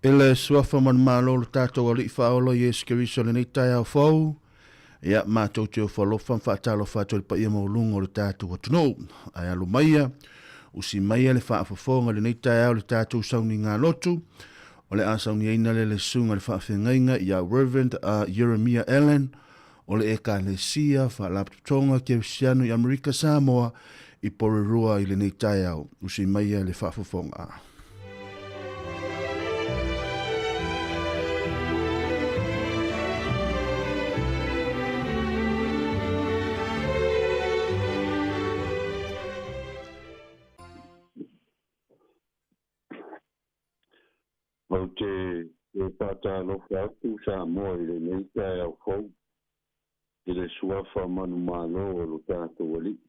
I le suafa ma le malo o le tatou Alii Faaola Iesu Keriso i lenei taeao fou, ia matou te ofo alofa ma faatalofa atu i le paia maualuga o le tatou atunuu. Ae alu maia, usi maia le faafofoga i lenei taeao i le tatou sauniga lotu, o le a sauniaina lea le susuga i le faafeagaiga ia Reverend Jeremiah Allen o le Ekalesia Faalapotopotoga Kerisiano i Amerika Samoa i Porirua i lenei taeao. Usi maia le faafofoga. Ou te faatalofa atu Samoa i lenei taeao fou i le suafa manumalo o lo tatou Alii.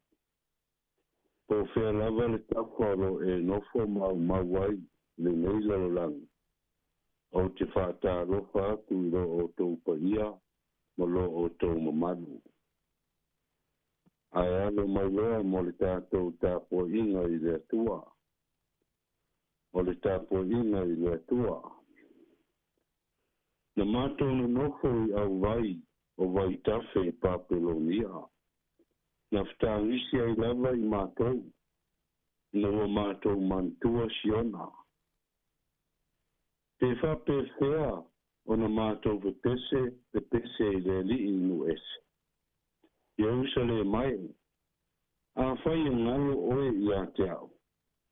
Po o fea lava le tafa o lo o e nofo ma aumau ai i lenei lalolagi, ou te faatalofa atu i lo outou paia ma lo outou mamalu. Ae alo mai loa mo le tatou tapuaiga i le Atua. O le tapuaiga i le Atua. Na matou nonofo i auvai o vaitafe i Papelonia, na fetagisi ai lava i matou, ina ua matou manatua Siona. Pe faapefea ona matou pepese, pepese i le Alii i nuu ese? Ierusalema e, afai e galo oe ia te au,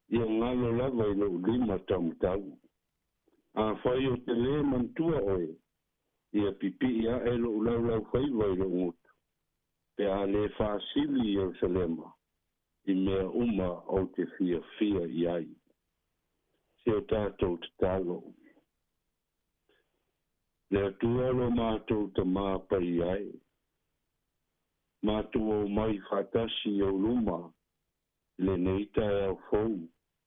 ia galo lava i lou lima taumatau. Afai ou te lē manatua oe, ia pipii aʻe loʻu laulaufaiva i lou gutu, pe a lē faasili Ierusalema i mea uma ou te fiafia i ai. Si o tatou tatalo. Le Atua lo matou Tamā paia e, matou omai faatasi i ou luma i lenei taeao fou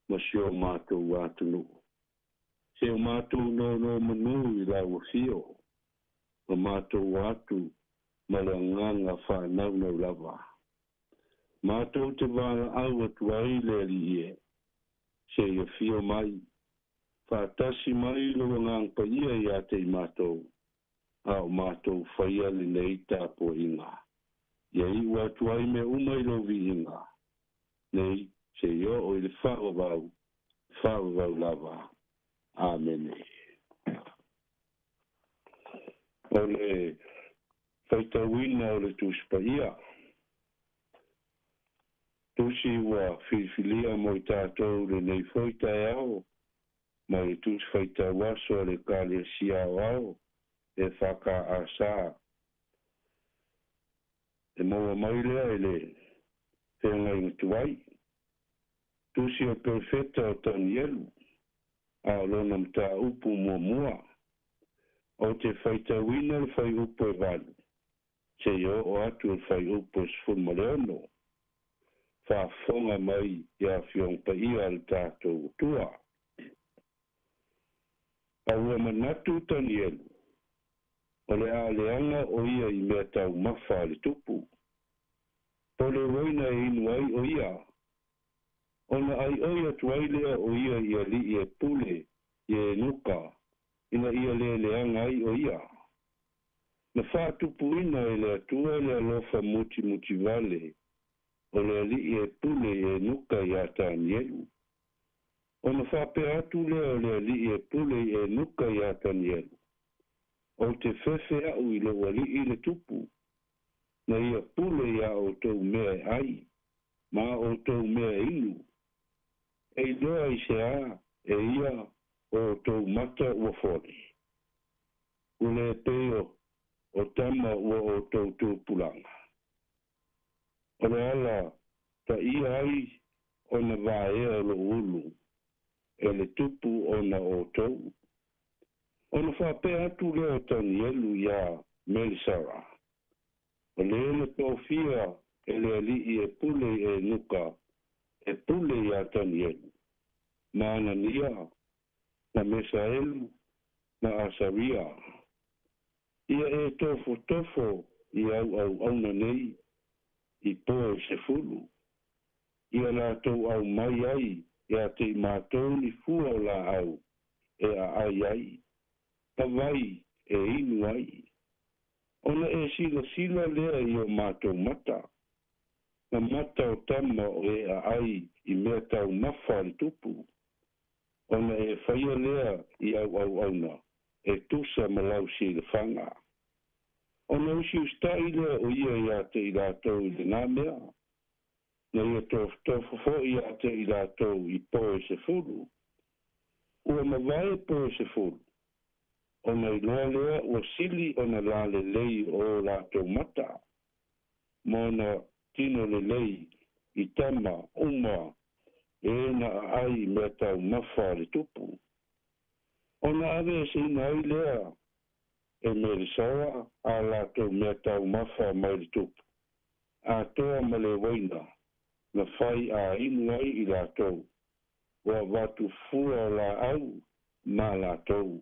ma si o matou atunuu. Se o matou nonomanu i lau afio, ma matou atu ma le agaga faanaunau lava. Matou te valaau atu ai le Alii e, se i afio mai, faatasi mai lou Agaga Paia ia te i matou, a o matou faia lenei tapuaiga. Ia iu atu ai mea uma i lou viiga, nei se i oo i le faavavau, faavavau lava. Amene. O le faitauina o le Tusi Paia. Tusi ua filifilia mo i tatou lenei foi taeao mai le Tusi Faitau Aso a le Ekalesia Aoao EFKS. E maua mai lea i le feagaiga tuai. Tusi o Perofeta o Tanielu, a o lona mataupu muamua, Ou te faitauina le fuaiupu e 8 seia oo atu i le fuaiupu e 16. Faafofoga mai i Afioga Paia a le tatou Atua. A ua manatu Tanielu, o le a leaga o ia i mea taumafa a le tupu. Po le uaina e inu ai o ia, ona aioi atu ai lea o ia i alii e pule i Enuka, ina ia le leaga ai o ia. Na faatupuina e le Atua le alofa mutimutivale o le alii e pule i Enuka iā Tanielu. Ona faapea atu lea o le alii e pule i Enuka iā Tanielu, Ou te fefe aʻu i lou alii le tupu, na ia pule iā outou mea e ʻai, ma outou mea e inu. E iloa i se a e ia o outou mata ua foli. Ua le pei o tama ua outou tupulaga. O le ala taia ai ona vaea o lou ulu e le tupu ona o outou. Ona faapea atu lea o Tanielu iā Melisara, O le na tofia e le alii e pule i Enuka e pule iā Tanielu, ma Anania, ma Mesaelu, ma Asaria. Ia e tofotofo i au auauna nei i poe 10, ia latou aumai ai ia te i matou ni fua o laau. e aai ai, ma vai e inu ai. Ona e silasila lea i o matou mata, ma mata o tama o e aai i meataumafa a le tupu, ona e faia lea i au auauna e tusa ma lau silafaga. Ona usiusitai lea o ia iā te i latou i lenā mea, na ia tofotofo foi iā te i latou i po e sefulu. Ua mavae po e sefulu, ona iloa lea ua sili ona lalelei o latou mata, ma ona tino lelei i tama uma e na aai i meataumafa a le tupu. Ona aveeseina ai lea e Melisaoa a latou meataumafa mai le tupu, atoa ma le uaina na fai a inu ai i latou, ua avatu fua o laau ma latou.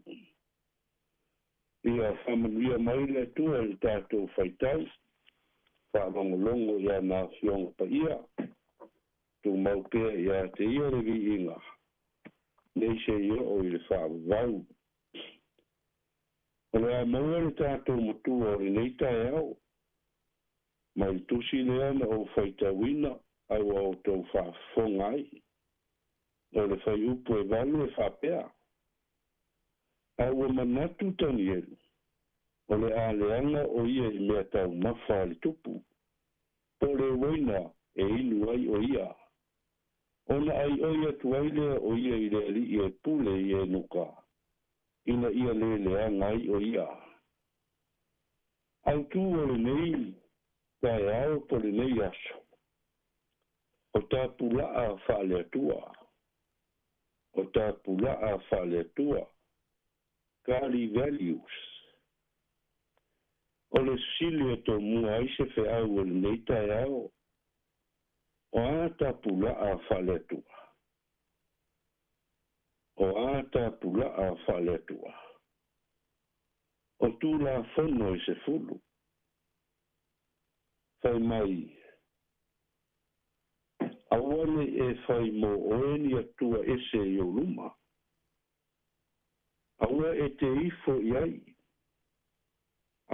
Ia faamanuia mai le Atua i le tatou faitau, faalogologo i ana Afioga Paia, tumau pea ia te Ia le viiga, nei se i oo i le faavavau. O le a maua le tatou Matua o lenei taeao, mai le tusi lea na ou faitauina a ua outou faafofoga ai. O le fuaiupu e 8 e faapea, A ua manatu Tanielu, o le a leaga o ia i meataumafa a le tupu, po o le uaina e inu ai o ia. Ona aioi atu ai lea o ia i le alii e pule i Enuka, ina ia lē leaga ai o ia. Autū o lenei taeao po lenei aso, o tapulaa faale-Atua, o tapulaa faale-Atua, Godly values. O le fesili e tomua ai se feau o lenei taeao, o a tapulaa faale-Atua? O a tapulaa faale-Atua? O Tulafono e sefulu. Fai mai, Aua ne i e fai mō oe ni atua ese i ou luma. Aua e te ifo i ai.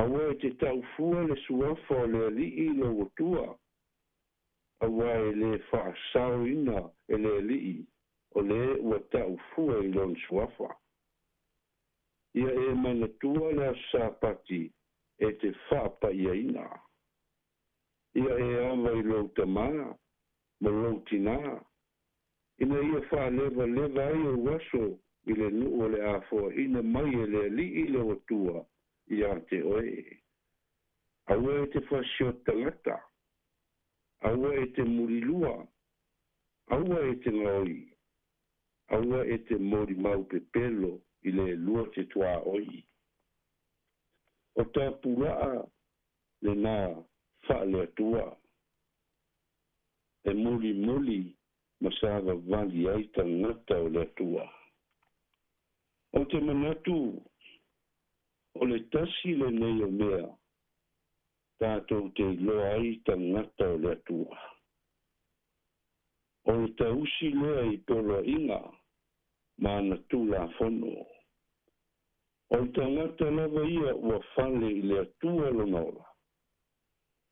Aua e te tau fua le suafa o le Alii i lou Atua, auā e lē faasaoina e le Alii o le ua tau fua i lona suafa. Ia e manatua le Aso Sapati e te faapaiaina. Ia e ava i lou tamā ma lou tinā, ina ia faalevaleva ai ou aso i le nuu o le a foaina mai e le Alii lou Atua iā te oe. Aua e te fasioti tagata, aua e te mulilua, aua e te gaoi, aua e te molimau pepelo i le lua te tuaoi. O tapulaa lenā faale-Atua e mulimuli ma savavali ai tagata o le Atua. Ou te manatu o le tasi lenei o mea tatou te iloa ai tagata o le Atua. O le tausi lea i poloaiga ma ana Tulafono. O le tagata lava ia ua fale i le Atua lona ola.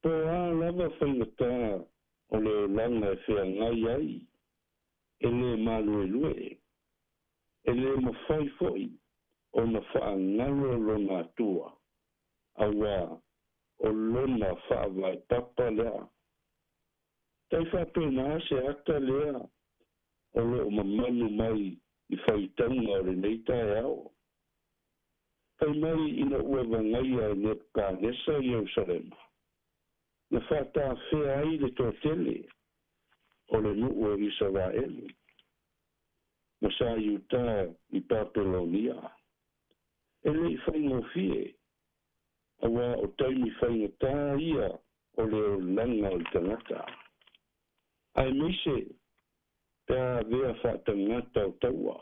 Po o a lava faigata o le olaga e feagai ai, e lē maluelue, e lē mafai foi ona faagalo lona Atua, auā o lona faavae papa lea. Tai faapena se ata lea o lo o mamanu mai i faitauga o lenei taeao. Fai mai ina ua vagaia e Nebukanesa Ierusalema, na faatafea ai le toatele o le nuu o Isaraelu, ma sa Iuta i Papelonia. E le i faigofie, auā o taimi faigata ia o le olaga o le tagata, aemaise pe a avea faatagata o taua.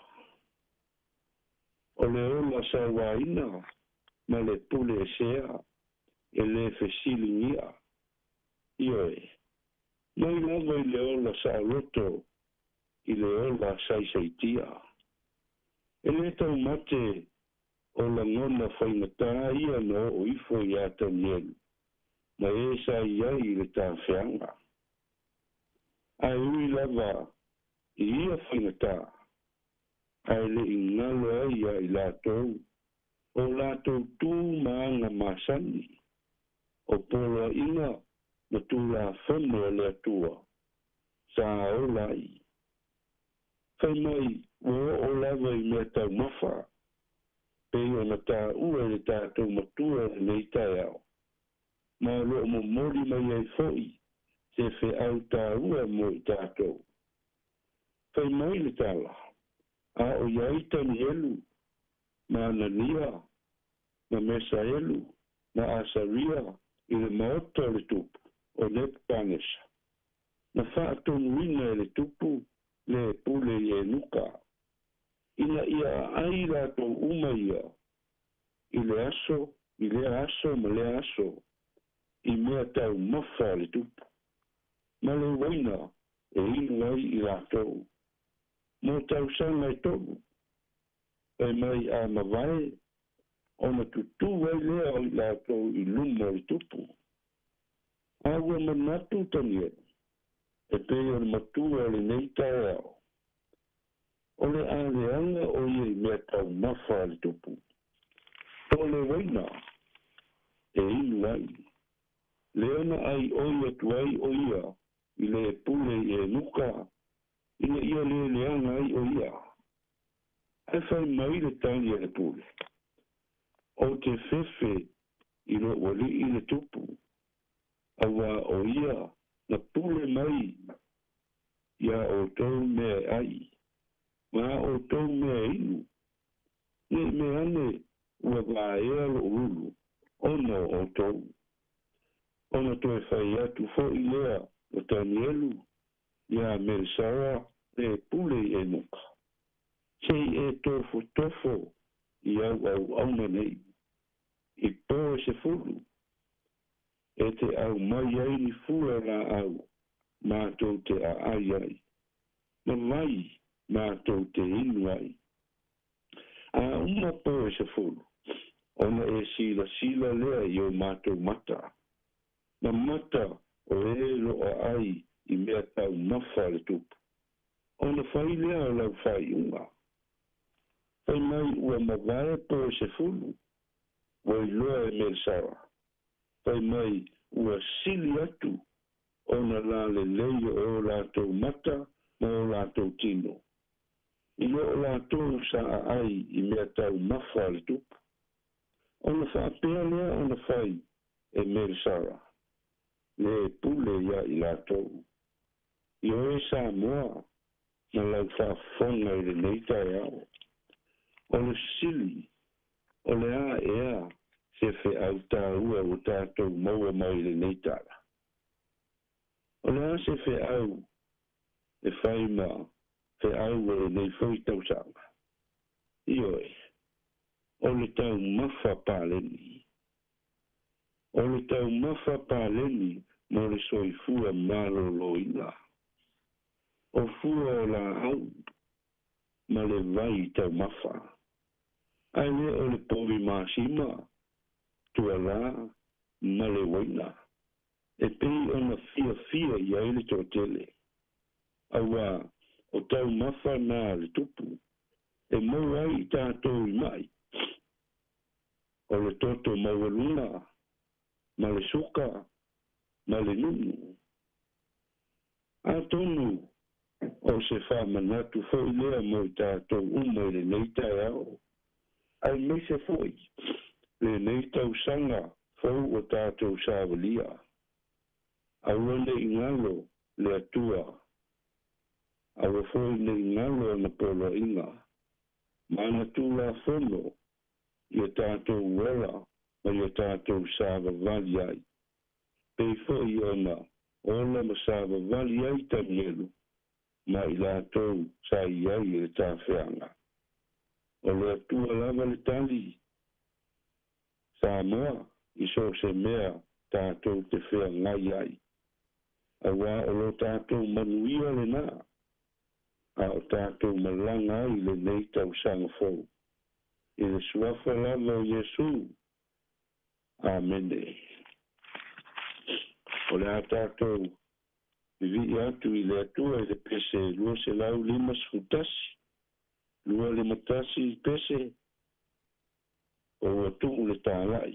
O le ola sauaina ma le pule esea e lē fesiligia. Ioe, mai lava i le ola saoloto i le ola saisaitia. E lē taumate o lagona faigata ia na oo ifo iā Tanielu ma ē sa i ai i le tafeaga. Ae ui lava i ia faigata, ae le i galo ai iā i latou o latou tu ma aga masani, o poloaiga ma Tulafono a le Atua sa ola ai. Fai mai ua oo lava i mea taumafa, pei ona taua e le tatou Matua i lenei taeao, ma o lo o momoli mai ai foi se feau taua mo i tatou. Fai mai le tala, A o i ai Tanielu, ma Anania, ma Mesaelu, ma Asaria i le maota o le tupu, o Nepukanesa, na faatonuina e le tupu le pule i Enuka, ina ia aai latou uma ia i le aso, i lea aso ma lea aso, i mea taumafa a le tupu, ma le uaina e inu ai i latou, mo tausaga e tolu, fai mai a mavae, ona tutū ai lea o i latou i luma o le tupu. A ua manatu Tanielu, e pei o le matua o lenei taeao, o le a leaga o ia i mea taumafa a le tupu, po o le uaina e inu ai, lea na ʻai oi atu ai o ia i le pule i Enuka, ina ia lē leaga ai o ia. Ae fai mai le tali a le pule, Ou te fefe i lou alii le tupu, auā o ia na pule mai iā outou mea e ʻai, ma a outou mea e inu, ne i mea ane ua vaea loʻu ulu ona o outou. Ona toe fai atu foi lea o Tanielu iā Melesara le pule i Enoka, Se i e tofotofo i au auauna nei, i po e 10, e te aumai ai ni fua laau matou te aai ai, ma vai matou te inu ai. A uma po e 10, ona e silasila lea i o matou mata, ma mata o e loa ai i mea taumafa a le tupu, ona fai lea o lau faaiuga. Fai mai ua mavae po e 10, ua iloa e Melsara, fai mai ua sili atu ona lalelei o o latou mata ma o latou tino, i lo o latou sa aai i mea taumafa a le tupu. Ona faapea lea ona fai e Melsara, le pule iā i latou. I oe Samoa ma lau faafofoga i lenei taeao, o le sili, o le a ea se feau taua ua tatou maua mai i lenei tala? O le a se feau e fai ma feau o lenei foi tausaga? Ioe, o le taumafa paleni. O le taumafa paleni mo le soifua maloloina. O fua o laau ma le vai taumafa. Ae le o le povi masima, tualā ma le uaina, e pei ona fiafia i ai le toatele. Auā, o taumafa nā le tupu, e maua ai i tatou i maʻi, o le toto maualuga, ma le suka, ma le nunu. Atonu o se faamanatu foi lea mo i tatou uma i lenei taeao, aemaise foi lenei tausaga fou o tatou savalia. Aua ne i galo le Atua, aua foi ne i galo ana poloaiga ma ana Tulafono i o tatou ola ma i o tatou savavali ai, pei foi ona ola ma savavali ai Tanielu ma i latou sa i ai i le tafeaga. O le Atua lava le tali, Samoa, i so o se mea tatou te feagai ai, auā o lo tatou manuia lenā. A o tatou malaga ai i lenei tausaga fou. I le Suafa lava o Iesu. Amene. O le a tatou vivii atu i le Atua i le pese 251, 251 pese, o ua tuu le talai.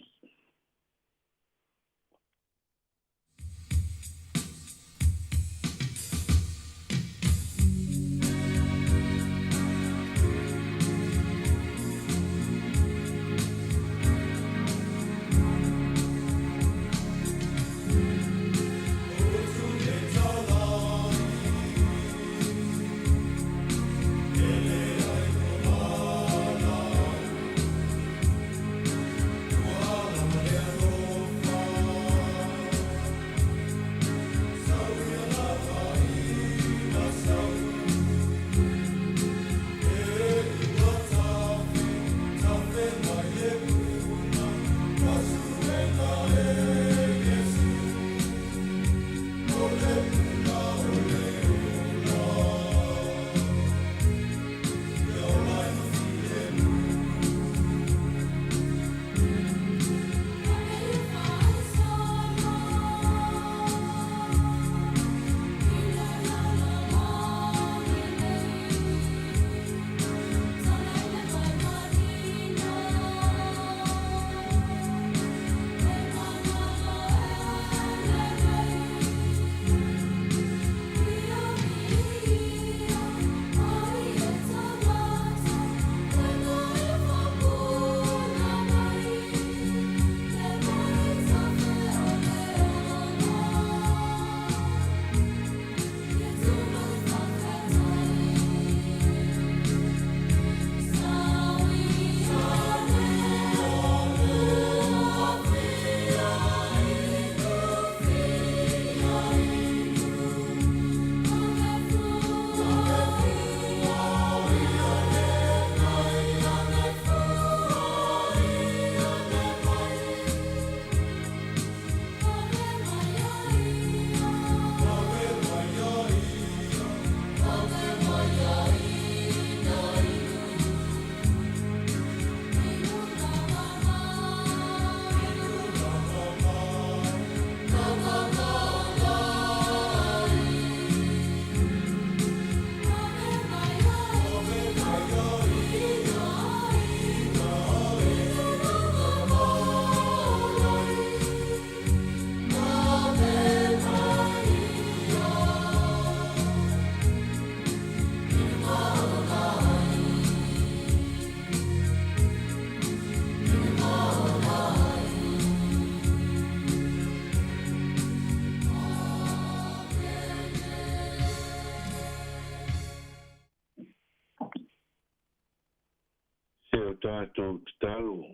Se o tatou tatalo,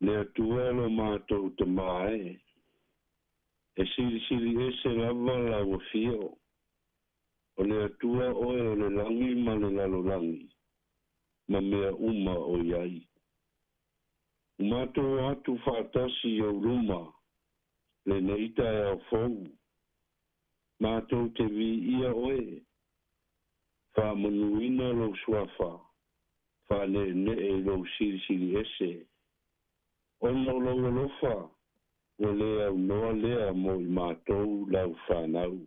le Atua lo matou Tamā e, e silisili ese lava lau afio, o le Atua oe o le lagi ma le lalolagi, ma mea uma o i ai. Ua matou o atu faatasi i ou luma, lenei taeao fou, matou te viia oe, faamanuina lou suafa, faaneenee i lou silisili ese, ona o lou alofa ua le aunoa lea mo i matou lau fanau.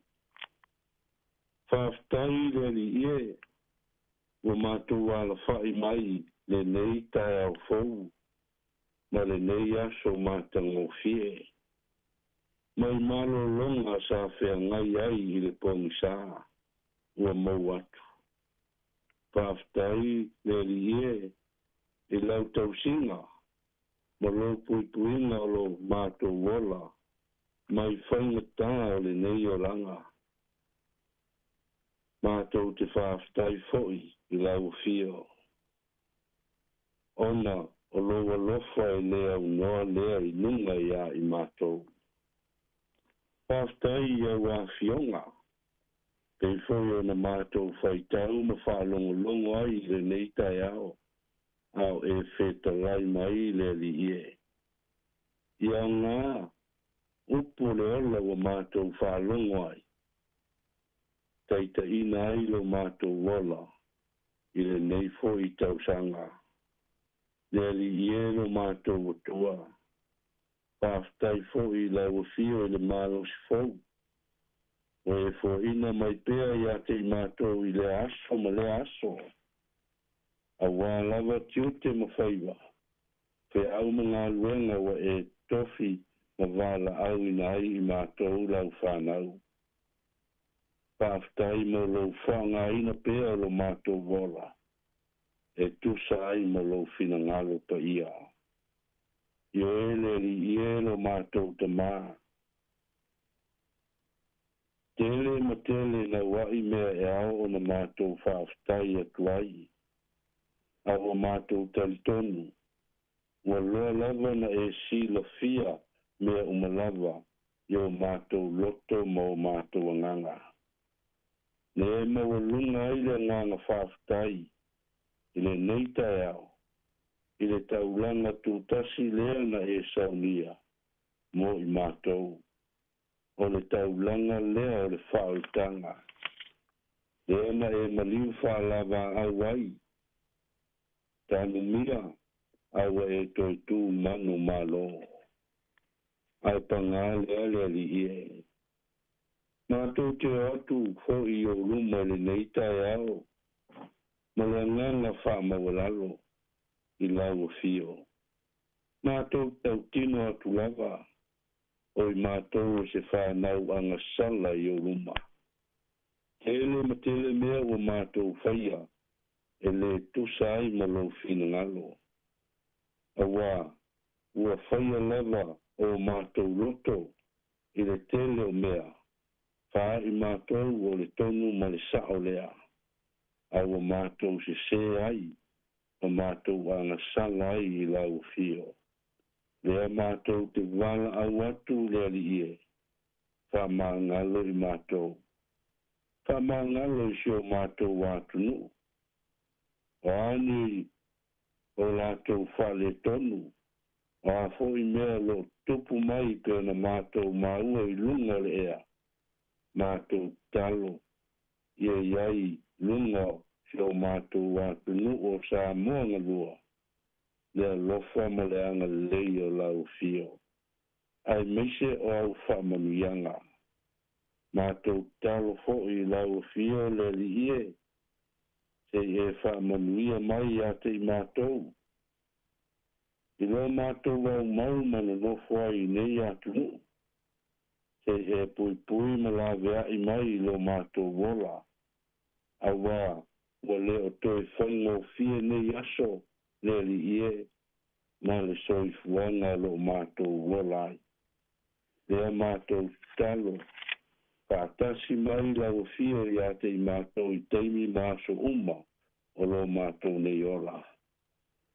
Faafetai le Alii e, ua matou alafai mai lenei taeao fou ma lenei aso matagofie, mai malologa sa feagai ai i le pogisa ua mou atu. Faafetai le Alii e i lau tausiga ma lou puipuiga o lo matou ola mai faigata o lenei olaga. Matou te faafetai foi i lau afio, ona o lou alofa e le aunoa lea i luga iā i matou. Faafetai i au afioga, pei foi ona matou faitau ma faalogologo ai i lenei taeao, a o e fetalai mai le Alii e. Ia aoga upu o le ola ua matou faalogo ai. taitaiina ai lo matou ola i lenei foi tausaga. Le Alii e lo matou Atua, faafetai foi i lau Afio i le malosi fou, ua e foaiina mai pea ia te i matou i lea aso ma lea aso, auā lava tiute ma faiva, feau ma galuega ua e tofi ma valaauina ai i matou lau fanau. Faafetai mo lou faaaogaina pea o lo matou ola e tusa ai ma lou finagalo paia. Ioe le Alii e lo matou Tamā. Tele ma tele nauaʻi mea e ao ona matou faafetai atu ai, a ua matou talitonu, ua loa lava ona e silafia mea uma lava i o matou loto ma o matou agaga. Lea e maualuga ai le agaga faafetai i lenei taeao i le taulaga tutasi lea na e saunia mo i matou. O le taulaga lea o le faaoltaga, lea na e maliu faalavaau ai, tanumia a ua e toe tu manu malo. Ae pagā lea le Alii e. Matou te o atu foi i ou luma i lenei taeao ma le agaga faamaualalo i lau afio. Matou tautino atu lava o i matou o se fanau agasala i ou luma. Tele ma tele mea ua matou faia e lē tusa ai ma lou finagalo, auā ua faia lava o matou loto i le tele o mea, faaʻi matou o le tonu ma le saʻo lea, a ua matou sesē ai ma matou agasala ai i lau afio. Lea matou te valaau atu le Alii e, faamagalo i matou. Faamagalo i si o matou atunuu. O a ni o latou faaletonu, o a foi mea o lo o tupu mai pei ona matou maua i luga o le ea, matou tatalo ia i ai luga o si o matou atunuu o Samoa galua, le alofa ma le agalelei o lau Afio, aemaise o au faamanuiaga. Matou tatalo foi i lau Afio le Alii e, se i e faamanuia mai ia te i matou, i lo matou aumau ma nonofo ai i nei atunuu, se i e puipui ma laveai mai i lo matou ola, auā ua le o toe faigofie nei aso le Alii e, ma le soifuaga o lo o matou ola ai. Lea matou tatalo, faatasi mai lau Afio ia te i matou i taimi ma aso uma o lo matou nei ola.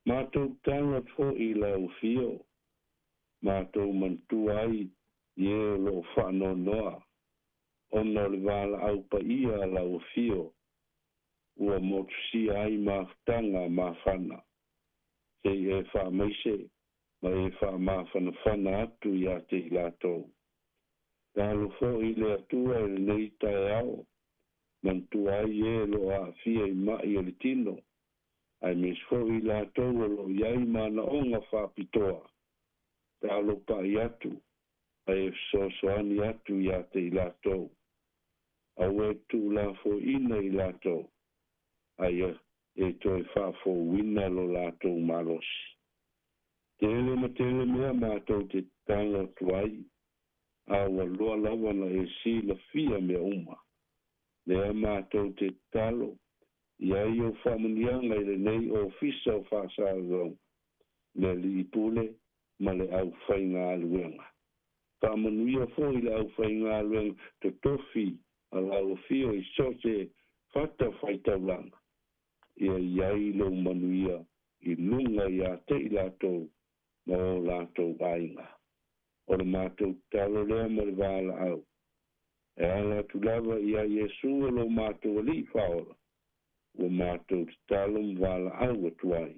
Matou tatalo atu foi i lau Afio, matou manatua ai i e o lo o faanoanoa ona o le valaau paia a lau Afio ua motusia ai mafutaga mafana, se i e faamaise ma e faamafanafana atu ia te i latou. Talo foi le Atua i lenei taeao, manatua ai e o lo o aafia i maʻi o le tino, aemaise foi i latou o lo o i ai manaoga faapitoa, talo paʻi atu ma e fesoasoani atu ia te i latou. Aua e tuulafoaiina i latou, a ia e toe faafouina lo latou malosi. Tele ma tele mea matou te tatalo atu ai, a ua loa lava ona e silafia mea uma. Lea matou te tatalo, i ai ou faamanuiaga i lenei Ofisa o Faasalalauga, le Alii Pule ma le aufaigaluega. Faamanuia foi le aufaigaluega totofi a lau Afio i so o se fatafaitaulaga, ia i ai lou manuia i luga ia te i latou ma o latou aiga. O le matou tatalo lea ma le valaau, e ala atu lava ia Iesu o lo matou Alii Faaola, ua matou tatalo ma valaau atu ai.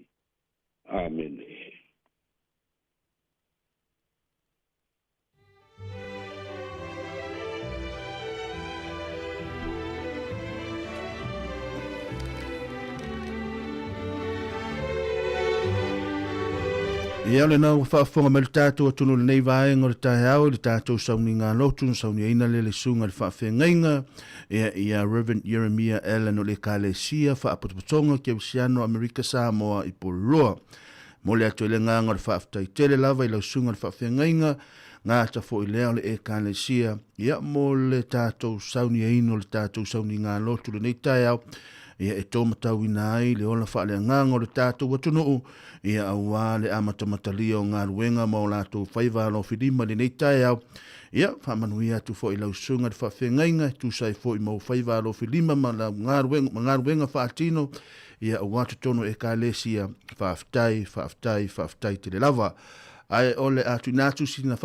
Amene. Ia, o lena ua faafofoga mai le tatou atunuu i lenei vaega o le taeao i le tatou sauniga lotu na sauniaina lea le susuga i le faafeagaiga ia, ia Reverend Yeremia Allen o le Ekalesia Faapotopotoga Kerisiano Amerika Samoa i Porirua. Momoli atu ai le agaga o le faafetai tele lava i lau susuga i le faafeagaiga, gata foi lea o le Ekalesia, ia, mo le tatou sauniaina o le tatou sauniga lotu i lenei taeao, ia, e taumatauina ai le ola faaleagaga o le tatou atunuu, ia, aua le amatamatalia o galuega ma o latou faiva alofilima i lenei taeao. Ia, faamanuia atu foi i lau susuga i le faafeagaiga e tusa ai foi ma ou faiva alofilima ma lau galuega, ma galuega faatino, ia, aua totonu o Ekalesia. Faafetai, faafetai, faafetai tele lava. Ae o le a tuuina atu sina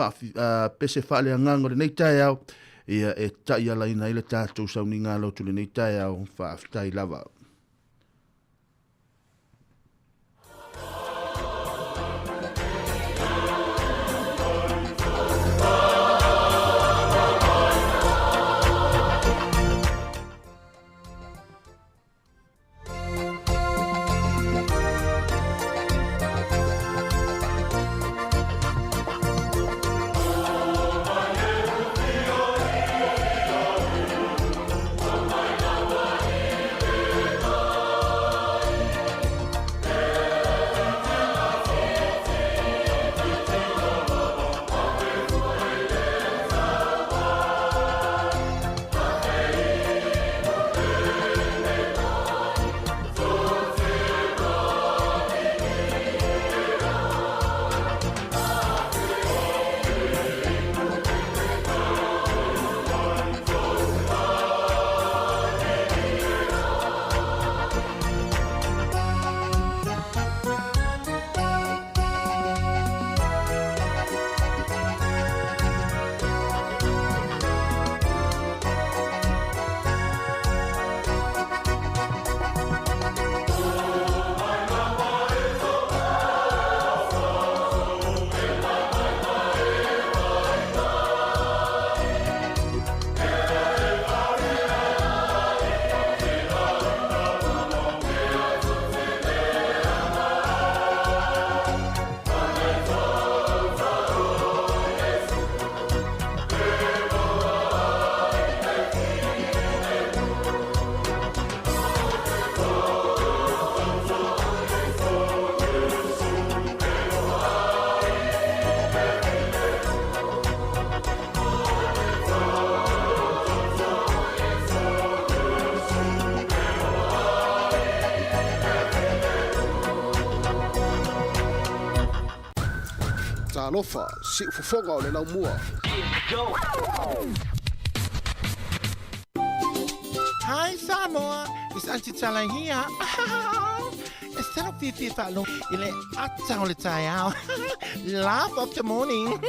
pese faaleagaga o lenei taeao, ia, e taialaina ai le tatou sauniga lotu i lenei taeao. Faafetai lava. Talofa, siufofoga o le laumua. Hi Samoa, it's Auntie Tala here. E talo fiafia faalogo i le ata o le taeao. Laugh of the morning.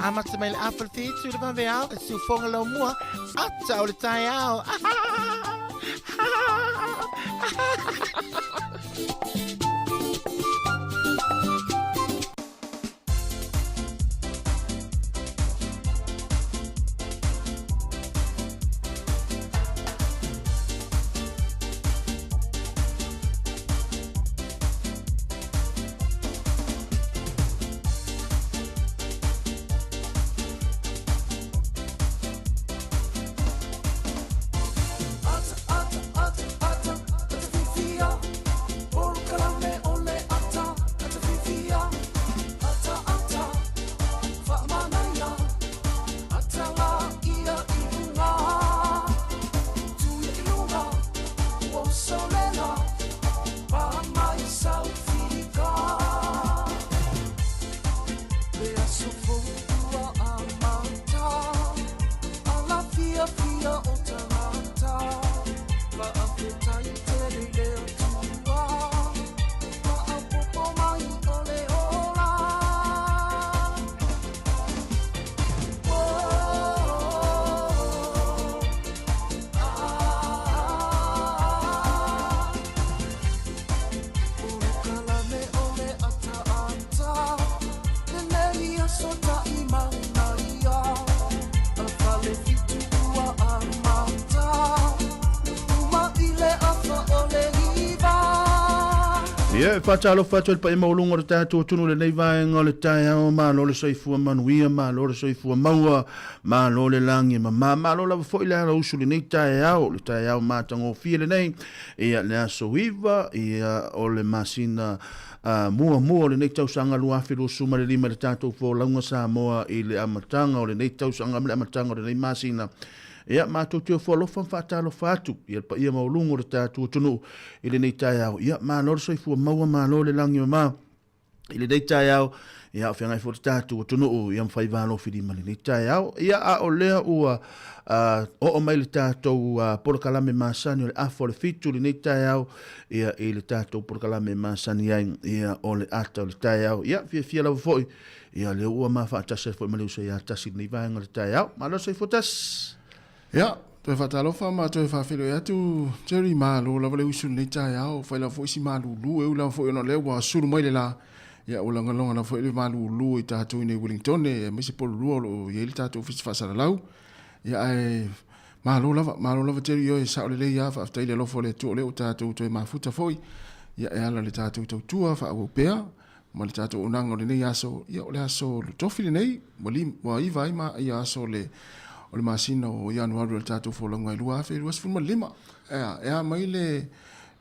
Amata mai le afa le fitu le vaveao, e siufoga laumua, ata o le taeao. Ia, e faatalofa atu ai le paia maualuga o le tatou atunuu i lenei vaega o le taeao. Malo le soifua manuia, malo le soifua maua, malo le lagi e mama, malo lava foi le alausu i lenei taeao, le taeao matagofie lenei, ia, le aso 9, ia, o le masina muamua o lenei tausaga 2025 i le tatou folauga Samoa i le amataga o lenei tausaga ma le amataga o lenei masina. Ia, matou te ofo alofa ma faatalofa atu i le paia maualuga o le tatou atunuu i lenei taeao. Ia, malo le soifua maua, malo le lagi mama i lenei taeao. Ia, o feagai foi le tatou atunuu ia ma faiva alofilima i lenei taeao. Ia, a o lea ua oo mai le tatou polokalame masani o le afa o le fitu i lenei taeao, ia, i le tatou polokalame masani ai, ia, o le ata o le taeao. Ia, fiafia lava foi Ia, lea ua ma faatasi ai foi ma le uso ia Tasi i lenei vaega o le taeao. Malo le soifua Tasi! Ia, toe faatalofa ma toe faafeiloai atu Jerry, malo lava le usu i lenei taeao, fai lava foi si malulu, e ui lava foi ona o lea ua sulu mai le la, ia ua lagalaga lava foi le malulu i tatou i nei Wellington, aemaise Pololua o lo o i ai le tatou ofisa faasalalau. Ia ae malo lava, malo lava Jerry, ioe, sao lelei lava, faafetai i le alofa o le Atua o lea ua tatou toe mafuta foi, ia e ala i le tatou tautua faaauau pea. Ma le tatou auaunaga o lenei aso, ia o le aso tofi lenei, ua 9 ai ma, ia aso o le, o le masina o Ianuari o le tatou folauga i 2025. Ea, e a mai le,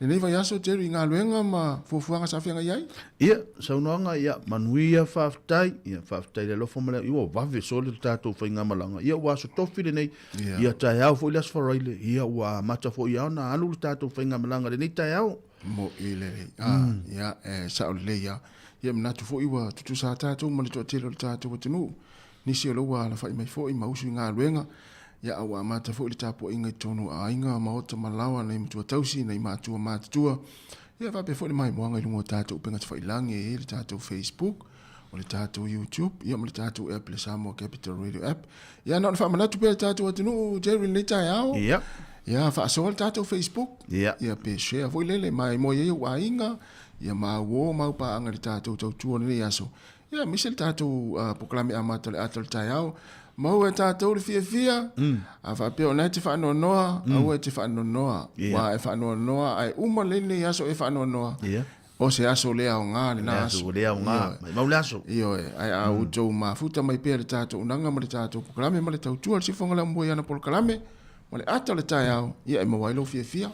lenei vaiaso, Jerry, i galuega ma fuafuaga sa feagai ai? Ia, saunoaga, ia, manuia, faafetai, ia, faafetai i le alofa ma le, ia, ua vave soli le tatou faigamalaga, ia, ua aso tofi lenei, ia, taeao foi le aso Faraile, ia, ua amata foi lava ona alu le tatou faigamalaga i lenei taeao. Mo'i lelei. Ah, ia, e sao lelei lava. Ia, manatu foi ua tutusa tatou ma le toatele o le tatou atunuu. Nisi o lea ua alafai mai foi ma usu i galuega. Ia, a ua amata foi le tapuaiga i totonu o aiga, maota ma laoa, nai matua tausi, nai matua matutua. Ia, faapea foi le maimoaga i luga o tatou upega tafailagi e i ai le tatou Facebook, o le tatou YouTube, ia ma le tatou app, le Samoa Capital Radio App. Ia, na ona faamanatu pea le tatou atunuu, Jerry, i lenei taeao. Ia. Ia, faasoa le tatou Facebook. Ia. Ia, pe share foi lele, maimoa i ai ou aiga, ia ma uo ma au paaga i le tatou tautua o lenei aso. Ia, aemaise le tatou polokalame amata o le ata o le taeao. Maua e tatou le fiafia, a faapea o lena e te faanoanoa, aua e te faanoanoa. Aua e faanoanoa ae uma lenei aso e faanoanoa. Ia. O se aso le aoga lena aso. Aso le aoga. Maimau le aso. Ioe, ae a outou mafuta mai pea i le tatou unaga ma le tatou polokalame ma le tautua i le siufofoga le aumua i ana polokalame ma le ata o le taeao, ia e maua ai lou fiafia.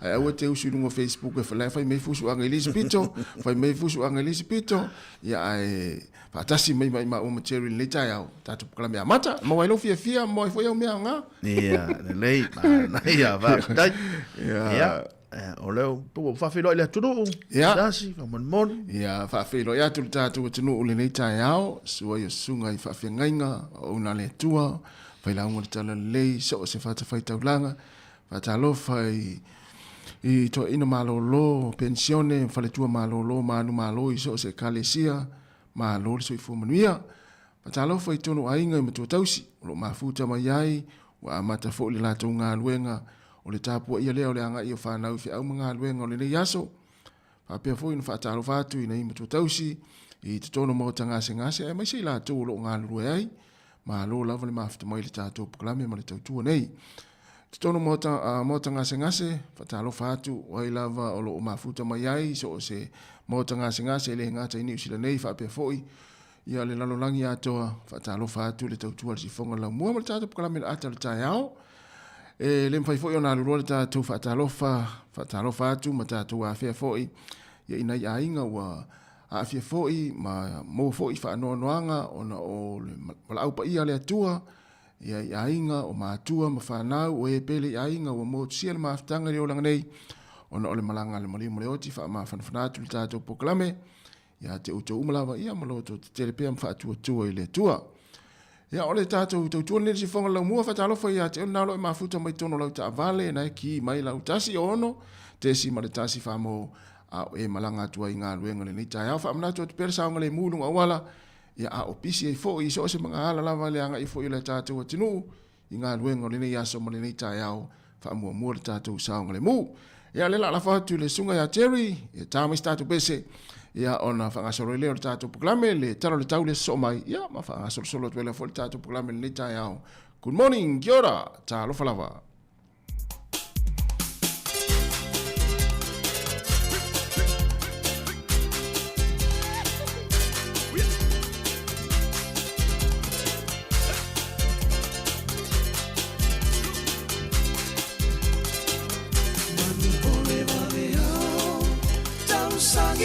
Ae aua e te usu i luga o Facebook e la e fai mai fusuaga i le isi pito, fai mai fusuaga i le isi pito, ia ae faatasi mai ma maua ma Jerry i lenei taeao, tatou polokalame amata, maua ai lou fiafia, maua ai foi au mea aoga. Ia, lelei, manaia, faafetai. Ia. O lea ua faafeiloai le atunuu, Ia. tasi, faamolemole. Ia, faafeiloai atu le tatou atunuu i lenei taeao, sua i o susuga i faafeagaiga, auauna a le Atua, failauga o le Talalelei, so o se fatafaitaulaga, faatalofa i i toeaina malolo, penisione, faletua malolo, manumalo i so o se ekalesia, malo le soifua manuia. Faatalofa i tonu aiga i matua tausi, o lo o mafuta mai ai, ua amata foi le latou galuega O le tapuaia lea o le agai o fanau i feau ma galuega o lenei aso. Faapea foi ona faatalofa atu i nai matua tausi i totonu o maota gasegase aemaise i latou o lo o galulue ai. Malo lava le mafuta mai i le tatou polokalame ma le tautua nei. Totonu o maota, maota gasegase, faatalofa atu o ai lava o lo o mafuta mai ai i so o se maota gasegase e le gata i Niu Sila nei faapea foi ia le lalolagi atoa. Faatalofa atu i le tautua a le sifoga o le laumua ma le tatou polokalame i le ata o le taeao. E le mafai foi ona aluloa le tatou faatalofa, faatalofa atu ma tatou afea foi ia i nai aiga ua aafia foi ma maua foi faanoanoaga ona o le valaau paia a le Atua ia i aiga o matua ma fanau o e pele i aiga ua motusia le mafutaga i le olaga nei ona o le malaga a le maliu ma le oti. Faamafanafana atu le tatou polokalame ia te outou uma lava ia ma lo outou tetele pea ma faatuatua i le Atua. Ia, o le tatou tautua lenei i le sifoga laumua, faatalofa ia te oe lena o lo o e mafuta mai totonu o lau taavale, na e ki mai lau 1 6 tesi ma le 1 fa mo a o e malaga atu ai i galuega i lenei taeao. Faamanatu atu pea le saogalemu i luga auala, ia a o pisi ai foi i so o se magaala lava le agai foi o le tatou atunuu i galuega o lenei aso ma lenei taeao, faamuamua le tatou saogalemu. Ia, o lea o le a lafo atu i le susuga ia Jerry, e ta mai se tatou pese, ia, ona faagasolo ai lea o le tatou polokalame, le Tala o le Tau le sosoo mai, ia, ma faagasolosolo atu ai lava foi le tatou polokalame i lenei taeao. Good morning, kia ora, talofa lava.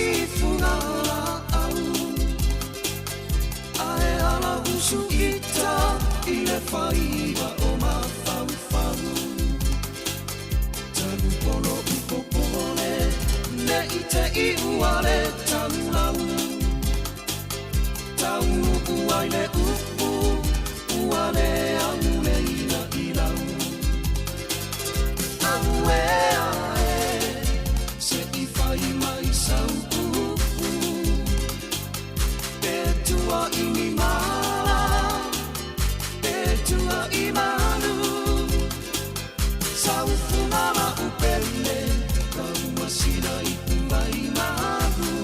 i Fugalaau Ae ala usu ita i le faiva o mafaufau Tanu polo u popole ne i te i ua le tagulau Taunuu ai le upu ua le aule ina i lau Auē ae se i fai mai sau upu Pe tua i ni mala pe tua i manu Sau fuga la'u pele Taua sina ipu ai malu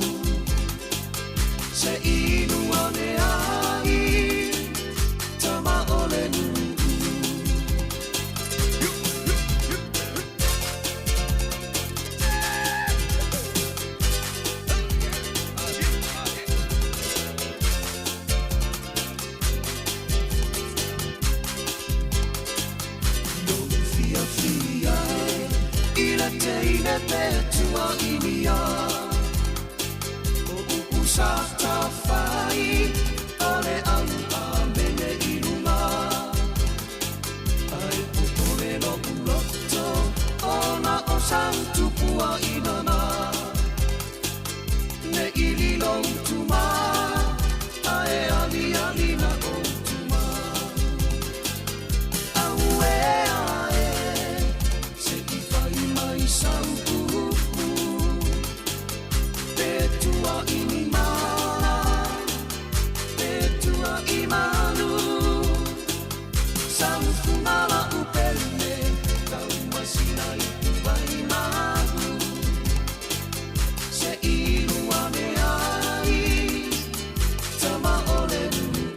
Se inu ane ai Tama o le nuu. Lou fiafia e i le teine pe tua inia O upu sa tafai a le au amene i luga Ae popole lo'u loto ona o sau tupua inana Ne i lilo utuma ae aliali na outuma Auē ae se i fai mai sau upu Pe tua i ni mala pe tua i manu Sau fuga la'u pele tau masina i puai malu Se inu ane ai tama o le nuu.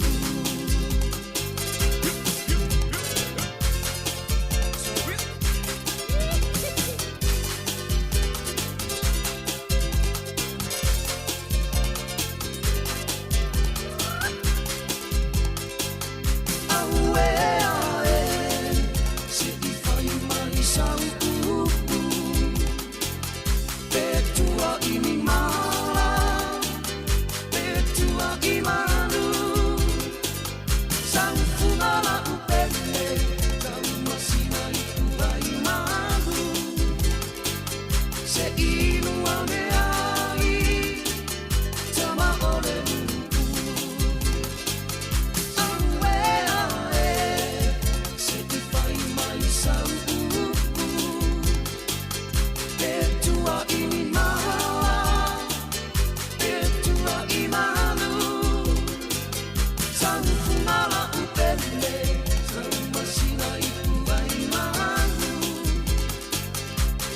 Auē ae se i fai mai sau upu Pe tua i ni mala pe tua i manu Sau fuga la'u pele tau masina i puai malu Se inu ane ai tama o le nuu Auē ae se i fai mai sau upu Pe tua i ni mala pe tua i manu Sau fuga la'u pele tau masina i puai malu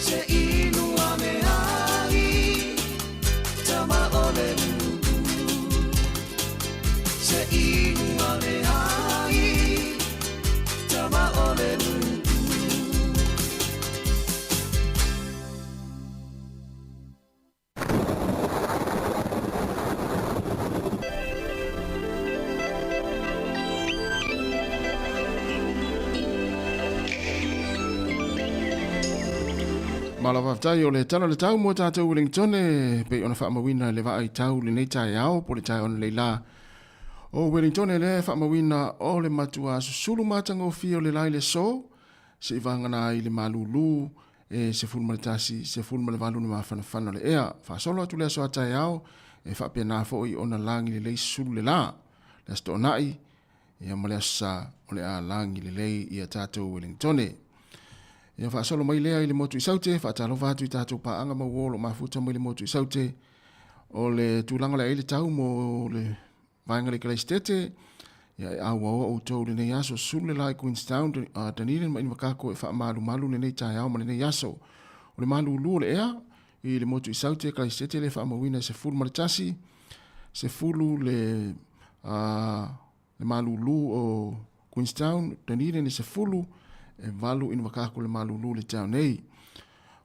Se inu ane ai tama o le nuu Se inu ane ai tama o le nuu. Malo faafetai o le tala o le tau mo tatou Wellington e pei ona faamauina i le vaa i tau lenei taeao po o le taeao nei la o Wellington lea e faamauina o le matua susulu matagofie o le la i le aso se'i vagana ai le malūlū e 11, 18 le mafanafana o le ea. Faasolo atu le aso a taeao e faapena foi ona lagi lelei susulu le la. Le Aso Toonai, ia ma le Aso Sa o le a lagi lelei ia tatou Wellingtone. Ia faasolo mai lea i le motu i Saute, faatalofa atu i tatou paaga ma uo o lo o mafuta mai le motu i Saute. O le tulaga o le ai le tau mo le Vaega le Kalaisitete, ia e auaoa outou i lenei aso, sulu le la i Queenstown, Dunedin ma Invercargill e faamalumalu lenei taeao ma lenei aso. O le malūlū o le ea, i le motu i Saute, Kalaisitete le faamauina e 11, 10 le, le malūlū o Queenstown, Dunedin e 10, e 8 Invercargill le malūlū i le taeao nei.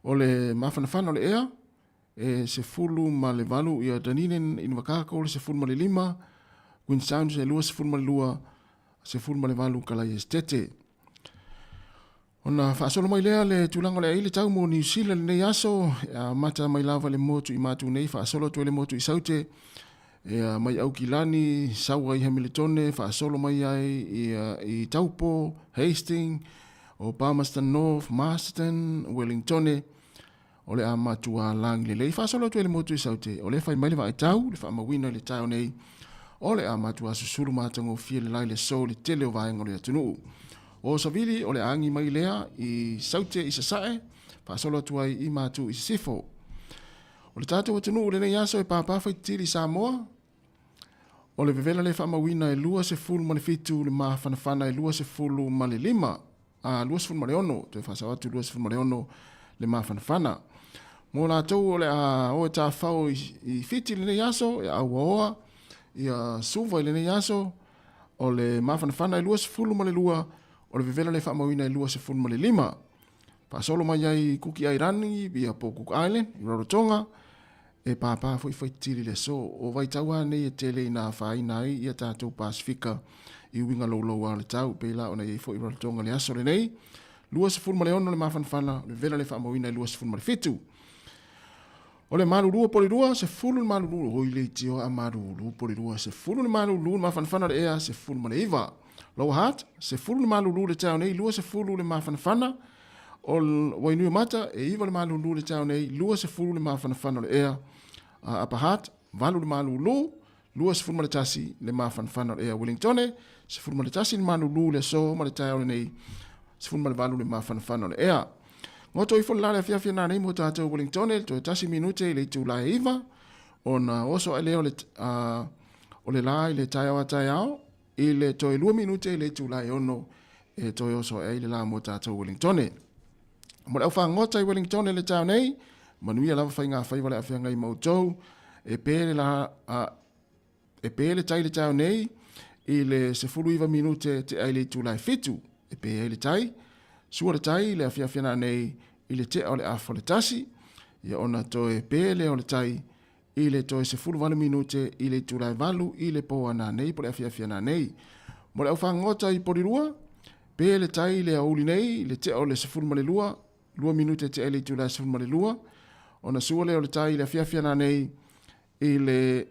O le mafanafana o le ea, E 18 ia Dunedin Invercargill, le 15, Queenstown e 22, 18 Kalaia Esitete. Ona faasolo mai lea le tulaga o le aili tau mo Niu Sila lenei aso, e amata mai lava le motu i Matu nei, faasolo atu ai le motu i Saute, ia mai Aukilani, sau ai Hamilitone, faasolo mai ai ia i Taupo, Hastings, o Palmerston North, Masterton, Wellingtone, o le a matua lagi lelei. Faasolo atu ai le motu i Saute, o lea fai mai le vaaitau, le faamauina i le taeao nei, o le a matua susulu matagofie le la i le aso i le tele o vaega o le atunuu. O Savili, o le a agi mai lea i Saute i Sasae, faasolo atu ai i Matu i Sisifo. O le tatou atunuu i lenei aso e pāpā faititili i Samoa, o le vevela le faamauina e 27 le mafanafana e 25, a 26, toe faasao atu 26 le mafanafana. Mo latou o le a o e tafao i Fiti lenei aso, e auaoa ia Suva i lenei aso, o le mafanafana e 22, o le vevela le faamauina e 25. Faasolo mai ai i Kuki Airani, ia po Cook Island, i Rarotonga, e pāpā foi faitili le aso. O vaitau lava nei e tele ina afaina ai ia tatou Pasifika i uiga louloua o le tau, pei la ona i ai foi i Rarotonga le aso lenei. 26 le mafanafana, o le vela le faamauina e 27. O le malulu o Polilua, 10 le malulu, oi leitioa a malulu Polilua, 10 le malulu le mafanafana o le ea, 19. Lower Hutt, 10 le malulu le taeao nei, 20 le mafanafana. O Wainuiomata, e 9 le malulu le taeao nei, 20 le mafanafana o le ea. Upper Hutt, 8 le malulu, 21 le mafanafana o le ea. Wellingtone, 11 le malulu le aso ma le taeao lenei, 18 le mafanafana o le ea. Goto ifo le la le afiafi ana nei mo tātou Wellingtone, le toe tasi minute i le itula e 9, ona oso ae lea o le, o le la i le taeao a taeao, i le toe 2 minute i le itula e 6 e toe oso ae ai le la mo tātou Wellingtone. Mo le aufāgota i Wellingtone le taeao nei, manuia lava faiga faiva le afeagai ma outou, e pē le la, e pē le tai le taeao nei, i le 19 minute te ai le itula e 7, e pē ai le tai, sua le tai i le afiafi ana nei i le tea o le afa o le tasi, ia ona toe pē lea o le tai i le toe 18 minute i le itula e 8 i le pō ananei po le afiafi ananei. Mo le aufāgota i Porirua, pē le tai i le aoauli nei i le tea o le 12, 2 minute tea i le itula e 12, ona sua lea o le tai i le afiafi ananei i le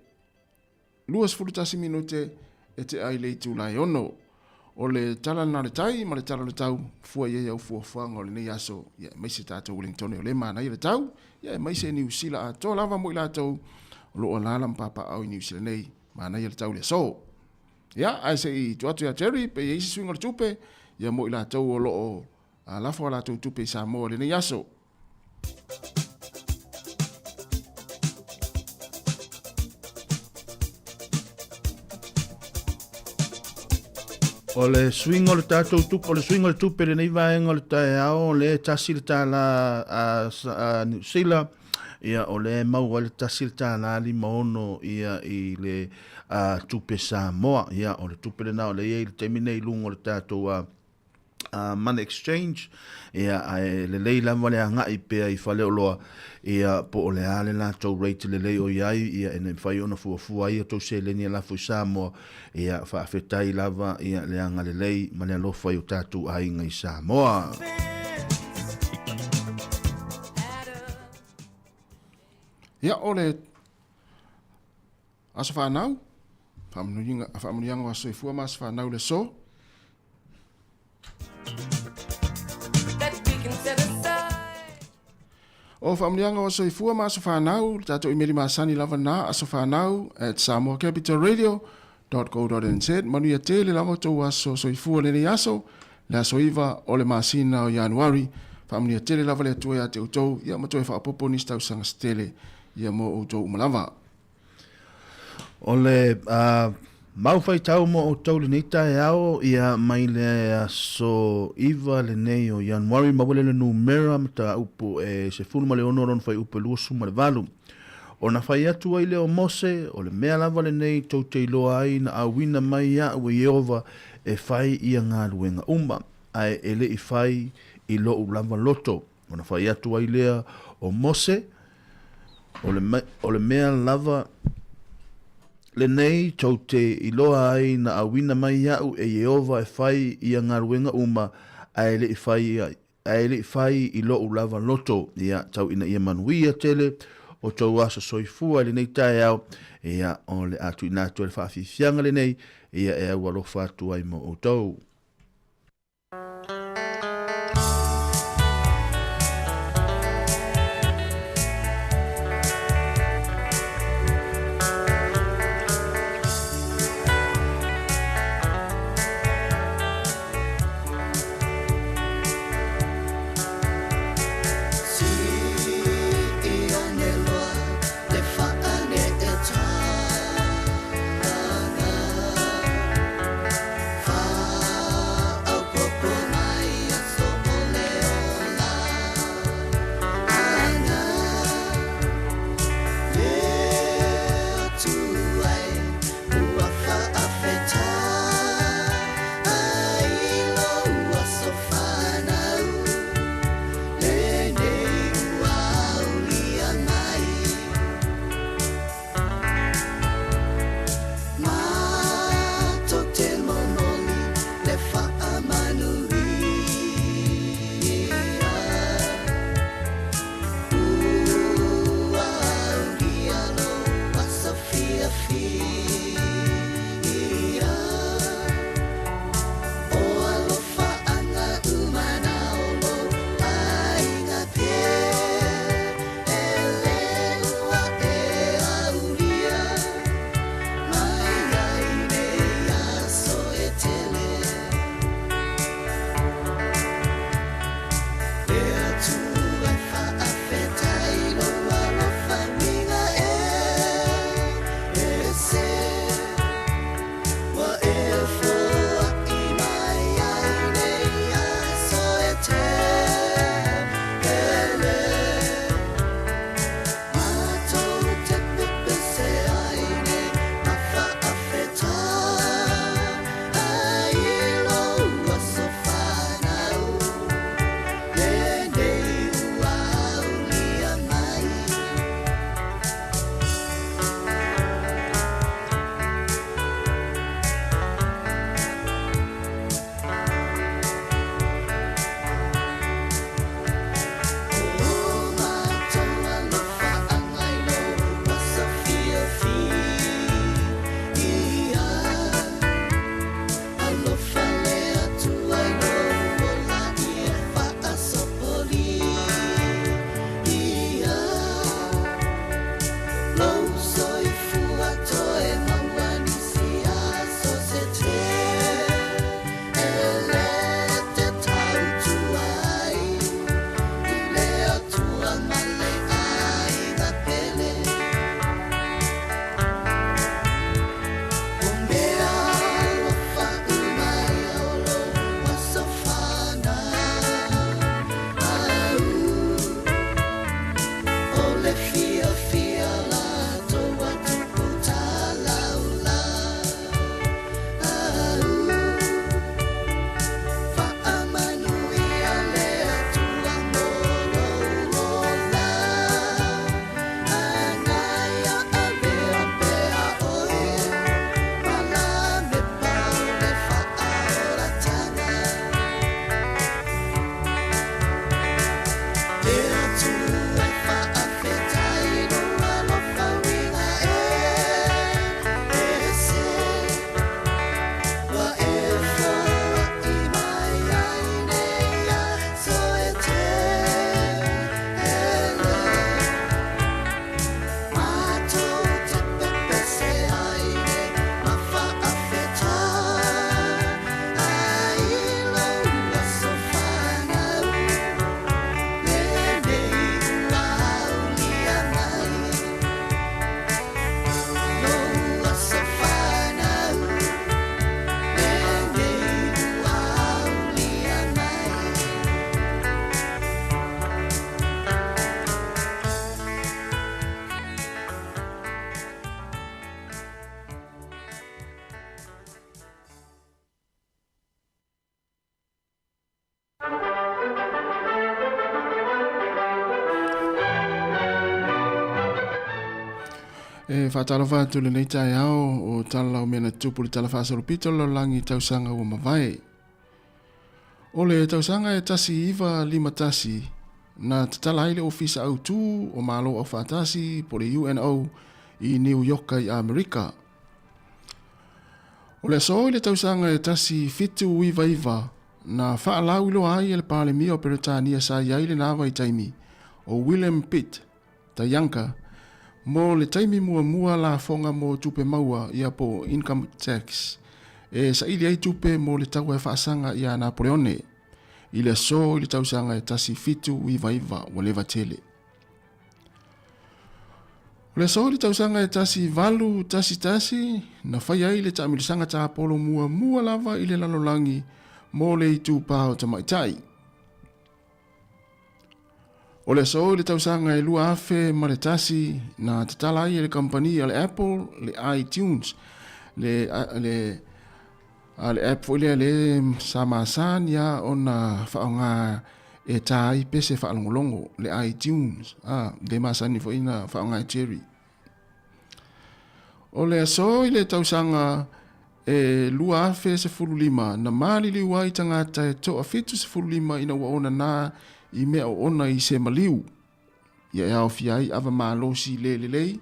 21 minute e tea i le itula e 6. O le tala lena o le tai ma le tala o le tau, fua i ai au fuafuaga o lenei aso, ia aemaise tatou Wellingtone o lea e manaia le tau, ia aemaise Niu Sila atoa lava mo i latou o lo o alaala ma papaaao i Niu Sila nei, manaia le tau i le aso. Ia, ae se i tuu atu ia Jerry pe i ai se suiga o le tupe, ia mo i latou o lo o lafo a latou tupe i Samoa i lenei aso. O le suiga o le tatou tupe, o le suiga o le tupe lenei vaega o le taeao, o lea e tasi le tālā a, a Niu Sila, ia o lea e maua ai le tasi le tālā 56 ia i le a, tupe Samoa. Ia o le tupe lena o lea e i ai i le taimi nei i luga o le tatou a, uh, Money Exchange, ia, ae lelei lava le agai pea i faleoloa, ia, po o le a le latou rate lelei o i ai, ia, ina ia mafai ona fuafua ai a outou seleni e lafo i Samoa, ia, faafetai lava, ia, le agalelei ma le alofa i o tatou aiga i Samoa. Ia, o le aso fanau, faamanuiaga o aso soifua ma aso fanau le aso. O faamanuiaga o soifua ma aso fanau, le tatou imeli masani lava na, asofanau at samoacapitalradio.co.nz. Manuia tele lava outou aso soifua lenei aso, le aso 9 o le masina o Ianuari. Faamanuia tele lava le Atua ia te outou, ia ma toe faaopoopo nisi tausaga se tele ia mo outou uma lava. O le uh, mau faitau mo outou lenei taeao ia mai le aso 9 lenei o Ianuari maua lea le numera mataupu e 16 lona fuaiupu e 28. Ona fai atu ai lea o Mose, o le mea lava lenei tou te iloa ai na auina mai iaʻu e Ieova e fai ia galuega uma, ae e le i fai i loʻu lava loto. Ona fai atu ai lea o Mose, O le, o le mea lava lenei tou te iloa ai na auina mai iaʻu e Ieova e fai ia galuega uma, ae le i fai ae le i fai i lou lava loto, ia, tau ina ia manuia tele o tou aso soifua i lenei taeao, ia, o le a tuuina atu ai le faafiafiaga lenei, ia e aualofa atu ai mo outou. E faatalofa atu lenei taeao o tala o mea na tupu le tala faasolopito lalolagi i tausaga ua mavae. O le tausaga e 1951, na tatala ai le Ofisa Autu o Malo Aufaatasi po o le UNO i Niu Ioka i Amerika. O le aso i le tausaga e 1799, na faalauiloa ai e le Palemia o Peretania sa i ai i lena vaitaimi, o William Pitt, Tayanka, mo le taimi muamua lafoga mo tupe maua ia po o income tax e saili ai tupe mo le taua e faasaga ia Napoleone i le aso i le tausaga e 1799 ua leva tele. O le aso i le tausaga e 1811 na fai ai le taamilosaga tapolo muamua lava i le lalolagi mo le itupa o tamaitai. O le aso i le tausaga e 2001 na tatala ai e le kamupani a le Apple le iTunes, le, le, a le app foi lea le sa masani lava ona faaaoga e ta ai pese faalogologo, le iTunes, a, le masani foi na faaaoga e Jerry. O le aso i le tausaga e 2015 na maliliu ai tagata e toa 75 ina ua onana i mea oona i se maliu, ia e aofia ai ava malosi le lelei,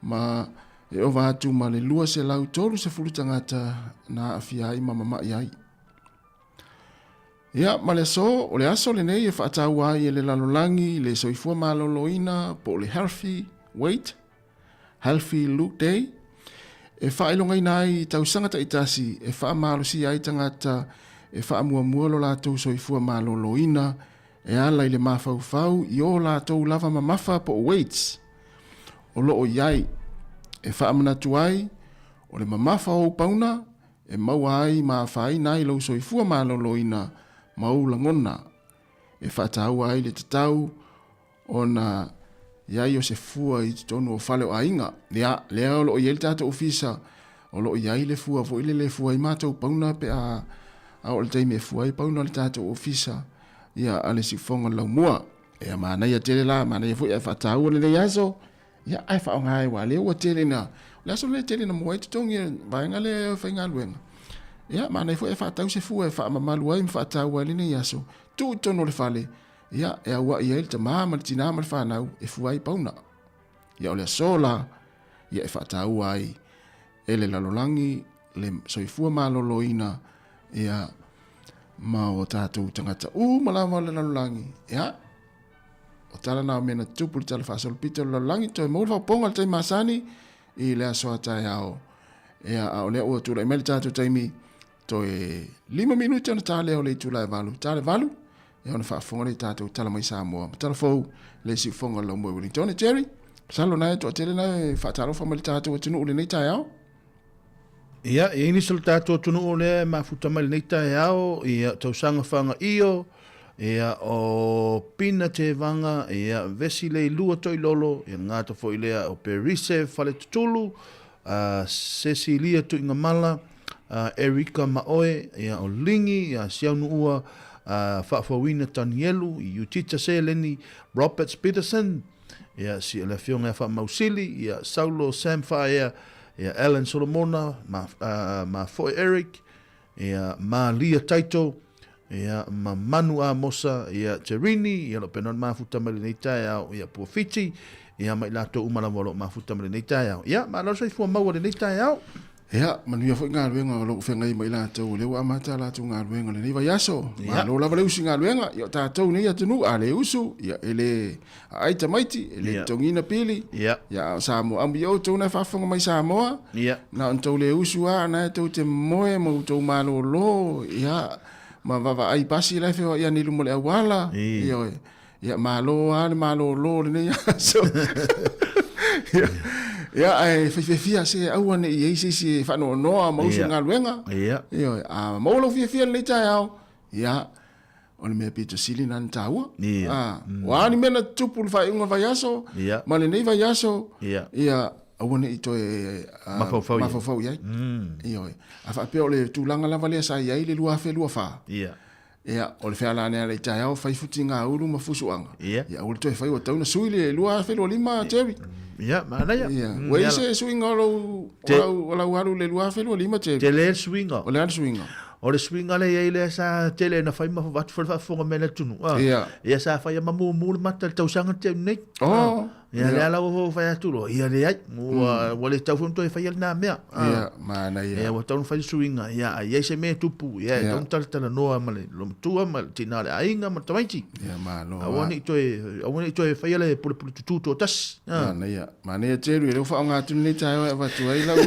ma e ova atu ma le 230 tagata na aafia ai ma mama'i ai. Ia, ma le aso, o le aso lenei e faataua ai e le lalolagi le soifua maloloina po o le Healthy Weight, Healthy Look Day, e faailogaina ai i tausaga taitasi e faamalosia ai tagata e faamuamua lo latou soifua maloloina e ala i le mafaufau i o latou lava mamafa po o weights o lo o i ai, e faamanatu ai o le mamafa o ou pauna e maua ai ma afaina ai lou soifua maloloina ma ou lagona, e faataua ai le tatau ona i ai o se fua i totonu o fale o aiga. Ia, lea o lo o i ai le tatou ofisa, o lo o i ai le fua foi lele e fua ai matou pauna pe a a oo i le taimi e fua ai pauna a le tatou ofisa, ia, a le Siufofoga o le Laumua. Ia, manaia tele la, manaia foi ae faataua lenei aso, Ia, ae faaaoga ai, aua o lea ua tele ina, o le aso lea e tele ina maua ai totogi e vaega lea e faigaluega. Ia, manaia foi ae faatau se fua e faamamalu ai ma faataua ai lenei aso, tuu i totonu o le fale, ia, e auai ai le tama ma le tina ma le fanau e fua ai pauna. Ia, o le aso la, ia, e faataua ai e le lalolagi le soifua maloloina, ia, ma o tatou tagata uma lava o le lalolagi, ia, O tala na o mea na tutupu i le tala faasolopito o le lalolagi, toe maua le faaupoga o le taimi masani i le aso a taeao. Ia, a o lea ua tulai mai le tatou taimi, toe 5 minute ona ta lea o le itula e 8. Ta le 8, ia ona faafofoga lea i tatou tala mai Samoa. Ma tala fou le siufofoga o le Laumua i Wellington. Jerry, masalo na e toatele na e faatalofa mai le tatou atunuu i lenei taeao. Ia, e i ai nisi o le tatou atunuu lea e mafuta mai lenei taeao, ia, tausaga fagaio, ia, o Pina Tevaga, ia, Vesi Leilua Toilolo, ia, le gata foi lea o Perise Faletutulu, uh, Cecilia Tuigamala, uh, Erika Maoe, ia, o Lingi, ia, Siaunuua, uh, Faafouina Tanielu, Iutita Seleni, Roberts Peterson, ia, si, le afioga ia Faamausili, ia, Saulo Sam Faaea, ia, Alan Solomona, ma, uh, ma Foe Eric, ia, Malia Taito, ia, ma Manu Amosa, ia, Terini, ia, lo pena mafuta mai lenei taeao, ia, Puafiti, ia, ma i latou uma lava o lo o mafuta mai lenei taeao. Ia, malo le soifua maua lenei taeao. Ia, manuia foi galuega o lo o feagai ma i latou, o lea ua amata a latou galuega i lenei vaiaso. Malo lava le usu i galuega, ia o tatou nei atunuu, a le usu, ia e le aai tamaiti, e le totogiina pili, ia a o Samoa, amuia outou na e faafofoga mai Samoa, na ona tou le usu lava, na e tou te moe ma outou malolo, ia, ma vaavaai pasi la e feoai ane i luma o le auala, ioe. Ia, malo lava le malolo o lenei aso. Ia, ia, ae fai fiafia se aua ne i i ai se isi e faanoanoa ma usu i galuega. Ia. Ioe, a maua lou fiafia i lenei taeao, ia, o le mea pito sili lena na taua. Ia. A, o a ni mea na tutupu i le faaiuga o le vaiaso, Ia. ma lenei vaiaso, Ia. ia, aua ne i toe Mafaufau i ai. mafaufau i ai. Ioe. A faapea o le tulaga lava lea sa i ai le 2024, Ia. Ia, o le feala ane ala i taeao, fai futiga-ulu ma fusuaga. Ia. Ia, aua le toe fai, ua tatau ona sui le 2025, Jerry. Ia, manaia. Ia, ua i ai se suiga o lou, o lau, o lau alu i le 2025, Jerry? Tele le suiga. O le a le suiga? O le suiga lea i ai lea sa tele ina fai ma avatu foi le faafofoga mai a le atunuu. Ah. Ia. Ia sa fai ma mumu le mata i le tausaga na tea nei. Oh. Ia lea la ua fai atu loa, ia leai, ua, ua le tatau foi ona toe faia lena mea. Ah. Ia, manaia. Ia ua tatau ona fai le suiga, ia a i ai se mea e tupu, ia e tatau ona talatalanoa ma le loomatua ma le tina o le aiga ma le tamaiti. Ia, malo. Aua ne i toe, aua ne i toe faia le pulepule tutū toatasi. Ah. Manaia. Manaia tele, lea ua faaaoga atu lenei taeao e avatu ai lau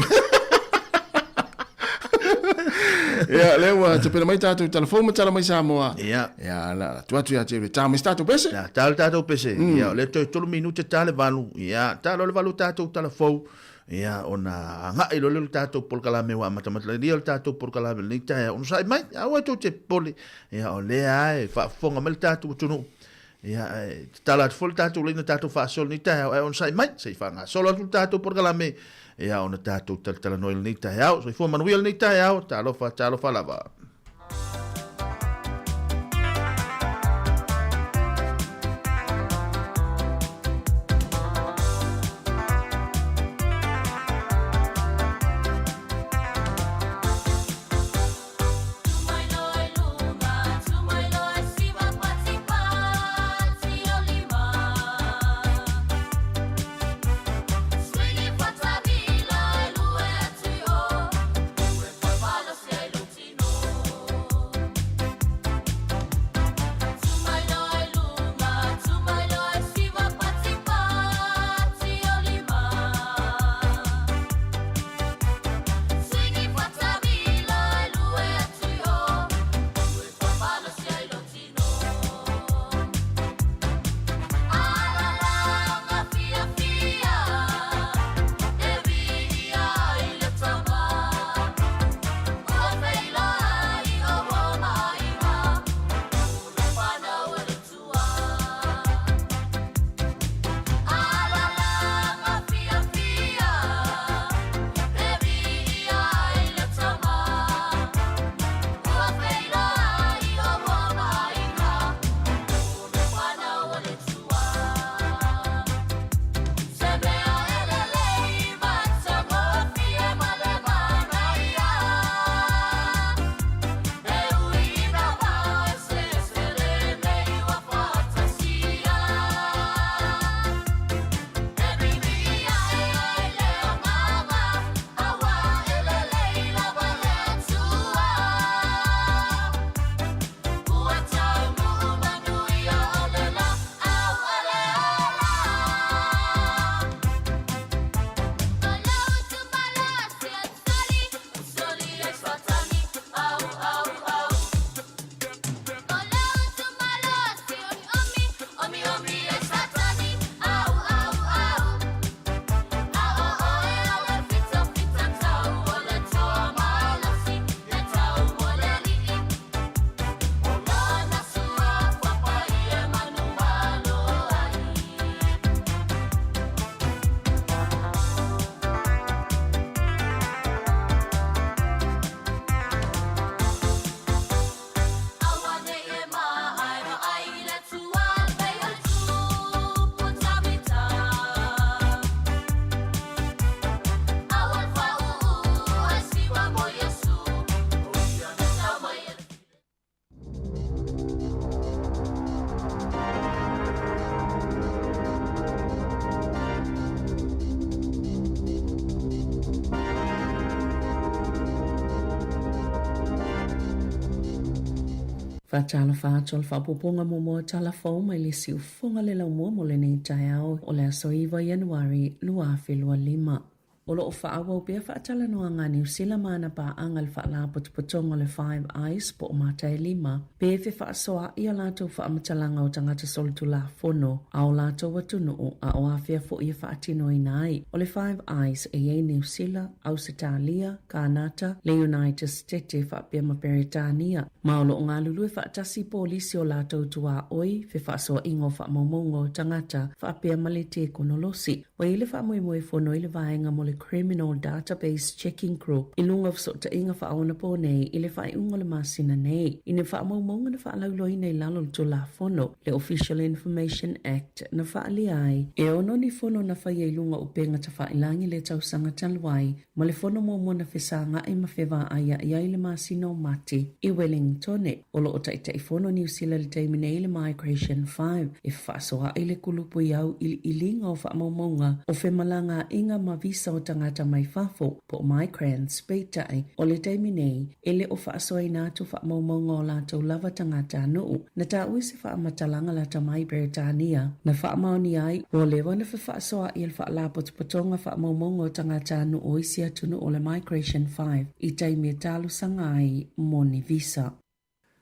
Ia, lea ua tapena mai tatou tala fou ma tala mai Samoa. Ia. Ia, la, atu atu ia te ue, tā mai se tatou pese. Ia, tā le tatou pese. Ia, o lea toe tolu minute tā le valu. Ia, tā loa le valu tatou tala fou. Ia, ona agai loa lea o le tatou polokalame ua amatamata ia le tatou polokalame i lenei taeao. Onosai mai, aua tou te popole. Ia, o lea lava e faafofoga mai le tatou atunuu. Ia, e tatala atu foi le tatou laina tatou faasolo i lenei taeao, ae onosai mai, se i faagasolo atu le tatou polokalame, ia ona tatou talatalanoa i lenei taeao. Soifua manuia lenei taeao, talofa, talofa lava. Faatalofa atu o le faaopoopoga muamua o tala fou mai le siufofoga le laumua mo lenei taeao o le aso 9 Ianuari 2025. O lo o faaauau pea faatalanoaga a Niu Sila ma ana paaga i le Faalapotopotoga o le Five Eyes po o Mataelima pe fefaasoa'i a latou faamatalaga o tagata solitulafono a o latou atunuu a o afea foi e faatinoina ai. O le Five Eyes e i ai Niu Sila, Ausetalia, Kānata, le United Setete faapea ma Peretania, ma o lo o galulue faatasi polisi o latou tuaoi, fefaasoaʻiga o faamaumauga o tagata faapea ma le tekonolosi. Ua i ai le faamoemoe fono i le vaega mo le. Criminal Database Checking Group i luga o fesootaiga faaonaponei i le faaiuga o le masina nei, i ni faamaumauga na faalauiloaina i lalo o le Tulafono, le Official Information Act, na faaalia ai e ono ni fono na faia i luga o upega tafailagi le tausaga talu ai ma le fono muamua na fesaga'i ma fevaaia'i ai le masina o Mati i Wellingtone. O lo o Taitaifono Niu Sila i le taimi nei le Migration 5 e fefaasoa'i le kulupu i auiliiliga o faamaumauga o femalagaaiga ma visa o tagata mai fafo, po o migrants, peitai, o le taimi nei, e le o faasoaina atu faamaumauga o latou lava tagatanuu. Na taua i se faamatalaga lata mai Beretania, na faamaonia ai, ua leva ona fefaasoa'i e le Faalapotopotoga Faamaumauga o Tagatanuu o isi atunuu o le Migration 5 i taimi e talosaga ai mo ni visa.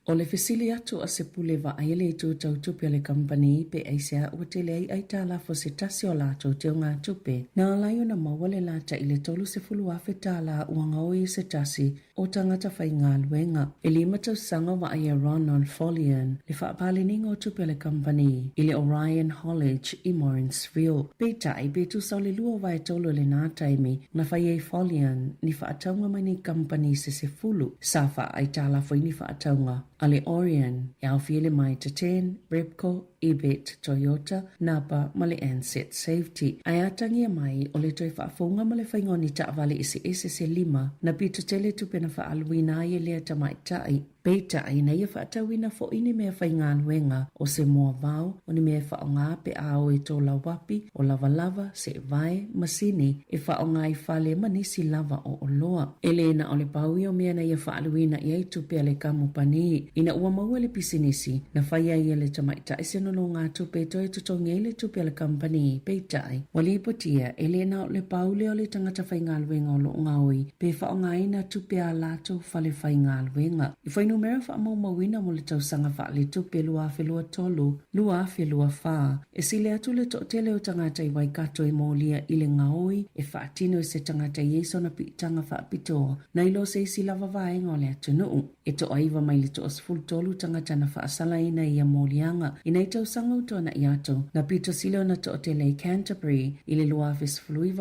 O le fesili atu a se pule vaaia le itu tau tupe a le kamupani pe aisea ua tele ai aitalafu a se tasi o latou teugatupe, na ala ai ona maua le lata i le $30,000 tala ua gaoi e se tasi o tagata faigaluega. E lima tausaga o vaaia Ronan Follian le faapaleniga o tupe a le kamupani i le Orion Haulage i Morrinsville. Peitai, pe tusa o le 2/3 o lena taimi, na fai ai Follian ni faatauga mai nei kamupani se sefulu sa faaaitalafu ai ni faatauga a le Orion e aofia le Mitre 10, Repco, Ebet, Toyota, Napa ma le Ansett Safety. Ae atagia mai o le toe faafouga ma le faiga o ni taavale eseese se lima na pito tele tupe na faaaluina ai e lea tamaitai. Peitai, na ia faatauina foʻi ni mea faigaluega, o se moavao, o ni mea e faaaoga pe a o i tō lauapi, o lavalava, seevae, masini e faaaoga i fale ma nisi lava o oloa. E lē na o le pau ia o mea na ia faaaluina i ai tupe a le kamupani. Ina ua maua le pisinisi, na fai ai e le tamaitai se nonogatupe e toe totogi ai le tupe a le kamupani. Peitai, ua lipotia, e lē na o le pau lea o le tagata faigaluega o lo o gaoi pe faaaogaina tupe a latou fale faigaluega. I fuainumera faamaumauina mo le tausaga faaletupe 2023, 2024, e sili atu le toatele o tagata i Waikato i molia i le gaoi e faatino e se tagata i ai sona piitaga faapitoa nai lo se isi lava vaega o le atunuu. E toaiva mai le toa-13 tagata na faasalaina i ia moliaga i nai tausaga ua tuana'i atu, na pito sili ona toatele i Canterbury i le 2019,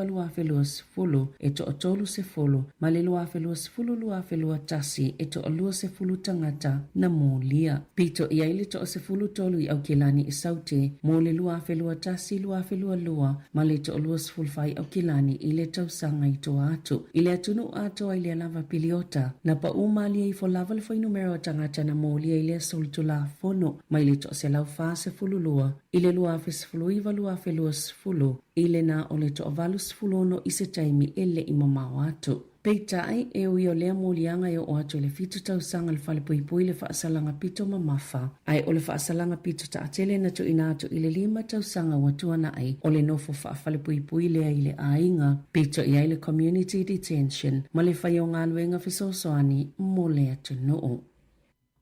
2020. e toatolu sefulu, ma le 2020 2021 e toalua sefulu tagata na molia. Pito i ai le toa-13 i Aukilani i Saute mo le 2021 2022 ma le toa-24 i Aukilani i le tausaga i tua atu. I le atunuu atoa i lea lava piliota, na paʻū malie ifo lava le fuainumera o tagata na molia i lea solitulafono mai le toa-142 i le 2019 2020 i le na o le toa-86 i se taimi e le i mamao atu. Peitai, e ui o lea moliaga e oo atu i le fitu tausaga le falepuipui le faasalaga pito mamafa, ae o le faasalaga pito taatele na tuuina atu i le lima tausaga ua tuanai o le nofo faafalepuipui lea i le aiga, pito i ai le Community Detention ma le fai o galuega fesoasoani mo le atunuu.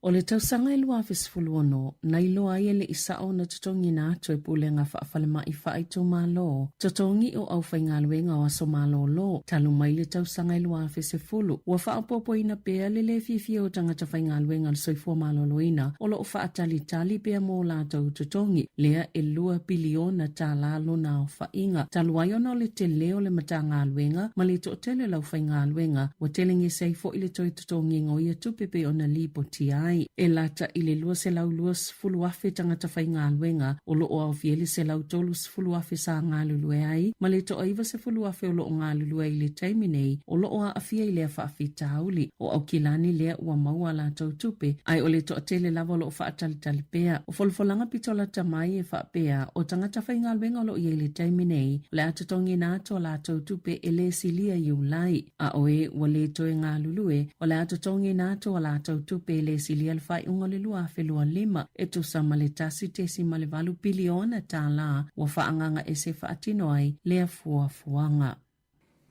O le tausaga e 2016, na iloa ai e le i sao ona totogiina atu e Pulega Faafalemai Faaitumalo totogi o aufaigaluega o aso malolo talu mai le tausaga e 2010. Ua faaopoopoina pea le lē fiafia o tagata faigaluega o le soifua maloloina o lo o faatalitali pea mo latou totogi, lea e lua piliona tālā lona aofaiga. Talu ai ona o le tele o le Matagaluega ma le toatele o le aufaigaluega, ua telegese ai foi le toe totogiga o ia tupe pei ona lipotia ai. E lata i le 220,000 tagata faigaluega o lo o aofia ai le 130,000 sa galulue ai ma le toa-90,000 o lo o galulue ai i le taimi nei o lo o aafia i lea faafitauli. O Aukilani lea ua maua a latou tupe, ae o le toatele lava o lo o faatalitali pea. O folafolaga pito lata mai e faapea, o tagata faigaluega o lo o i ai i le taimi nei, o le a totogiina atu a latou tupe e lē silia Iulai. A o e ua lē toe galulue, o le a totogiina atu a latou tupe e lē silia le faaiuga o le 2025, e tusa ma le 1.8 piliona tālā ua faaagaaga ese e faatino ai lea fuafuaga.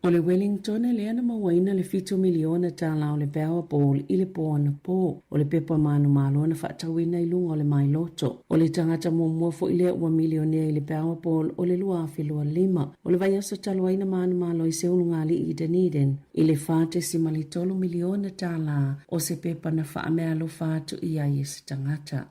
O le Wellingtone lea na mauaina le fitu miliona tālā o le Powerball i le pō anapō. O le pepa manumalo na faatauina i luga o le mailoto. O le tagata muamua foi lea ua milionea i le Powerball o le 2025. O le vaiaso talu ai na manumalo i se ulugalii i Dunedin i le $4.3 miliona tālā o se pepa na faameaalofa atu i ai e se tagata.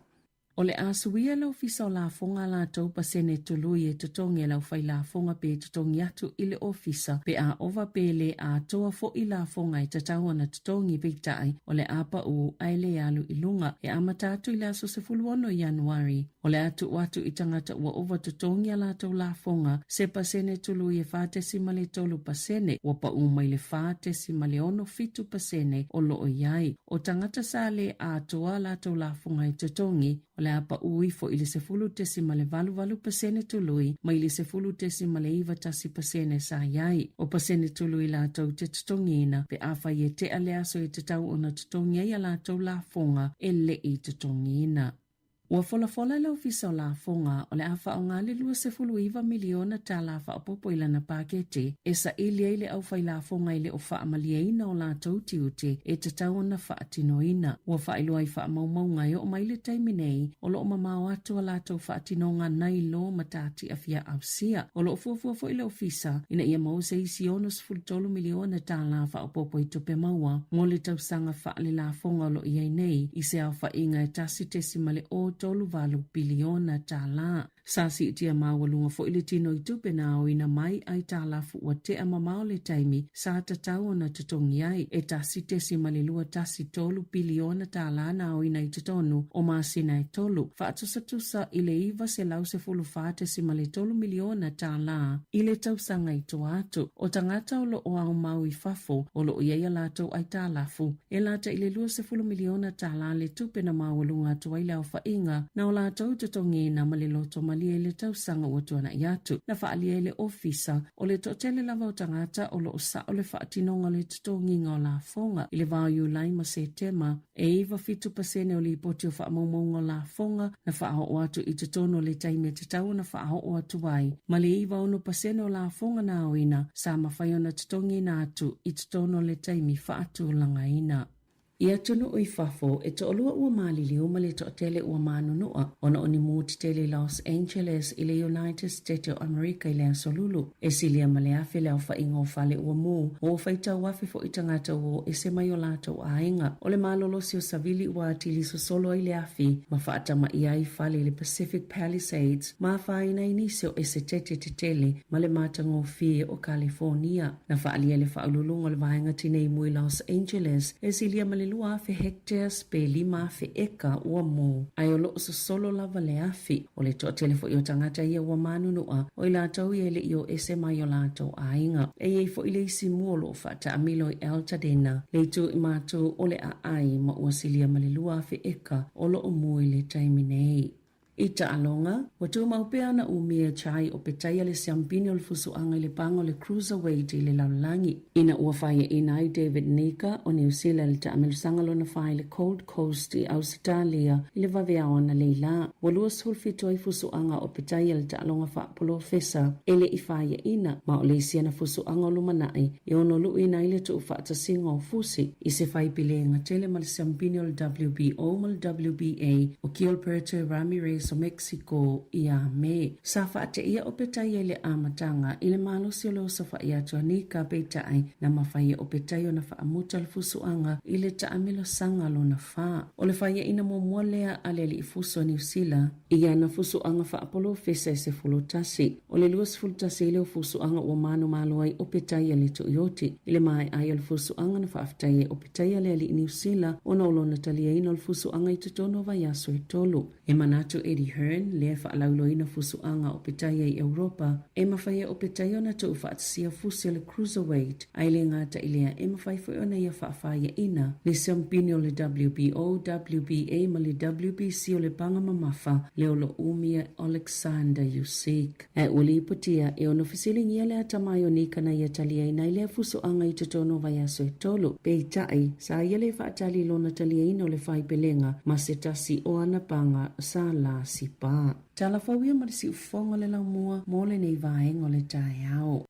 O le a suia le Ofisa o Lafoga a latou pasene tului e totogi e le aufailafoga pe totogi atu i le Ofisa pe a ova pe le atoa foʻi lafoga e tatau ona totogi peitai o le a paʻu ae le alu i luga e amata atu i le aso 16 Ianuari. O le a tuu atu i tagata ua ova totogi a latou lafoga se pasene tului e 4.3% ua paʻu mai le 4.67% o loo i ai. O tagata sa le atoa a latou lafoga e totogi, o le a paʻu ifo i le 10.88% tului mai le 10.91% sa i ai. O pasene tului latou te totogiina pe afai e tea le aso e tatau ona totogi ai a latou lafoga e leʻi totogiina. Ua folafola le Ofisa o Lafoga o le a faaaoga le $29 miliona tala faaopoopo i lana paketi e saili ai le aufailafoga e le o faamalieina o latou tiute e tatau ona faatinoina. Ua faailoa i faamaumauga e oo mai le taimi nei o lo o mamao atu a latou faatinoga nai lo matatia ausia. O lo o fuafua foi le Ofisa ina ia maua se isi $63 miliona tala faaopoopo i tupe maua mo le tausaga faalelafoga o lo o i ai nei i se aofaiga e $1.038 piliona tala. Sa siitia maualuga foi le tino i tupe na aoina mai aitalafu ua tea mamao le taimi sa tatau ona totogi ai, e $1.213 piliona tala na aoina i totonu o masina e tolu, faatusatusa i le $914.3 miliona tala i le tausaga i tua atu. O tagata o lo o aumau i fafo o lo o i ai a latou aitalafu, e lata i le $20 miliona tala le tupe na maualuga atu ai le aofaiga na o latou totogiina ma le loto malie i le tausaga ua tuanai atu. Na faaalia e le Ofisa O le toatele lava o tagata o lo o sao le faatinoga o le totogiga o lafoga i le va o Iulai ma Setema, e 97% o lipoti o faamaumauga o lafoga na faaoo atu i totonu o le taimi e tatau ona faaoo atu ai, ma le 96% o lafoga na aoina sa mafai ona totogiina atu i totonu o le taimi faatulagaina. I atunuu i fafo, e toalua ua maliliu ma le toatele ua manunua ona o ni mu tetele i Los Angeles i le United State o Amerika i le Aso Lulu. E silia ma le 1,000 le aofaiga o fale ua mu, ma ua faitau afe foi tagata ua o ese mai o latou aiga. O le malolosi o savili ua atili sosolo ai le afi ma faatamaia ai fale i le Pacific Palisades ma afaina ai nisi o esetete tetele ma le matagofie o Kalifonia. Na faaalia e le Faauluuluga o le Vaega Tinei Mu i Los Angeles e silia ma le 2,000 hectares pe 5,000 eka ua mu, ae o lo o sosolo lava le afi. O le toatele foi o tagata ia ua manunua, o i latou ia e le i o ese mai o latou aiga. E i ai foi le isi mu o lo o faataamilo i Altadena, le itu i matu o le aai ma ua silia ma le 2,000 eka o lo o mu i le taimi nei. I taaloga, ua tumau pea ana umia chai o petaia le siampini o le fusuaga i le paga o le cruiserweight i le lalolagi. Ina ua faiaina ai David Nika o Niu Sila i le taamelosaga lona fa i le Gold Coast i Ausetalia i le vaveao analeila, ua 27 ai fusuaga o petaia le taaloga faapolofesa e le i faiaina, ma o le isi ana fusuaga o lumanai e ono luʻuina ai le tuufaatasiga o fusi i se faipilega tele ma le siampini o le WBO ma le WBA o Gilberto Ramirez o Mexico ia Me. Sa faateia o Petaia i le amataga i le malosi o le osofaʻi atu a Nika peitai na mafai e o Petaia ona faamuta le fusuaga i le taamilosaga lona fa. O le faiaina muamua lea a le alii fusu a Niu Sila i ana fusuaga faapolofesa e 11. O le 21 ai lea o fusuaga ua manumalo ai o Petaia le Tuioti. I le maea ai o le fusuaga na faafetai ai o Petaia le alii Niu Sila ona o lona taliaina o le fusuaga i totonu o vaiaso e tolu. E manatu Eddie Hearn, lea e faalauiloaina fusuaga o Petaia i Europa, e mafai e o Petaia ona tuufaatasia fusi o le Cruiserweight, ae le gata i lea e mafai foi ona ia faafaiaina le siampini o le WBO, WBA ma le WBC o le paga mamafa lea o lo o umia e Oleksandr Usyk. Ae ua lipotia e ono fesiligia le atamai o Nika na ia taliaina ai lea fusoaga i totonu o vaiaso e tolu. Peitai, sa ia le faatali i lona taliaina o le faipelega ma se tasi o ana paga sa la sipa. Tala fou ia ma le siufofoga o le laumua mo lenei vaega o le taeao.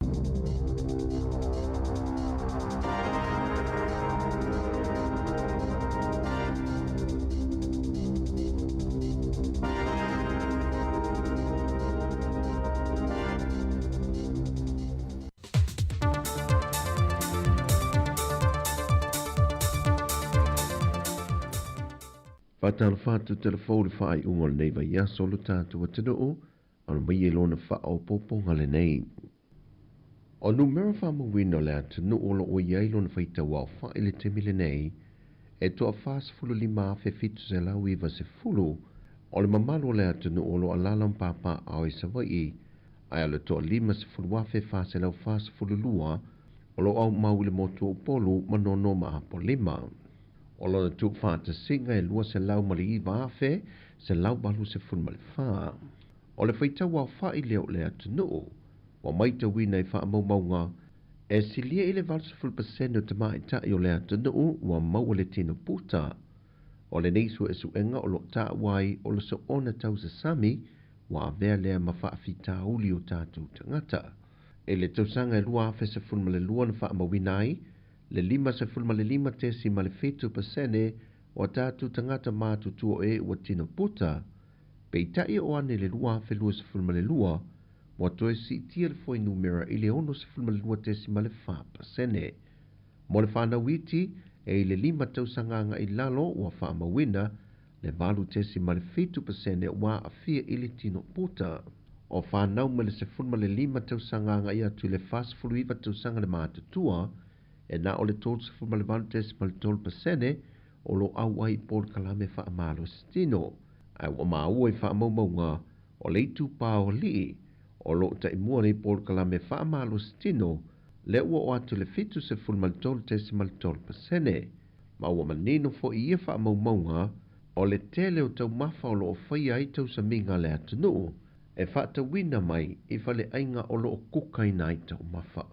Faatalofa atu telefou le faaiuga o lenei vaiaso lo tatou atunuu ona mai i lona faaopoopoga lenei. O numera faamauina o le atunuu o lo o i ai lona faitau aofai i le taimi lenei e 45,790 o le mamalu o le atunuu o lo o alaala ma papaaao i Savaii, ae o le 50,442 o lo o aumau i le motu o Upolu ma Nono ma Apolima. O lona tuufaatasiga e 209,184. O le faitau aofai lea o le atunuu ua matauina i faamaumauga e silia i le 80% o tamaitai o le atunuu ua maua le tino puta. O lenei suesuega o lo o taua ai o le soona tausasami ua avea lea ma faafitauli o tatou tagata. I le tausaga e 2012 na faamauina ai le 55.7% o a tatou tagata matutua o e ua tino puta, peitai o ane le 2022 ua toe siitia le fuainumera i le 62.4%. Mo le fanau iti e i le 5 tausaga agai i lalo ua faamauina le 8.7% ua aafia i le tino puta. O fanau mai le 15 tausaga agai atu i le 49 tausaga le matutua e na o le 38.3% o lo o auai i polokalame faamalositino, ae ua maua i faamaumauga o le itupa o alii o lo o taimua nei polokalame faamalositino lea ua oo atu i le 73.3%, ma ua manino foi i ia faamaumauga o le tele o taumafa o lo o faia ai tausamiga a le atunuu e faatauina mai i faleaiga o lo o kukaina ai taumafa.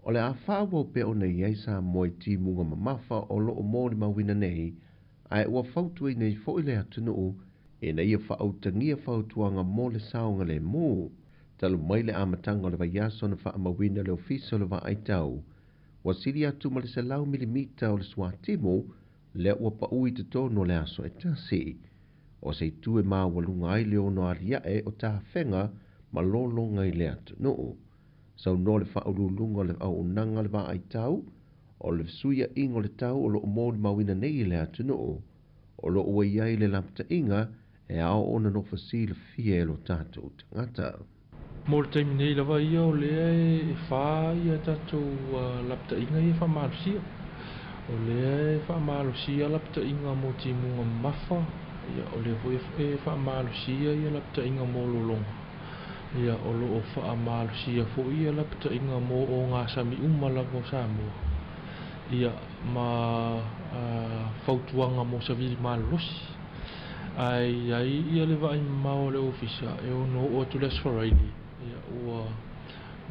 O le a faaauau pea ona i ai Samoa i timuga mamafa o lo o molimauina nei, ae ua fautuaina ai foi le atunuu ina ia faautagia fautuaga mo le saogalemu. Talu mai le amataga o le vaiaso na faamauina le Ofisa o le Vaai Tau, ua sili atu ma le 100 milimita o le suatimu lea ua pau i totonu o le aso e tasi. O se itu e maualuga ai le ono aliae o tafega ma lologa i le atunuu. Saunoa le faauluuluga o le auaunaga o le Vaai Tau, o le fesuiaiga o le tau o lo o molimauina nei i le atunuu, o lo o ua i ai le lapataiga e ao ona nofo silafia e lo tatou tagata. Mo le taimi nei lava ia o lea e fa ia tatou lapataiga ia faamalosia. O lea e faamalosia lapataiga mo timuga mamafa, ia o lea foi e faamalosia ia lapataiga mo lologa, ia o lo o faamalosia foi ia lapataiga mo ogasami uma lava o Samoa, ia ma fautuaga mo savili malolosi. Ae i ai ia le vaai mamao a le Ofisa e ono oo atu le Aso Faraile, ia ua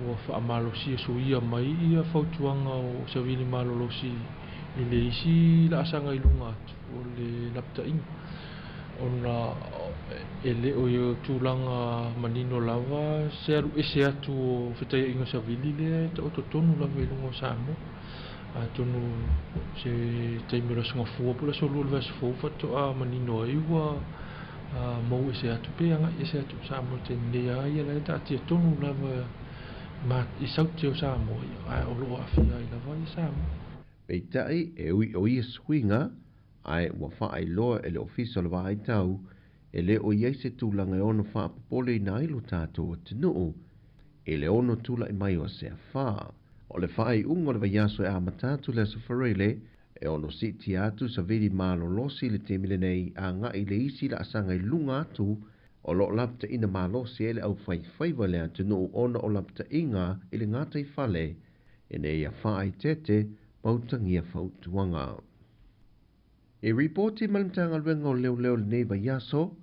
ua faamalosia suia mai ia fautuaga o savili malolosi i le isi laasaga i luga atu o le lapataiga, ona e le o i tulaga manino lava se alu ese atu o fetaiaiga savili lea e taoto tonu lava i luga o Samoa. Atonu se taimi o le Aso Gafua po o le Aso Lua o le vaiaso fou faatoa manino ai ua mou ese atu pe agai ese atu o Samoa i le taimi nei a ia la e taatia tonu lava i saute o Samoa ia, ae o lo o aafia ai lava ia Samoa. Peitai, e ui o ia suiga, ae ua faailoa e le Ofisa o le Vaai Tau, e le o i ai se tulaga e ono faapopoleina ai lo tatou atunuu i le ono tulai mai o se afa. O le faaiuga o le vaiaso e amata atu le Aso Faraile, e ono siitia atu savili malolosi i le taimi lenei agai i le isi laasaga i luga atu o lo o lapataiina malosi ai le aufaifaiva i le atunuu ona o lapataiga i le gataifale ina ia faaeteete ma utagia fautuaga. I ripoti mai le Matagaluega o Leoleo i lenei vaiaso,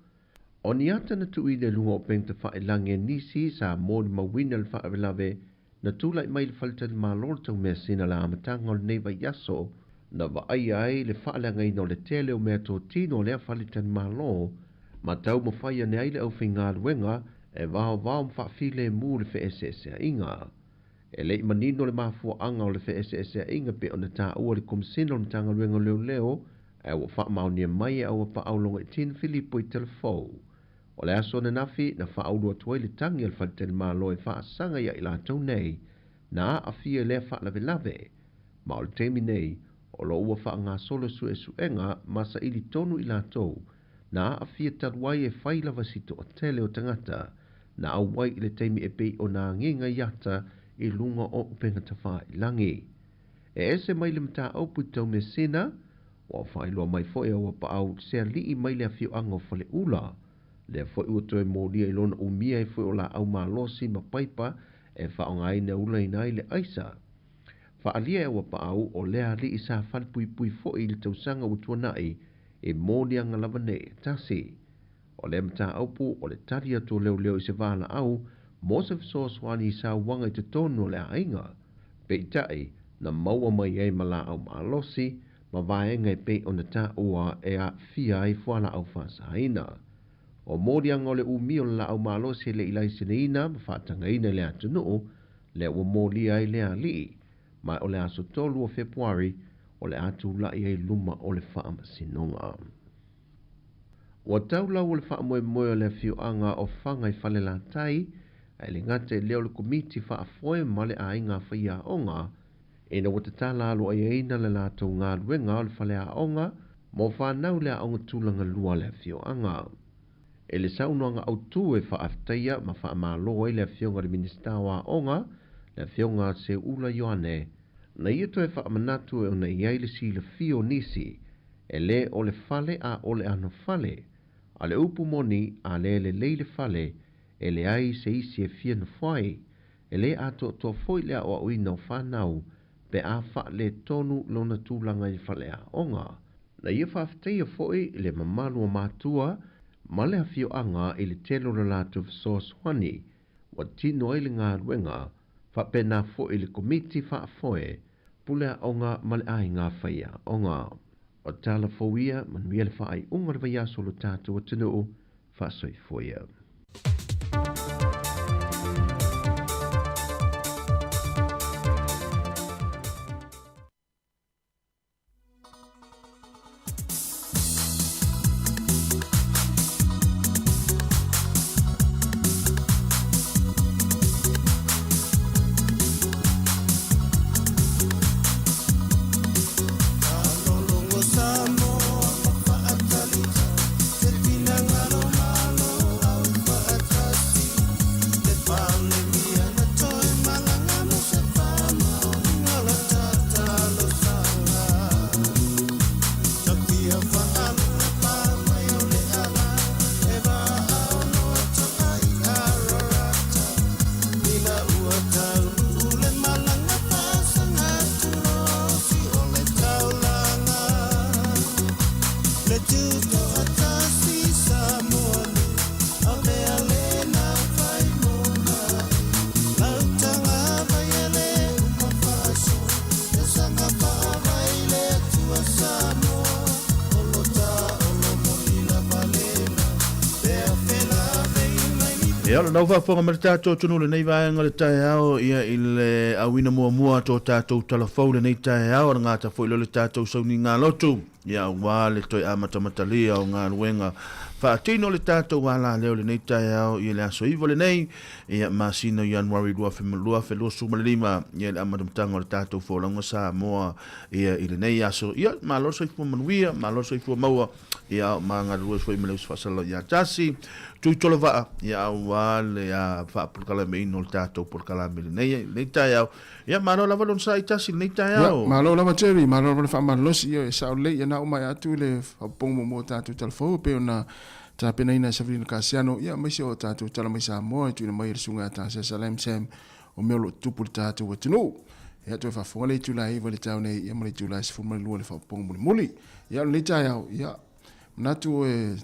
o ni ata na tuuina i luga o upegatafailagi a nisi sa molimauina le faalavelave na tulai mai i le faletalimalo o le taumeasina i le amataga o lenei vaiaso, na vaaia ai le faaleagaina o le tele o meatotino o lea faletalimalo ma taumafai ane ai le aufaigaluega e vaovao ma faafilemu le feeseeseaiga. E le i manino le mafuaaga o le feeseeseaiga pei ona taua e le Komesina o le Matagaluega o Leoleo, ae ua faamaonia mai e Auapaau Logaitin Filipo i Telefou. O le aso ananafi na faaulu atu ai le tagi a le faletalimalo e faasaga ia i latou nei na aafia i lea faalavelave, ma o le taimi nei O lo o ua faagasolo suesuega ma saili tonu i latou na aafia talu ai e fai lava si toatele o tagata na auai i le taimi e pei ona agiga i ata i luga o upega tafailagi. E ese mai le mataupu i Taumeasina, ua faailoa mai foi e Auapaau se alii mai le afioaga o Faleula, lea foi ua toe molia i lona umia ai foi o laau malosi ma paipa e faaaogaina e ulaina ai le aisa. Faaalia e Auapaau o lea alii sa falepuipui foi i le tausaga ua tuanai i moliaga lava nei e tasi. O lea mataupu o le tali atu o leoleo i se valaau mo se fesoasoani i sauaga i totonu o le aiga. Peitai, na maua mai ai ma laau malosi ma vaega e pei ona taua e aafia ai fualaau faasaina. O moliaga o le umi o le laau malosi e le i laiseneina ma faatagaina i le atunuu, lea ua molia ai lea alii, ma o le aso 3 o Fepuari o le a tulai ai luma o le faamasinoga. Ua tau lau o le faamoemoe o le afioaga o Faga i Falelatai, ae le gata i lea o le Komiti Faafoe ma le Aiga Faiaoga, ina ua tatala aloaiaina le latou galuega o le faleaoga mo fanau i le aoga tulaga lua a le afioaga. I le saunoaga autu e faafetaia ma faamalo ai le Afioga i le Minisita o Aoga, le Afioga Seuula Ioane, na ia toe faamanatu e ona i ai le silafia o nisi, e le o le fale a o le anofale, a le upu moni a le lelei le fale, e leai se isi e fia nofo ai, e le atoatoa foi le aoaoina o fanau pe a faaletonu lona tulaga i le faleaoga. Na ia faafetaia foi le mamalu o matua ma le afioaga i le tele o le latou fesoasoani ua tino ai le galuega, faapena foi le Komiti Faafoe, Pule Aoga ma le Aiga Faiaoga. O tala fou ia, manuia le faaiuga o le vaiaso o lo tatou atunuu. Faasoifua ia. Ia, o lenau faafofoga mai le tatou atunuu lenei vaega o le taeao, ia i le auina muamua tō tātou talafou lenei taeao, a gata foi lea o le tātou sauniga lotu, ia aua le toe amatamatalia o galuega faatino le tātou alaleo lenei taeao, ia le aso 9 lenei, ia masina o Ianuari 2025, ia le amatamataga o le tātou folauga Samoa, ia i lenei aso, ia malo le soifua manuia, malo le soifua maua, ia o ma galulue foi ma le uso faasalalau ia tasi, Tuitolovaa, ia aua le faapolokalameina o le tātou polokalame lenei, lenei taeao. Ia, malo lava lona sa i tasi lenei taeao. Ia, malo lava Jerry, malo lava le faamalosi, ia e sao lelei, ia na uma atu le faaupuga muamua o tatou talafou e pei ona tapenaina e Savelina Kasiano, ia aemaise o tatou tala mai Samoa e tuuina mai e le susuga ia Tasesa Lam Sam o mea o lo o tutupu i le tatou atunuu. Ia, toe faafofoga le itula e 9 i le taeao nei, ia ma le itula e 12 i le faaupuga mulimuli. Ia, o lenei taeao, ia, manatu e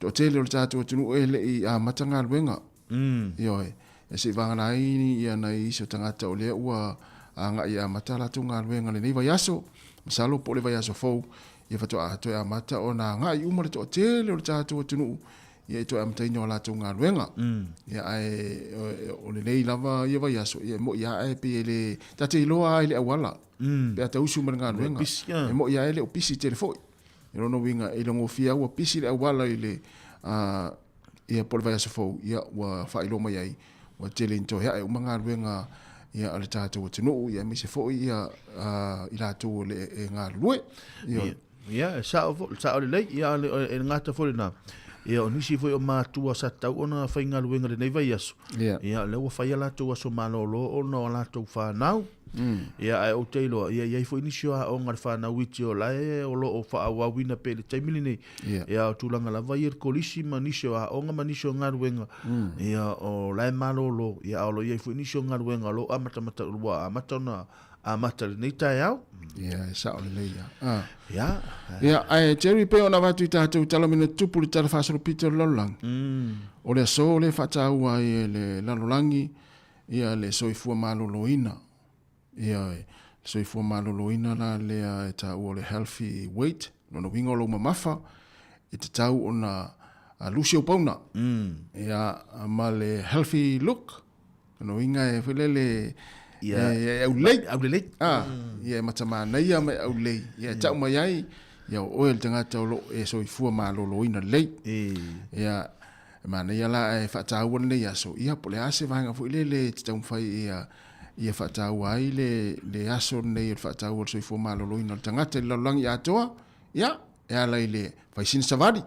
toatele o le tatou atunuu e le i amata galuega. Ioe. E se i vagana ai ia nai isi o tagata o lea ua agai e amata a latou galuega lenei vaiaso, masalo po o le vaiaso fou, ia faatoa toe amata ona agai uma le toatele o le tatou atunuu ia i toe amataina o latou galuega. Ia ae o lenei lava ia vaiaso, ia e moi lava ae pei e le, ta te iloa lava i le auala, pe a tausu ma le galuega, e moi lava e le o pisi tele foi. I lona uiga, e iloagofie lava ua pisi le auala i le ia po o le vaiaso fou, ia ua faailoa mai ai, ua tele ina toe ae uma galuega ia, a le tatou atunuu, ia, aemaise foi ia, i latou o le e galulue. Ia, ia e sao foi, sao lelei, ia, e gata foi lena. Ia, o nisi foi o matua sa tatau ona faigaluega i lenei vaiaso, ia, ia lea ua fai a latou aso malolo ona o a latou fanau. Ia, ae ou te iloa, ia, e i ai foi nisi o aoga a le fanau iti o la e o lo o faaauauina pea i le taimi lenei. Ia, o tulaga lava ia i le kolisi ma nisi o aoga ma nisi o galuega, ia, o la e malolo, ia, a o lo o i ai foi nisi o galuega o lo o amatamata, ua amata ona amata i lenei taeao. Ia, e sao lelei ia. Ah. Ia. Ia, ae Jerry, pei ona avatu i tatou tala mea na tutupu i le tala faasolopito o le lalolagi. O le aso lea e faataua ai e le lalolagi ia le soifua maloloina. Ia, le soifua maloloina la lea e taua o le healthy weight, lona uiga o lou mamafa, e tatau ona lusi ou pauna. Ia, ma le healthy look, lona uiga e foi lele, e aulelei. Aulelei. Ah, ia e matamanaia ma e aulelei. Ia e tau mai ai, ia o oe le tagata o lo o e soifua maloloina lelei. Ia, E manaia la ae faataua lenei aso, ia po o le a se vaega foi lele e te taumafai ia ia faataua ai le le aso lenei o le faataua o le soifua maloloina o le tagata i le lalolagi atoa, ia e ala i le fai sina savali,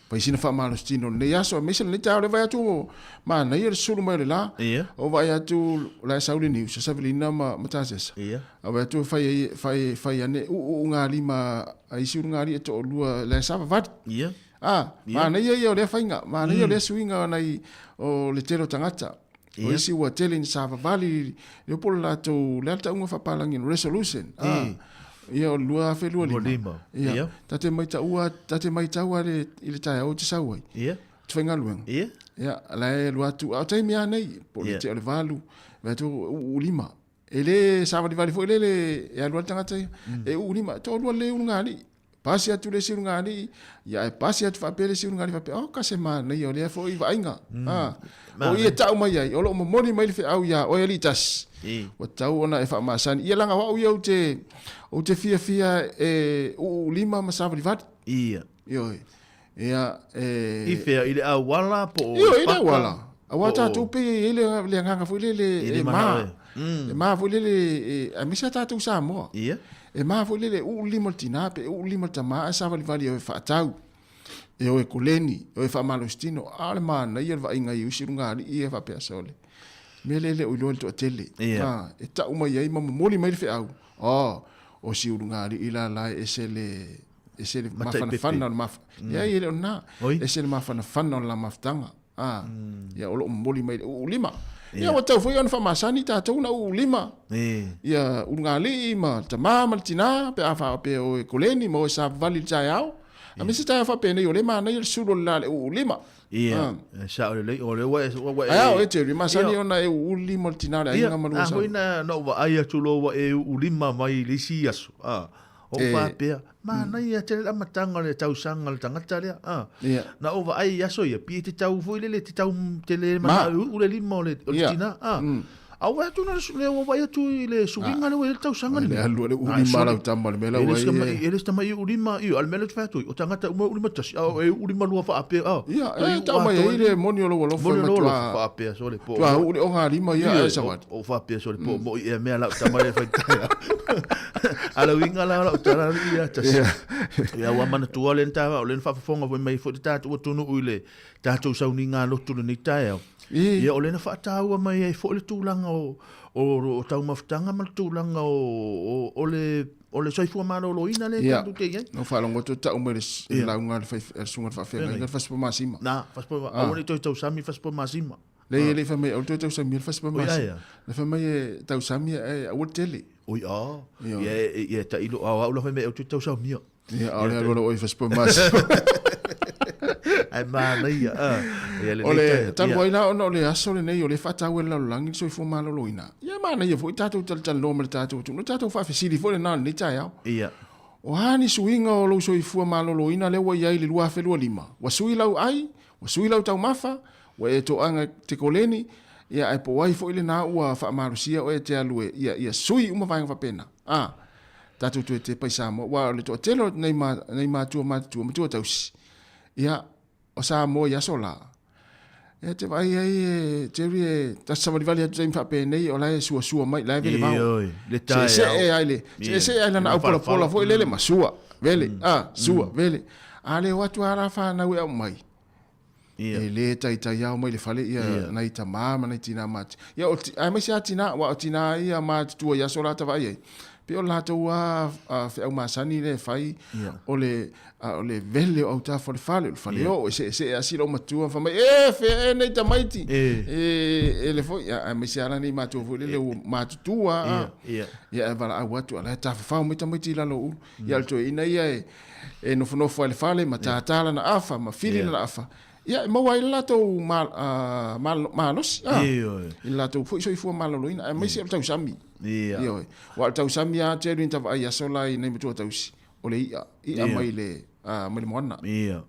fai sina faamalositino i lenei aso aemaise lenei taeao lea vaai atu ua manaia le sulu mai o le la. Ia. O vaai atu o la e sau le news a Savelina ma ma Tasesa. Ia. A vaai atu e fai ai fai fai ane ulugalima a isi ulugalii e toalua la e savavali. Ia. A, manaia ia o lea faiga, manaia o lea suiga o nai o le tele o tagata. O isi ua tele ina savavali le po o le latou, le a le tauga faapalagi resolution. A, ia o le 2025. Ia, ta te maitaua, ta te maitau lava i le taeao ou te sau ai. Ia. Ou te faigaluega. Ia. Ia, la e alu atu, a o taimi lava nei, po o le tea o le 8, vaai atu ua uu lima. E le savalivali foi lele e alu ai le tagata ia. E uu lima, toalua lelei ulugalii. Pasi atu le isi ulugalii, ia ae pasi atu faapea le isi ulugalii faapea, oh ka se manaia o lea foi vaaiga. Ah, o i e tau mai ai, o lo o momoli mai le feau iā oe alii tasi. Ua tatau ona e faamasani. Ia leaga o au ia ou te, ou te fiafia e uu lima ma savalivali. Ia. Ioe. Ia, e... I whea, i le auala po o Ioe, i le auala. Aua tatou pei e i ai le, le agaga foi lele e ma. E ma foi lele, e, aemaise a tatou Samoa. Ia. E ma foi lele, uu lima le tinā pe uu lima le tamā ae savalivali e o e faatau. E o e koleni, e o e faamalositino. A o le manaia o le vaaiga i usi lugalii ia faapea sole. Mea lea e le o iloa e le toatele. Ia. A, e tau mai ai ma momoli mai le feau. Oh, o si ulugalii la la e ese le, ese le mafanafana o le maf... Leai, e le o lena. Ese le mafanafana o le la mafutaga. A, ia, o lo o momoli mai le uu lima. Ia, ua tatau foi ona faamasani tatou na uu lima. Ia, ulugalii ma le tama ma le tina, pe a faapea o e koleni ma o e savavali i le taeao. Aemaise taeao faapenei, o lea e manaia le sulu o le la i le uu lima. Ia, e sao lelei, o lea ua e... Ua e Ae a oe Jerry, masani ona e uu lima o le tina o le aiga ma lua sau. Ia, a foi na ou vaai atu loa ua e uu lima mai i le isi aso. A, Ou faapea, manaia tele le amataga o le tausaga a le tagata lea. A, na ou vaai i aso ia, pei e te tau foi lele, te tau te le manao e uu le lima o le, o le tina. A, a ou vaai atu na le, ua vaai atu i le suiga lea ua i ai le tausaga lenei. Le alu le uu lima lau tama le mea la ua i. E le se tama i uu lima, io, a o le mea lea ou te fai atu ai, o tagata uma e uu lima tasi, a o e uu lima lua faapea, a. Ia, e tau mai ai le moni o lou alofa e matua. Faapea sole po. Tua uu le ogalima ia ae savali. Ou faapea sole po o moi ea mea lau tama lea e fai taeao. A le uiga la o lau tala alii ia tasi. Ia ua manatua lea na ta, o lea na faafofoga foi mai foi le tatou atunuu i le tatou sauniga lotu lenei taeao. Ia o lea na faataua mai ai foi le tulaga o, o, o taumafataga ma le tulaga o, o, o le o le soifua maloloina lea tatou te i ai. Na ou faalogo atu e tau mai le lauga a le susuga i le faafeagaiga le fasipomasima. Na, fasipomasima. Aua ne i toe tausami fasipomasima. Leai e le i fai mai aua le toe tausami le fasipomasima. Na fai mai e tausami ae aua le tele. Oi a. Ia ia tailo a au la fai mai aua toe tausamia. Ia a o le alu ala oe i fasipomasima. Ae manaia a. Ia lenei. O le talu ai la ona o le aso lenei o lea e faataua e le lalolagi le soifua maloloina. Ia manaia foi tatou talatalanoa ma le tatou atunuu. O le tatou faafesili foi lena i lenei taeao. Ia. O a ni suiga o lou soifua maloloina lea ua i ai i le 2025? Ua sui lau ai? Ua sui lau taumafa? Ua e toaga te koleni, ia ae po o ai foi lena ua faamalosia oe e te alu e, ia, ia sui uma vaega faapena. A, tatou toe tepa i Samoa, aua o le toatele o nei, ma, nei matua matutua, matua tausi, ia, o Samoa i aso la. Ia te vaai ai e Jerry e tasi savalivali atu taimi faapenei o la e suasua mai la e vele vao. Ioe, le taeao. Seesee ai le, seesee ai lana aupolapola foi lele ma sua, vele, a, sua, vele. A le o atu lava la fanau e aumai, e le taitaiao mai le fale ia nai tamā ma nai tinā mati. Ia o, aemaise lava tinā, aua o tinā ia matutua i aso la ta vaai ai, pei o le latou lava feau masani lea e fai, o le A o le vele o autafa o le fale, o le fale oo, e seesee lava si loomatua ma fai mai, E, fea ea nei tamaiti? E, e le foi, aemaise lava la nei matua foi lele ua matutua a. Ia, ae valaau atu, a o la e tafafao mai tamaiti i lalo o ulu. Ia, o le toeaina ia e nofonofo ai i le fale ma tātā lana afa, ma fili lana afa, ia, e maua ai le latou malosi, a, i le latou foi soifua maloloina, aemaise o le tausami. Ioe. Aua o le tausami lava, tele ina vaai i aso la i nai matua tausi, o le i'a, i'a mai le, mai le moana. Ia.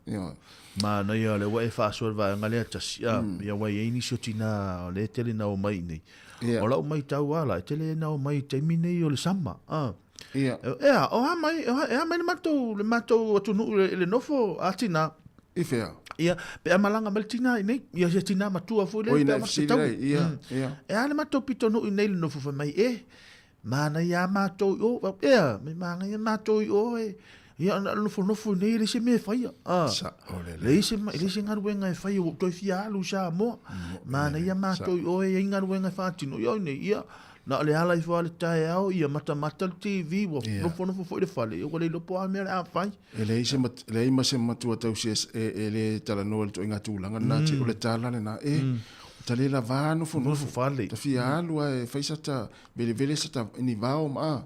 Manaia o lea ua e faasoa i le vaega lea tasi, a, ia aua e i ai nisi o tinā o lea e tele ina omai i inei. O lau matau lava la, e tele ina omai i le taimi nei o le sama, a. Ea, o a mai, e a mai le matou, le matou atunuu i le nofo a tinā. I fea? Ia, pe a malaga mai le tinā i inei, ia se tinā matua foi lea, pe a se taui. Ia, ia. E a le matou pitonuu i inei i le nofo fai mai, e, Manaia a matou i o, ea, me manaia matou i o e, ia na nofonofo i nei e leai se mea e faia. Ah, leai se, leai se galuega e faia, ua ou toe fia alu i Samoa. Manaia matou i o e i ai galuega e faatino, ia oi nei, ia, na o le ala ifo lava le taeao, ia matamata le TV, ua nofonofo foi i le fale, ia ua le iloa po o a mea o le a fai. E leai se leai ma se matua tausi e le talanoa i le ituaiga tulaga lena, o le tala lena, e, ua ta le lava nofonofo, ta fia alu lava e fai sata Velevele se ta ni vao ma a.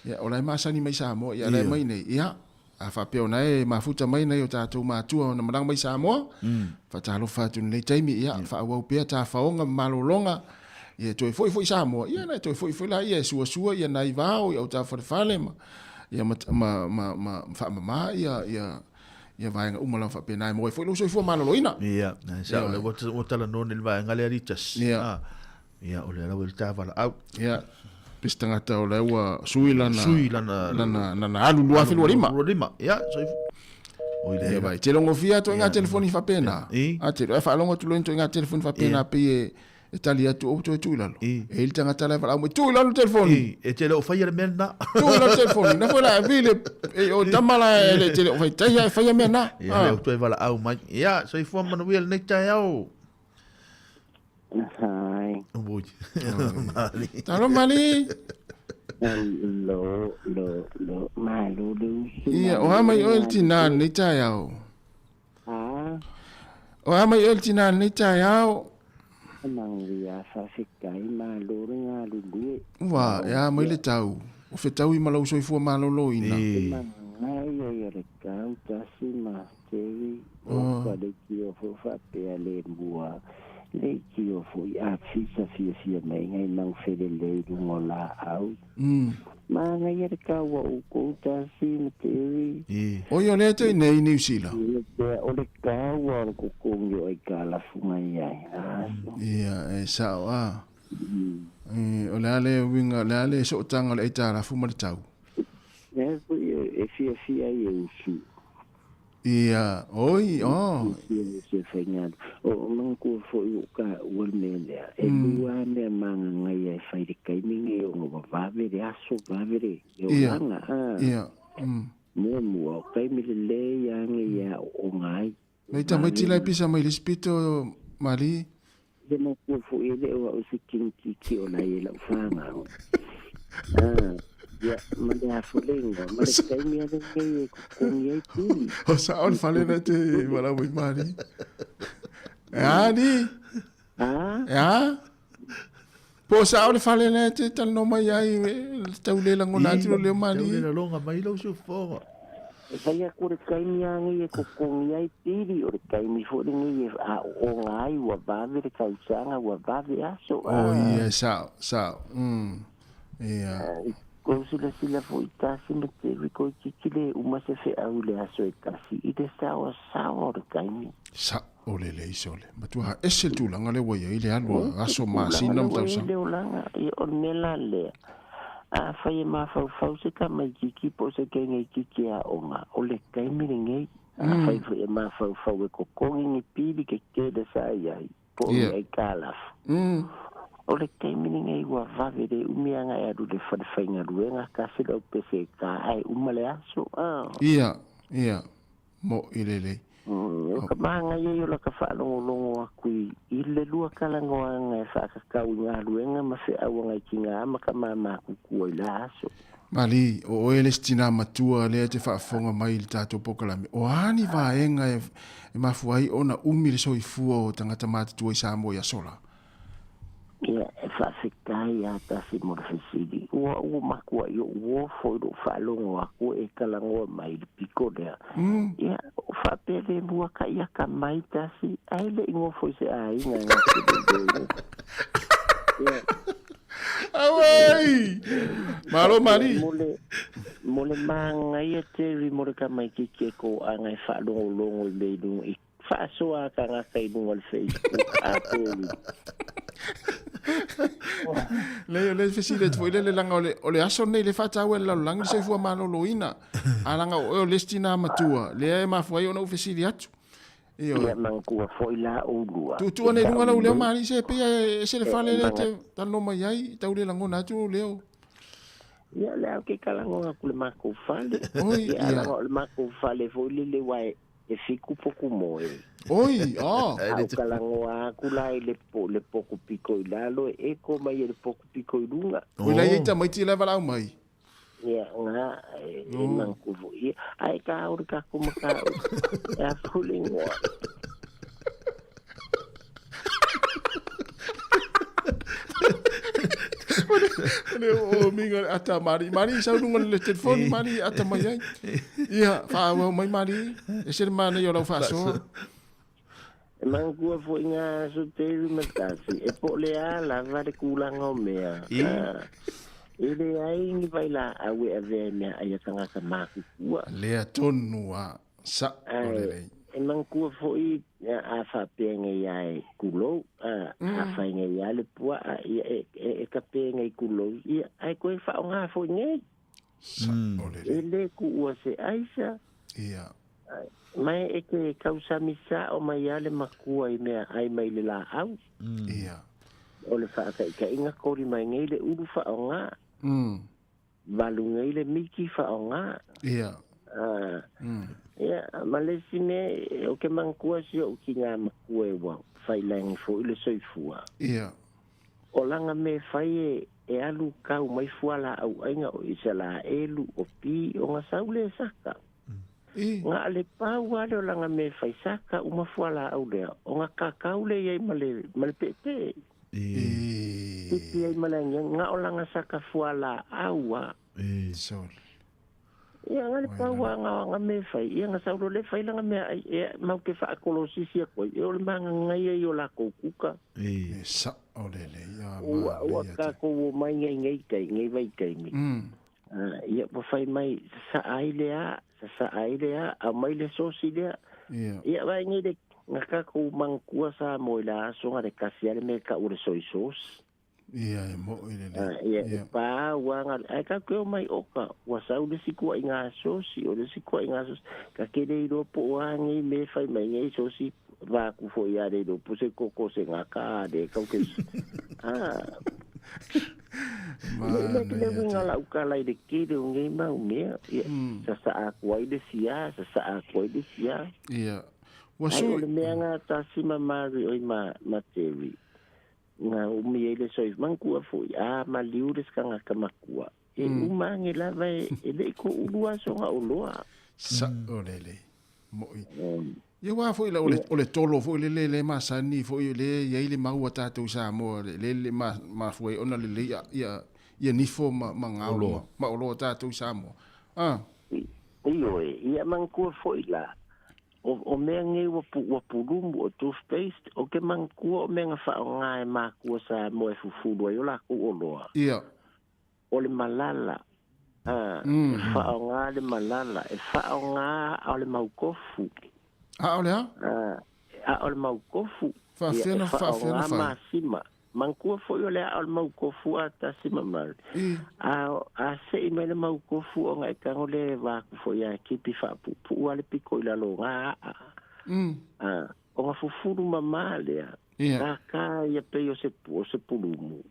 Ia, o la e masani mai Samoa, ia, o la e mai nei. Ia, a faapea o na e mafuta mai nai o tatou matua ona malaga mai Samoa, faatalofa atu i lenei taimi, ia, faaauau pea tafaoga ma malologa, ia, toe foi foi Samoa, ia, na e toe foi foi laia e suasua ia nai vao i autafalefale ma, ia, ma, ma, ma, ma faamama ia, ia, ia vaega uma lava faapena e maua ai foi lou soifua maloloina. Ia, sao lea ua talanoa nei i le vaega lea Litas. Ia. Ia, o lea lava i le tavalaau. Ia, pe se tagata o lea ua sui lana... Sui lana... Lana, lana alu 2025. 25, ia, soifua. Oi lea. Ia vai, te logofia atu i ngā telefoni faapena. A te, e faalogo atu loa i ngā telefoni faapena pei e, e tali atu ou toe tuu i lalo. E i le tagata la e valaau mai, tuu i lalo le telefoni. E te le o faia le mea lena. Tuu i lalo le telefoni. Na foi la e vi le, e o tama la e le te le o fai taia e faia mea na. Ia, lea o toe valaau mai. Ia, soifua manuia lenei taeao. Hi. Ui. Mali. Talo mali. Lo, lo, lo, malo le usu. Ia, o a mai oe le tinā lenei taeao? Ah. O a mai oe le tinā lenei taeao? Manuia, faafetai, malo le galulue. Ua, e a mai le tau? O fetaui ma lou soifua maloloina. E manaia ia le tau tasi ma Terry, oka leitio foi faapea le mua leitio foi afisa fiafia mai ngai mau felelei luga o laau. Manaia le tau a outou tasi ma Terry. Oi o lea te inei i Niu Sila. O le taua o le totogi o aitalafu ngai ai. Ia, e sao a. O le a le uiga, o le a le sootaga o le aitalafu ma le tau? Lea foi e fiafia ai e usu. Ia, oi, oh. Fiafia se faiga. O manatua foi ua taua le mea lea. E lua lava mea magagaia e fai i le taimi lenei ona ua vave le aso, vave le olaga. Ia, Muamua, o taimi lelei lava lenei e aooga ai. Nei tamaiti la e pisa mai le isi pito, Mali. He matua foi e le o au se kinititi o lai e lau whanau. Ah, ia, ma le afo le ingoa, ma le taimi a lenei e kokongi ai pili. O sa o le fale na te walau mai Mali. E a ni? Ah? E a? Po sa o le fale na te talanoa mai ai, le tau le langona atu lo leo Mali. Tau le lalonga mai lau sufoga. E whai aku o le taimi a nei e kokongi ai pili, o le taimi foi lenei e aooga ai, ua vave le tausaga, ua vave aso. Oh, ia, sao, sao. Ia. Kou silasila foi tasi ma te toeitiiti le uma se feau i le aso e tasi i le saoasaoa o le taimi. Sao lelei sole. Matua ha ese le tulaga lea ua i ai le alu a aso, masina ma tausaga. Le olaga, ia o le mea la lea, afai e mafaufau se tamaitiiti po o se teine itiiti e aoga, o le taimi lenei. Afai foi e mafaufau e totogi ni pili tetele sa i ai, po o ni aitalafu. O le taimi lenei ua vave le umi aga e alu i le fale faigaluega, tasi lau pese e ta ae uma le aso. Ia, ia, mo'i lelei. O ka manaia ia o laka faalogologo atu i le lua talanoaga e faatatau i galuega ma feauaga i tina ma tama matutua i la aso. Mali, o oe le isi tinā matua lea e te faafofoga mai i le tatou polokalame, o a ni vaega e mafua ai ona umi le soifua o tagata matutua i Samoa i aso la? Ia, e faafetai a tasi mo le fesili. Ua ua matuai ou ofo i lou faalogo atu e talanoa mai i le pito lea. Ia, o faapea le muakai atamai tasi, ae le i nofo i se aiga e gase lelei. Ia. Auai! Malo Mali! Mo le, mo le manaia Terry mo le tamaitiiti e toaga e faalogologo i mea i luga i faasoa a tagata i luga o le Facebook a Terry. Le le fesili atu foi lele leaga o le o le aso lenei le faataua e le lalolagi le soifua maloloina. A leaga o oe o le isi tinā matua lea e mafua ai ona ou fesili atu. Ioe. Ia manatua foi la oulua. Tuutuu ane i luga lou leo Mali se pei e ese le fale lea e te talanoa mai ai, tau le lagona atu lou leo. Ia lea ou te talanoa atu i le matou fale. Oi, ia. Leaga o le matou fale foi lele aua e fitu potu moe. Oi, oh. A ou talanoa atu la i le po, le potu pito i lalo e echo mai e le potu pito i luga. Oi la e i ai tamaiti la e valaau mai. Ia, nga, e, e manatua foi. Ia, ae taua le tatou mataupu. E a foi le igoa. Le o minga le ata mari. Mari sau lunga le telefoni mari ata mai ai. Ia, faaauau mai mari. E se le manaia o lau faasoa. E manatua foi ngā aso Terry ma Tasi, e po o le a lava le tulaga o mea, e leai ni vailaau e avea i meaai a tagata matutua. Lea tonu a sa'o lelei. E manatua foi a faapea nei a e tulou, a fai nei a le puaa, ia e tape nei tulou, ia ae toe faaaoga foi nei. Sa'o lelei. E le tuua se aisa. Ia. Ma e te tausami sa'o mai a le makua i mea ai mai le laau. Ia. O le faataitaiga koli mai nei le ulu faaoga. Valu nei le miki faaoga. Ia. Ia, ma le isi mea, o ke manatua si o'u tina makua e ua failangi foi le soifua. Ia. O lana mea fai e, e alu kau mai fualaau aiga o Isalaelu, o pi, o na sau le saka. Nga le pau lava lea o lana mea fai saka uma fualaau lea, o na kakau lea i ai ma le, ma le peepee. Pipi ai ma le agiagi, nga o lana saka fualaau a. Ia, nga le pau lava nga o ana mea fai, ia na sau loa lea fai lana meaai, ia mau te faakolosisi atu ai, ia o le magagaia ia o lakou kuka. E sa'o lelei, a Ua, ua manaia tele. kakou omai nei nei tai, nei vaitaimi. Ia ua fai mai, sasaa ai le a, sasaa ai le a, aumai le sosi lea. Ia vaai nei le, na tatou manatua Samoa i le aso na le tasi lava le mea e tau o le soy sauce. Ia, e mo'i lelei. Ia, e pa ua na, ae tatou te omai oka, ua sau le isi tuuaiga sosi, o le isi tuuaiga sosi. Ta te le iloa po o a nei mea e fai mai nei sosi, vaeatu foi ia le iloa po se koko se gaka a le tau te a le le le uiga o lau tala i le tele o nei mau mea ia sasaa atu ai le sia sasaa atu ai le sia. Ia ua Ai o le mea na tasi ma Mary oi ma ma Terry na umi ai le soifua manatua foi a maliu le tagata matua e uma ane lava e le i toulu aso na oloa. Sa'o lelei. Mo'i. Ia aua foi la o le, o le tolo foi lele le masani foi le i ai le mau a tatou i Samoa le le le ma, mafua ai ona lelei ia, ia, ia nifo ma, ma gao ma, ma oloa tatou i Samoa. Ah. Ioe, ia manatua foi la, o, o mea nei ua, pu, ua pulumu, o toothpaste, o ke manatua o mea na faaaoga e makua Samoa e fufulu ai o lakou oloa. Ia. O le malala, a, e faaaoga le malala, e faaaoga a o le maukofu. A o le a? A, a o le maukofu. Faafefea Ia, na, e faafefea na faaaoga fai? masima. Manatua foi o le aa o le mautofu a tasi ma mari. A, a se'i mai le mautofu ona e tago lea e va atu foi ia Kipi faapuupuu lava le pito i lalo o na aa. A, ona fufulu mamā lea, tātā ia pei o se, o se pulumu.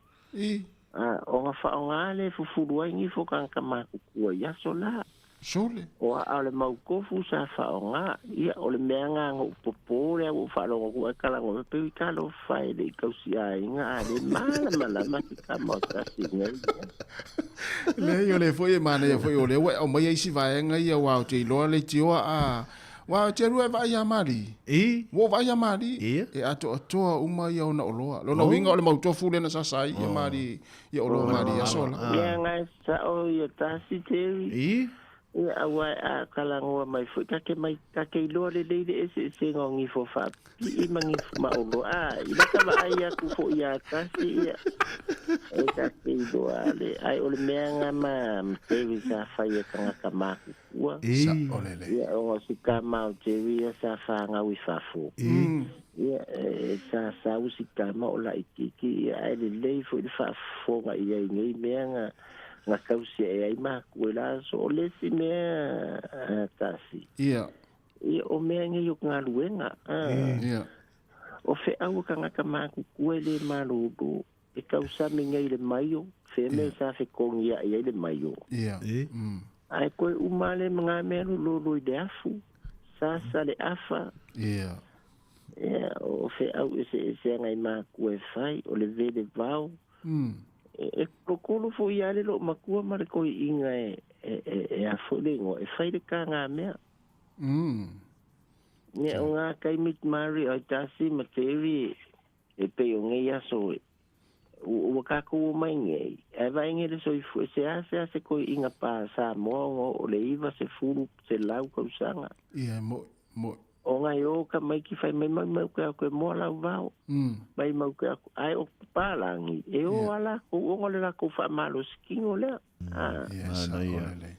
A, ona faaaoga lea e fufulu ai nifo tagata matutua i aso la. Sole. O aa o le mautofu sa faaaoga, ia o le mea na na ou popō lea ua ou faalogo atu ae talanoa mai pei ui talofa e le i tausiaiga a le malamalama si tama o tasi nei. Leai o le foi e manaia foi o lea ua e aumaia isi vaega ia aua ou te iloa leitioa a aua ou te alu e vaai ia Mali. I. Ua ou vaai ia Mali. Ia. E atoatoa uma ia ona oloa. Lona uiga o le mautofu lea na sasa ai ia Mali ia oloa Mali i aso la. Mea na e sao ia tasi Terry. I. Ia aua a talanoa mai foi ta te mai ta te iloa lelei le eseesega o nifo faapipii ma nifo maoloa. A i lata vaai atu foi ia tasi ia e ta te iloa le ai o le mea na ma Terry sa fai e tagata matutua. I. Sao lelei. Ia ona o si tama o Terry ia sa fanau i fafo. I. Ia e sa sau si tama o laitiiti ia ae lelei foi le faafofoga i ai nei mea na na tausi ae ai matua i la aso. O le isi mea a tasi. Ia. Ia o mea nei o galuega. Ia. O feau a tagata matutua e le malolo, e tausami nei i le maio, fea mea sa fetogiai ai le maio. Ia. Ae toe uma lea ma ngā mea lololo i le afu, sasa le afa. Ia. Ia, o feau eseese ana i matua e fai, o le vele vao. E kolokolo foi ia le loo matua ma le toeaiina e, e, e, e a foi le igoa, e fai le ka ngā mea. Ia, o ngā taimi Mari ai tasi ma Terry e pei o nei aso e, ua kākou o mai nei, ae vaai nei le soifua, e seasea se toeaiina pa Samoa ona oo le 90, 100 tausaga. Ia, mo'i, mo'i. Ona e o tamaiti fai mai, maumau ke aku e moa lau vao, maumau ke aku, ae o papalagi, e o a lakou ona o le lakou faamalosi kino lea. Ia, sao lelei.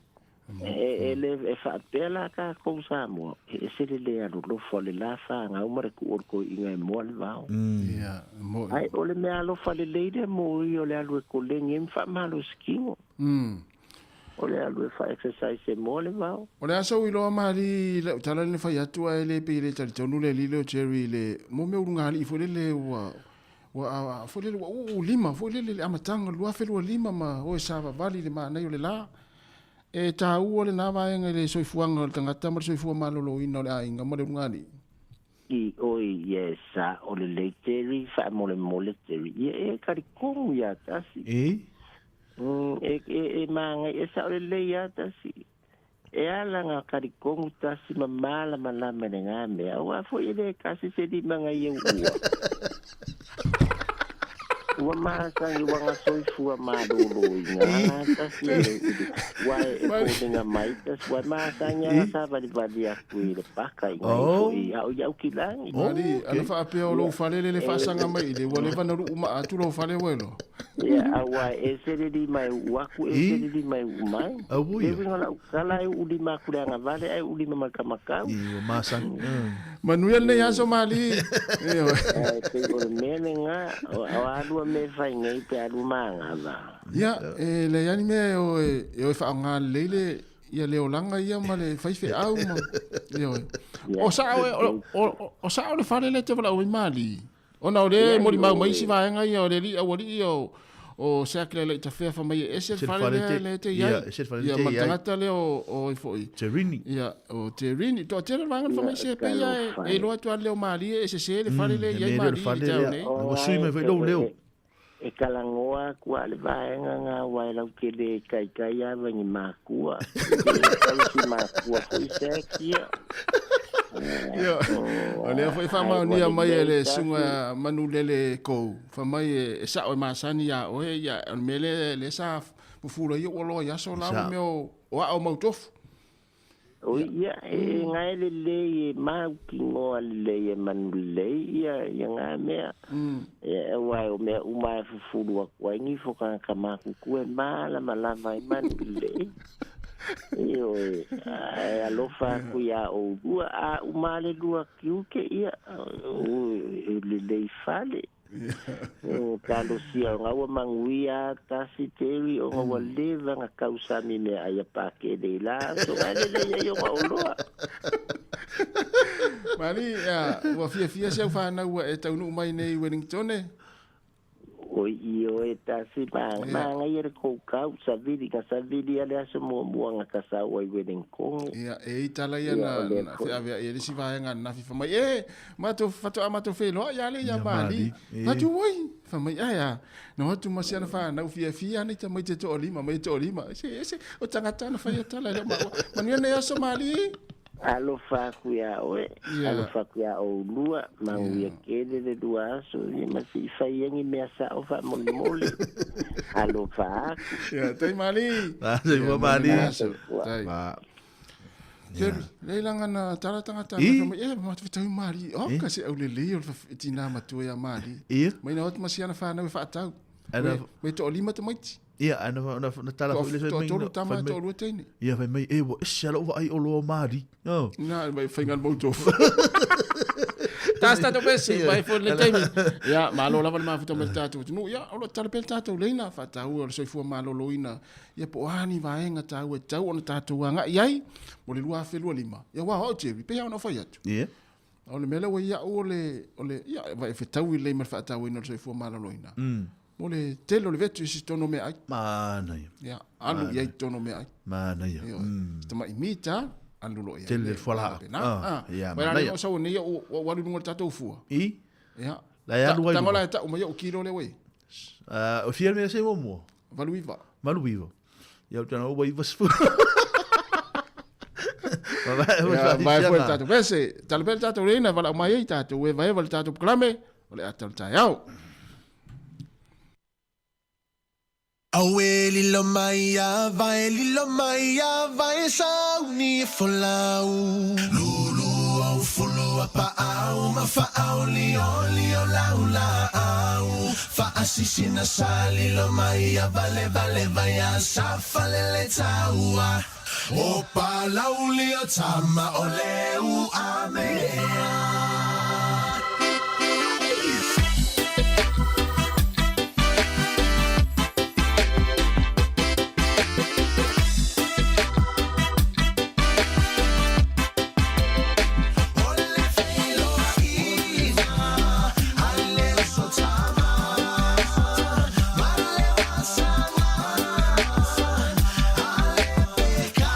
E le e faapea la kākou Samoa, e ese le le alolofa o le la fanau ma le tuu o le toeaiina e moa le vao. Ia, mo'i. Ae o le mea alofa lelei lea mo ia o le alu e koleni ai ma faamalosi kino. O le alu e fa-exercise e moa le vao. O le a sau iloa mali i lau tala lena fai atu ae le pei e le talitonu le alii lea o Jerry i le mo mea ulugalii foi lele ua ua foi lele ua uu lima foi lele i le amataga o le 2025 ma oe savavali i le manaia o le la. E taua lena vaega i le soifuaga o le tagata ma le soifua maloloina o le aiga ma le ulugalii. I oi ia e sa o lelei Terry faamolemole Terry ia e talitonu ia tasi. I. E, e, e māngai e sao lelei ia tasi. E ala ngā talitonu tasi ma mālamalama i le ngā mea. Aua foi e le kasi se lima ngai e uua. Ua masangi ua nga soifua maloloina nga tasi e le uli. Ua e e foliga mai tasi. Ua masangi anga savalivali atu i le paka i ngai foi a o iau ki langi. Mali, ana faapea o lou fale lele faasaga mai i le ua leva na luu maa atu lou fale ua iloa. Ia, aua e ese le lima e uu aku, ese le lima e uu mai. Le uiga o lau tala e uu lima aku le agavale ae uu lima ma le kamakau. I, ua masani. Manuia lenei aso Mali. Ioe. Ae pei o le mea lena, o a lua mea e fai nei pe a lua magava. Ia, e leai lava ni mea e o e, o e faaaoga lelei le ia le olaga ia ma le faifeau ma ioe. O sao e, o, o, o sao le fale lea e te valaau ai Mali. Ona o lea e molimau mai isi vaega ia o le alii aualii o o Seak lea Laitafea fai mai e ese le fale lea lea e te i ai. Ia ma le tagata lea o o ai foi. Terini. Ia o Terini. Toatele le vaega na fai mai se pei lava e iloa atu lava le leo malie e sese le fale lea e i ai Malie i le taeao nei. Ua sui mai foi lou leo. E talanoa atu a le vaega na aua e lautele e taitai ava i ni makua. E le tausi makua foi Seak ia. Ia, o lea foi e faamaonia mai e le susuga Manulele Kou, fai mai e sao e masani ia oe, ia, o le mea lea, lea sa fufula ia ua loa i aso la, o mea o aa o Mautofu. Oi ia, e ngae lelei e mautinoa lelei e manulelei ia, ia ngā mea. E, aua e o mea uma e fufulu atu ai nifo tagata matutua e mālamalama ai manulelei. Ioe, ae alofa atu iā oulua, a uma le lua tiute, ia, o, e lelei fale. Talosia ona ua manuia tasi Terry ona ua leva ona tausami meaai a Pakele i la aso ae lelei ai ona oloa. Mali, ia, ua fiafia si au whanau ua e taunuu mai nei i Wellington e? Oi ioe tasi ma manaia le koukau savili na savili a le aso muamua na kasau ai Wellington. Ia, e i tala ia na na feaveai e le isi vaega ananafi fa mai, e, matou faatoa matou feiloai a le ia Mali. Fatu oi, fa mai ae a, na o atu ma si ana whanau fiafia ana i tamaiti e toalima, mai e toalima. Se, ese, o tangata na whai a tala e leo maua. Manuia nei aso Mali. Alofa aku iā oe, alofa aku iā oulua, manuia tele le lua aso, ia ma se i fai ai ni mea sao faamolemole. Alofa aku. Ia, tai Mali. Soifua Mali. Tai. Jerry, lei langa na tala tangata na fa mai, e, ma te whetau Mali. O, ka se au lelei o le tina matua ia Mali. Mai na otu masi ana whanau e whaatau. Me to o lima tamaiti. Ia, ae na, na, na tala foi le Toa mai. tolu tama, fai mai- toalua teine. Ia, fai mai, e, ua ese a lou vaai oloa o Mali. Oh. Na, mai whainga le mautofu. Tasi tātou pese, mai foi le taimi. Ia, malo lava le mafuta mai le tātou atunuu. Ia, o lo tala pea le tātou leina, whaataua o le soifua maloloina. Ia, po o a ni vaega tāua e tatau ona tātou agai ai, mo le 2025. Ia, wā, o Jerry, pehea ona o whai atu? Ia. O le mea lea ua ia'u o le, o le, ia, e fetaui lelei ma le faatauaina o le soifua maloloina. Mo le tele o le vetu i si tonu o meaai. Manaia. Ia, alu i ai tonu o meaai. Manaia. Ia, si tama'i mita, alu loa i ai. Tele le fualaau. Ah, ia, manaia. Mai la sau nei ua ua alu i luga o le tatou fua. I? Ia. La e alu ai. Tango la e tau mai ou kilo lea ua i. Ah, o fia le mea se muamua? 89. 89. Ia, ou te ana ua 90. Ia, mai foi le tatou pese. Tala pea le tatou leina, valaau mai ai tatou evaeva le tatou polokalame o le ata o le taeao. Auē lilo mai a vae lilo mai a vae sauni e folau. Lulu au fulu a paau ma faaolioli o lau laau. Faasisina sa lilo mai a valevale vai a sa falele taua. O Palauli o tama o le Uamea. O le feiloaiga a le uso tama ma le vasaga a le peka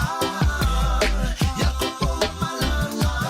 Iakopo ma Malaga.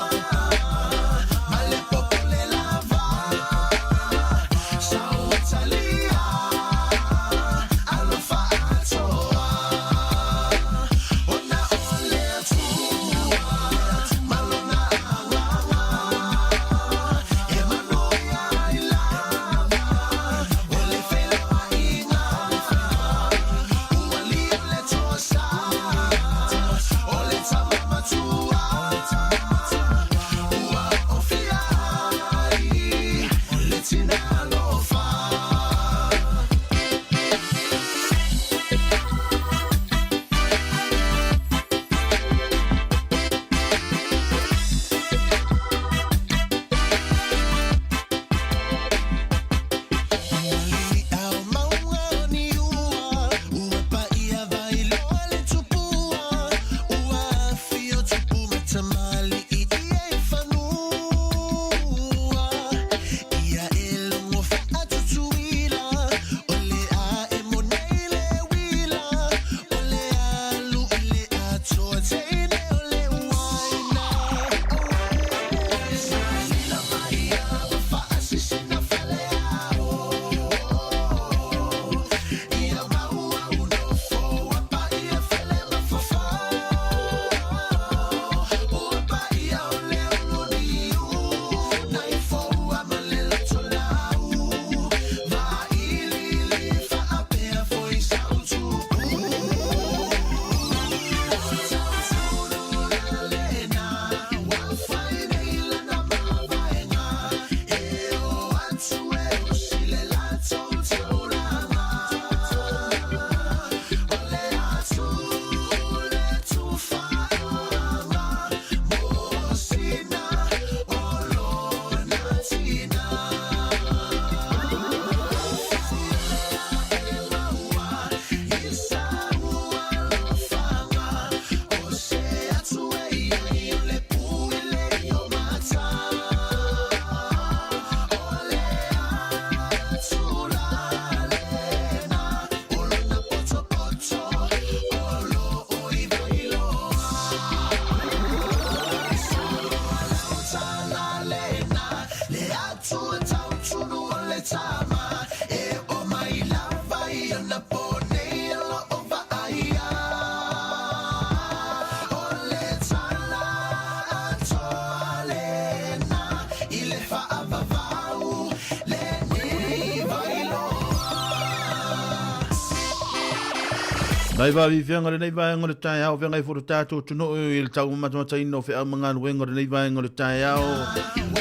Nai vāvivianga lenei vaega o le taeao, feagai foi le tātou atunuu i le taumatamataina o feau ma galuega o lenei vaega o le taeao.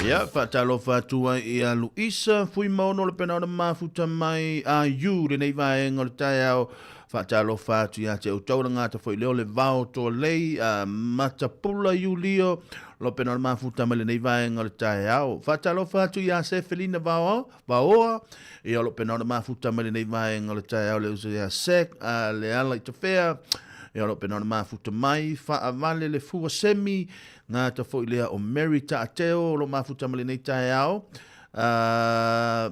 Ia, faatalofa atu ai ia Luisa Fuimaono le pena ona mafuta mai a you lenei vaega o le taeao. Faatalofa atu ia te outou le gata foi leo le vao toalei a Matapula Iulio lo pena ona mafuta mai lenei vaega o le taeao. Faatalofa atu ia Sefelina Vao Vaoa, ia o lo o pena ona mafuta mai lenei vaega o le taeao le uso ia Sek, a le ala i tafea, ia o lo o pena ona mafuta mai, faavale le fua semi, gata foi lea o Mary Taateo o lo o mafuta mai lenei taeao, a,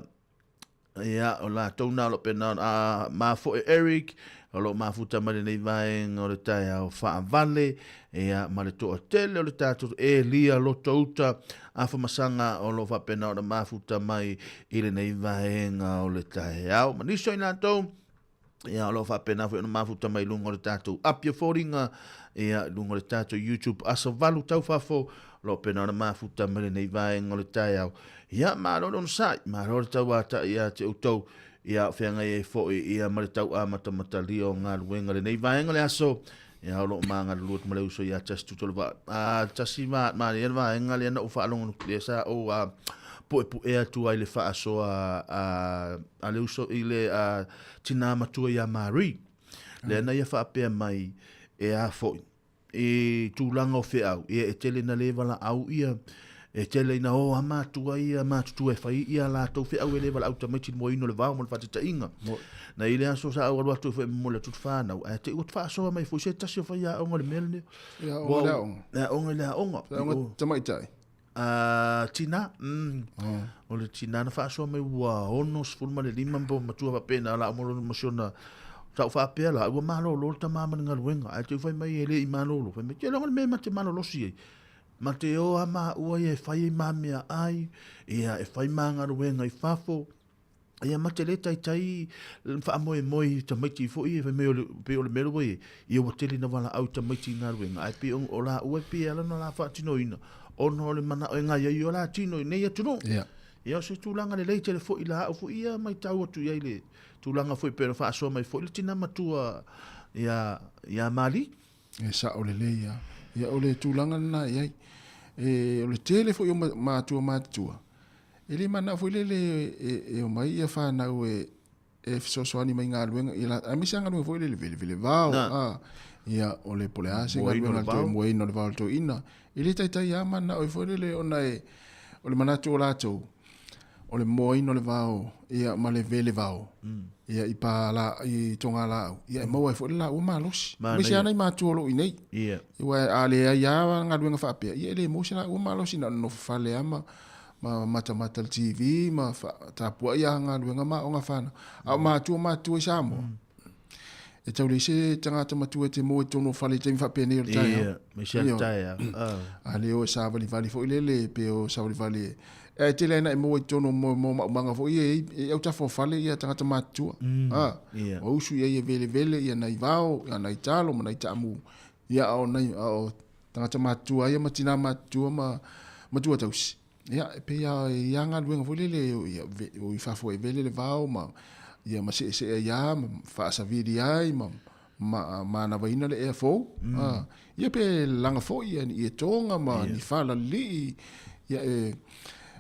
ia, o latou na o lo o pena ona, a, mafoe Eric, o lo o mafuta mai lenei vaega o le taeao faavale, ia, ma le toatele o le tatou Elia Lotouta, Afamasaga o lo o faapena ona mafuta mai i lenei vaega o le taeao. Ma nisi o i latou, ia, o lo o faapena foi ona mafuta mai i luga o le tatou Apia Foliga, ia, i luga o le tatou YouTube Aso 8 Taufafo, o lo o pena ona mafuta mai lenei vaega o le taeao. Ia, malo le onosai, malo le tauata'i ia te outou, ia, o feagai ai foi, ia, ma le tau amatamatalia o galuega lenei vaega o le aso, Ia, o lo o magalulue atu ma le uso ia Just Tutolova. A, tasi ma, manaia le vaega lea na ou faalogo lea sa ou a, puepu'e atu ai le faasoa a, a le uso i le a, tinā matua iā Marie. Lea na ia faapea mai e a foi i tulaga o feau, ia e tele ina le valaau ia, e tele ina o a matua ia matutua e fai ia latou feau e le valaau tamaiti i le moeina o le vao ma le faataitaiga. Na i le aso sa ou alu atu ai foi e momoli atu le fanau, ae te i ua faasoa mai foi se tasi o faiaoga o le mea lenei. E aoga i le aoga. E aoga i le aoga. E aoga tamaitai. A, tina. Mm. O le tina na faasoa mai ua 65 ma matua faapena la mo ma si ona sa ou faapea la ua malolo le tama ma le galuega ae te i fai mai e le i malolo fai mai te logo le mea ma te malolosi ai Ma te o a maua ia e fai ai ma mea ai, ia e fai ma galuega i fafo, ia ma te le taitai faamoemoe i tamaiti foi ia fai mai o le, pei o le mea lea ua i ai, ia ua tele ina valaau i tamaiti i galuega, ae pei o, o laua e pei e ala ona la faatinoina, ona o le manao e gaoioi o la tino i nei atunuu. Ia. Ia o se tulaga lelei tele foi la au foi ia maitau atu i ai le tulaga foi pei ona faasoa mai foi le tina matua ia, ia Mali. E sao lelei lava. Ia, o le tulaga lena e i ai. E, o le tele foi o matua matutua, e le manao foi lele e, e omai ia fanau e, e fesoasoani mai galuega, ia, aemaise lava galuega foi lele velevele vao, a, ia, o le po o le a se galuega a le toeaina, moeina o le vao a le toeaina. E le taitai lava manao ai foi lele ona e, o le manatu o latou, o le moaina o le vao ia ma le vele vao ia i pa la i toga laau ia e maua ai foi le laua malosi. Aemaise lava nai matua o lo o i inei. Aua a leai lava galuega faapea ia e le maua se laua malosi na o le nofo fale lava ma ma matamata i le TV ma tapuai lava galuega ma aoga fanau. A o matua matutua i Samoa E tau leai se tagata matua e te moe i totonu o fale i taimi faapenei o le taeao. Ia, me se Ioe. taeao. Ah. A le o e savalivali foi lele, pe o savalivali e... E tele ai na e moe i totonu o mo, mo maumaga foi ia e, e autafa o fale ia tagata matutua. Ah, ia. o usu ia ia velevele ia nai vao, ia nai talo ma nai taamu. Ia a o nai a o tagata matutua ia ma tina matutua ma matua tausi. Ia, e pei lava e i ai galuega foi lele ia, o i fafo e vele le vao ma, ia, ma seesee ai lava ma faasavili ai ma, ma manavaina le ea fou. Mm. Ah, ia pe laga foi ia ni ietoga ma yeah. ni falalilii, ia e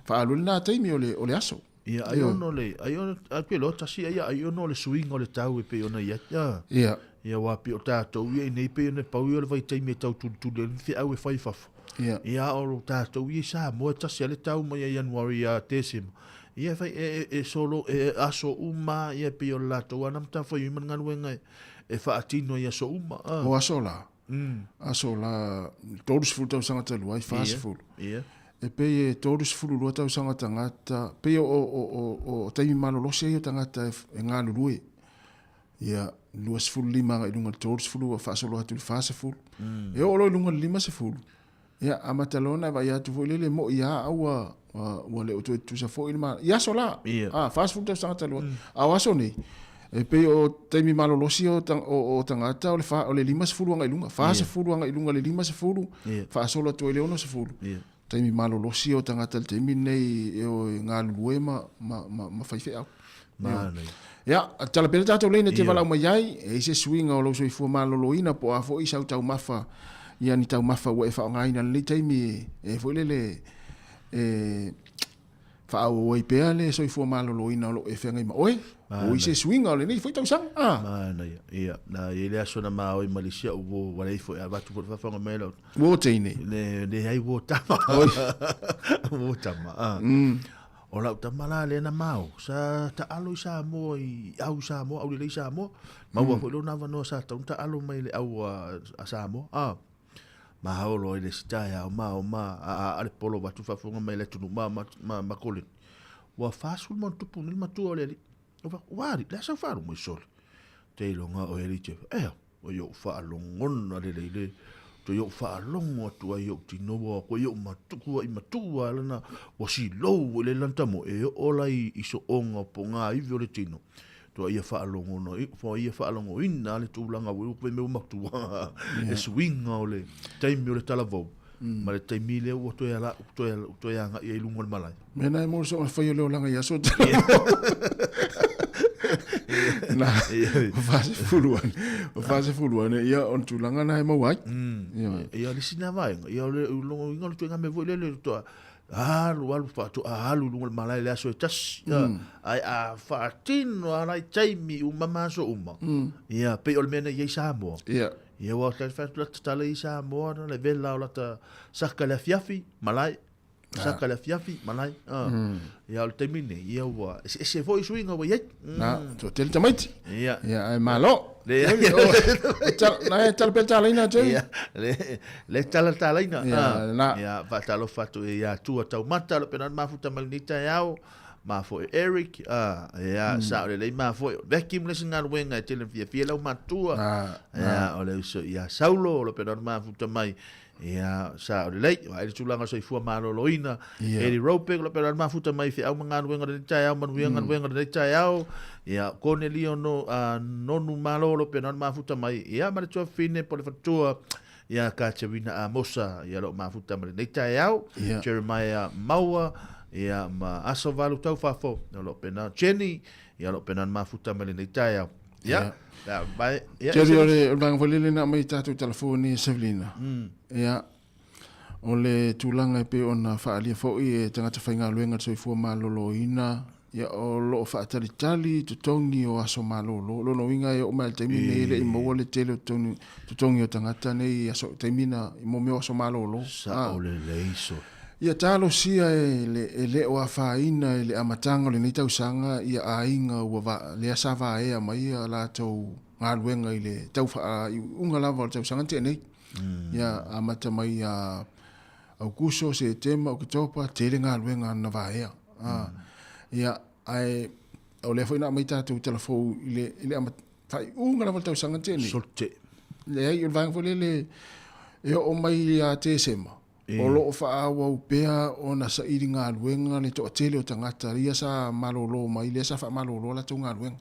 faaalu ai lena taimi o le, o le aso. Ia, ai ono le, ai ono, ai pe loa tasi ai, ai ono le suiga o le tau e pei ona i ai. Ia, Ia. ia wā pei o tātou ia i nei pei ona pau ia o le vaitaimi e tau tulituli ai ni feau e fai i fafo. Ia. Ia, o tātou ia i Samoa e tasi a le tau mai ia Ianuari ia Tesema. Ia e fai, e, e, e solo, e aso uma, ia e pei o le latou ana matafaioi ma le galuega e, e faatino i aso uma. Ah. O aso la. Aso la, 30 tausaga talu ai, 40. Ia. E pei e 32 tausaga tagata, pei o, o, o, o taimi malolosi ai o tagata e, e galulue. Ia, 25 agai i luga i le 30, ua faasolo atu i le 40. E oo loa i luga i le 50, Ia, amata loa ona e vaai atu foi lele, mo'i lava au ua, ua, ua le o toe tutusa foi le ma... I aso la, Ia. a, 40 tausaga talu ai. A o aso nei, e pei o taimi malolosi o, ta, o, o tagata o le, fa, o le 50 agai i luga, 40 agai i luga i le 50, Ia. faasolo atu ai i le 60. Ia. taimi malolosi o tagata i le taimi lenei e o e galulue ma, ma, ma, ma faifeau. Manaia. Ia, tala pea le tatou leina e te valaau mai ai, e i ai se suiga o lou soifua maloloina po o a foi sau taumafa, ia ni taumafa ua e faaaogaina i lenei taimi e foi lele e faaauau ai pea le soifua maloloina o lo o e feagai ma oe, o i se suiga o lenei foi tausaga. Ah. Manaia. Ia, na i ai le aso na maoi ma le isi au uo, ua leai foi, avatu foi le faafofoga mai lau. Uo teine. Le, leai uo tama. Uo tama. Ah. O lau tama la lea na mao, sa taalo i Samoa i au i Samoa, au lelei i Samoa. Maua foi lona avanoa sa tatau ona taalo mai le au a Samoa. Ah. Mahalo ai le isi taeao, mao ma a a a le polo avatu faafofoga mai le atunuu ma ma ma ma Colin. Ua 40 ma ona tupu nei le matua o le alii. Ou fai atu, ua alii, le a sau faalogo mai sole? Te iloga oe alii te, ea, o i ou faalogona lelei le, toe ou faalogo atu ai i ou tino ua koe i ou matua i matua lana, ua silou i le lanta mo, e oo la i soonga o pogāivi o le tino. Toa ia faalogona, toa ia faalogoina le tulaga ua koe mea ua matua, e suiga o le taimi o le talavou, ma le taimi lea ua toe ala, toe, toe agai ai i luga o le malae. Mea na e mo so fai o le olaga i aso Na, o 40 ane, o 40 ane, ia, o le tulaga na e maua ai. Ia, le isi na vaega, ia, o le logoina o le tuaiga mea foi lele, toa, alu, alu, faatoa alu i luga o le malae i le aso e tasi. Ae a faatino lava lai taimi uma ma aso uma, ia, pei o le mea na i ai Samoa. Ia, ua fai atu lata tala i Samoa, na le vela o lata saka i le afiafi, malae. Saka le afiafi, malae. Ia, o le taimi lenei, ia ua eseese foi suiga ua i ai. Na, toatele tamaiti. Ia. Ia, ae malo. Le, Na e tala pea talaina, Jerry. Ia, le, le tala talaina. Ia, na. Ia, faatalofa atu ia Tua Taumata, lo pena mafuta mai lenei taeao. Ma foi Eric, ia, sa o lelei ma foi. Veki mo le isi galuega e tele fiafia lau matua. Ia, o le uso ia Saulo, lo pena mafuta mai. Ia, sa o lelei, vaai le tulaga o le soifua maloloina. Ia. Eddie Rope, o lo pena mafuta mai feau ma galuega o lenei taeao, manuia galuega o lenei taeao. Ia, Konelio no, Nonu Malo, o lo pena mafuta mai. Ia, ma le tuafafine po o le faletua, ia Katerina Amosa, ia lo mafuta ma lenei taeao. Ia. Jeremiah Maua, ia, ma Aso Valu Taufafo, o lo pena Jenny, ia lo pena mafuta ma lenei taeao. Ia. Ia, bai, ia, Jerry, o le vaega foi lele na aumai i tatou telefoni e Sevelina. Ia, o le tulaga e pei ona faaalia foi e tagata faigaluega le soifua maloloina, ia, o lo o faatalitali i totogi o aso malolo. O lona uiga e oo mai i le taimi lenei e le i maua le tele o totogi o tagata nei i aso, taimi na, mo mea o aso malolo. Sao lelei sole. Ia talosia e le e le o afaina i le amataga o lenei tausaga ia aiga ua va, lea sa vaea mai a latou galuega i le tau faaiuiuga lava o le tausaga na tea nei. Ia amata mai ia Aukuso, Setema, Oketopa, tele galuega na vaea. Ia, ae o lea foi na aumai tatou tala fou i le, i le faaiuga lava o le tausaga na tea nei. Solte. Leai, o le vaega foi lele e oo mai ia Tesema, O lo o faaauau pea ona saili galuega le toatele o tagata ia sa malolo mai, lea sa faamalolo a latou galuega.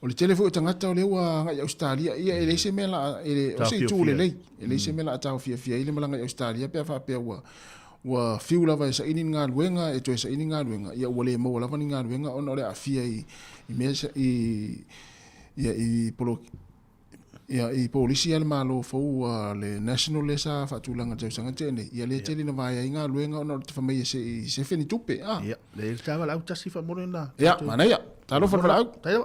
O le tele foi o tagata o lea ua agai i Ausetalia, ia e leai se mea la, e le, o se itu lelei, e leai se mea la taofiafia ai le malaga i Ausetalia pe a faapea ua ua fiu lava e saili ni galuega, e toe saili galuega, ia ua le maua lava ni galuega ona o le aafia i i mea i ia i polo Ia, i polisi a le Malo fou a le National lea sa faatulaga i le tausaga na tea nei, ia lea tele na vaea ai galuega ona o le fai mai e se i sefe ni tupe, a. Ia, lea le ta valaau tasi faamolemole na. Ia, manaia. Talofa le valaau. Taia.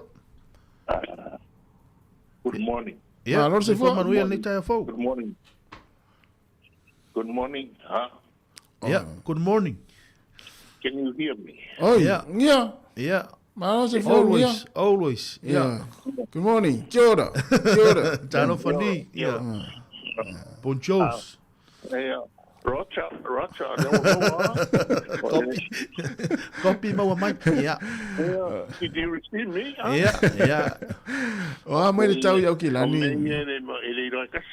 Good morning. Ia, Malo le soifua. Manuia lenei taeao fou. Good morning. Good morning. Huh? Yeah, good morning. Can you hear me? Oi, Yeah. yeah. Yeah. Malo se fou, Always, yeah. always. Yeah. Yeah. Good morning. Kia ora. Kia ora. Talofa ni. Yeah. Bonjour. Yeah. Roger, Roger, lea ua maua. Copy. Copy maua mai. Yeah. Yeah. Did you receive me? Huh? Yeah, yeah. O a mai le tau i Aukilani. O mea ia e le iloa e kasi.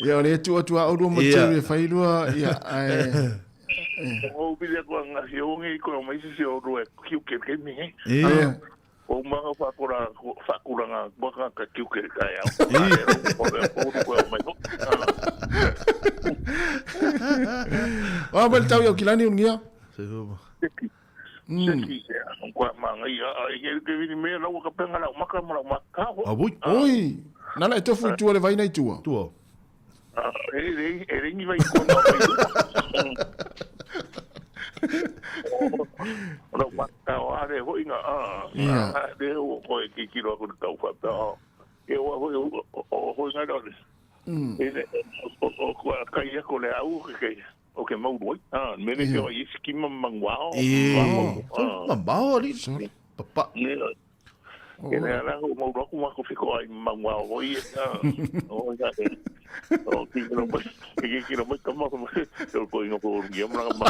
Ia, o le tuu atu a oulua ma Ia. Jerry e fai lua, ia, ae... O pili atu a ngasi o ngi ko mai se o rua kiu ke ke mi. Ia. O manga whakura whakuranga waka ka kiu ke kai au. O o ko mai. O a mai le tau i Aukilani ulugia? Oi, nala e tofu i tua le vaina i tua. Tua. O ke mau roi. Ah, me le ke i sikima manguao. E, mamao ali. Papa. Ke le ala o mau roku ma ko fiko ai manguao hoi. O ga e. O ki no mai. Ki ki no mai kama ko ko ko ino ko ngi ma ma.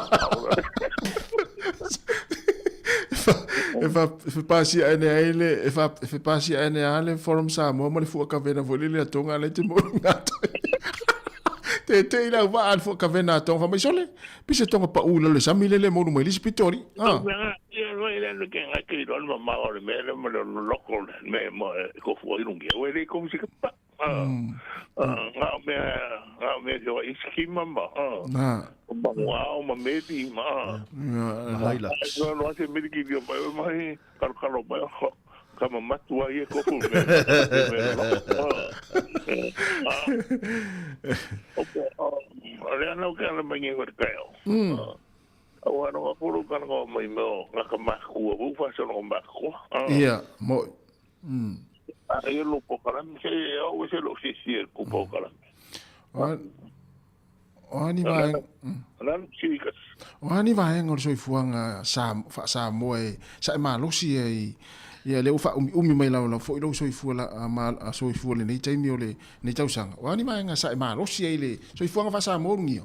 E fa e pasi ane ai le e fa e pasi ane ale Forum Samoa ma le fua kavena foi le tonga le te mo ngata. Te te i lau vaa le fua kavena a tonga fa mai sole. Pise tonga pa u le sami le le mo mai lisi pitori. Ah. Ia roi le le ke ngai ke ro ma ma o le me le ma le loko le me mo ko fua i rungi. We le ko musika pa. Ah. Nga me nga me jo i skima ma. Na. Ma wa ma me di ma. Hilux. No no se me ki dio mai mai kalo kalo mai ka ma matua ia ko fu me. Oke, le ana o ke ana mai nge hore kaeo. Au ana nga kuru kana nga mai meo nga ka makua, u whasa nga makua. Ia, mo. A ia lo po kalame, se au se lo si si e ku po kalame. O ani vaenga. Ana si ka. O ani vaenga o le soifuaga sa faa-Samoa e sae malosi ai ia lea ua faaumiumi mai laolao foi lou soifua la ma soifua i lenei taimi o lenei tausaga. O ani vaega sae malosi ai le soifuaga faa-Samoa ulugia?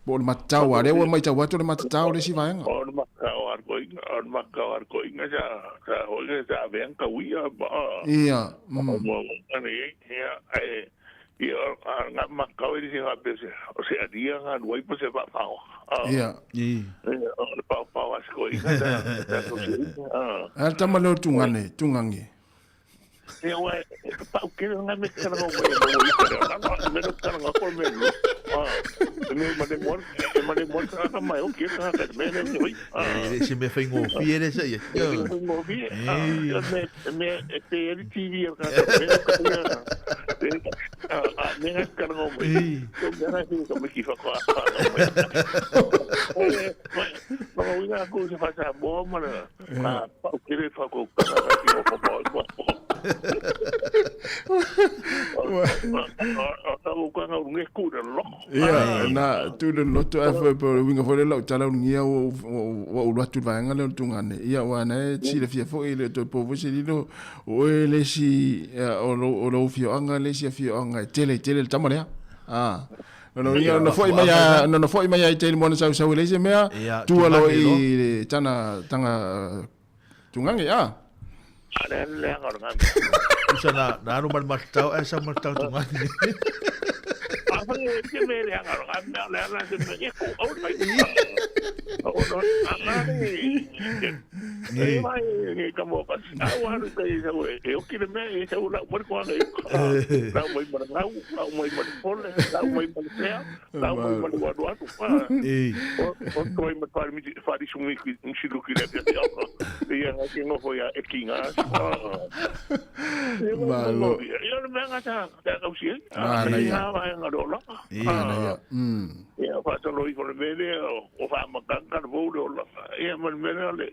Po o le matatau a lea ua matau atu o le matatau le isi vaega. O le matatau a le koiga, o le matatau a le koiga sa sa hoi sa avea kauia ma. Ia. Ia, ae ia nga matatau e le faapea se o se alia nga luai po se faafao. Ia. Ia, o le paopao a se koiga sa sa tausi. A le tama lea o Tugane, Tugange. Ia ua e pau kele nga me karanga o mai mo i kare na na me no karanga ko me no. Ah, me ma le mo e ma le mo ka mai o ke ka ka me le oi. E le se mea faigofie le sa ia. Faigofie. Ah, me me e te eri TV ka me ka ia. Ah, me nga karanga o mai. Ko me nga ki ka me ki fa ko. Ma uinga ko se fa sa mo ma na. Ah, pau kele fa ko ka ka ki o pa pa. Ia, na tu le loto a foi po winga foi le lau tala ungia o o ulu atu vaenga le tungane. Ia wa na e silafia foi le toe po foi se lilo o e le si o lo o lo fioanga le si fioanga e tele tele le tama lea. Ah. No no ia no foi mai a no no foi mai ai tele mona sau sau le se mea tua lo i le tana tanga Tungage, ah. Ale ale le anga o le ngami. Usa na, na anu ma le matatau, ae sa ma le tau tungage. A whai e te me le anga o le ngami, le ala te me, e ko, au mai. O no, anga le, e mai e ka mo ka, au haru ka i sau e, e oki le mea e sau lau mai ko anga i, lau mai ma le ngau, lau mai ma le pole, lau mai ma le pea, Lau mai ma le waru atu. O o toi ma whare miti whare sungi ki msilu ki le pia aka. Ia nga ke ngofo ia e ki nga. Malo. Ia le mea nga ta ta kausi e. Ah, na ia. Nga nga rola. Ia na ia. Ia wha i ko le mele o wha makanga le vou le ola. Ia ma le mele le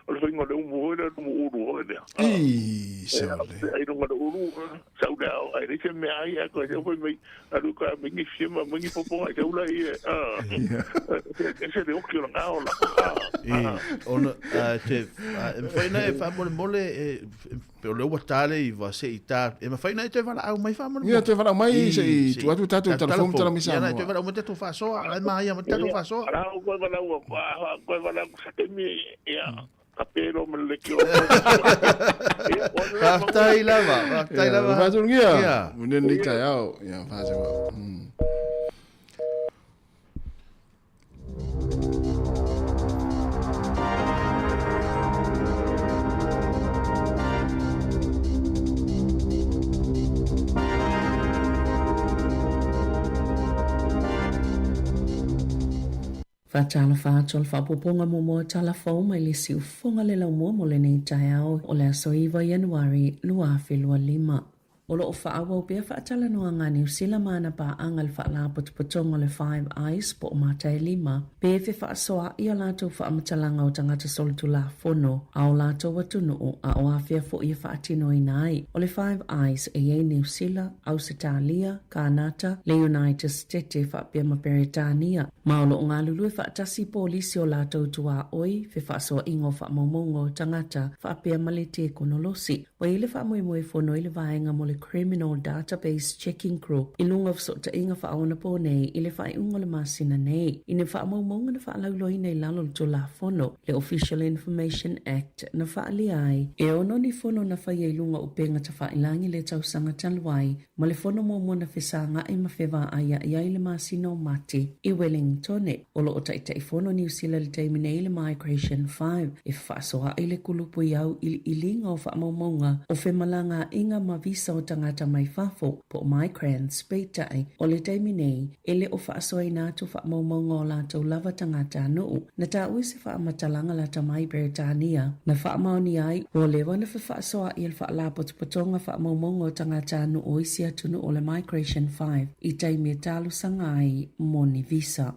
o le faiga o le umu foi lea, o le umu ulu foi lea. Ii, sole. Ai luga o le ulu, sau lea, ai leai se mea ai, ae koe foi mai, alu koe a mingi fia ma mingi popoga i taula ia, e se le oki o le gaola. Ii, ona, te, e mawhai na e whaamolemole, e, pe o le ua tā le iwa, se i tā, e mawhai na e toe walaau mai whaamolemole. Ia, toe walaau mai, se i tu atu tātou telefon tala mai Ia, na e Samoa. toe walaau mai tātou whaasoa, ai maia ma tātou whaasoa. Arau koe walaau, koe walaau se taimi, ia, ka pēro ma le leki o. Faafetai lava, faafetai lava. Faatulungia, mone nei taeao, ia, faasewa. Faatalofa atu o le faaopoopoga muamua o Tala Fou mai le Siufofoga le Laumua mo lenei taeao o le aso 9 Ianuari 2025. O lo o faaauau pea faatalanoaga a Niu Sila ma ana paaga i le Faalapotopotoga o le Five Eyes po o Mataelima pe fefaasoaai a latou faamatalaga o tagata solitulafono a o latou atunuu a o afea foi e faatinoina ai. O le Five Eyes e i ai Niu Sila, Ausetalia, Kānata, le United Setete faapea ma Peretania, ma o lo o galulue faatasi polisi o latou tuaoi, fefaasoaʻiga o faamaumauga o tagata faapea ma le tekonolosi. Ua i ai le faamoemoe fono i le vaega mo le Criminal Database Checking Group i luga o fesootaiga faaonapō nei i le faaiuga o le masina nei i ni faamaumauga na faalauiloaina i lalo o le Tulafono, le Official Information Act, na faaalia ai e ono ni fono na faia i luga o upega tafailagi i le tausaga talu ai ma le fono muamua na fesagaʻi ma fevaaiaʻi ai le masina o Mati i Wellingtone. O lo o Taitaifono Niu Sila i le taimi nei i le Migration 5 e fefaasoaʻi le kulupu i auiliiliga o faamaumauga o femalagaaiga ma visa o tagata mai fafo po o migrants, peitai, o le taimi nei e le o faasoaina atu faamaumauga o latou lava tagatanuu. Na taua i se faamatalaga lata mai Beretania, na faamaonia ai ua leva ona fefaasoaʻi e le Faalapotopotoga Faamaumauga o Tagatanuu o isi atunuu o le Migration 5 i taimi e talosaga ai mo ni visa.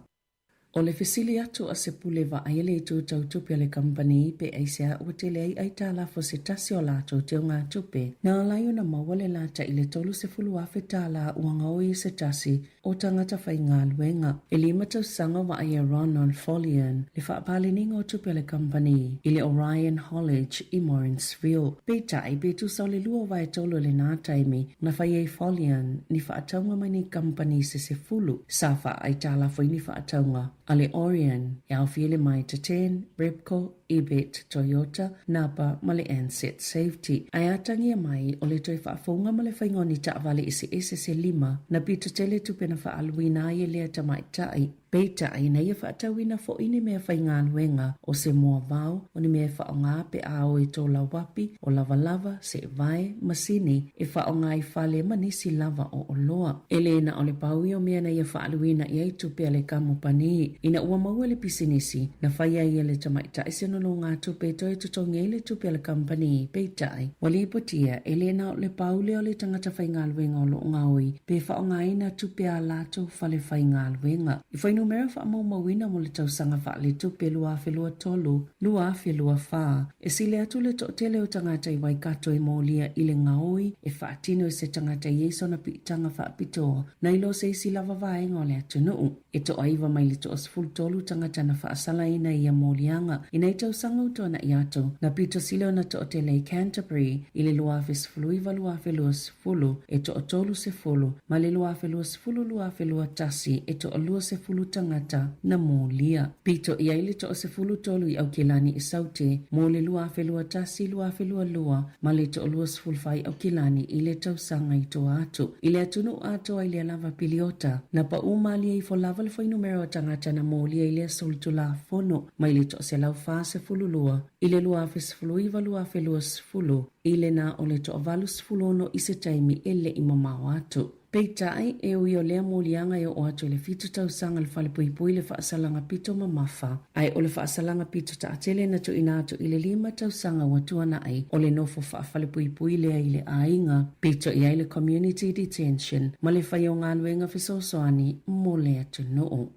O le fesili atu a se pule vaai e le itu tau tupe a le kamupani pe aisea ua tele ai aitalafu se tasi o latou teugatupe, na ala ai ona maua le lata i le $30,000 tālā ua gaoi i se tasi o tagata faigaluega. E lima tausaga o vaai e Ronan Follian le faapaleniga o tupe a le kamupani i le Orion Haulage i Morrinsville. Peitai, pe tusa o le lua o vaetolu i lenā taimi, na fai ai Follian ni faatauga mai nei kamupani se sefulu sa faaaitalafu ai ni faatauga a le Orion e aofia i le Mitre Ten, Repco, Ebet, Toyota, Napa ma le Ansett Safety. Ae atagia mai o le toe faafouga ma le faiga o ni taavale eseese se lima na pito tele tupe na faaaluina ai e lea tamaitai. Peitai, na ia faatauina foi ni mea faigaluega, o se moavao, o ni mea e faaaoga pe a o i tō lauapi, o lavalava, seevae, masini e faaaoga i fale ma nisi lava o oloa. E lē na o le pau ia o mea na ia faaaluina i ai tupe a le kamupani. Ina ua maua le pisinisi, na fai ai e le tamaitai se nonogatupe e toe totogi ai le tupe a le kamupani. Peitai, ua lipotia, e lē na o le pau lea o le tagata faigaluega o lo o gaoi pe faaaogaina tupe a latou fale faigaluega. I fuainumera faamaumauina mo le tausaga faaletupe 2023, 2024, e sili atu le toatele o tagata i Waikato i molia i le gaoi e faatino e se tagata i ai sona piitaga faapitoa nai lo se isi lava vaega o le atunuu. E toaiva mai le toa-13 tagata na faasalaina i ia moliaga i nei tausaga ua tuanaʻi atu, na pito sili ona toatele i Canterbury i le 2019, 2020, e toa-30, ma le 2020, 2021, e toa-20 tagata na molia. Pito i ai le toa-13 i Aukilani i Saute mo le 2021, 2022, ma le toa-24 i Aukilani i le tausaga i tua atu. I le atunuu atoa i lea lava piliota, na paʻū malie ifo lava le fuainumera o tagata na molia i lea solitulafono mai le toa-142 i le 2019, 2020, i le na o le toa-86 i se taimi e le i mamao atu. Peitai, e ui o lea moliaga e oo atu i le fitu tausaga le falepuipui le faasalaga pito mamafa, ae o le faasalaga pito taatele na tuuina atu i le lima tausaga ua tuanai o le nofo faafalepuipui lea i le aiga, pito i ai le Community Detention ma le fai o galuega fesoasoani mo le atunuu.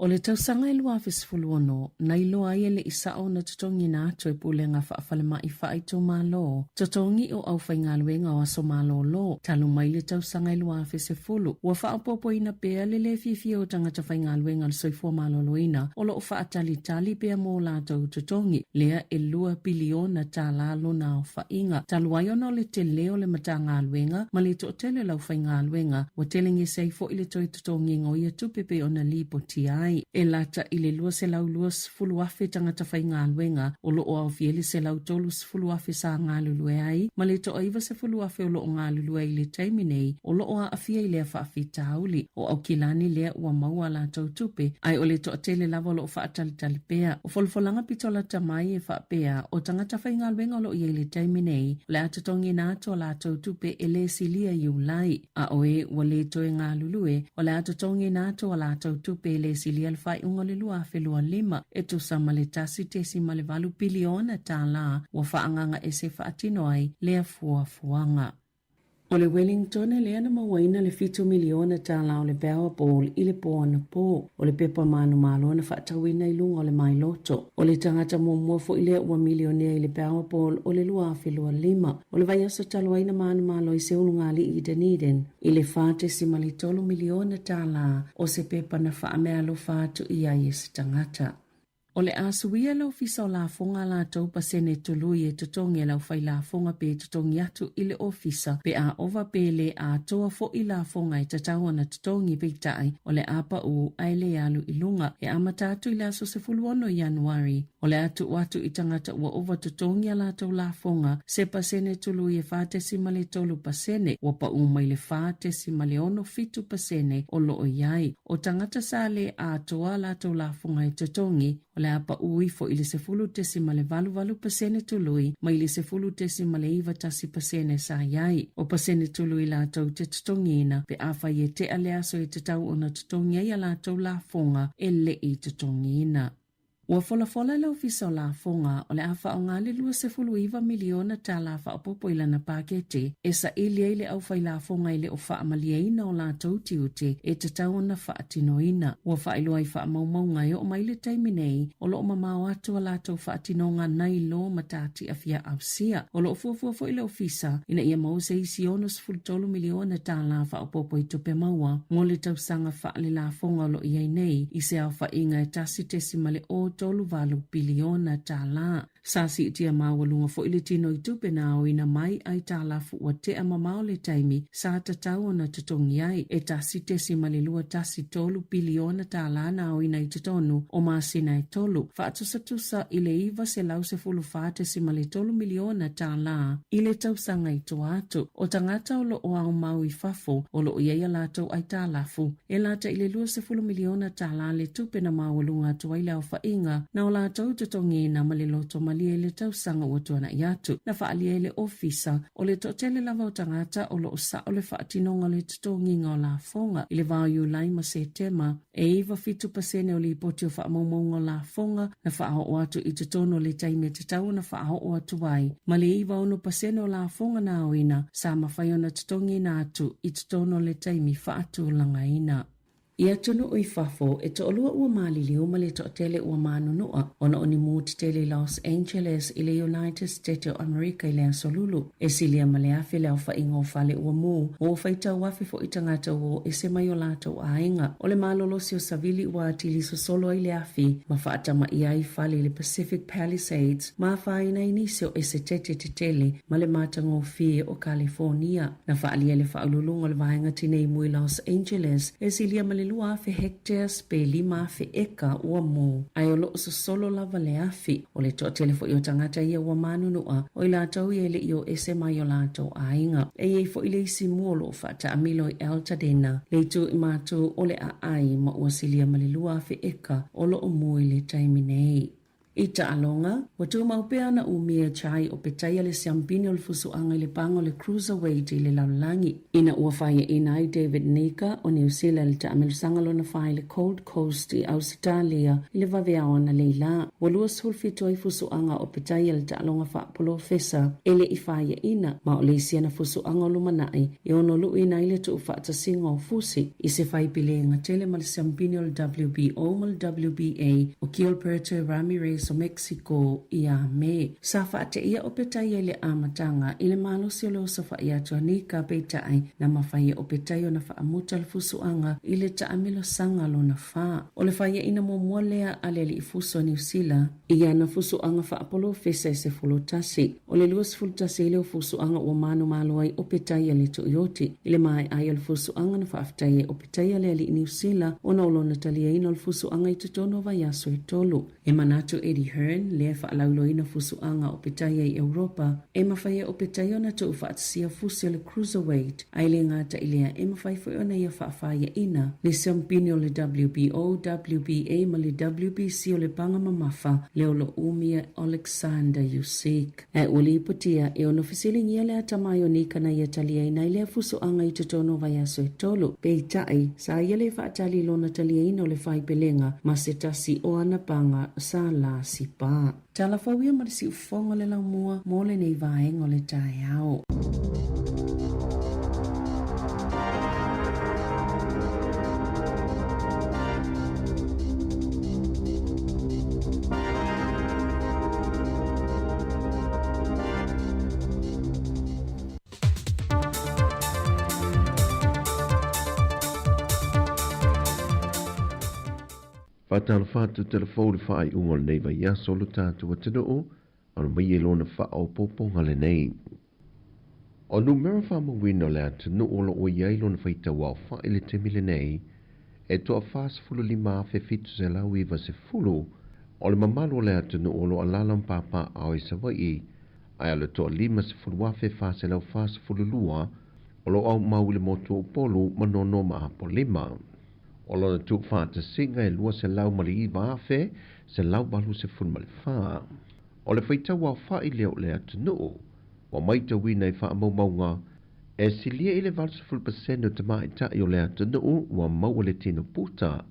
O le tausaga e 2016, na iloa ai e le i sao ona totogiina atu e Pulega Faafalemai Faaitumalo totogi o aufaigaluega o aso malolo talu mai le tausaga e 2010. Ua faaopoopoina pea le lē fiafia o tagata faigaluega o le soifua maloloina o lo o faatalitali pea mo latou totogi, lea e lua piliona tālā lona aofaiga. Talu ai ona o le tele o le Matagaluega ma le toatele o le aufaigaluega, ua telegese ai foi le toe totogiga o ia tupe pei ona lipotia ai. E lata i le 220,000 tagata faigaluega o lo o aofia i le 130,000 sa galulue ai ma le toa-90,000 o lo o galulue ai i le taimi nei o lo o aafia i lea faafitauli. O Aukilani lea ua maua a latou tupe, ae o le toatele lava o lo o faatalitali pea. O folafolaga pito lata mai e faapea, o tagata faigaluega o lo o i ai i le taimi nei, o le a totogiina atu a latou tupe e lē silia i Iulai. A o e ua lē toe galulue, o le a totogiina atu a latou tupe e lē silia. silia i le faaiuga o le 2025, e tusa ma le $1.8 piliona tala ua faaagaaga ese e faatino ai lea fuafuaga. O le Wellington lea na mauaina le $7 miliona tala o le Powerball i le po anapo. O le pepa manumalo na faatauina i luga o le mailoto. O le tagata muamua foi lea ua milionea i le Powerball o le 2025. O le vaiaso talu ai na manumalo ai se ulugalii i Dunedin i le $4.3 miliona tala o se pepa na faameaalofa atu i ai e se tagata. O le a suia le Ofisa o Lafoga a latou pasene tului e totogi e le aufailafoga pe totogi atu i le Ofisa pe a ova pe le atoa foʻi lafoga e tatau ona totogi peitai o le a paʻu ae le alu i luga e amata atu i le aso 16 Ianuari. O le a tuu atu i tagata ua ova totogi a latou lafoga se pasene tului e 4.3% ua paʻu mai le 4.67% o loo i ai. O tagata sa le atoa a latou lafoga e totogi, o le a paʻu ifo i le 10.88% tului mai le 10.91% sa i ai. O pasene tului latou te totogiina pe afai e tea le aso e tatau ona totogi ai a latou lafoga e leʻi totogiina. Ua folafola e le Ofisa o Lafoga o le a faaaoga le $29 miliona tala faaopoopo i lana paketi e saili ai le aufailafoga e le o faamalieina o latou tiute e tatau ona faatinoina. Ua faailoa i faamaumauga e oo mai le taimi nei o lo o mamao atu a latou faatinoga nai lo matatia ausia. O lo o fuafua foi le Ofisa ina ia maua se isi $63 miliona tala faaopoopo i tupe maua mo le tausaga faalelafoga o lo o i ai nei i se aofaiga e $1.038 piliona tala. Sa siitia maualuga foi le tino i tupe na aoina mai aitalafu ua tea mamao le taimi sa tatau ona totogi ai, e $1.213 piliona tala na aoina i totonu o masina e tolu, faatusatusa i le $914.3 miliona tala i le tausaga i tua atu. O tagata o lo o aumau i fafo o lo o i ai a latou aitalafu, e lata i le $20 miliona tala le tupe na maualuga atu ai le aofaiga na o latou totogiina ma le loto malie i le tausaga ua tuanai atu. Na faaalia e le Ofisa O le toatele lava o tagata o lo o sao le faatinoga o le totogiga o lafoga i le va o Iulai ma Setema, e 97% o lipoti o faamaumauga o lafoga na faaoo atu i totonu o le taimi e tatau ona faaoo atu ai, ma le 96% o lafoga na aoina sa mafai ona totogiina atu i totonu o le taimi faatulagaina. I atunuu i fafo, e toalua ua maliliu ma le toatele ua manunua ona o ni mu tetele i Los Angeles i le United State o Amerika i le Aso Lulu. E silia ma le afe le aofaiga o fale ua mu, ma ua faitau afe foi tagata ua o ese mai o latou aiga. O le malolosi o Savili ua atili sosolo ai le afi ma faatamaia ai fale i le Pacific Palisades ma afaina ai nisi o esetete tetele ma le matagofie o Kalifonia. Na faaalia e le Faauluuluga o le Vaega Tinei Mu i Los Angeles e silia ma le 2,000 hectares pe 5,000 eka ua mu, ae o lo o sosolo lava le afi. O le toatele foi o tagata ia ua manunua, o i latou ia e le i o ese mai o latou aiga. E i ai foi le isi mu o lo o faataamilo i Altadena, le itu i matu o le aai ma ua silia ma le 2,000 eka o lo o mu i le taimi nei. I taaloga, ua tumau pea ana umia chai o petaia le siampini o le fusuaga i le paga o le Cruiserweight i le lalolagi. Ina ua faiaina ai David Nika o Niu Sila i le taamelosaga lona fa i le Gold Coast i Ausetalia i le vaveao analeila, ua 27 ai fusuaga o petaia le taaloga faapolofesa e le i faiaina, ma o le isi ana fusuaga o lumanai e ono luʻuina ai le tuufaatasiga o fusi i se faipilega tele ma le siampini o le WBO ma le WBA o Gilberto Ramirez o Mexico ia Me. Sa faateia o Petaia i le amataga i le malosi o le osofaʻi atu a Nika peitai na mafai e o Petaia ona faamuta le fusuaga i le taamilosaga lona fa. O le faiaina muamua lea a le alii fusu a Niu Sila i ana fusuaga faapolofesa e 11. O le 21 ai lea o fusuaga ua manumalo ai o Petaia le Tuioti. I le maea ai o le fusuaga na faafetai ai o Petaia le alii Niu Sila ona o lona taliaina o le fusuaga i totonu o vaiaso e tolu. E manatu Eddie. Eddie Hearn, lea e faalauiloaina fusuaga o petaia i Europa, e mafai e Opetaia ona tuufaatasia fusi o le cruiserweight, a e le gata i lea, e mafai foi ona ia faafaiaina le siampini o le WBO, WBA ma le WBC o le paga mamafa lea o lo o umia e Oleksandr Usyk. Ae ua lipotia e ono fesiligia le atamai o Nika na ia taliaina ai lea fusuaga i totonu o vaiaso e tolu. Peitai, sa ia le faatali i lona taliaina o le faipelega ma se tasi o ana paga sa lasipa. Tala fou ia ma le siufofoga o le laumua mo lenei vaega o le taeao. Faatalofa atu telefou i le faaiuga o lenei vaiaso o lo tatou atunuu, alo mai i lona faaopoopoga lenei. O numera faamauina o le atunuu o lo o i ai lona faitau aofai i le taimi lenei, e 45,790 o le mamalu o le atunuu o lo o alaala ma papaaao i Savaii, ae o le 50,442 o lo o aumau i le motu o Upolu ma Nono ma Apolima. O lona tuufaatasiga e 209,184. O le faitau aofai lea o le atunuu ua matauina i faamaumauga e silia i le 80% o tamaitai o le atunuu ua maua le tino puta.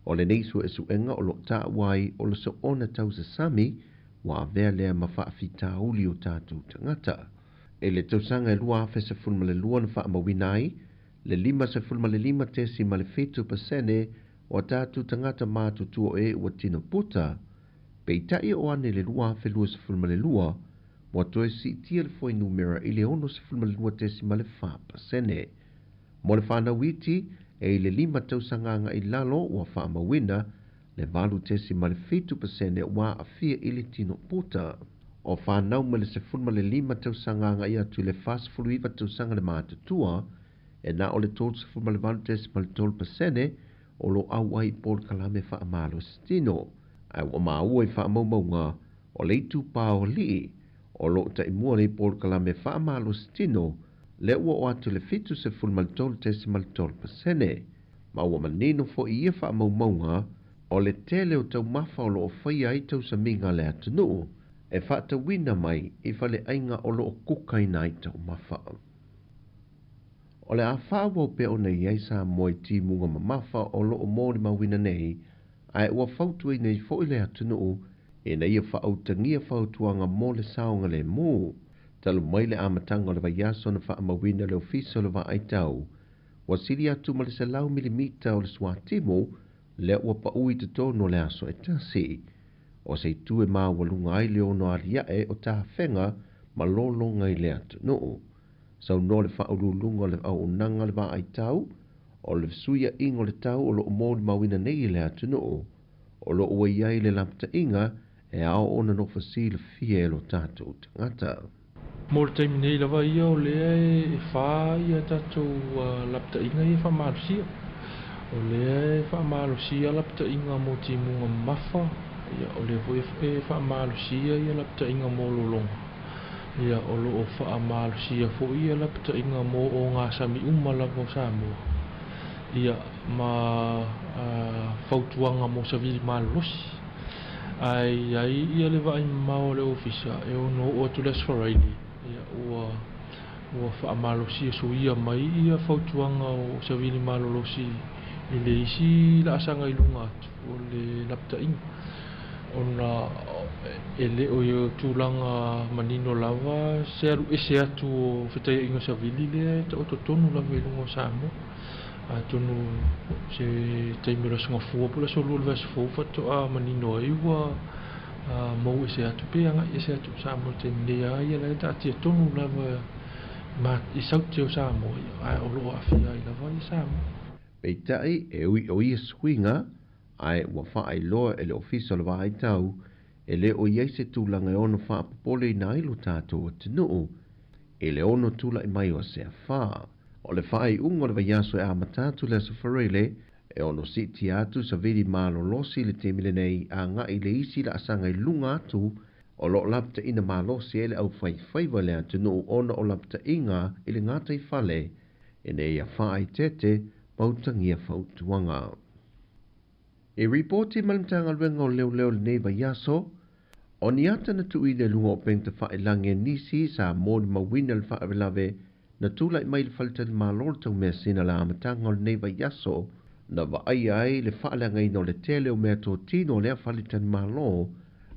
O lenei suesuega o lo o taua ai o le soona tausasami ua avea lea ma faafitauli o tatou tagata. I le tausaga e 2012 na faamauina ai le 55.7% o a tatou tagata matutua o e ua tino puta, Peitai e oo ane i le 2022, ua toe siitia le fuainumera i le 62.4%. Mo le fanau iti, e i le lima tausaga agai i lalo ua faamauina le 8.7% ua aafia i le tino puta. O fanau mai le 15 tausaga agai atu i le 49 tausaga le matutua, e na o le 38.3% o lo o auai i polokalame faamalositino. Ae ua maua i faamaumauga o le itupa o alii o lo o taimua nei polokalame faamalositino lea ua oo atu i le 73.3%. Ma ua manino foi i ia faamaumauga o le tele o taumafa o lo o faia ai tausamiga a le atunuu e faatauina mai i faleaiga o lo o kukaina ai taumafa. O le a faaauau pea ona i ai Samoa i timuga mamafa o lo o molimauina nei, ae ua fautuaina ai foi le atunuu ina ia faautagia fautuaga mo le saogalemu. Talu mai le amataga o le vaiaso na faamauina le Ofisa o le Vaaitau, ua sili atu ma le 100 milimita o le suatimu lea ua pau i totonu o le aso e tasi. O se itu e maualuga ai le ono aliae o tafega ma lologa i le atunuu. Saunoa le Faauluuluga o le Auaunaga o le Vaaitau, o le fesuiaiga o le tau o lo o molimauina nei e le atunuu, o lo o ua i ai le lapataiga e ao ona nofo silafia e lo tatou tagata. Mo le taimi nei lava ia o lea e fa ia tatou lapataiga ia e faamalosia. O lea e faamalosia lapataiga mo timuga mamafa, ia o lea foi e faamalosia ia lapataiga mo lologa. Ia, o lo o faamalosia foi ia lapataiga mo ogasami uma lava o Samoa, ia, ma fautuaga mo savili malolosi. Ae i ai ia le vaai mamao a le Ofisa e ono oo atu le Aso Faraile, ia, ua, ua faamalosia suia mai ia fautuaga o savili malolosi i le isi laasaga i luga atu o le lapataiga. Ona e le o i tulaga manino lava se alu ese atu o fetaiaiga savili lea e taoto tonu lava i luga o Samoa. Atonu se taimi o le Aso Gafua po o le Aso Lua o le vaiaso fou faatoa manino ai ua mou ese atu pe agai ese atu o Samoa i le taimi nei a ia la e taatia tonu lava i saute o Samoa ae o lo o aafia ai lava ia Samoa. Peitai, e ui o ia suiga, ae ua faailoa e le Ofisa o le Vaaitau e le o i ai se tulaga e ono faapopoleina ai lo tatou atunuu i le ono tulai mai o se afa. O le faaiuga o le vaiaso e amata atu le Aso Faraile, E ono siitia atu savili malolosi i le taimi lenei agai i le isi laasaga i luga atu o lo o lapataina malosi ai le aufaifaiva i le atunuu ona o lapataiga i le gataifale ina ia faaeteete ma utagia fautuaga. I ripoti mai le Matagaluega o Leoleo i lenei vaiaso, o ni ata na tuuina i luga o upegatafailagi a nisi sa molimauina le faalavelave na tulai mai i le faletalimalo o le taumeasina i le amataga o lenei vaiaso, na vaaia ai le faaleagaina o le tele o meatotino o lea faletalimalo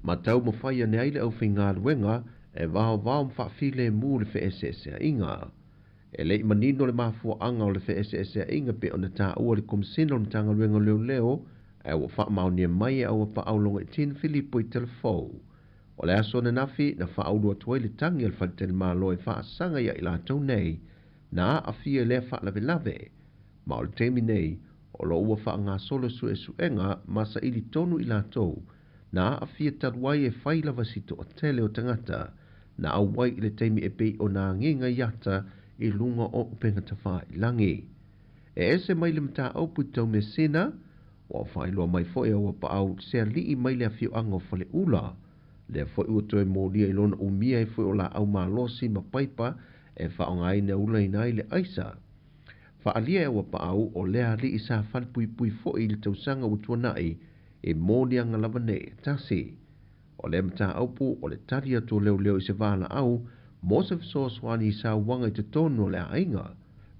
ma taumafai ane ai le aufaigaluega e vaovao ma faafilemu le feeseeseaiga. E le i manino le mafuaaga o le feeseeseaiga pei ona taua e le Komesina o le Matagaluega o Leoleo, ae ua faamaonia mai e Auapaau Logaitin Filipo i Telefou. O le aso ananafi na faaulu atu ai le tagi a le faletalimalo e faasaga ia i latou nei na aafia i lea faalavelave, ma o le taimi nei o lo o ua faagasolo suesuega ma saili tonu i latou na aafia talu ai e fai lava si toatele o tagata na auai i le taimi e pei ona agiga i ata i luga o upegatafailagi. E ese mai le mataupu i Taumeasina, ua faailoa mai foi e Auapaau se alii mai le afioaga o Faleula, lea foi ua toe molia i lona umia ai foi o laau malosi ma paipa e faaaogaina e ulaina ai le aisa. Faaalia e Auapaau o lea alii sa falepuipui foi i le tausaga ua tuanai i moliaga lava nei e tasi. O lea mataupu o le tali atu o leoleo i se valaau mo se fesoasoani i sauaga i totonu o le aiga.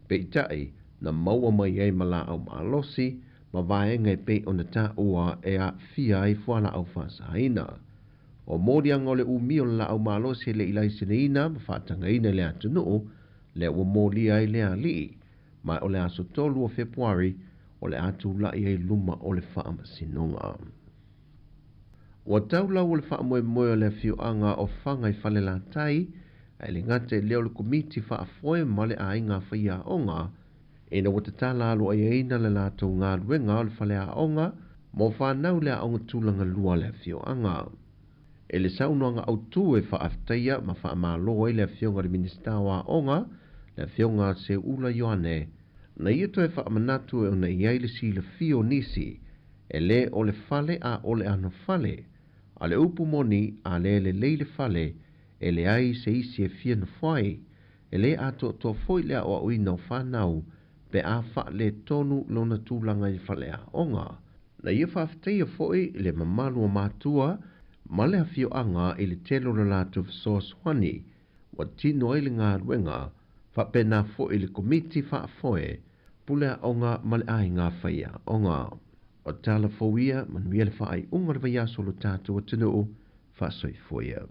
Peitai, na maua mai ai ma laau malosi ma vaega e pei ona taua e aafia ai fualaau faasaina. O moliaga o le umi o le laau malosi e le i laiseneina ma faatagaina i le atunuu, lea ua molia ai lea alii, ma o le aso 3 o Fepuari o le a tulai ai luma o le faamasinoga. Ua tau lau o le faamoemoe o le afioaga o Faga i Falelatai, ae le gata i lea o le Komiti Faafoe ma le Aiga Faiaoga, ina ua tatala aloaiaina le latou galuega o le faleaoga mo fanau i le aoga tulaga lua a le afioaga. I le saunoaga autu e faafetaia ma faamalo ai le Afioga i le Minisita o Aoga, le Afioga Seuula Ioane, na ia toe faamanatu e ona i ai le silafia o nisi e le o le fale a o le anofale, a le upu moni a le lelei le fale, e leai se isi e fia nofo ai, e le atoatoa foi le aoaoina o fanau pe a faaletonu lona tulaga i le faleaoga. Na ia faafetaia foi le mamalu o matua ma le afioaga i le tele o le latou fesoasoani ua tino ai le galuega, faapena foi le Komiti Faafoe, Pule Aoga ma le Aiga Faiaoga. O tala fou ia, manuia le faaiuga o le vaiaso o lo tatou atunuu. Faasoifua ia.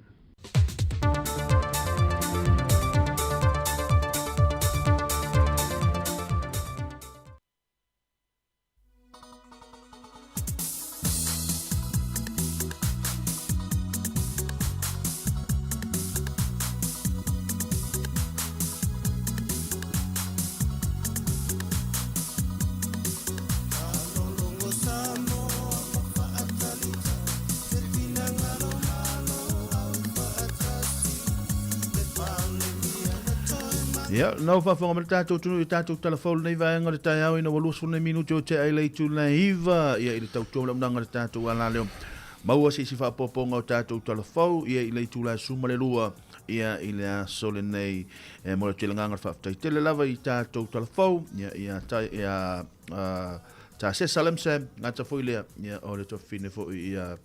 Ia, na o faafofoga mai le tatou atunuu i tatou tala fou lenei vaega o le taeao ina ua 20 minute o tea i le itu le 9, ia i le tautua ma le auaunaga a le tatou alaleo. Maua se isi faaopoopoga o tatou tala fou, ia i le itula e 12, ia i le aso lenei. E momoli atu ai le agaga o le faafetai tele lava i tatou tala fou, ia ia tai ia ta Sesa Lemse, gata foi lea, ia o le tofine foi ia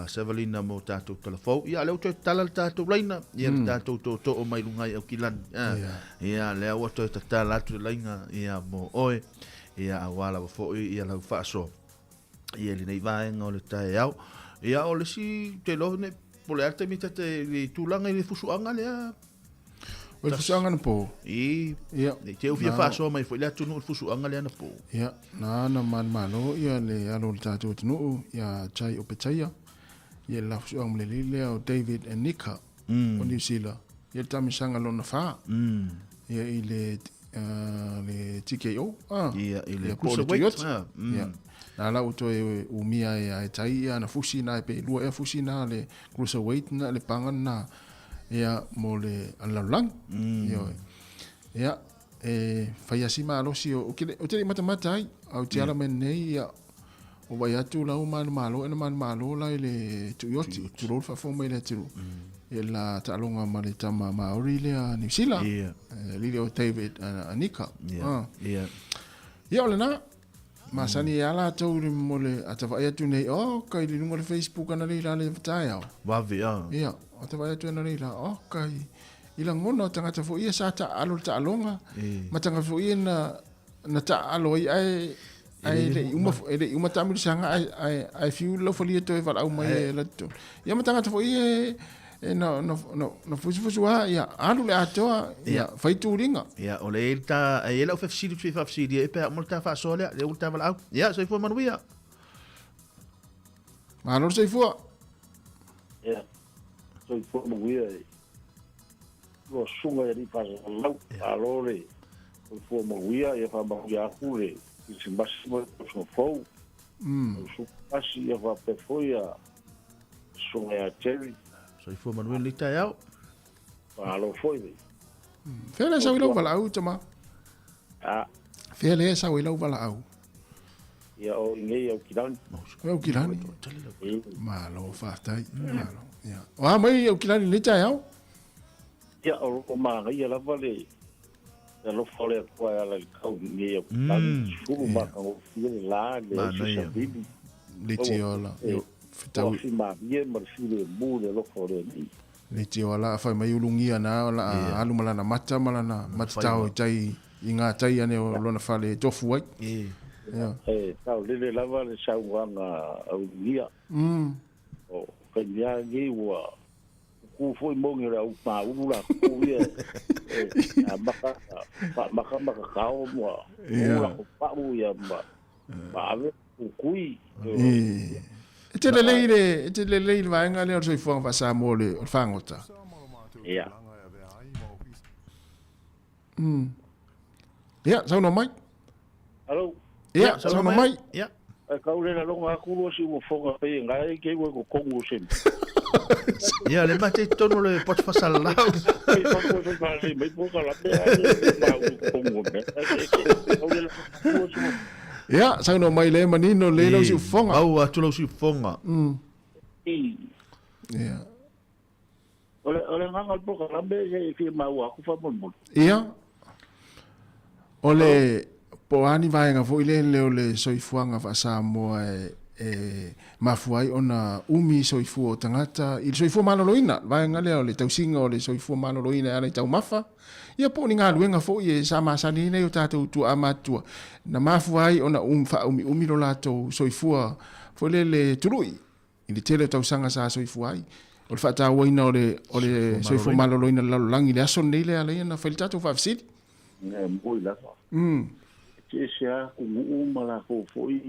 Sevelina mo tatou tala fou. Ia lea ua toe tatala le tatou laina, ia le tatou tootoo mai luga i Aukilani. Ia lea ua toe tatala atu le laina ia mo oe, ia aua lava foi ia lau faasoa ia i lenei vaega o le taeao. Ia o le isi, te iloa nei, po o le a le taimi ta te i le tulaga i le fusuaga lea. O le fusuaga na po? I, Ia. Ne i te i ua fia faasoa mai foi le atunuu i le fusuaga lea na po. Ia, na na manumalo ia le alo o le tatou atunuu ia Jai Opetaia, ia le la fusuaga ma le alii lea o David Anika o Niu Sila, ia le taamisaga lona fa. Ia i le le TKO, ah. Ia, i le cruiserweight. Ia. Na la ua toe umia e a e tai ia na fusi na e pe lua ea fusi na le cruiserweight na le panga na ia mo le lalolagi. Ioe. Ia. e fai lava si malosi o, ou te le i matamata ai, ae ou te ala mai nei, ia, o vaai atu la ua manumalo, e na manumalo la i le Tuioti, tulou le faafofoga mai le atunuu, i la taaloga ma le tama Maori lea Niu Sila, alii lea o David Anika. Ia o lena, masani ai lava latou i le mo le a ta vaai atu nei, oh, kai i luga o le Facebook analeila le taeao. Vave, a. Ia, a ta vaai atu analeila, oh, kai i lagona o tagata foi ia sa taaalo le taaloga, ma tagata foi ia na na taaalo ai ae ae le i uma e le i uma taamilosaga ae ae ae fiu le laufalia toe valaau mai e latou. Ia ma tagata foi ia e e na na na na fusufusu lava ia alu le atoa ia fai tuliga. Ia, o le ta e i ai lau feafesili ou te fia faafesili ai pe a uma le ta faasoa lea, lea ua ta valaau. Ia, soifua manuia. Malo le soifua. Ia, soifua manuia e lua susuga i alii faasalalau, malo le soifua manuia, ia faamanuia atu le Kirisimasi ma le tausaga fou. Lau susuga Pasi, ia faapea foi ia susuga ia Jerry. Soifua manuia lenei taeao. Malo foi le. Fea lea sau i lau valaau, tama? A. Fea lea sau i lau valaau? Ia o i nei Aukilani. O Aukilani. Malo, faafetai. Malo. Ia. O a mai Aukilani lenei taeao? Ia, o lo o manaia lava le alofa o le Atua e ala i le tau i nei Aukilani. Sulu matagofie le la, leai se savili. Leitiola. Fetaui. Toafi malie ma le filemu i le alofa o le Alii. Leitiola la fai mai ulugia na o la alu ma lana mata ma lana matatao i tai i ngā tai ane o lona fale e tofu ai. Ia. E saolele lava le saunoaga a ulugia. O taimi lava lenei ua kuku foi moni o le au pāulu latou ia e amata faamaka ma kakao ma ou latou pau ia ma ave kukui. E te lelei le, e te lelei le vaega lea o le soifuaga faa-Samoa o le, o le fagota. Ia. Ia, saunoa mai. Hello. Ia, saunoa mai. Ia. E kau le lalonga atu lua si uafoga pei e ngai ke ua ko kongu o semi. Ia, le mate i totonu o le poto fasalalau. Pei fa ko se fa le mai po ka la pe a le ma u kongu o me. Kau le lalonga atu lua si Ia, saunoa mai le manino le lau siufofoga. Maua atu lau siufofoga. Ia. O le o le agaga o le polokalame e fia maua atu faamolemole. Ia. O le po o a ni vaega foi lele o le soifuaga faa-Samoa e e mafua ai ona umi soifua o tagata i le soifua maloloina, le vaega lea o le tausiga o le soifua maloloina e ala i taumafa, ia po o ni galuega foi e sa masani ai nai o tatou tuaa matutua, na mafua ai ona um, faaumiumi lo latou soifua foi lele tului. I le tele o tausaga sa soifua ai, o le faatauaina o le, o le soifua maloloina i le lalolagi i le aso lenei lea e ala ai ona fai le tatou faafesili. E moi lava. E eseese lava atunuu ma latou foi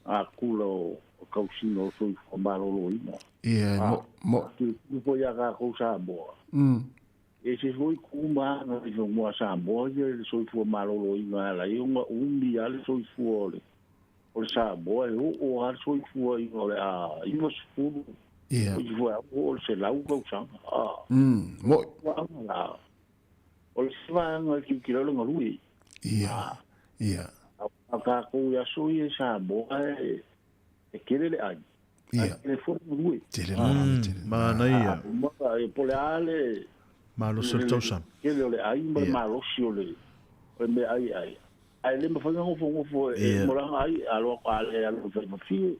akula o tausiga o soifua maloloina. Ia, mo, mo. A tilotilo foi ia tatou Samoa, e ese foi ku ma aga i fanua Samoa ia i le soifua maloloina e ala ai ona umi lava le soifua o le o le Samoa e oo lava le soifua ina o le a 90, Ia. o isi foi lava ua oo i le 100 tausaga. A, Mo'i. Vaega la, o le isi vaega e tilotilo ai o le galue. Ia, ia. A tatou i aso ia i Samoa e, e tele le ai. Ia. Ae tele foi le galue. Tele le galue, tele. Manaia. Uma, e po o le a le Malosi o le tausaga. Tele o le ai ma le malosi o le o le meaai e ai. Ae le mafai ona nofonofo e mo lana ai, alo atu a le alu e faigofie,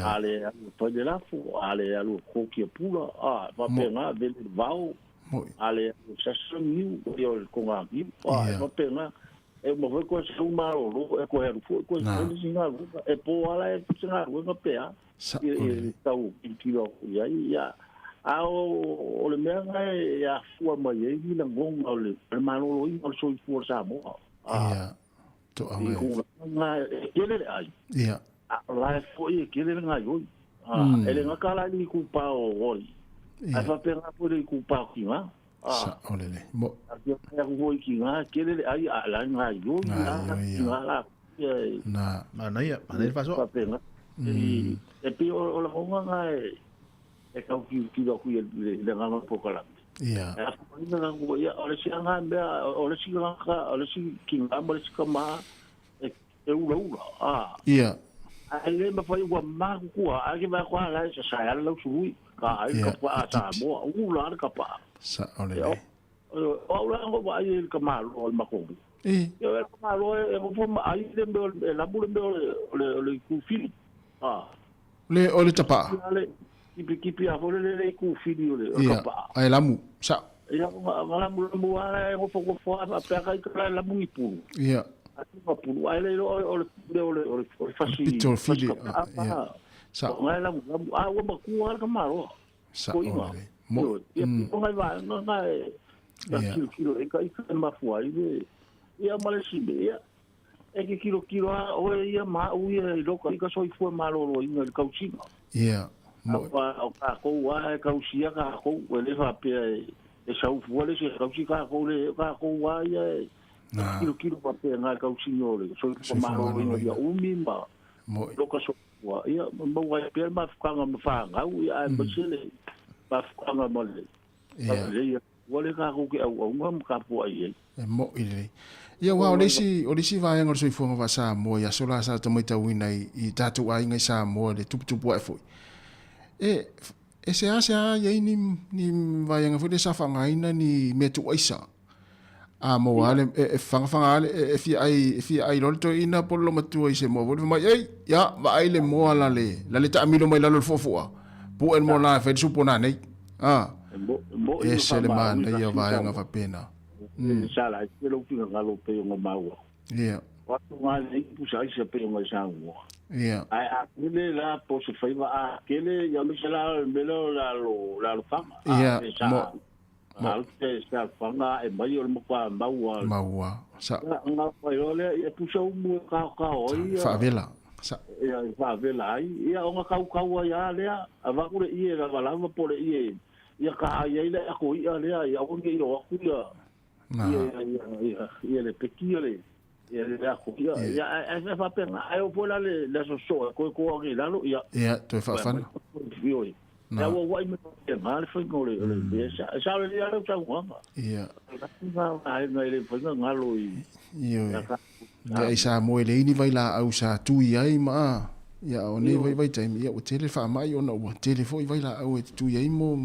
a le alu e fai le lafo, a le alu e kokia pula, a faapena, vele le vao, a le alu e sasa le niu, ia o le toga niu, a e faapena. E uma foi koe sau malolo, e koe alu foi koe fai le isi galuega, e po lava la e se galuega pe a, i tau tilotilo atu i ai, ia. A o le mea lena e afua mai ai ni lagona o le maloloina o le soifua o le Samoa. Ia, toaga e. I tulaga e tele le ai. Ia. A o la e foi e tele le gaoioi. E le gata la i le itupa o alii, ae faapena foi le itupa o tina. Sao lelei. Mo. A fia fai atu foi i tina, e tele le ai, a o la e gaoioi lava tina la. Na. Manaia, manaia le faasoa. Faapena. E pei o lagona na e tau tilotilo atu i le agaga o le polokalame. Ia. E afaina ka ku ia o le isi nga mea o le isi tagata o le isi tina ma le isi tama e e ulaula a. Ia. Ae le mafai ua matutua ae ke vaai atu a la e sasae lava lau sului ka ai le kapaa a Samoa ula lava le kapaa. Sao lelei. O au la na ou vaai ai i le tamaloa o le matou nuu. Ia o le tamaloa e nofo ma ai le mea e lamu le mea o le o le itu fili. A. Le o le tapaa. Kipi kipi a foi le le itu fili o le tapaa. Ia, ae lamu, sao. Ia, na lamu lamu a e nofo nofo a faapea ka ita la e lamu ni pulu. Ia. A tu pulu ae le iloa o le mea o le o le fasi. Pito o le fili. Ia. Sao. O na e lamu lamu a ua matua lava le tamaloa. Sao lelei. Mo. Ia o ngai vaega na e na tilotilo ai ka ita e mafua ai le ia ma le isi mea ia e ke tilotilo a oe ia ma au ia i loka i ka soifua maloloina i le tausiga. Ia. Mo. O kākou a e tausia kākou e le faapea e sau fua le isi e tausi kākou le o kākou a ia e tilotilo faapena i le tausiga o le soifua maloloina ia umi ma loka Ua, ia, maua ai pea le mafutaga ma fanau, ia, aemaise le mafutaga ma le lelei. Ua le tatou te auauna ma tapuai ai. E mo'i lelei. Ia, aua o le isi, o le isi vaega o le soifuaga faa-Samoa i aso la sa ta maitauina i, i tatou aiga i Samoa i le tuputupu ae foi, e, e seasea i ai ni, ni vaega foi lea sa faaaogaina ni mea tuuaisa. A maua lava le, e fagafaga lava le, e fia ai, e fia ai loa le toeaina po o le loomatua i se moa foi lea, fai mai, Ei, ia, vaai le moa la le, la le taamilo mai lalo i le fuafua, pue le moa la e fai le supo nanei. A, e ese le manaia o vaega faapena. Sa laiti lou finagalo pei ona maua. Ia. O atu nga nei pusa aisa pei ona e saunoa. Ia. Ae a tele la po o se faiva a tele, ia aemaise la o le mea lea o le alo, le alofaga. Ia, mo, Mo. Sa faga ae mai o le matua maua. Maua. Sa. Nga mai loa lea, ia pusa umu e kaokao ai ia. Faavela. Sa. Ia e faavela ai. Ia ona kaukau ai a lea, avatu le ie lavalava po o le ie ia ka ai ai le ako i'a lea, ia aua ne i o atu ia ia ia ia ia le peki ia le ia le ako i'a. Ia ae ae faapena, ae oo foi la le le aso sosoo e toe toa ake i lalo, ia. Ia, toe faafana. Ioe. Ia ua ua'i me faapena le faiga o le o le mea. E sao lelei lava lau saunoaga. Ia. Nga vaega e le mafai ona galo i. Ioe. Ia i Samoa e leai ni vailaau sa tui ai ma a. Ia o nei vaitaimi ia ua tele le faamai ona ua tele foi vailaau e tutui ai mo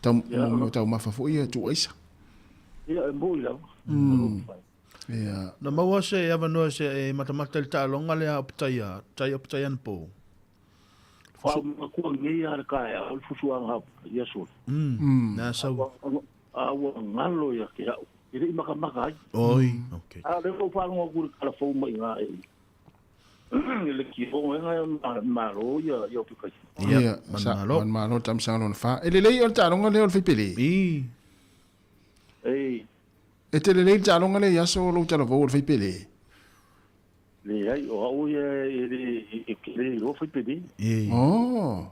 tau mo taumafa foi ia tuuaisa. Ia e moi lava. Ia. Na maua se avanoa se e matamata i le taaloga lea a Opitaia, tai Opitaia anapo. Whaamatua nei a le taeao le fusuaga ia soli. Na sau. A ua ngalo ia te au. E le i makamaka ai. Oi, okay. A o lea ua faalogo atu i le tala fou mai ina e le kioga e malo ia ia Opitaia. Ia, sa, manumalo le tamasaga lona fa. E lelei o le taaloga lea o le faipele. I. Ei. E te lelei le taaloga lea i aso o lou talavou o le faipele. Leai, o au ia e le e le iloa fai pele. Oh.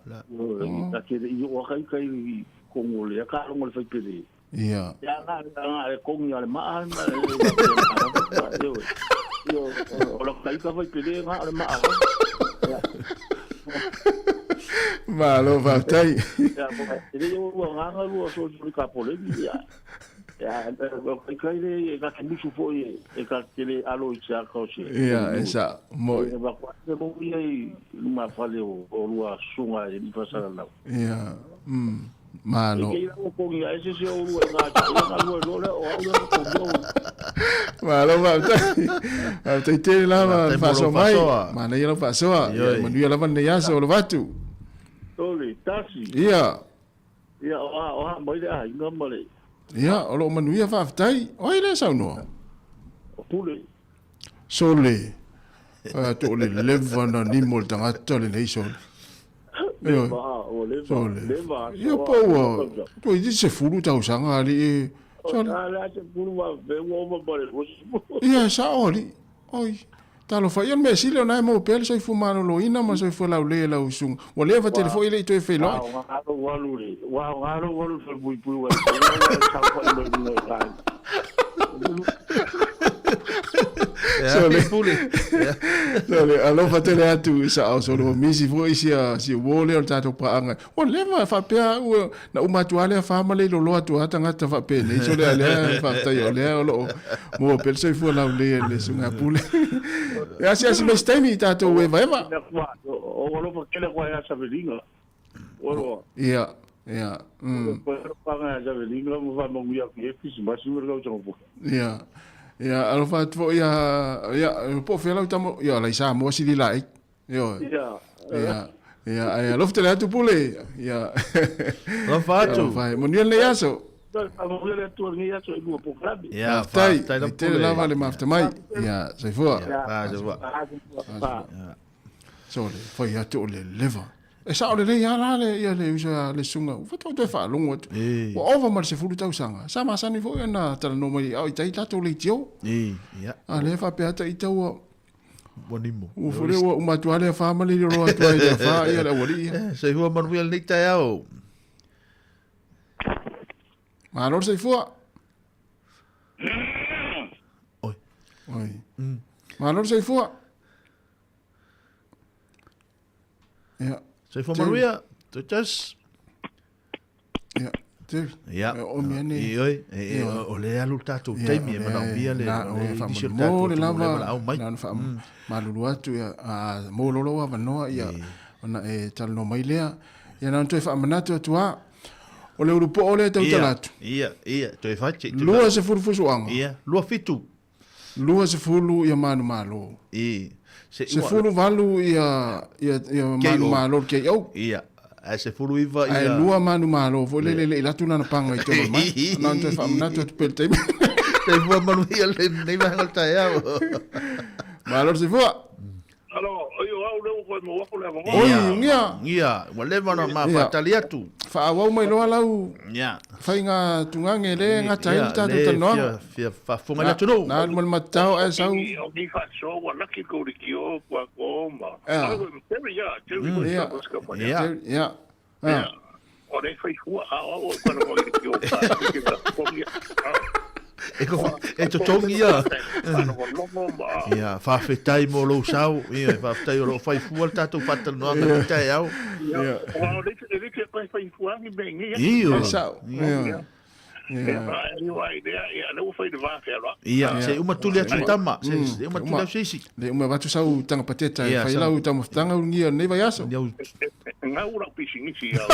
Ta te le i oo aka i kai i kongo le aka longo le fai pele. Ia. Ia nga nga e kongi ale maa ma e yo o la kai ka fai pele nga ale maa. Malo faafetai. Ia, e le o ua nganga lua so so ka polemi ia. Ia, o kai kai le e ka te musu foi e ka te le alo i te aka o se. Ia, e sa, mo. E va kwa te mo ia i luma fale o, o lua sunga e ni fasalalau. Ia, malo. E kei lau kongi a ese se o lua e ngā te ngā lua lo le o au le ko mo. Malo faafetai. Faafetai tele lava le faasoa mai. Manaia lau faasoa. Ia, manuia lava lenei aso o Lovatu. Tole, tasi. Ia. Ia, o a, o a mai le aiga ma le... Ia, o lo o manuia faafetai. O ai lea saunoa? O Pule. Sole. Ai atu o le leva na nimo le tagata lenei Sole. Leva, o leva, Sole. leva. Ia pa ua, toeitiiti 10 tausaga alii. Sole. A le a 10 ma fe ua ova ma le 20. Ia, sao alii. Oi, talofa ia, o le mea sili o na e maua pea le soifua maloloina ma le soifua laulelei e lau susuga. Ua leva tele foi e le i toe feiloai. Ua aoga lou alu i le, ua aoga lou alu i le falepuipui ua e taua ua e saofai mai luga o le taeao. Sole pule. Sole alofa tele atu i sa au sole ua misi foi sia sia uo lea o le tatou paaga. Ua leva e faapea ua na uma atu lava lea fa ma le iloloa atu lava tagata faapenei sole a lea faafetai o lea o lo o maua pea le soifua laulelei e le susuga Pule. E asiasi mai se taimi i tatou evaeva. O alofa tele koa ia Saveliga. Ia, ia. Ia. Ia, alofa atu foi ia, ia, po o fea lau tama, ia, lai Samoa sili laʻi. Ioe. Ia. Ia. Ia, ae alofa tele atu Pule. Ia. Alofa atu. Alofa e. Manuia lenei aso. Manuia le Atua lenei aso i lua polokalame. Ia, Faafetai. faafetai la Tele Pule. lava le mafuta mai. Ia, soifua. Ia, soifua. Fa. Sole, fai atu o le leva. E sao lelei lava la le, ia le uso ia le susuga, ua faatoa toe faalogo atu. Ua ova ma le 10 tausaga. Sa masani foi ona talanoa mai ao i tai tatou leitio. A lea faapea ata ita ua Ua nimo. Ua fole ua uma atu lava le afa ma le loloa atu ai le afa ia le aualii ia. Soifua manuia lenei taeao. Malo le soifua. Oi. Oi. Malo le soifua. Ia. Soifua manuia, Toitas. Ia, Terry. Ia. O mea nei. Ioe, o le alu le tatou taimi e manaomia le nisi o le tatou atunuu lea valaau mai. Na ona faamalulu atu, ia, a maua loa lou avanoa, ia, ona e talanoa mai lea. Ia, na ona toe faamanatu atu lava, o le ulupoo lea e tautala atu. Ia, ia, toe fai. 20 fusuaga. Ia, 27. 20 ia manumalo. I. Se ua. 18 ia ia ia manumalo le KO. Ia. Ae 19 ia. Ae lua manumalo foi lele le i latu lana panga i tolu mai. Na ona toe faamanatu atu pea i le taimi. Soifua manuia lenei vaega o le taeao. Malo le soifua. Alo, oi o au lea ua koe maua aku le avanoa. Oi, ugia. Ugia, ua leva ona ma faatali atu. Faaauau mai loa lau faiga tugage le gata ai le tatou talanoaga. Fia faafofoga i le atunuu. Na alu ma le matatao ae sau. O ni faasoa ua laki kou leitio kua ko ma. Ia. Ia. Ia. O le fai fua a o o kana mo i o pa ke ka totogi. E totogi ia. Ia, faafetai mo lou sao. Ia, faafetai o lo o fai fua le tatou faatalanoaga i lenei taeao. Ia, o le le ke fai fua ni me ngi. Ia. Sao. Ia. Ia, se i uma tuli atu le tama. Se i uma tuli atu se isi. Le uma avatu sau tanga pateta e fai lau taumafataga ulugia o lenei vaiaso. Gau lau pisinisi ia.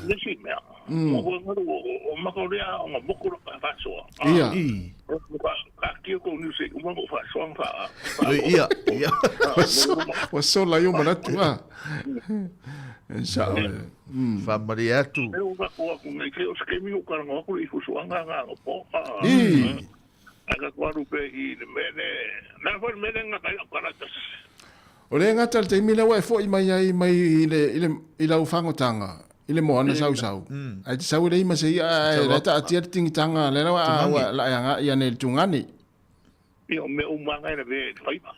Le isi mea, o maka o lea aoga moku la ka faasoa. Ia. Taatia kou niusa i uma kou faasoaga faa. Ia, ia. Ua sola ai ou manatu a. E sao e. Faamalie atu. E o ka aku nei te o se kemi o karanga aku le ifusuanga nga nga po. I. Ai ka kuaru pe i le mene. Na foi le mene nga kai au karatas. O le gata le taimi lea ua e foi mai ai mai i le, i le, i lau fagotanga i le moana sausau. Ae te sau e leai ma se ia, ae la e taatia le tingitanga lea la ua, ua la e agai ane i le tugane. Ia o mea uma lava e lavea i le faiva.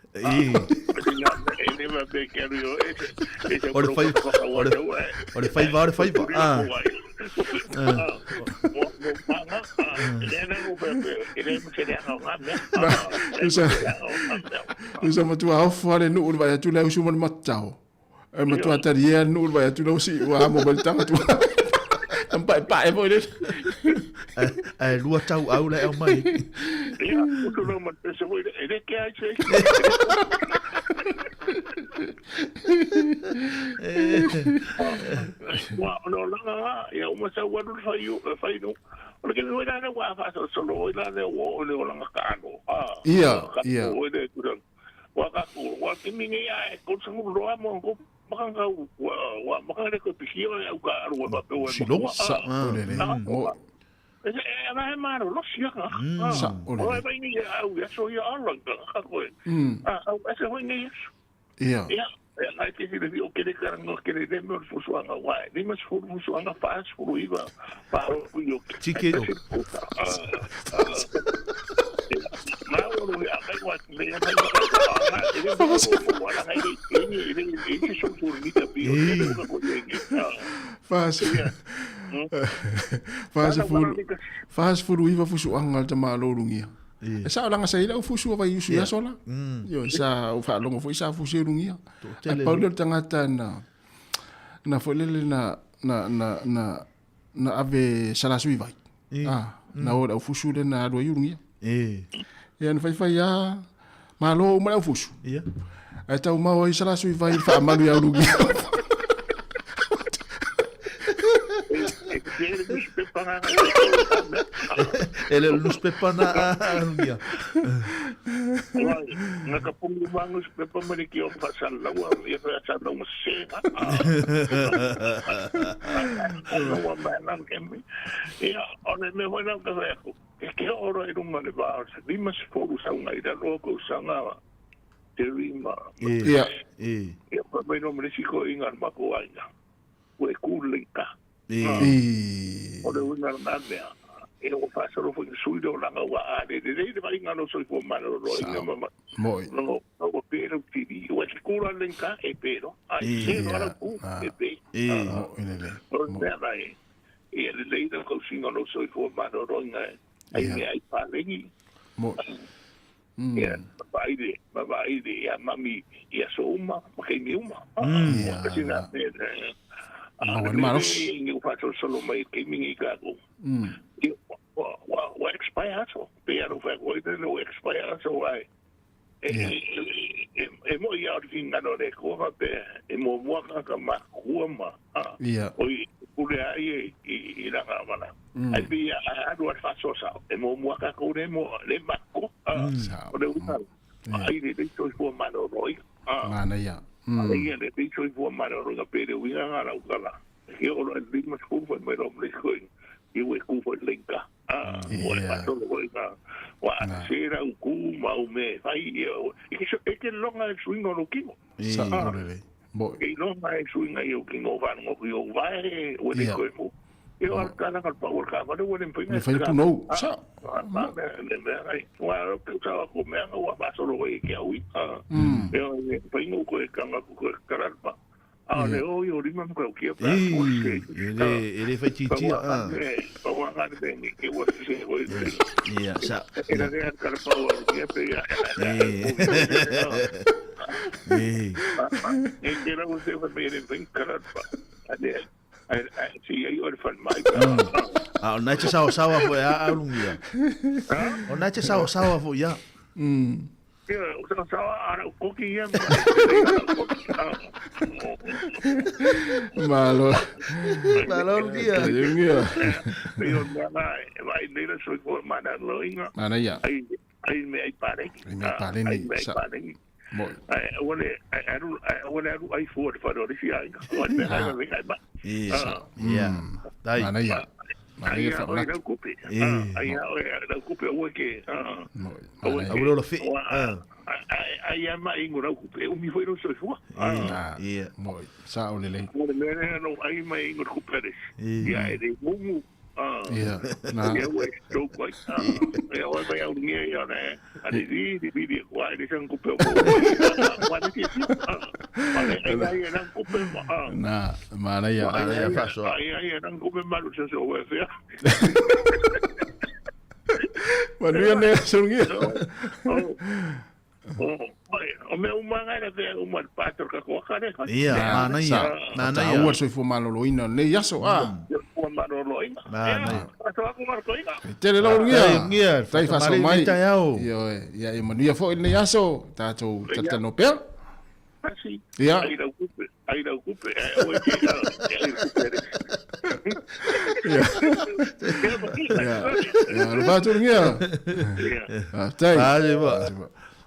O le faiva, o le faiva, o le faiva. Usa matua ofo lava le nuu le vaai atu le ausu ma le matao. E matua talie le nuu le vaai atu le ausi ua amo mai le taga tua. Tampaepae foi le. Ae lua tauau la e aumai. Ia, utu lau ma le pese foi e le ke ai se. Ua, o le olaga la, ia uma sau alu le fai, fai nu. O le kemi foi la lea ua faasolosolo oi la lea ua oo i le olaga taalo. Ia, ia. Oi le tulaga. Ua tatou, ua kemi nei a e tolu loa mo ko maka kau ua maka le ko piki o au ka alu ua faapea ua Silong. Sa o le le. Mo. E ana he malo lo sia ka. Sa o le O le. e vai nei au ia so ia ala ka koe. A au ese hoi nei aso. Ia. Ia, e ngai te hira o kere karanga kere le me o le fusuanga wa. 50 fusuanga 49 pa o i o ke. Tike o. Fasi. 49 fusuaga a le tamālo ulugia. E sao laga sa i ai le aufusu o Vaiusu i aso la. Ioe, sa ou faalogo foi sa fusi ai ulugia. Ae pau lea o le tagata na na foi lele na na na na na ave salasui vai. Ah, na o le aufusu lea na alu ai ulugia. Ia na faifai lava malo uma le aufusu. Ae taumao ai salasui vai i le faamalu ia ulugia. E le o le newspaper na alugia. Na ka pungu ma newspaper ma le ki o whaasalaua, ia whaasalaua sega. Ua mea nang kemi. Ia, o le mea foi nang ka whai aku. E ke ora i runga le vā, 50 saunga i ralo o kausaga te rima. Ia. Ia, pa mai no mele siko inga ma ko aina. Ua e kū lei ka. O le uiga lena mea, e o faasolo foi i sui leo laga ua a le lelei le vaaiga o lou soifua maloloina ma ma no ua pe lau TV ua te kū la lei ka e pe lo ai se lo lau kū e pe o le mea la e ia lelei lau kausiga o lou soifua maloloina ai mea ai paleni Ia, ma vaai le, ma vaai le ia mami i aso uma, ma kaimi uma. Ia. Kasi na me, a le malosi. Ni u whaasolosolo mai i kaimi ngi kākou. Ia, ua, ua, ua expire aso. Pe ia ro whai koi tene, ua expire aso ai. E, e, e, e mo ia o te whingano le kua pe, e mua mua ka ka makua ma. Ia. Oi, pule ai e, i, i ranga mana. Ai pe ia a alu a le faasoa sao, e muamua kākou le mo, le mako, o le uiga, ai le lei soifua maloloina. Manaia. Ai ia le lei soifua maloloina pe le uiga nga lau kala. He olo e 50 fai mai ro mle koi, i ue ku fai lenka. Ua e faasolo foi nga, ua se rau ku ma u me fai, e ke, e ke longa e suiga o lou kino. Sao lelei. Mo. E longa e suiga i ou kino whanongo i ou vae, ua le koe mo. E o al kala ngal pa ua ka vale ua le mawhainga. Le whai punou. Sa. Ma mea le mea ngai. Ua aro te usawa ko mea nga ua whasolo koe i ke aui. E o e whainga koe kanga ko koe kararpa. A le o i o rima mka ukia pa. E le whai titia. Pa ua ngare me ni ke ua sise koe. Ia, sa. E la rea karapa ua ukia pe ia. E te rau te whai me re whai kararpa. Si ai o le falemai. A o nai te sawasawa foi a aulungia. O nai te sawasawa foi ia. Ia, o sawasawa ara o koki ia. Malo. Malo lungia. Lungia. Ia, vai nei la soi ko mana loinga. Mana ia. Ai ai me ai pareki. Ai me pareni. Ai me ai pareki. Moi. Ai wale ai aru ai wale aru ai fua te whare o risi ai. Wale me ai me ai ba. Ia. Ia. Dai. Mana ia. Mana ia whamanatu. Ai rau kupe. Ai a oe rau kupe o ke. Moi. Ai uro fi. Ai a mai ingo rau kupe. Umi foi rau soifua. Ia. Moi. Sa o lelei. Mo le mea no ai mai ingo kupe res. Ia e re ngungu. Ia, na. Ia ua stroke ai. Ia ua mai au ngia ia na. A le ri ri ri ri kua e sang kupe o. Wa le ti. Wa le ai ai nang kupe ma. Na, mana ia. Mana ia fasoa. Ai ai nang kupe malu sa so wa fea. Manuia ne sungia. O mea uma ngai na te uma le pastor ka koa kare. Ia, mana ia. Mana ia. Taua le soifua maloloina o lenei aso, a. Soifua maloloina. Mana ia. Faso aku markoina. Tele lau lungia. Lungia. Tai faso mai. Taeao. Ioe, ia e manuia foi lenei aso, tatou talatalanoa pea. Asi. Ia. Ai rau kupe, ai rau kupe, ai oe ke ai rau kupe. Ia. Ia. Ia, le fatu lungia. Ia. Faafetai. Faafetai ba.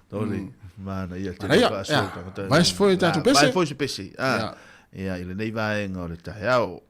Toli. Mana ia te faasoa tangata. Vai se foi tatou pese. Vai foi se pese. Ah. Ia, i lenei vaega o le taeao.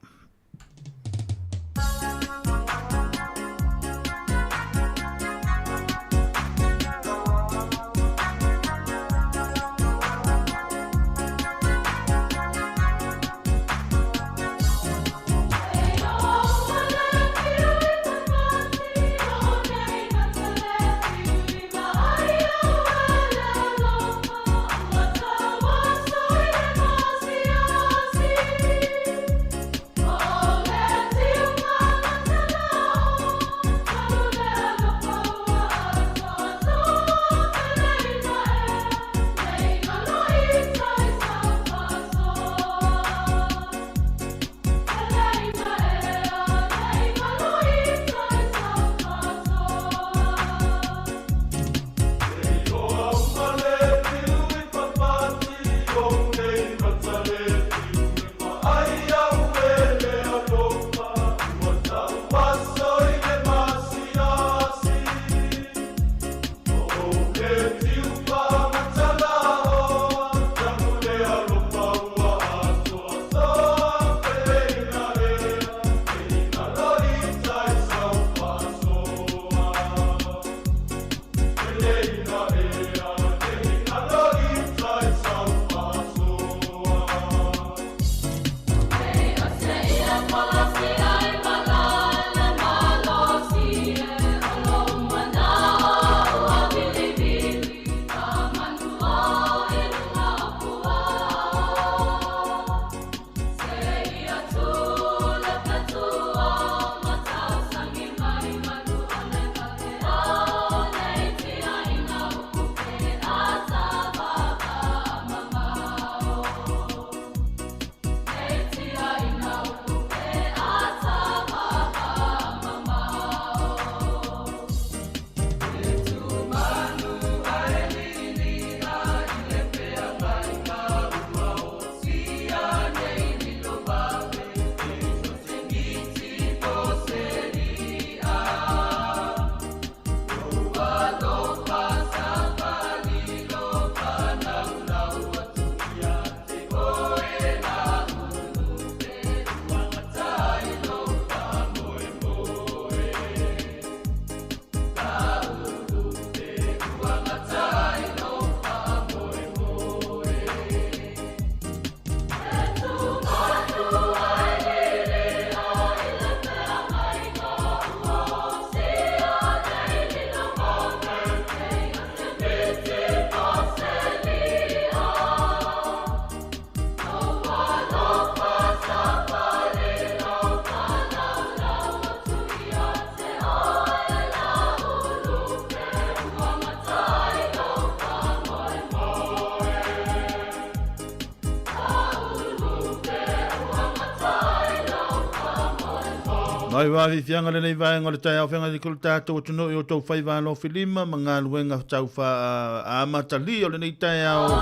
Mai vāfifiaga lenei vaega o le taeao feagai ko le tātou atunuu i o tou faiva alofilima ma galuega tau faaamatalia o lenei taeao.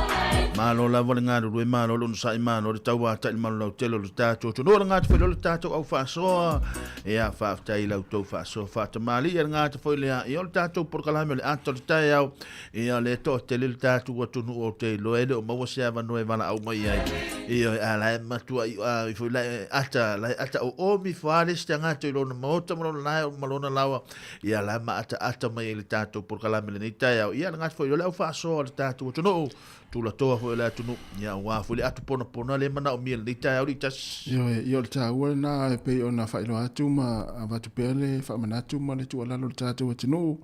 Malo lava le galulue, malo le onosai, malo le tauatai le malo lautele o le tātou atunuu. O le gata foi lea o le tātou au faasoa. Ia, faafetai i la outou faasoa faatamalii le gata foi lea. Ia, o le tātou polokalame o le ata o le taeao. Ia, o lea e toatele le tatou atunuu ou te iloa e le o maua se avanoa e valaau mai ai. Ioe, a la e matuai a ifo la e ata, la e ata oomi ifo lava le isi tagata i lona maota ma lona lae ma lona laoa. Ia, la e maataata mai ai le tatou polokalame i lenei taeao. Ia, le gata foi o le au faasoa o le tatou atunuu, tulatoa foi o le atunuu, ia, aua foi le atu ponapona lea e manaomia i lenei taeao alii tasi. Ioe, ia o le taua lena e pei ona faailoa atu ma avatu pea le faamanatu ma le tuualalo i le tatou atunuu.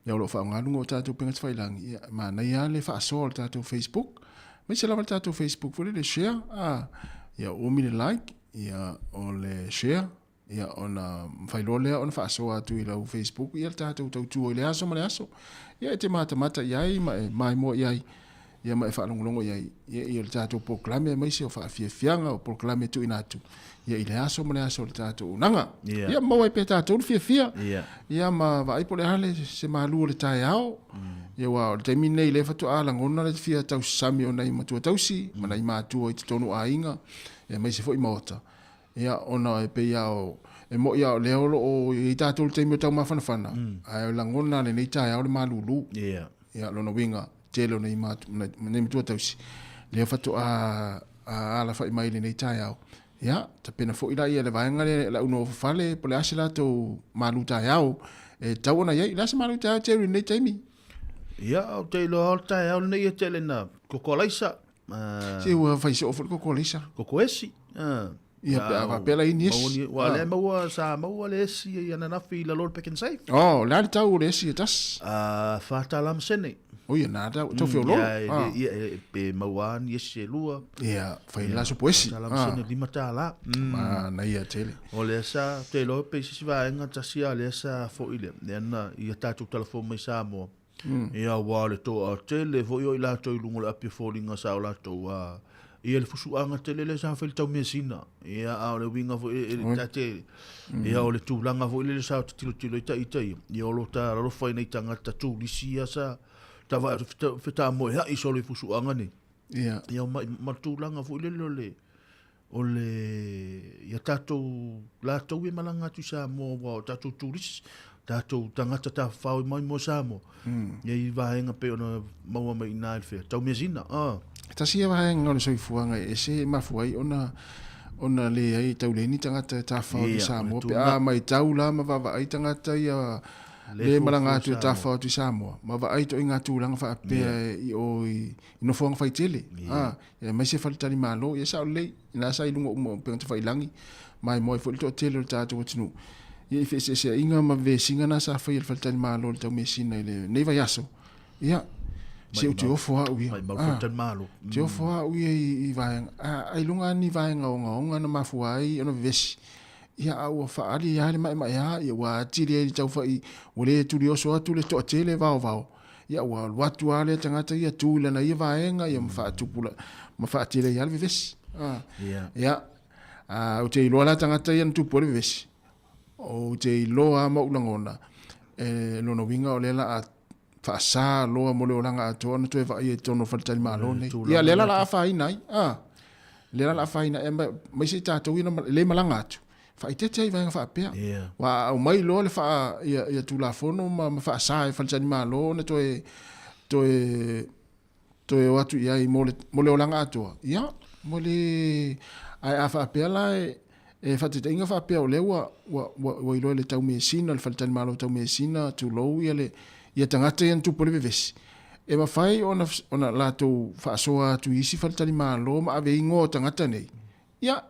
Ia o lo o faaaoga luga o tatou upega tafailagi, ia e manaia lava le faasoa o le tatou Facebook. Aemaise lava le tatou Facebook foi lele share, a, ia umi le like, ia o le share, ia ona mafai loa lea ona faasoa atu i lau Facebook ia le tatou tautua i le aso ma le aso. Ia e te matamata i ai ma e maimoa i ai, ia ma e faalogologo i ai ia, i le tatou polokalame aemaise o faafiafiaga o polokalame e tuuina atu ia i le aso ma le aso o le tatou auaunaga. Yeah. Ia maua ai pea tatou le fiafia. Yeah. Ia ma vaai po o le a le se malu o le taeao. Ia aua o le taimi lenei lea faatoa lagona le fia tausami o nai matua tausi ma nai matua i totonu o aiga ia aemaise foi maota. Ia ona e pei lava o e moni lava o lea o lo o i ai tatou i le taimi o taumafanafana, ae lagona lenei taeao le malulu. Yeah. Ia lona uiga tele o nei nei matua tausi, lea faatoa alafai mai i lenei taeao. Ia, tapena foi la ia le vaega lea le au nofo fale, po o le a se latou malu taeao e tatau ona i ai. O le a se malu taeao Jerry i lenei taimi? Ia, ou te iloa o le taeao lenei e tele na koko alaisa. Se ua fai soo foi le koko alaisa. Koko esi. Ia, pe a faapea la i ni esi. Ua lea maua, sa maua le esi i ananafi i lalo o le Pak'nSave. Oh, o le a le tau o le esi e tasi? $4 ma sene. Oi, na tau, tau feololo. Ia, ia, pe maua lava ni esi e lua. Ia, fai le la supo esi. $4 ma sene, $5. Manaia tele. O lea sa, ou te iloa pe i se isi vaega tasi a lea sa foi lea, lea na, ia tatou talafou mai Samoa. Ia aua o le toatele foi o i latou i luga o le api o foliga sa o latou a ia le fusuaga tele lea sa fai i le taumeasina. Ia a o le uiga foi e le tate ia o le tulaga foi lele sa tilotilo ai ita ia, ia o lo ta alofa i nai tagata turisi ia sa ta fetamoea'i solo i fusuaga nei. Ia. Ia ma ma le tulaga foi lele o le o le ia tatou latou e malaga atu i Samoa aua o tatou turisi, tatou tagata tafafao mai mo Samoa. Ia i vaega pei ona maua mai i ina i le fea, taumeasina. Ah. E tasi ia vaega o le soifuaga e ese e mafua ai ona ona leai tau leai ni tagata e tafafao atu i Samoa pe a matau la ma vaavaai tagata ia le malaga atu e tafafao atu i Samoa ma vaai ituaiga tulaga faapea i o i nofoaga faitele. Ah, aemaise faletalimalo, ia sao lelei, ina sa i luga uma o upega tafailagi, maimoa ai foi le toatele o le tatou atunuu. Ia i feeseeseaiga ma vesiga na sa faia e le faletalimalo i le taumeasina i lenei vaiaso, ia, se ou te ofo au ia. Maimau le faletalimalo. Ou te ofo au ia i vaega, ailoga lava ni vaega ogaoga na mafua ai ona vevesi. Ia, a ua faaali lava le maemaea, ia ua atili ai le taufai, ua le tulioso atu le toatele vaovao. Ia ua alu atu lava lea tagata ia tu i lana ia vaega ia ma faatupula ma faatele ai lava le vevesi. Ah. Yeah. Ia. Ah, ou te iloa la tagata ia na tupu ai le vevesi. Ou te iloa lava ma ou lagona e lona uiga o lea la a faasa loa mo le olaga atoa ona toe vaaia i totonu o le faletalimalo nei. Ia lea la la afaina ai. Ah. Lea la la afaina ai aemaise i tatou ia na le malaga atu. Faaeteete ai i vaega faapea. Yeah. Aua a aumai loa le faa, ia, ia Tulafono ma, ma faasa e faletalimalo ona toe, toe, toe o atu i ai mo le, mo le olaga atoa, ia, mo le... Ae a faapea la e, e faataitaiga faapea o lea ua, ua, ua, ua iloa e le taumeasina, le faletalimalo taumeasina, tulou ia le, ia tagata ia na tupu ai le vevesi, e mafai ona, ona latou faasoa atu i isi faletalimalo ma ave igoa o tagata nei, ia,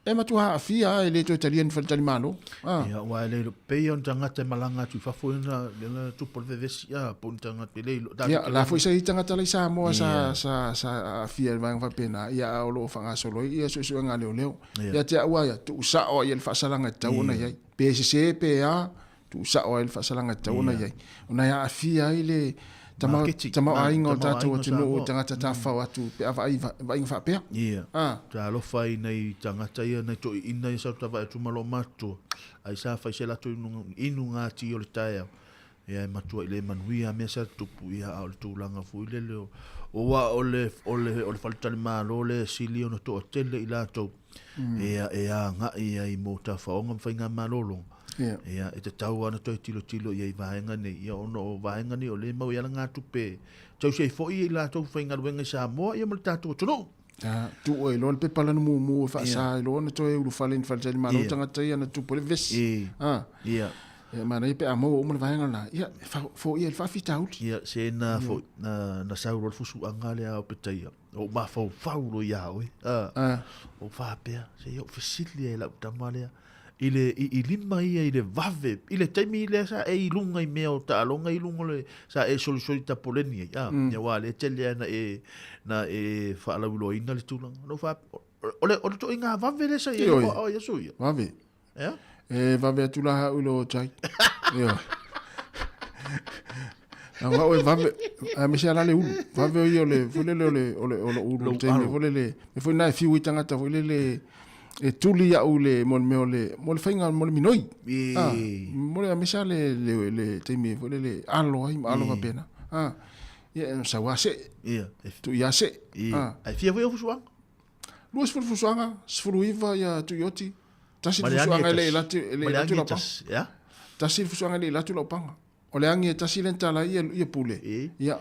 E matua aafia lava e le toe talia ni faletalimalo. Ah. Ia, aua e le pei o ni tagata e malaga atu i fafo ina lena tupu o le vevesi, ah, po o ni tagata e le ilo. Ia, la foi sa i tagata la i Samoa sa, sa, sa aafia i le vaega faapena, ia, a o lo o faagasolo ai ia suesuega a leoleo. Ia te au lava ia, tuusao lava ia le faasalaga e tatau ona i ai. Pe sese pe a, tuusao lava ia le faasalaga e tatau ona i ai. Ona e aafia ai le. Tama, tamaoaiga o le tatou atunuu i tagata tafafao atu pe a vaai vaaiga faapea. Ia. Talofa i nai tagata ia, nai toeaiina ia sa tavae atu ma loomatutua, ai sa fai se latou inugati o le taeao, ia e matua i le manuia mea sa tutupu, ia a o le tulaga foi lele o, aua o le, o le, o le faletalimalo lea e sili ona toatele i latou, ia e agai ai mo tafaoga ma faigamalologa. Ia, e tatau lava ona toe tilotilo i ai i vaega nei, ia ona o vaega nei o lea e mau ai alagatupe e tausi ai foi i latou faigaluega i Samoa ia ma le tatou atunuu. Ia, tuu ai loa le pepa lana mumu e faasa ai loa ona toe ulufale i ni faletalimalo tagata ia na tupu ai le vevesi. Ia. Ia, manaia pe a maua uma le vaega lena, ia, e foia ai le faafitauli. Ia, se na foi, na sau loa le fusuaga lea a Opetaia, ou mafaufau loa ia oe, ou faapea, se i ou fesili ai i lau tama lea, i le i, i lima ia i le vave i le taimi lea sa e i luga i mea o taaloga i luga o le sa e solisoli tapoleni ai a mm. ia aua lea tele lava na e na e faalauiloaina le tulaga no fa o le o le toaiga vave lea sa i ai o ia so ia vave ia e vave atu la au i lo tai ioe Aua oe vave, aemaise lava la le ulu. Vave o ia o le, foi lele o le, o le, o lou ulu i le taimi foi lele, mea foi lena e fiu ai tagata foi lele e tuli au i le, mo le mea o le, mo le faiga, mo le minoi. Ah, mo le, aemaise lava le, le, le taimi foi lele alo ai ma alo faapena. Ah, ia, e sau lava see. Ia. Tuu ia see. Ah. Ae fia foi au fusuaga? 20 fusuaga, 19 ia Tuioti. Tasi le fusuaga e le i alu atu, e le i alu atu lau paga. Tasi le fusuaga e le i alu atu lau paga. O le agi e tasi lea na tala ai ia Pule. Ia,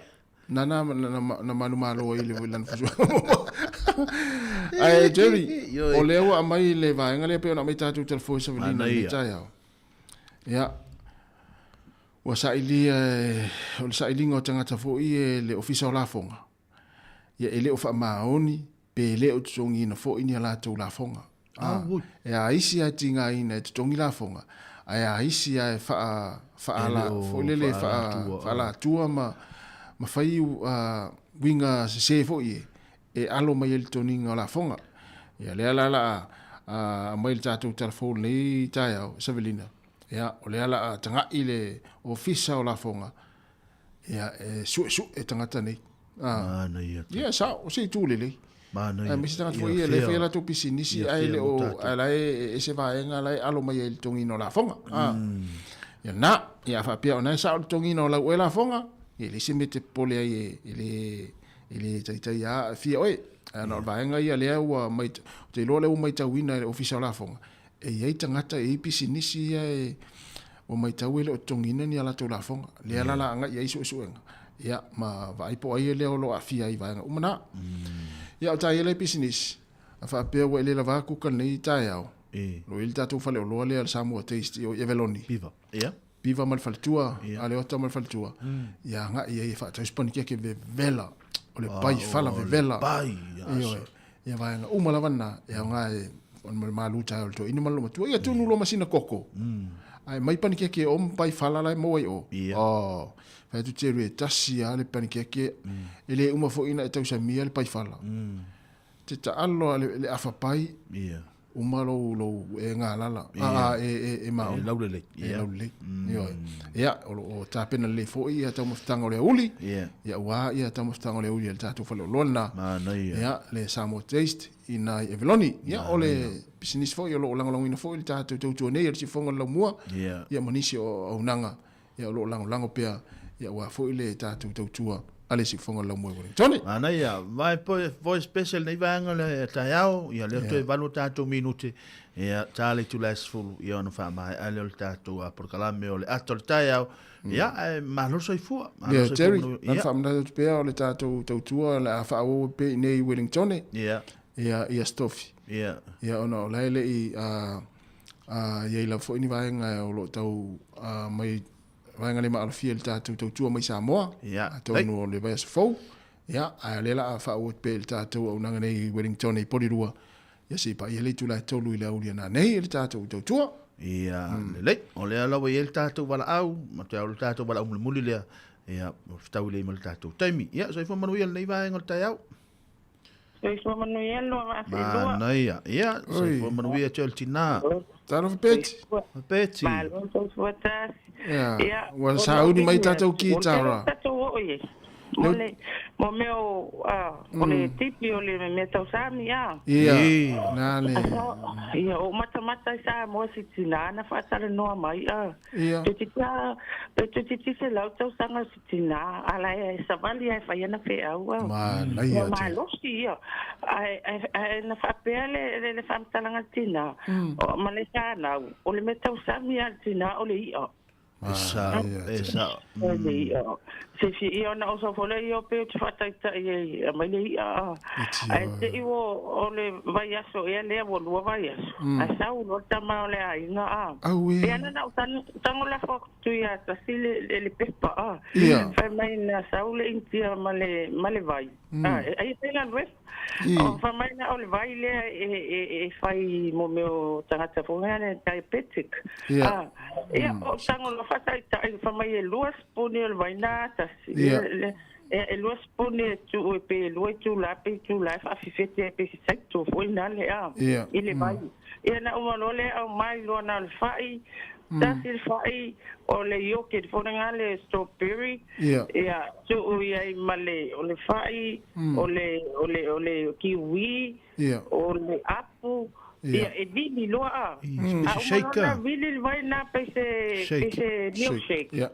na na na manumalo ai le lana fusuaga. Ae Jerry, o lea ua aumai le vaega lea pei ona aumai tatou telefoni Savelina i lenei taeao. Ia, ua sailia, o le sailiga o tagata foi e le Ofisa o Lafoga, ia e le o faamaoni pe le o totogiina foi ni a latou lafoga. A, e a isi lava e tigaina e totogi lafoga, ae a isi lava e faa, faaala, foi lele, faa, faalatua ma, ma fai uh, uiga sese foi e, e alo mai ai le toniga o lafoga. Ia lea la la a aumai le tatou tala fou lenei taeao, Savelina, ia, o lea la a taga'i le Ofisa o Lafoga, Ia, e suesue tagata nei. Ah. Manaia. Ia, sao, o se itu lelei. Manaia. Aemaise tagata foi ia, le fai a latou pisinisi, ae le o, ae la e ese vaega la e alo mai ai i le togiina o lafoga. Ah. Ia na, ia a faapea o na e sao le togiina o lau oe lafoga, ia e leai se mea e te popole ai e, e le, e le taitai a aafia oe. Ae na o le vaega ia lea ua mai, ou te iloa lea ua maitauina e le Ofisa o Lafoga, E i ai tagata, e i ai pisinisi ia e, ua matau e le o totogiina ni a latou lafoga. Lea la la agai i ai suesuega, ia, ma vaai po o ai lea o lo o aafia ai i vaega uma na. Ia, o taia lea pisinisi, a faapea ua e le lava kuka lenei taeao, o lo o i ai le tatou faleoloa lea o le Samoa Taste i o i Aveloni. Piva. Ia. Piva ma le faletua, Aleota ma le faletua, ia agai i ai e faatau se panikeke vevela, o le pai fala vevela. Pai, Ioe. Ia vaega uma lava na, e aoga e o le malu tae o le toeaina ma le olomatua. Ia tunu loa ma sina koko. Ae mai panikeke e o ma pai fala la e maua i o. Oh, fai atu Jerry e tasi lava le panikeke, e le uma foi ona e tausamia le pai fala. Te taalo lava le afa pai, Uma lou, lou e galala, a, a, e, e, e maona. E laulelei. E laulelei. Ioe. Ia, o lo o tapena lelei foi ia taumafataga o le aoauli. Ia, aua ia taumafataga o le aoauli a le tatou faleoloa lena. Manaia. Ia, le Samoa Taste i ina i Aveloni. Ia, o le pisinisi foi o lo o lagolagoina foi le tatou tautua nei a le Siufofoga o le Laumua. Ia, ma nisi o auaunaga Ia o lo o lagolago pea ia aua foi le tatou tautua a le Siufofoga o le Laumua i Wellingtone. Manaia, vai voice special nei vaega le taeao, ia lea toe 8 tatou minute, ia ta le itula e 10, ia ona faamaea lea o le tatou polokalame o le ata o le taeao, ia ae malo le soifua. Malo le soifua. Jerry, na faamanatu atu pea o le tatou tautua o le a faaauau pea i inei i Wellingtone, ia, ia Stofi. Ia ona o la e le i Ā, i ai lava foi ni vaega o lo o tau mai, vaega le maalofia i le tatou tautua mai Samoa, atonu o le vaiaso fou, ia, ae o lea la a faaauau atu pea i le tatou auaunaga nei i Wellington i Porirua, ia se i paia le itula e 3 i le aoauli a nanei i le tatou tautua. Ia, lelei. O lea lava e i ai le tatou valaau, ma toe au le tatou valaau mulimuli lea, ia, fetaui lelei ma le tatou taimi. Ia, soifua manuia lenei vaega o le taeao. Soifua manuia lua vaa felua. Manaia. Ia, soifua manuia te o le tina. Talofa Peti. Peti. Malo soifua tasi. Ia, ua sauni mai tatou kitara. Tatou oo oi. Mo le mo mea o o le tipi o le mea tausami a. Ia, na le. Ia, o matamata i Samoa si tina na faatalanoa mai a. Ia. Toeitiiti a, pe toeitiiti 100 tausaga o si tina, a la e savali ae fai ana feau a. Manaia Ua malosi ia. Ae ae na faapea le le le faamatalaga a le tina, ma le fanau, o le mea tausami a le tina o le i'a. E sao, e sao. Le i'a. Se fia ia ona oso foi lea ia o pe ou te faataitai ai aumai le i'a a. Ae te i ua o le vaiaso ea lea ua lua vaiaso. Ae sau loa le tama o le aiga a. Auē. E ana na ou tago lafo atu ia tasi le le pepa a. Fai mai na sau le Initia ma le ma le vai. A ai e faigaluega. O fai mai na o le vai lea e fai mo mea o tagata foi lea le diabetic. A, ia o tago loa faataitai fai mai e lua sipuni o le vai na tasi. E lua sipuni e tuu pe lua itula pe itula e faafefete ai pe se saito foi na le a i le vai. Ia na uma loa lea aumai loa na o le fai, tasi le fai o le yogurt foi lena le strawberry, ia tuu i ai ma le o le fai, o le o le o le kiwi, o le apu, ia e vili loa a. A uma loa na vili le vai na pei se pei se milkshake.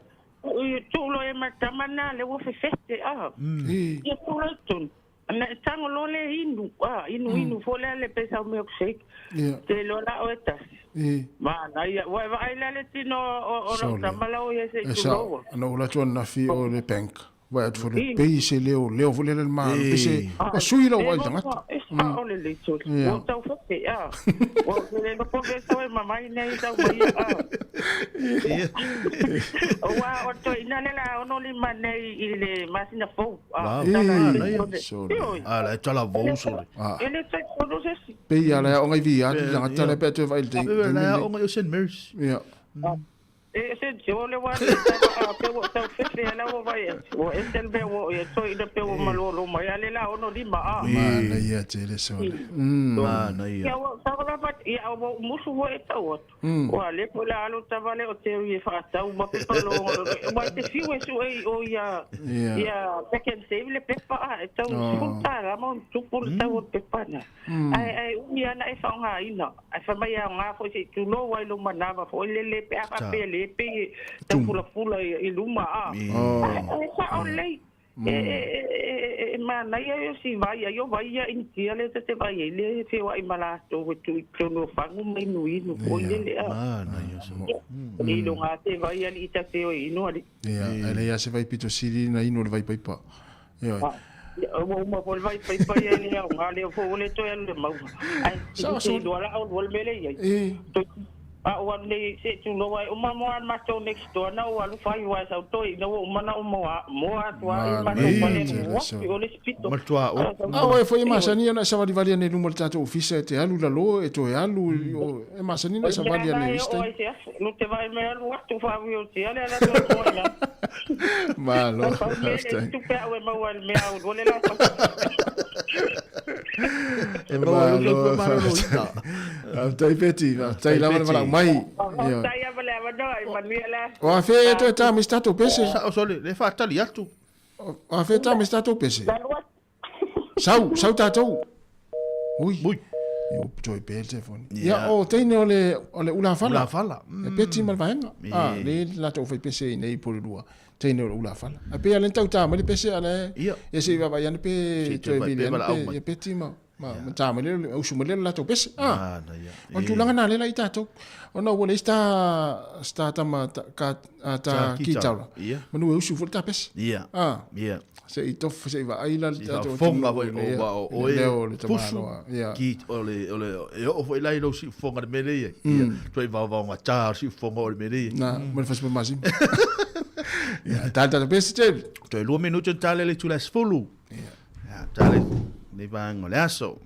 Tuu loa i ai ma le tama lena lea ua fefete a. Ia tuu loa i totonu. Na e tago loa le inu, a, inu inu foi lea le pei sau milkshake. Te iloa la oe tasi. Manaia, ua e vaai la le tino o lau tama la ua i ai se i E sao, tuloua. na ou alu atu ananafi o le bank, vaai atu foi le pei se leo, leo foi lea le malo, pei se ua sui lau vaai i le tagata. E sao lelei toli. Ua ou tau fefe, a. Ua ou le iloa po o fea sau e mamai nei sau mai ia, a. Aua o le toeaina lea la 65 nei i le masina fou. A, la e talavou sole. E le toe tonu se isi. Pei a la e aoga i VR le tagata lea pe a toe vaai i le taimi La e aoga i o St Mary's. Ia. E se tio le wa le tava a pe ua tau fefe ala ua vai atu. Ua ese le mea ua o ia toeaina pe ua malolo mai a le la 65 a. Manaia tele sole. Manaia. Ia ua tau lava ia ua ou musu foi e tau atu. Ua le po le alu tavale o Terry e faatau ma pepa logo ua e te fiu e sue i o ia ia Pack and Save le pepa a e tau $10 ma ona tupu le tau o le pepa na. Ae ae umi ana e faaaogaina ae fai mai e aoga foi se i tulou ai lou manava foi lele pe a faapea le pei e tau pulapula i luma a. Ae sao lelei. E manaia ia o si vai ai o vai ia Initia lea ta te vai ai lea e feoai ma latou e tuu i totonu o fagu ma inuinu foi lele a. Manaia sa. E iloga te vai alii ta te o e inu alii. Ia, ae leai lava se vai pito sili na inu o le vai paipa. Ioe. Ua uma foi le vai paipa ia e le aoga lea foi ua le toe alu i le mauga. Ae te iloa la oulua le mea lea e i ai. A ou alu nei se i tulou ai uma moa a le matou next door na ou alu fai aua e sau toeaina ua uma na ou moa moa atu a i le matou fale ua atu i o le isi pito. Ma le tuaoi. A oe foi e masani ona e savalivali ane i luma o le tatou ofisa e te alu i lalo e toe alu e masani ona e savali ane i isi taimi. O le mea la e oo ai se aso no te vaai mai alu atu faavioti ale ala toe moa i lalo. Malo, Pau mea le faafetai. tupe au e maua ai le mea au le la E maua ai lou Malo, soifua maloloina. faafetai. Faafetai Betty, faafetai lava le valaau mai. Ioe. Faafetai lava le avanoa e manuia le aso. O afea e toe ta mai se tatou pese? Sao sole, le faatali atu. O afea e ta mai se tatou pese? Alu atu. Sau, sau tatou. Ui. Ui. Ia ua toe pe le telefoni. Ia o teine o le o le ulafala. Ulafala. E Betty ma le vaega. Ah, le latou fai pese i nei po le lua. Teine o le ulafala. A pe ale tau ta mai le pese ale. Ia. Ia se i vaavaai ane pe Se i toe toe vaai vili pe ane valaau pe mai. ia Betty ma ma ma ta mai le usu mai le latou pese. Ah. Manaia. O le tulaga na lela i tatou. Ona ua leai se ta se ta tama ta ka ta Ta kitaura. Ia. Manu e usu foi le ta pese. Ia. Ah. Ia. Se i tofu se i vaai la le Se i tatou faafofoga atunuu foi i le o o oe leo o le pusu tamaloa. Ia. ki o le o le e oo foi la i lou siufofoga i le mea lea e i ai. Ia. Toe vaovaogata o le siufofoga o le mea lea e i ai. Na, ma le fasipa masina. Ia, ta le tatou pese James. Toe 2 minute ona tale le itula e 10. Ia. Ia, tale lenei vaega o le aso.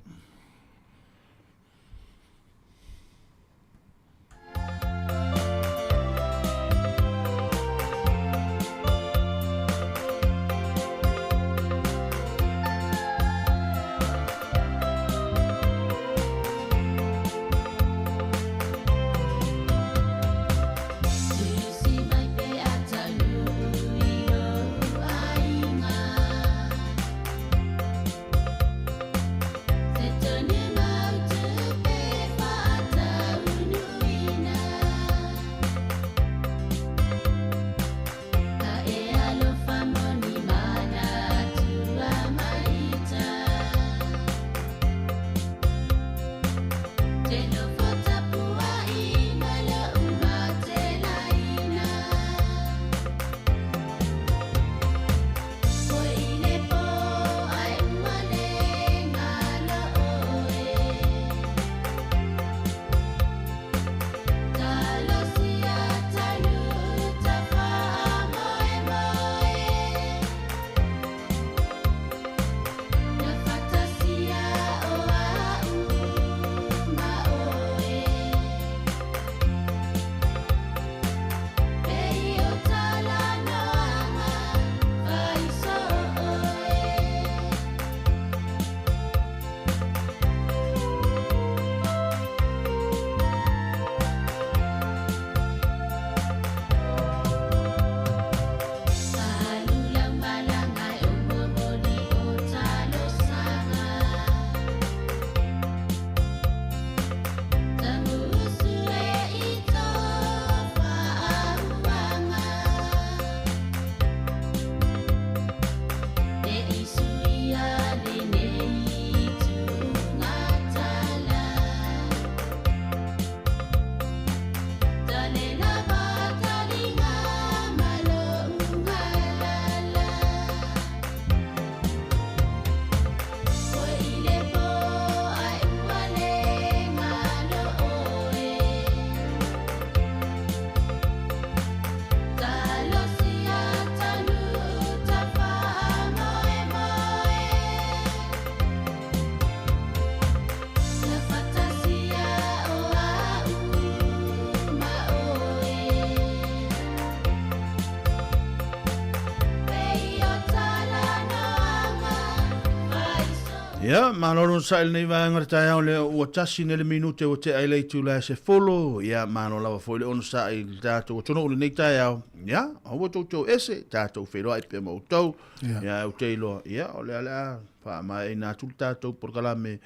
Ia, malo le onosai i lenei vaega o le taeao lea ua tasi nei le minute ua tea i le itula e 10. Ia, malo lava foi le onosai i le tatou atunuu i lenei taeao. Ia, aua tou te o ese, tatou feiloai pea ma outou. Ia, ou te iloa, ia, o lea o le a faamaeaina atu le tatou polokalame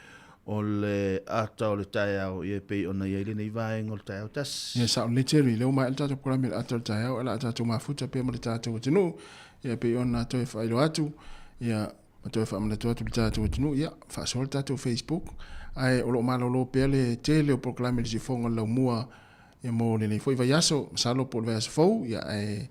o le ata o le taeao, ia e pei ona i ai lenei vaega o le taeao tasi. Ia, sao lelei Jerry, lea ua maea le tatou polokalame i le ata o le taeao, o le a tatou mafuta pea ma le tatou atunuu, ia e pei ona toe faailoa atu, ia, Ma toe faamanatu atu i le tatou atunuu, ia, faasoa le tatou Facebook, ae o lo o malolo pea le tele o polokalame i le siufofoga o le laumua ia mo lenei foi vaiaso, masalo po o le vaiaso fou, ia, ae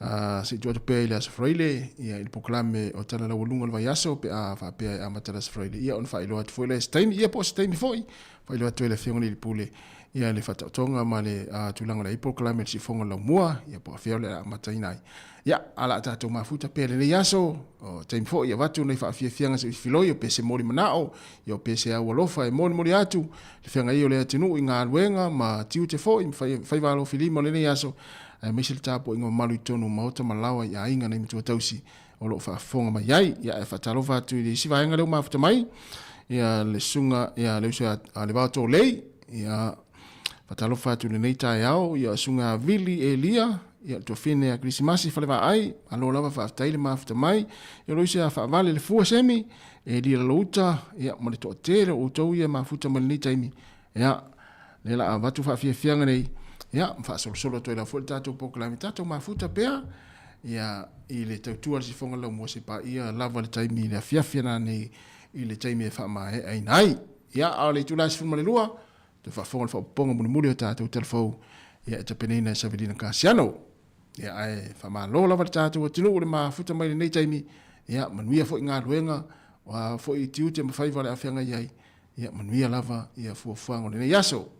uh, se i tuu atu pea i le aso Faraile, ia, i le polokalame o Tala Laualuga o le vaiaso, pe a faapea e amata le aso Faraile, ia, ona faailoa atu foi lea i se taimi, ia, po o se taimi foi, faailoa atu ai le Afioga i le Pule, ia, le faataotoga ma le uh, tulaga o le ai polokalame i le siufofoga o le laumua, ia, po o afea o le a amataina ai. Ia, a o le a tatou mafuta pea i lenei aso, o taimi foi e avatu nai faafiafiaga se i filoi o pe se moli manao, ia o pe se au alofa e molimoli atu le feagai o le atunuu i galuega ma tiute foi ma faiva alofilima o lenei aso, aemaise le tapuaiga mamalu i totonu o maota ma laoa i aiga nai matua tausi o lo o faafofoga mai ai. Ia, ae faatalofa atu i le isi vaega lea ua mafuta mai, ia le susuga ia le uso ia Levaotolei, ia Faatalofa atu i lenei taeao i Susuga ia Vili Elia, ia le tuafine a Kerisimasi Falevaai, malo lava faafetai le mafuta mai. Ia Loise ia Faavale le Fua Semi, Elia Lalouta, ia ma le toatele o outou ia e mafuta mai lenei taimi. Ia, lea la avatu faafiafiaga nei, ia ma faasolosolo atu ai lava foi le tatou polokalame, tatou mafuta pea, ia i le tautua a le sifoga laumua se paia lava le taimi i le afiafi ana nei i le taimi e faamaeaina ai. Ia, a o le itula e 12, Toe faafofoga le faaopoopoga mulimuli o tatou tala fou ia e tapenaina e Savelina Kasiano. Ia ae faamalo lava le tatou atunuu le mafuta mai lenei taimi. Ia manuia foi galuega, o a foi tiute ma faiva o le a feagai ai. Ia manuia lava ia fuafuaga o lenei aso.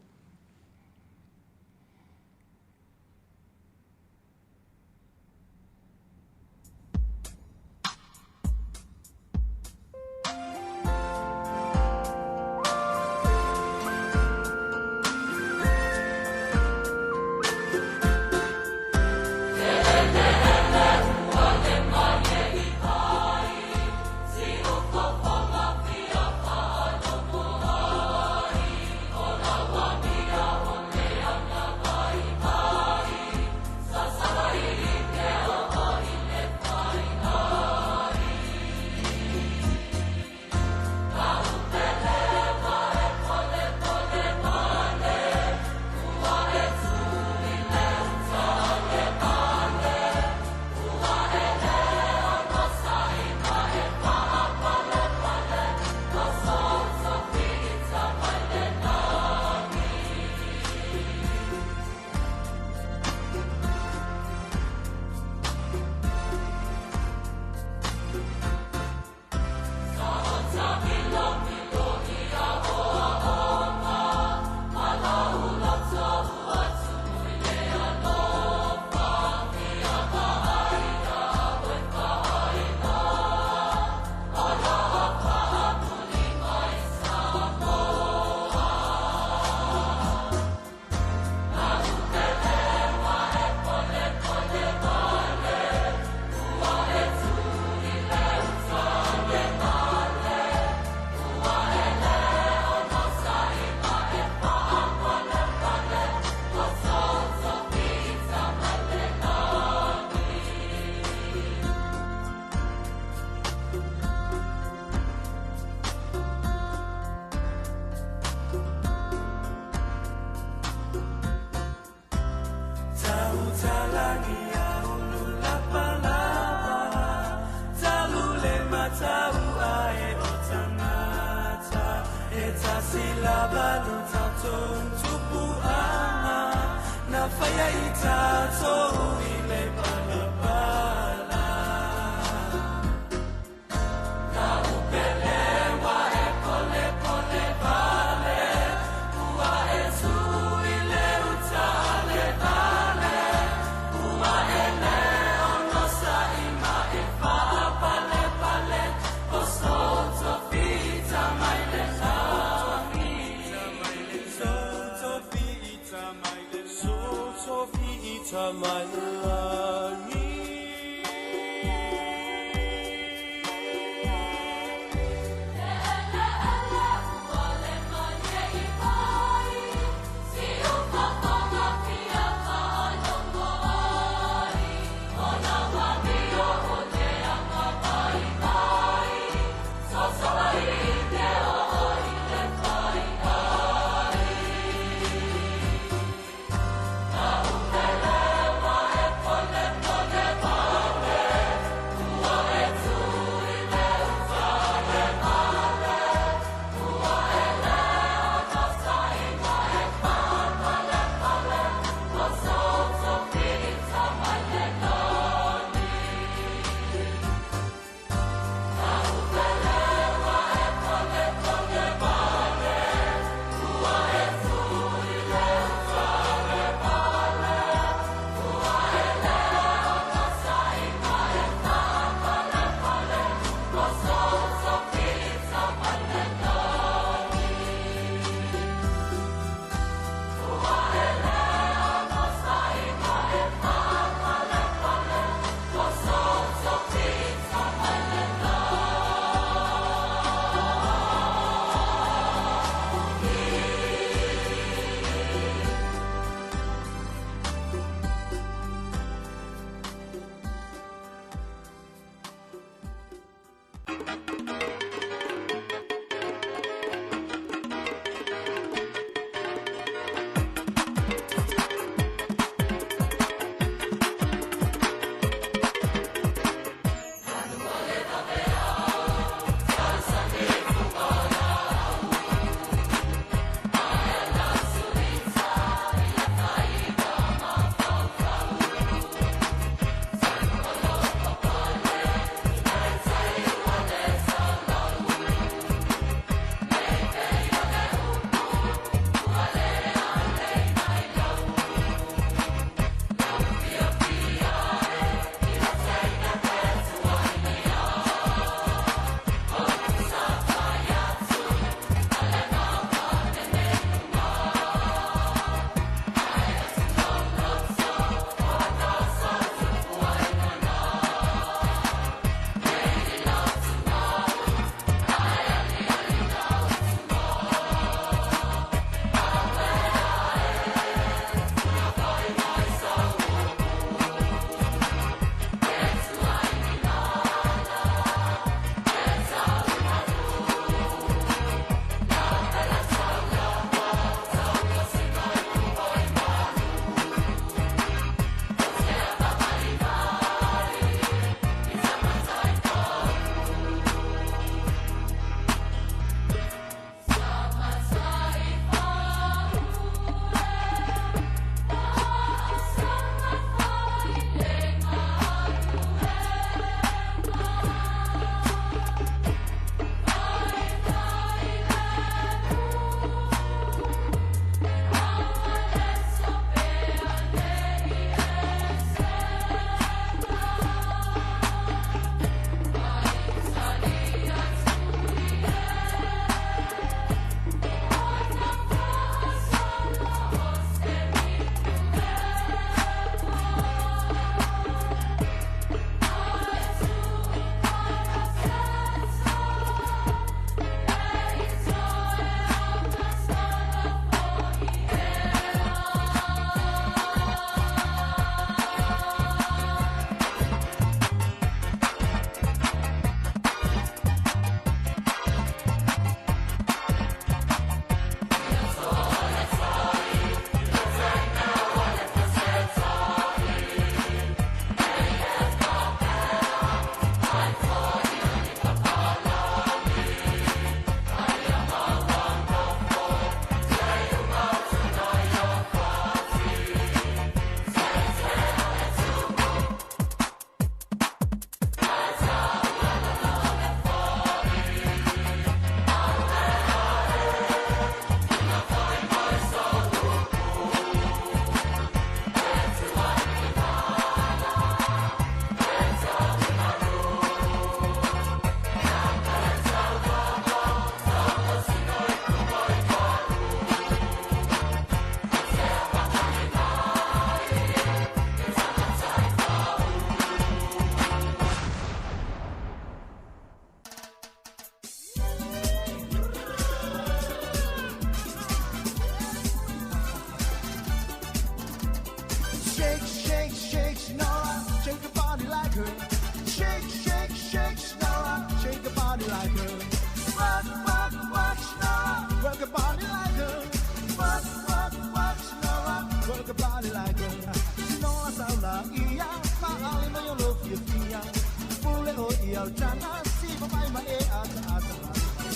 au taga siva mai ma e ata ata.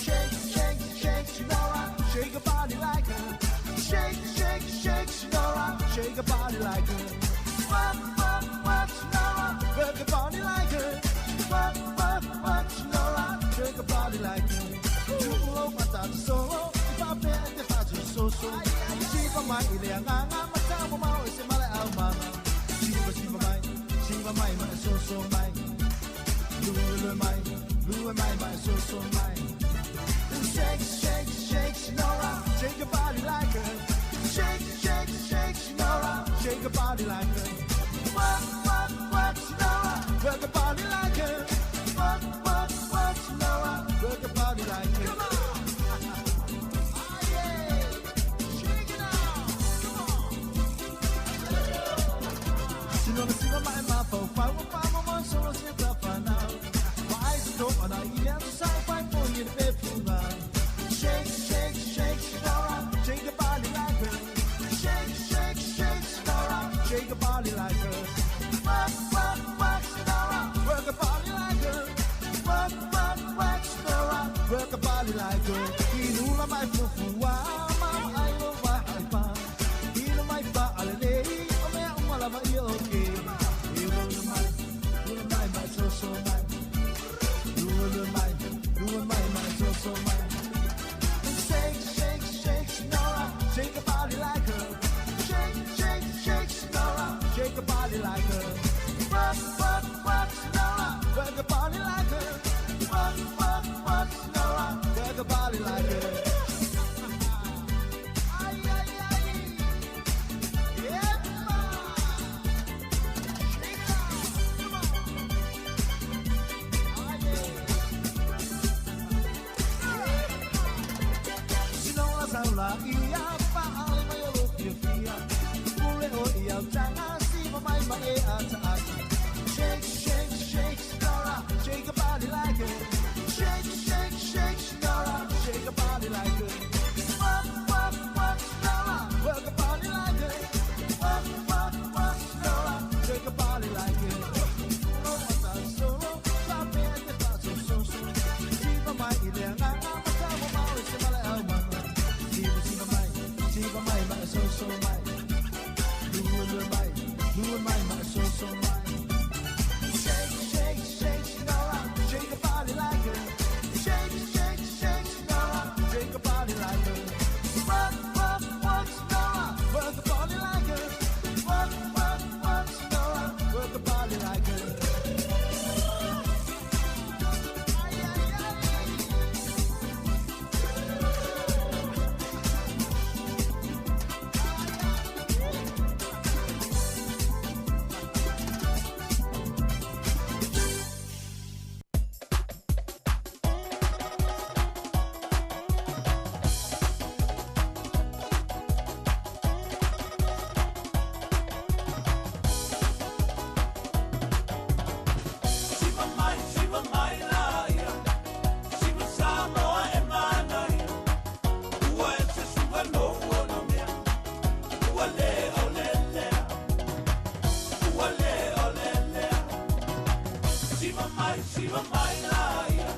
Shake, shake, shake, Sinora, shake your body like a. Shake, shake, shake, Sinora, shake your body like a. Work, work, work, Sinora, work your body like a. Work, work, work, Sinora, shake your body like a. Tu'u matata solo, i faapea e te faatusoso. Siva mai i le agaga ma taumamao e se male aumaga. Siva, siva mai, siva mai ma e soso mai. Lue mai, lue mai ma e soso mai. Shake, shake, shake, Sinora, shake your body like a. Shake, shake, shake, Sinora, shake your body like a. Work, work, work, Sinora, work your body like a. Work, work, work, Sinora, work your body like a. Come on. Sinora siva mai ma fau fau wa fa mo mo solo si ta fa now. Wa ai to ana i le sa fai po i le funga. Shake, shake, shake, Sinora, shake your body like her. Shake, shake, shake, Sinora, shake your body like her. Work, work, work, Sinora, work your body like her. Work, work, work, Sinora, work your body like her. Inula mai fufu wa ma ai lo wa ai pa. Ilo mai fa ale le o mea uma lava i o ke. Ilo mai, ilo mai mai so so mai. Ilo mai, ilo mai mai so so mai. Shake, shake, shake, Sinora, shake your body like her. Shake, shake, shake, Sinora, shake your body like her. Work, work, work, Sinora, work your body like her. Work, work, work, Sinora, work your body like her. Ay, ay, ay. Yeah, Shake it out. Come on. Ah, yeah. Sinora saula ia faale mai o lou fiafia. Pule o i au taga siva mai ma e ata ata. Shake, shake, shake, Sinora, shake your body like it. Shake, shake, shake, Sinora, shake your body like it. Work, work, work, Sinora, work your body like it. Work, work, work, Sinora, shake your body like it. Oh, ata solo, faapea te faatusoso. Siva mai i le agaga ma taumamao e se male aumaga. Siva, siva mai, siva mai ma e soso mai. Lue, lue mai, lue mai ma e soso mai. Shake, shake, shake, Sinora, shake your body like it. Shake, shake, shake, Sinora, shake your body like it. Work, work, work, Sinora, work your body like it. Work, work, work, Sinora, work your body like it. Ay, ay, ay. Siva mai, siva mai la ia. Siva Samoa e manaia. Ua e se suga lou ona mea. Ua le o le lea. Ua le o le lea. Siva mai, siva mai la ia.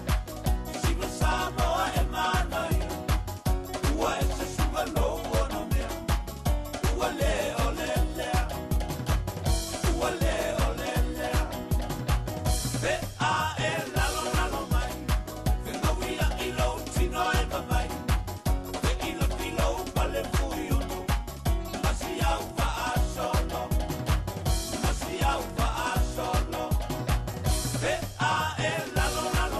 Siva Samoa e manaia. Ua e se suga lou ona mea. Ua le o le lea. Ua le o le lea. Pe a e lalo lalo mai. Fegauia i lou tino e vavai. Fe ilo tilo pale fui ono. Masi au faasolo. Masi au faasolo. Pe a e lalo lalo.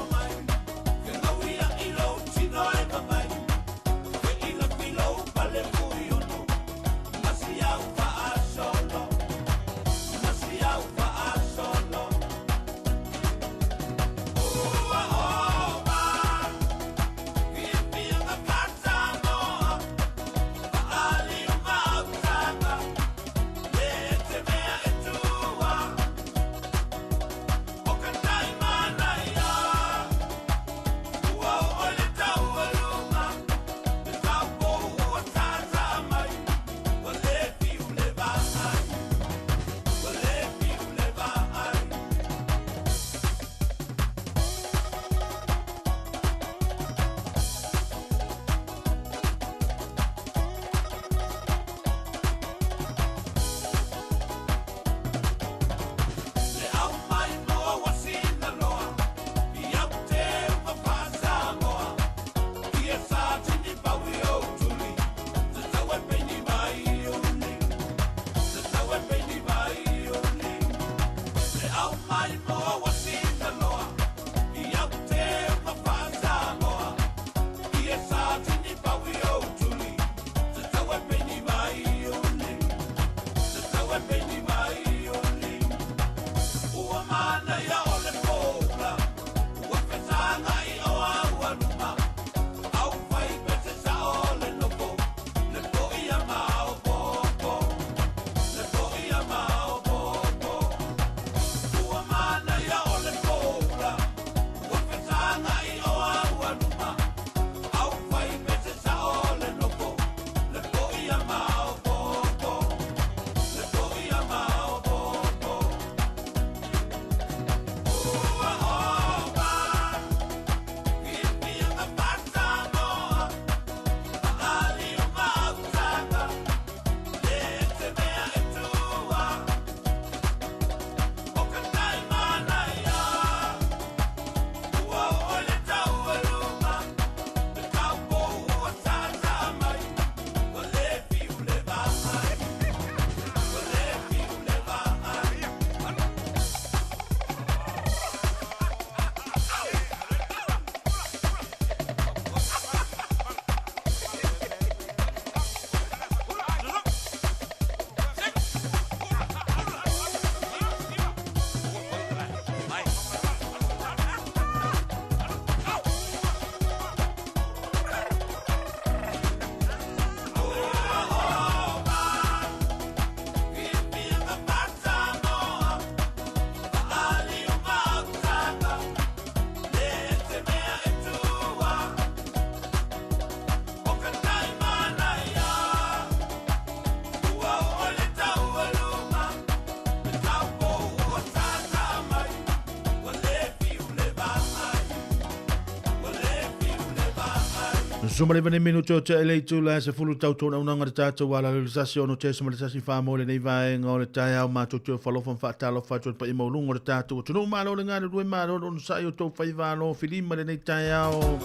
Suma le vane minuto o te ele itu la se fulu tau tōna unanga te tātou wala lulu sasi ono te suma le sasi wha le nei vaenga o le taeao mātou te o whalofa whaatalo whaatu le pai maulunga o le tātou tunu malo le ngā le malo ono sai o tō whai vālo filima le nei taeao.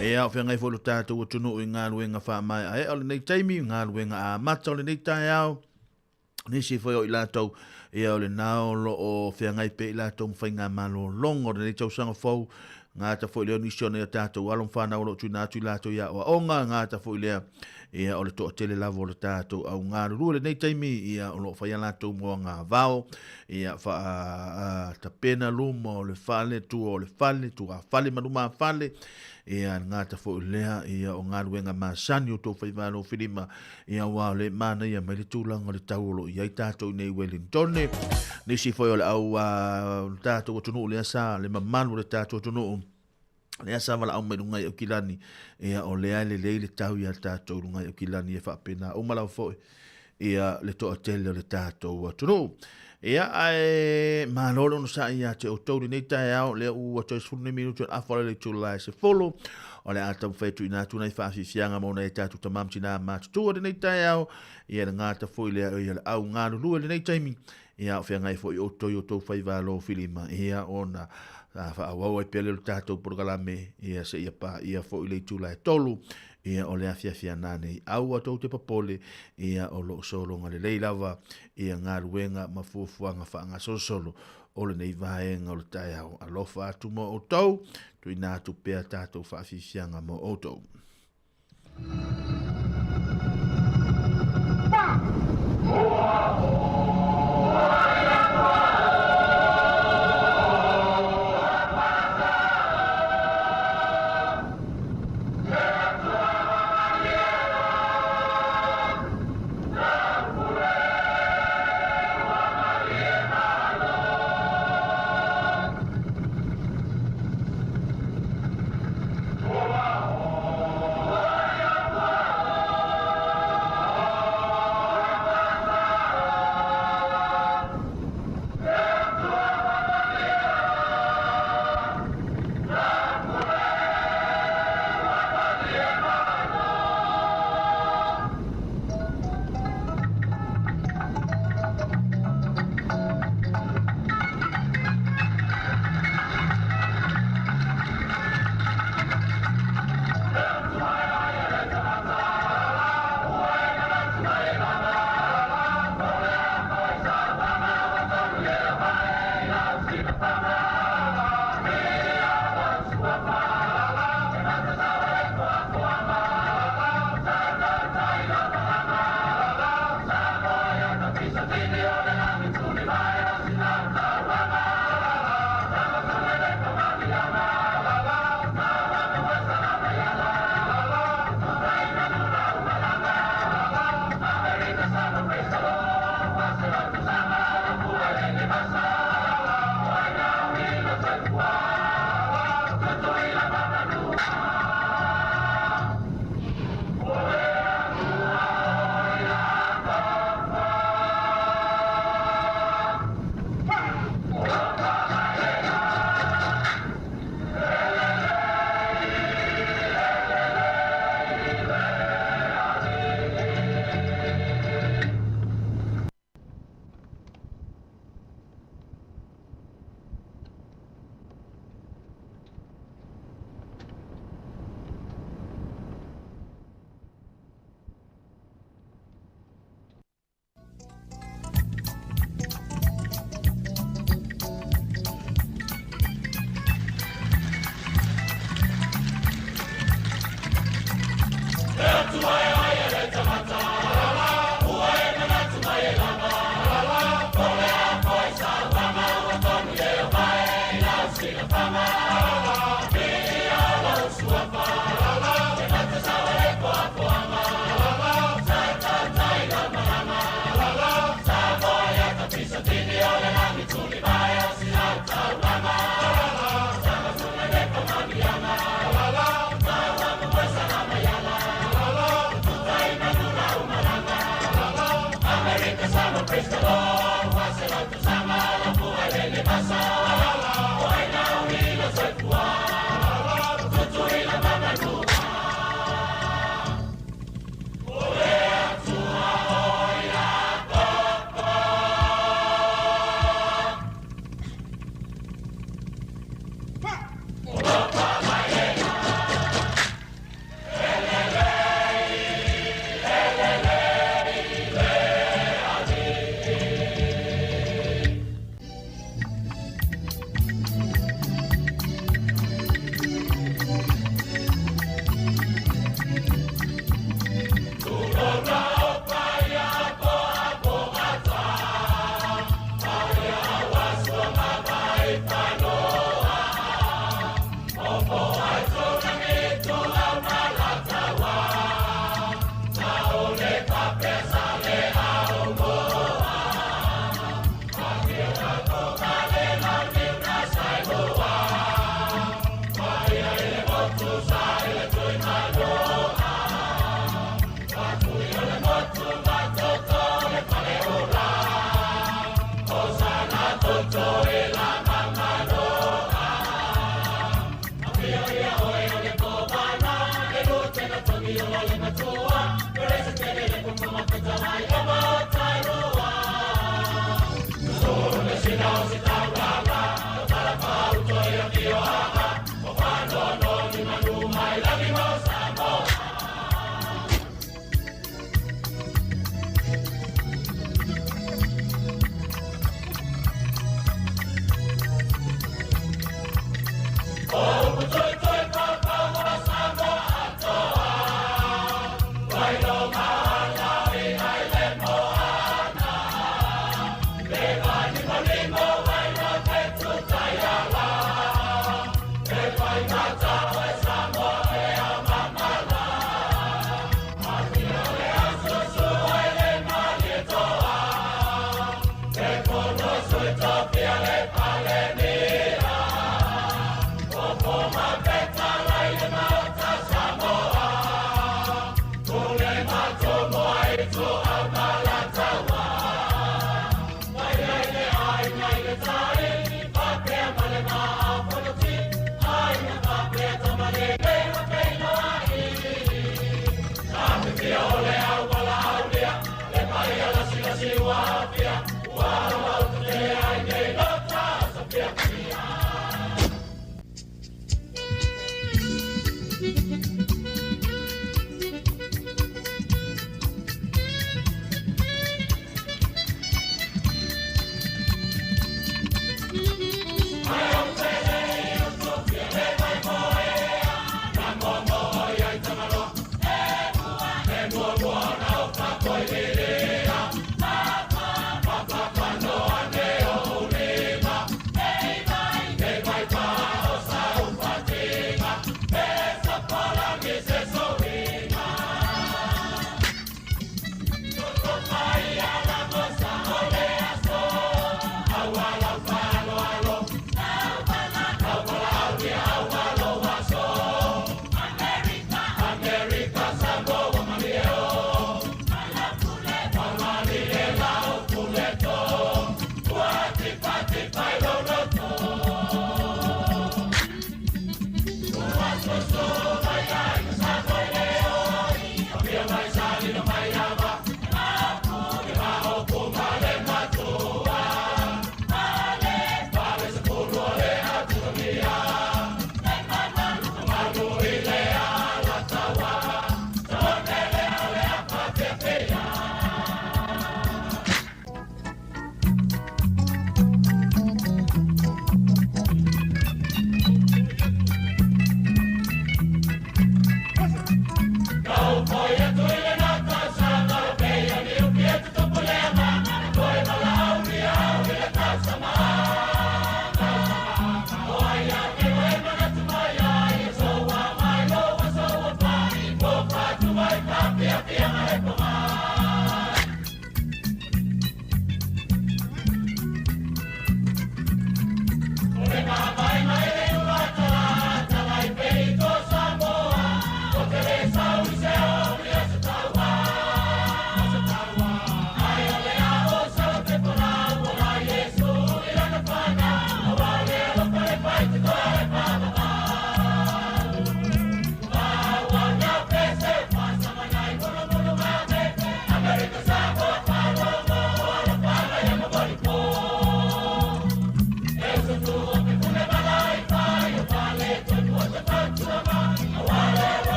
E au whangai fo le tātou o tunu i ngā luenga wha mai ae o le nei taimi ngā luenga a mata o le nei taeao. Nisi foi o i latou, ia o lena o lo o feagai pea i latou ma faigamalologa o lenei tausaga fou, gata foi lea o nisi o nai o tatou alo ma fanau o lo o tuuina atu i latou i aoaoga, gata foi lea ia o le toatele lava o le tatou au galulue i lenei taimi, ia o lo o fai a latou moagavao, ia faa tapena luma o le fale, tua o le fale, tuafale ma lumafale, ia gata foi lea ia o galuega masani o tou faivalo filima, Ia aua o le manaia mai le tulaga o le tau o lo o i ai tatou i nei Wellingtone. Nisi foi o le au o le tatou atunuu lea sa le mamalu o le tatou atunuu lea sa valaau mai luga i Aukilani, ia o lea e lelei le tau ia tatou luga i Aukilani e faapena uma lava foi ia le toatele o le tatou atunuu. Ia, ae malo le onosai ia te outou lenei taeao, lea ua toe 10 minuti o le afa o le itula e 10. O le a taumafai e tuuina atu nai faafiafiaga mo nai a tatou tama ma tinā matutua lenei taeao. Ia le gata foi lea ia le au galulue lenei taimi. Ia o feagai foi outou i outou faiva alofilima. Ia ona faaauau ai pea lea o le tatou polokalame ia seia paia foi le itula e 3. Ia o le afiafi a nanei aua tou te popole, ia o lo o sologa lelei lava ia galuega ma fuafuaga faagasolosolo o lenei vaega o le taeao. Alofa atu mo outou, tuuina atu pea tatou faafiafiaga mo outou.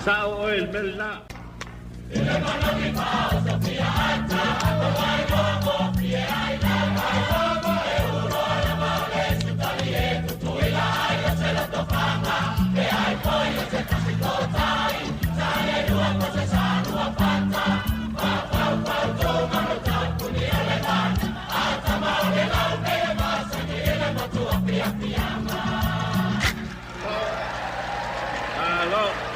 Sa'o oe i le mea lena. Malo.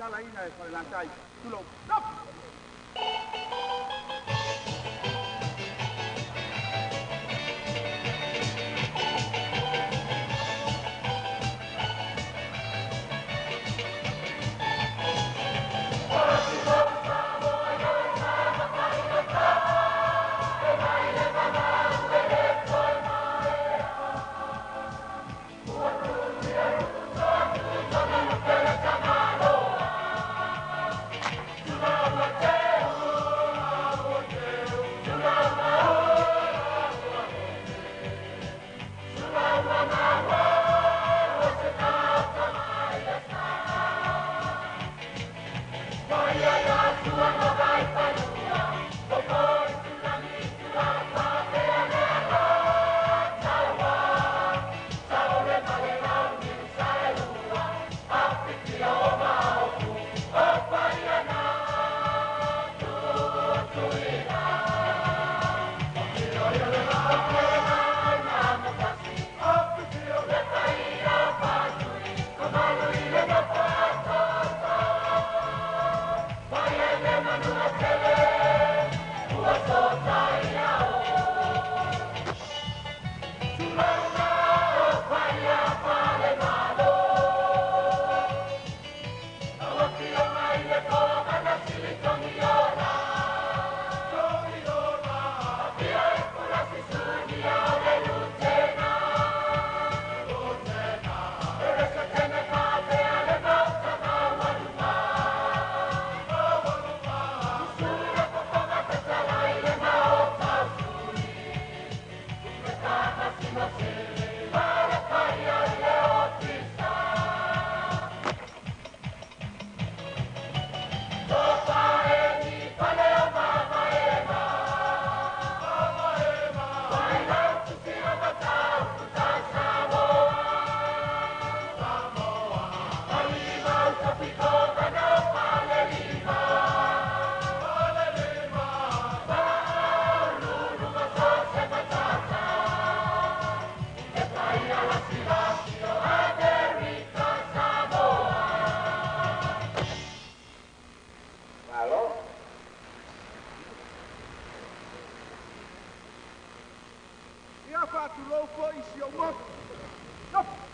tatalaina e Falelatai. Tulou. Stop! Ia faatulou foi i si ou motu. Nofo!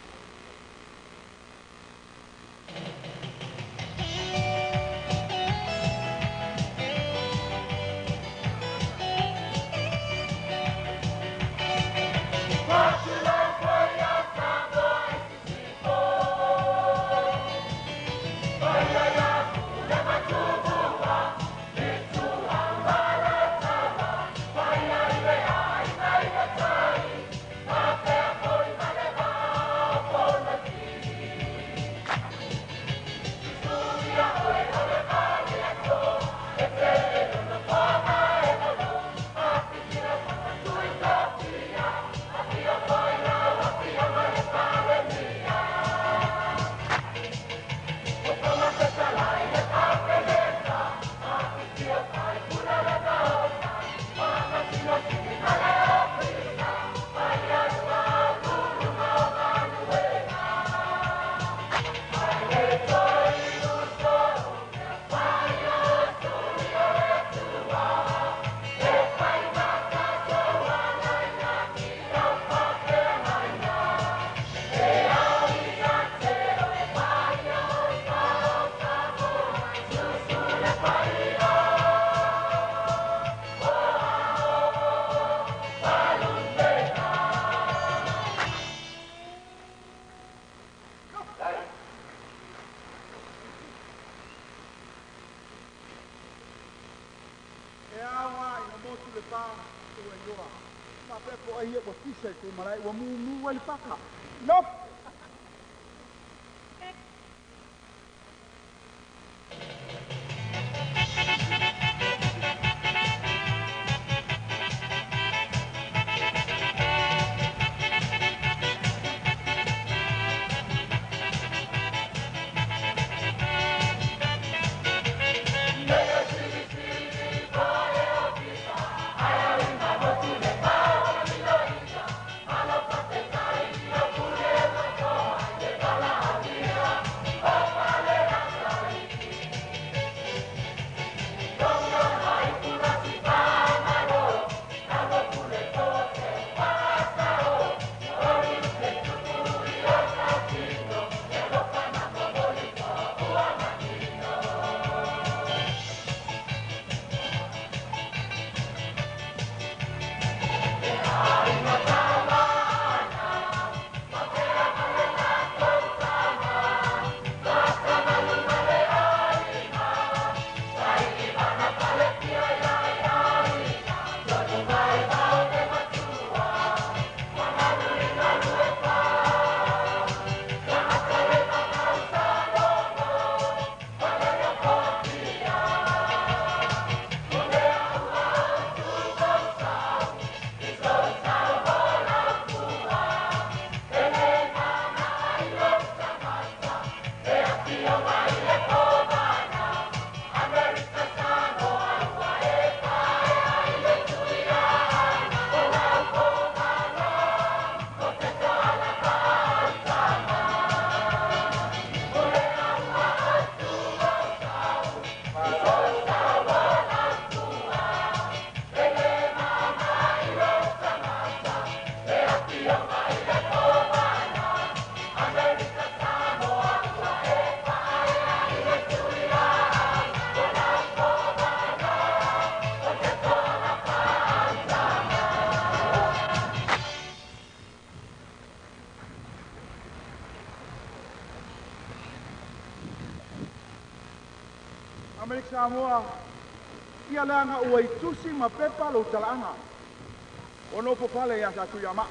E ao lava ina motu le pa ua iloa. Faapea po o ai ia ua pisa i kou malae ua mumu ai le paka. Nope! Amerika Samoa, ia leaga ua i tusi ma pepa lou talaaga. Ua nofo fale ia Satuiamaa.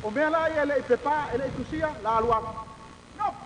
O mea la ia e le i pepa, e le i tusia, la alu atu. Nofo!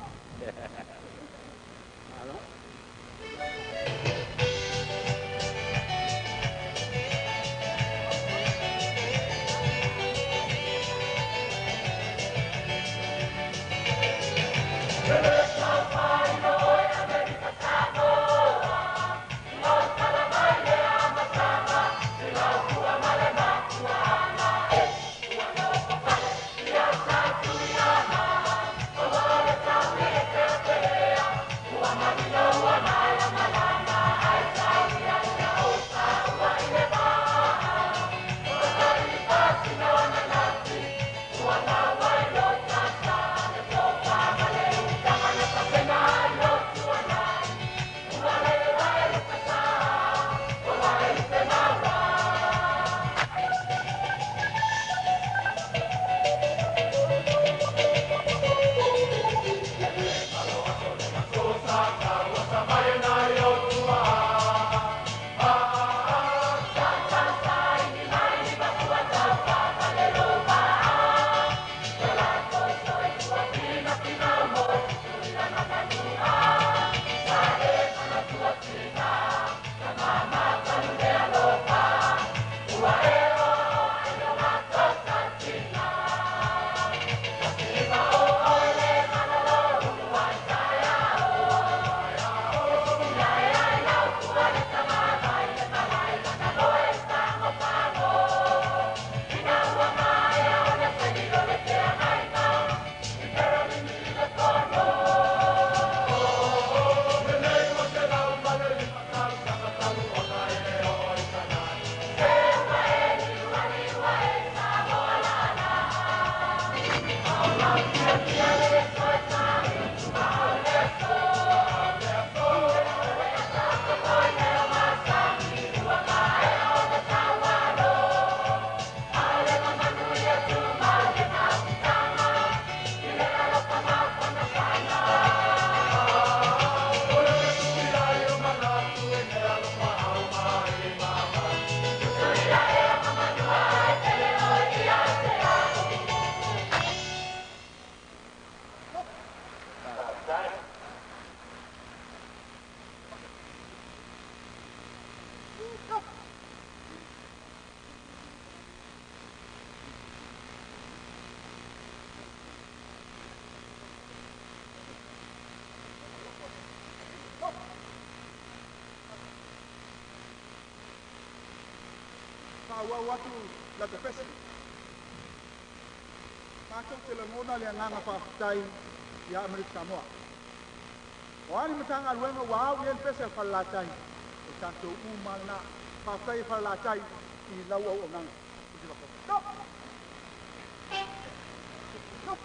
Faaauau atu la pepesi. Matou te lagona le agaga faafetai ia Amerika Samoa. O a ni Matagaluega ua au i ai le pese a le Falelatai, o tatou uma lena. Faafetai e Falelatai i lau auaunaga. Stop! Stop!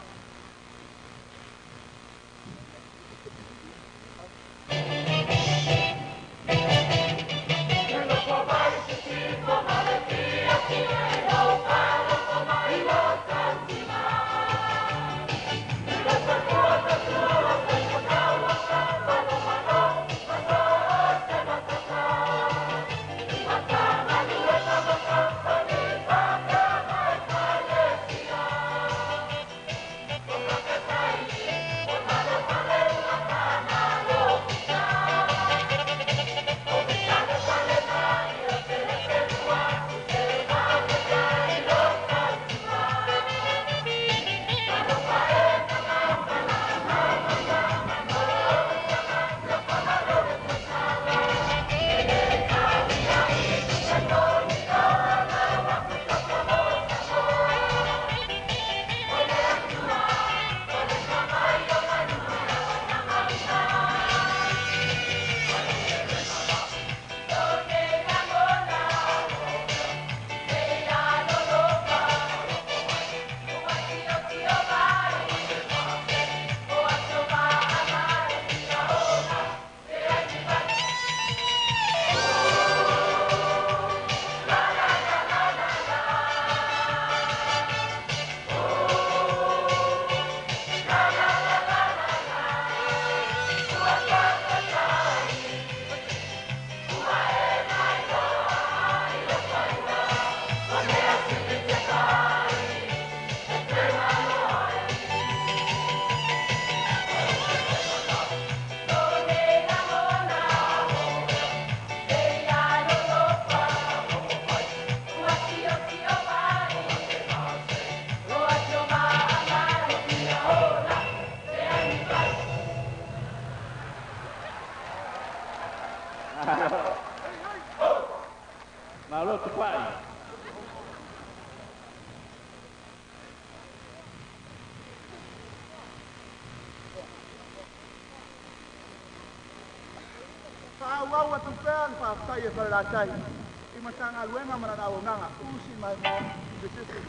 Malo tupai. Faaauau atu pea le faafetai e Falelatai i Matagaluega ma lana auaunaga usi mai mo le sese.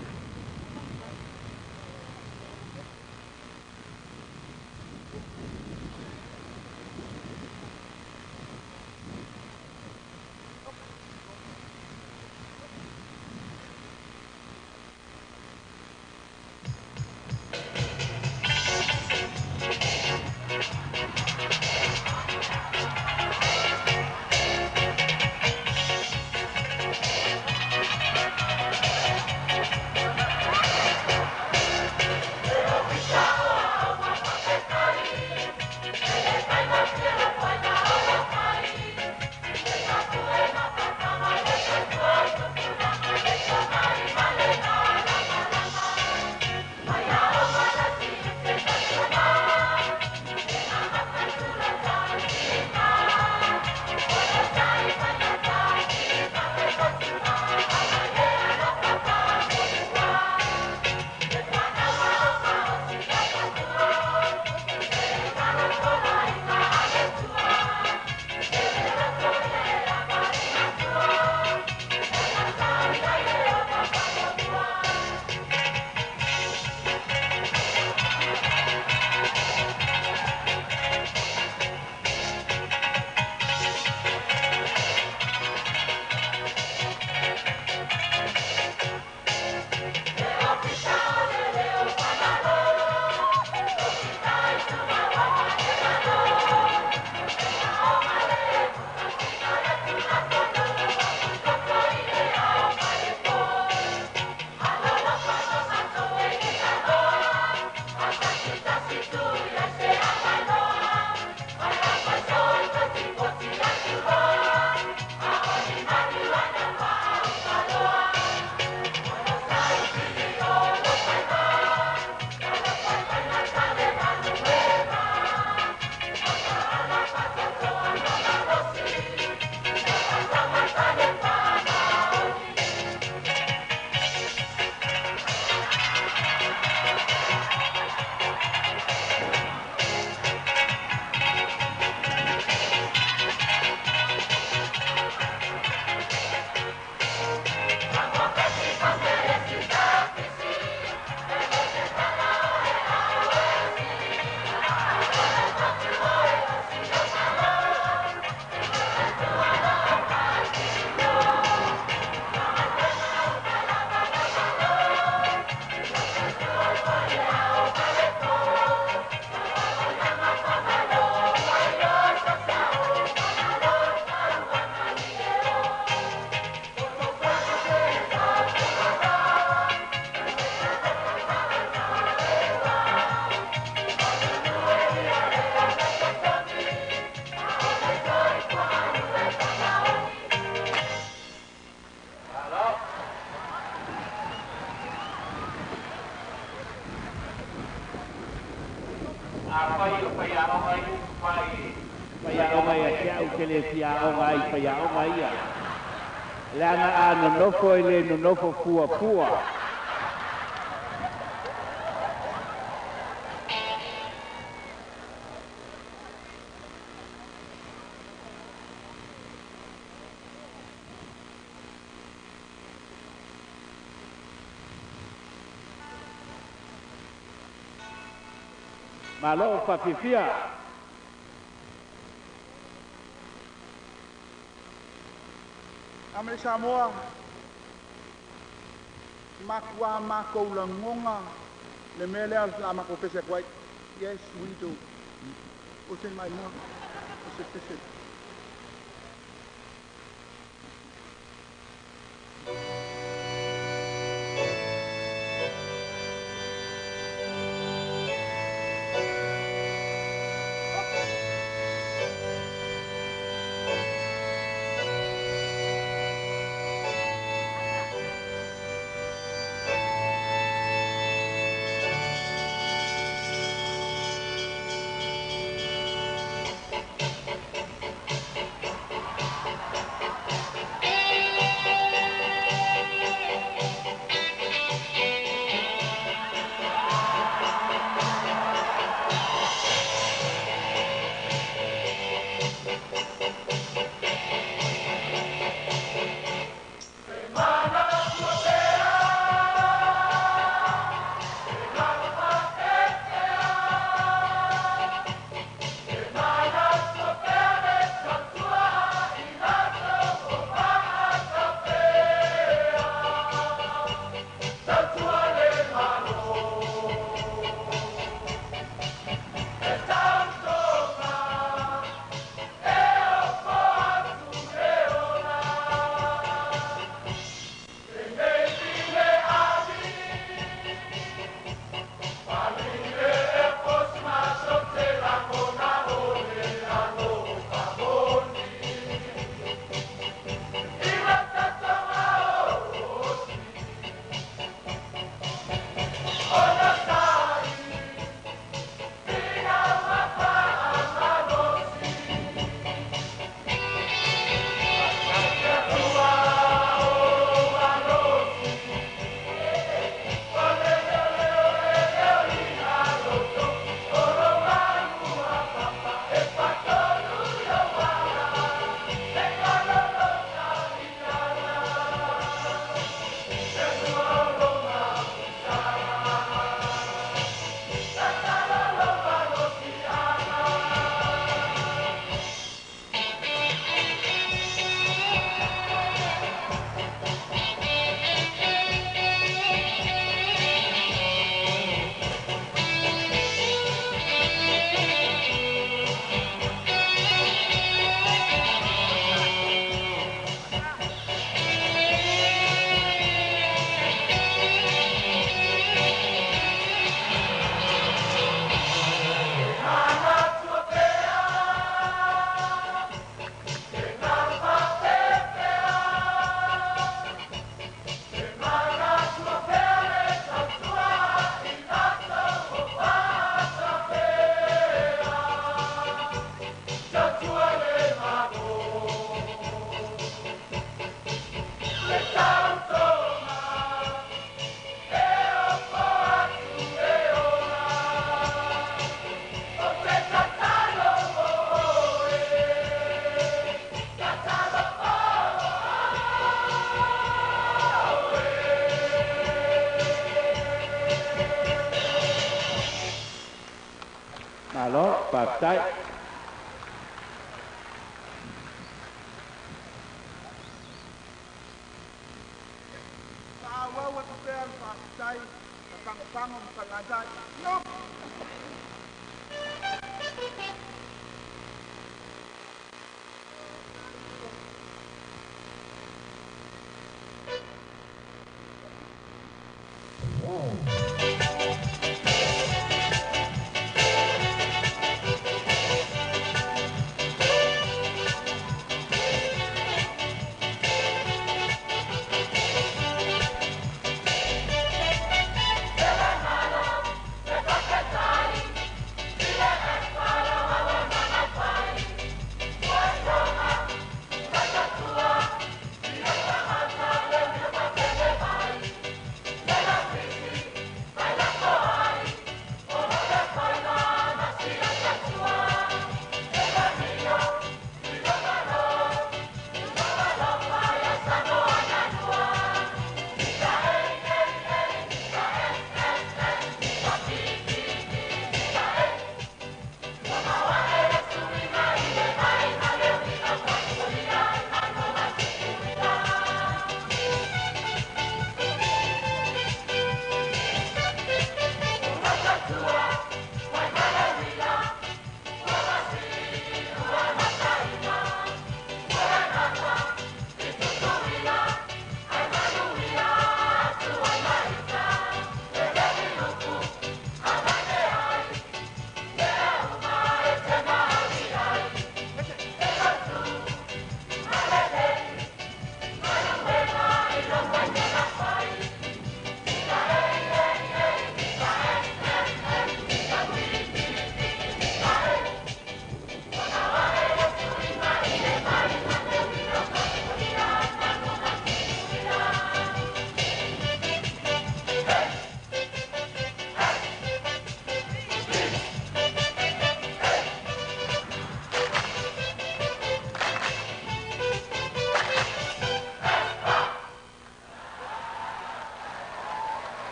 Afai o faiaoga i upu mai faiaoga ia te au, te le fiaoga ai faiaoga ia. Leaga a nonofo e le nonofo fuafua. Malo fafiafia. Amerika Samoa, makuā makou lagoga le mea lea o le a makou pese atu ai. Yes, we do. O se maimoa, o se pese. Faafetai. Faaauau atu pea le faafetai a Pagopago ma Falelatai. No!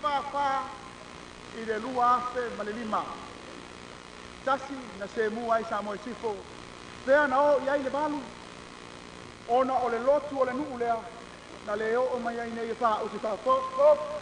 94 i le 2005. Tasi na semu ai Samoa i Sifo, fea na oo i ai le valu, ona o le lotu o le nuu lea na le oo mai ai nei e faaosi faafofoga.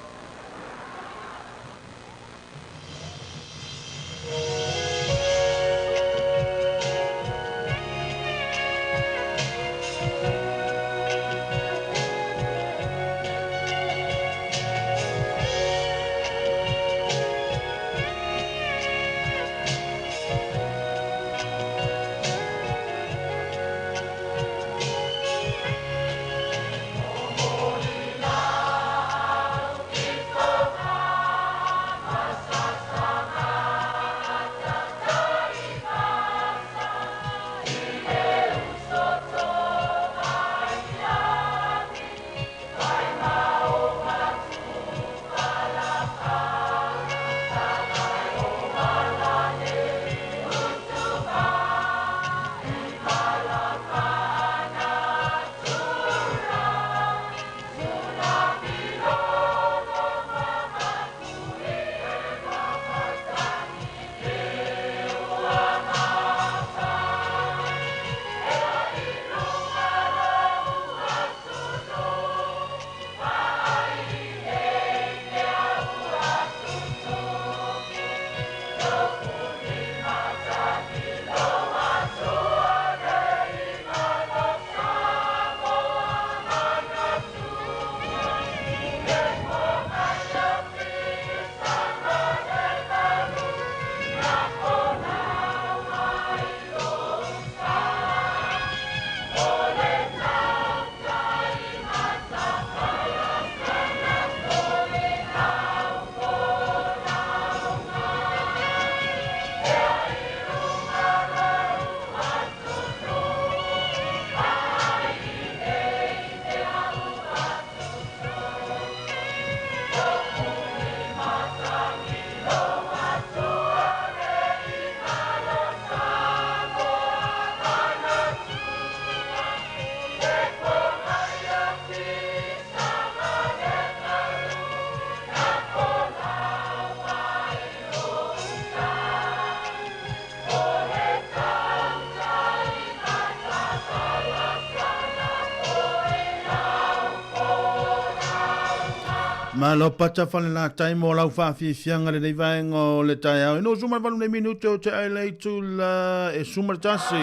Malo pata Falelatai mo lau faafiafiaga lenei vaega o le taeao. Ina ua suma le valu nei minute o te ai le itula e suma le tasi.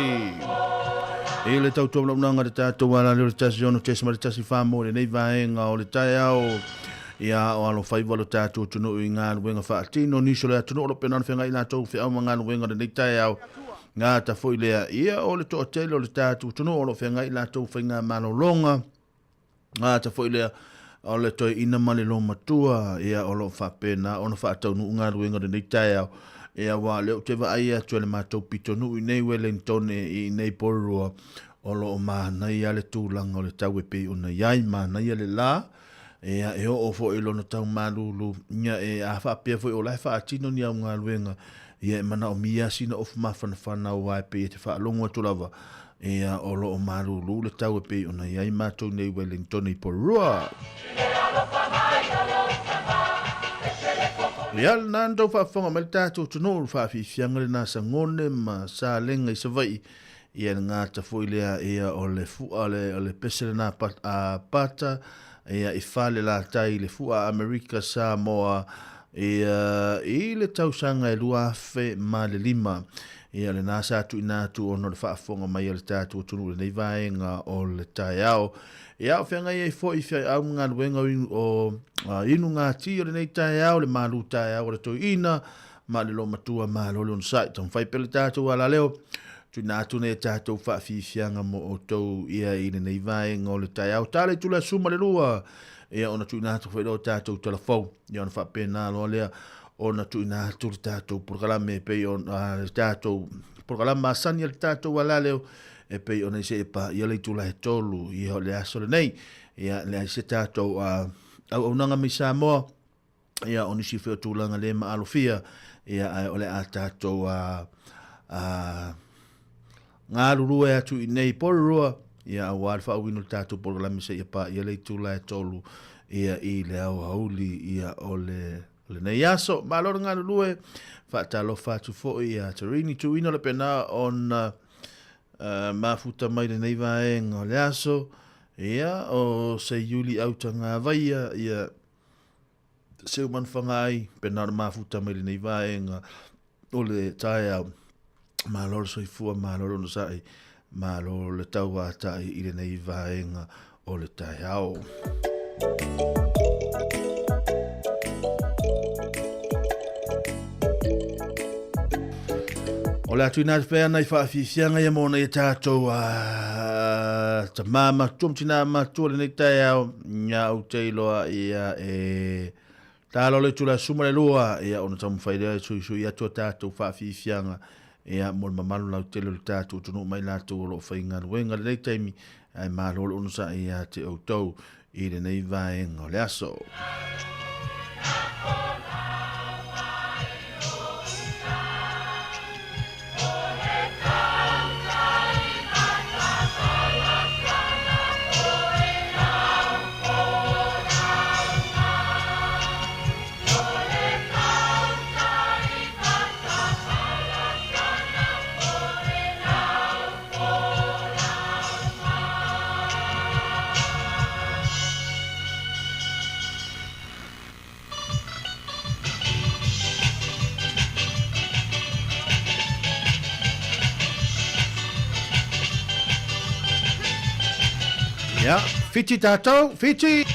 I le tautua manaunanga le tatou ala leo le 16.14 mo lenei vaega o le taeao. Ia o alofaiva lo tatou atunuu i galuega faatino nisi o le atunuu o lo o pena ona feagai latou feau ma galuega lenei taeao. Gata foi lea ia o le toatele o le tatou atunuu o lo o feagai latou faigamalologa. Gata foi lea o le toeaina ma le lomatua, ia o lo o faapena ona faataunuu galuega o lenei taeao. Ia aua o lea ou te vaai atu e le matou pitonuu i nei Wellington i nei Porirua, o lo o manaia le tulaga o le tau e pei ona i ai, manaia le la, ia e oo foi i lona tau malulu, ia e a faapea foi o la e faatino ni au galuega, ia e manaomia sina ofu mafanafana aua e pei e te faalogo atu lava, Ia, o lo o malūlū le tau e pei ona i ai matou nei Wellington i Porirua. Ia, lena na tau faafofoga mai le tatou atunuu, le faafiafiaga lena Sagone ma Salega i Savaii. Ia, le gata foi lea, ia, o le fua, o le, o le pese lena a Pata, ia, i Falelatai, le fua a Amerika Samoa, ia, i le tausaga e 2005. Ia, lena sa tuuina atu ona o le faafofoga mai a le tatou atunuu i lenei vaega o le taeao. Ia, o feagai ai foi feau ma galuega o inugati o lenei taeao, le malu taeao o le toeaina ma le loomatua malo le onosai. Taumafai pea le tatou alaleo, tuuina atu nei a tatou faafiafiaga mo outou ia i lenei vaega o le taeao. Tala i tula suma le lua, ia ona tuuina atu foi lea o tatou talafou. Ia ona faapena loa lea ona tuuina atu le tatou polokalame e pei ona le tatou polokalame masani a le tatou alaleo e pei ona i se e paia le itula e tolu ia o le aso lenei. Ia leai se tatou auaunaga mai Samoa ia o nisi foi o tulaga le maalofia ia ae o le a tatou galulue atu i nei Porirua ia aua le faauuina o le tatou polokalame seia paia le itula e tolu ia i le aoauli ia o le lenei aso. Malo le galulue, faatalofa atu foi ia Tarini Tuuina le pena ona mafuta mai lenei vaega o le aso. Ia o se Iuli Autagavaia ia Seumanufaga ai pena ona mafuta mai lenei vaega o le taeao. Malo le soifua, malo le onosai, malo le tauatai i lenei vaega o le taeao. O le atu ina pea nai faafiafiaga ia mo nei tatou tamā matua ma tinā matua lenei taeao ia ou te iloa ia e Talo le itula e suma le lua, ia ona taumafai lea e suisui atu a tatou faafiafiaga ia mo le mamalu lautele o le tatou atunuu mai latou o lo o faigaluega i lenei taimi, ae malo le onosai ia te outou i lenei vaega o le aso. Ia, whiti tātou, whiti!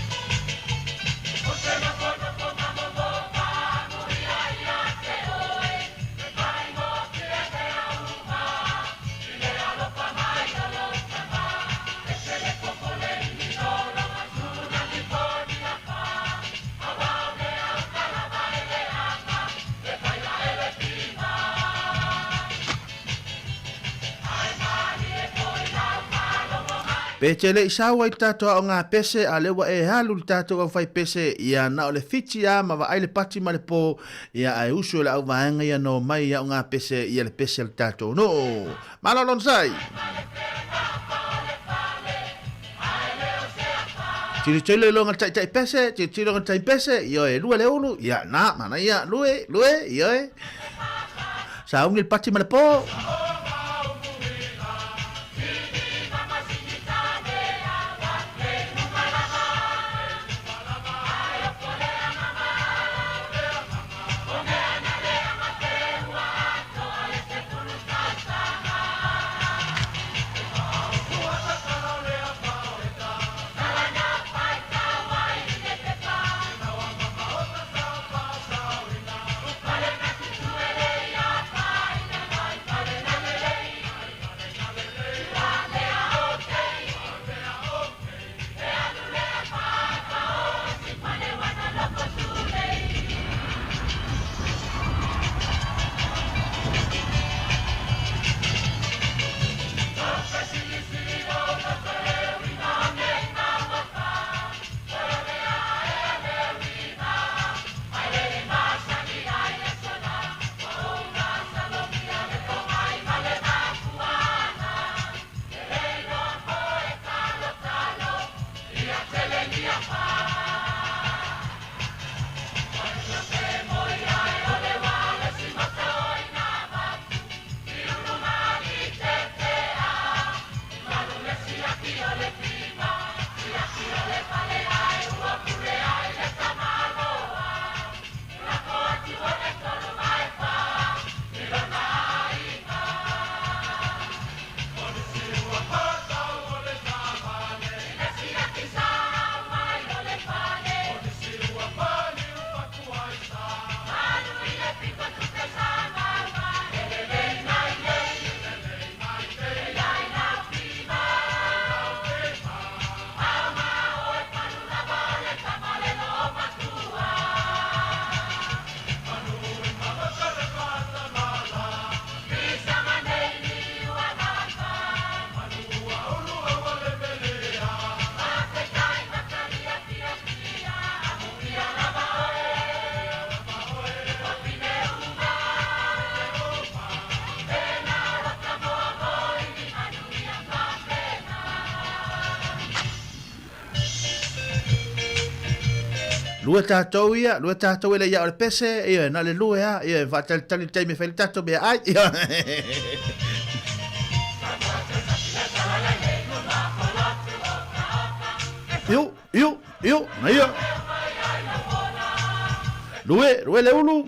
Pe te le i sau ai le tatou aoga pese, a lea ua e alu le tatou auwhai pese, ia na o le whiti a ma vaai le pati ma le po, ia ae usu e le auvaega ia no mai i aoga pese, ia le pese a le tatou nuu. Malo Lonsai! Tilotilo i loga taitai pese, tilotilo i tai pese, ioe, lue le ulu, ia, na, mana ia, lue, lue, ioe. Sauni le pati ma le po. Lua tatou ia, lua tatou e le ia o le pese, ia, na le lua a, ia, faatalitali le taimi e fai le tatou mea ai. Ia. Iu, iu, iu, na ia. Lue, lue le ulu.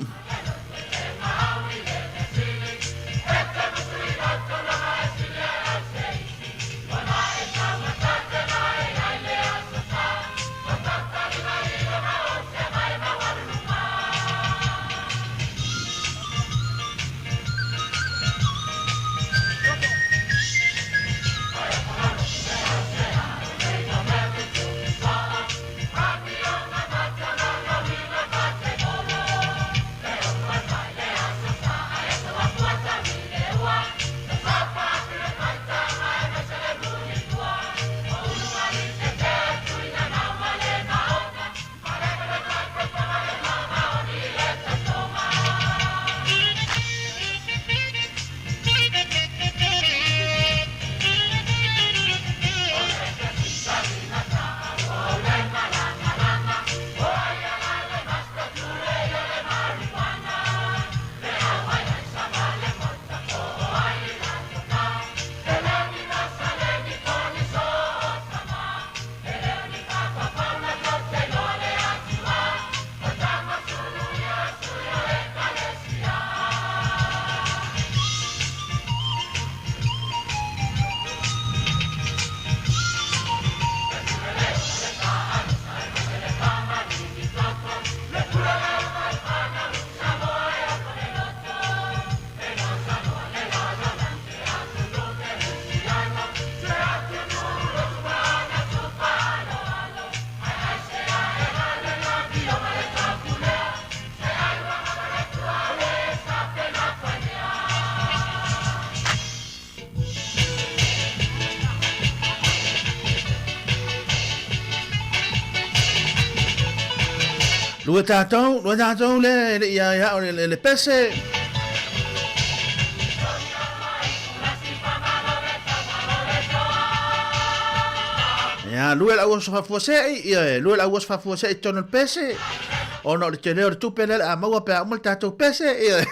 Lua tatou, lua tatou le le ia ia o le le pese. Ia, lua le auaso faafuasei, ia, lua le auaso faafuasei i totonu o le pese. Ona o le tele o le tupe lea o le a maua pe a uma le tatou pese, ia.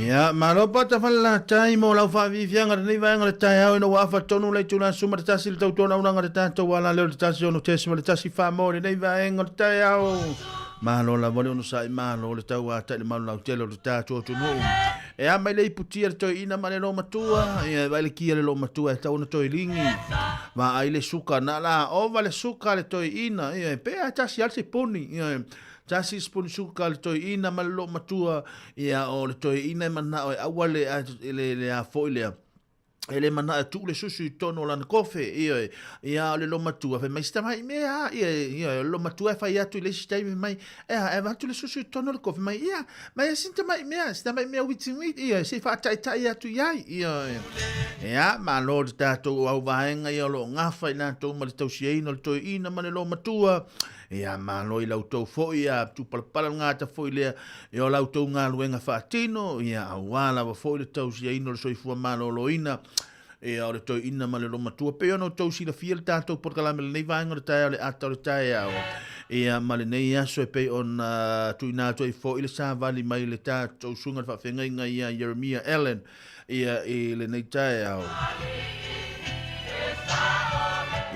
Ia, malo pata falalatai mo lau faafiafiaga lenei vaega o le taeao ina ua afa tonu le itula suma le tasi le tautoga aunaga le tatou ala leo le tasi ono tesima le tasi wha lenei vaega o le taeao. Malo lava le onosai malo le tauatai le malu lautele o le tatou atunuu. E a mai le iputia le toeaina ma le loomatua, ia e vaai le kia le loomatua e tatau ona toe ligi. Vaai le suka, na la ova le suka a le toeaina, ia pe a tasi lava le sipuni, ia. Tasi sipuni suka le toeaina ma le loomatua, ia o le toeaina e manao e aua le, le, le a foi lea, e le manao e tuu le susu i totonu o lana kofe, ioe, ia o le loomatua, fai mai si tamai mea, ia, ioe, o le loomatua e fai atu i le isi taimi, fai mai, e a, e avatu le susu i totonu o le kofe, mai, ia, mai e si tamai mea, si tamai mea uitiuiti, ioe, se i faataitai atu i ai, ioe. Ia, malo le tatou au vaega ia o lo o gafa i latou ma le tausiaina o le toeaina ma le loomatua, Ia malo i la outou foi, ia tupalapala le gata foi lea i o la outou galuega faatino, ia auā lava foi le tausiaina o le soifua maloloina, ia o le toeaina ma le lomatua. Pei ona outou silafia le tatou polokalame i lenei vaega o le taeao, le ata o le taeao, ia ma lenei aso e pei ona tuuina atu ai foi le savali mai le tatou susuga i le faafeagaiga ia Jeremia Allen, ia i lenei taeao.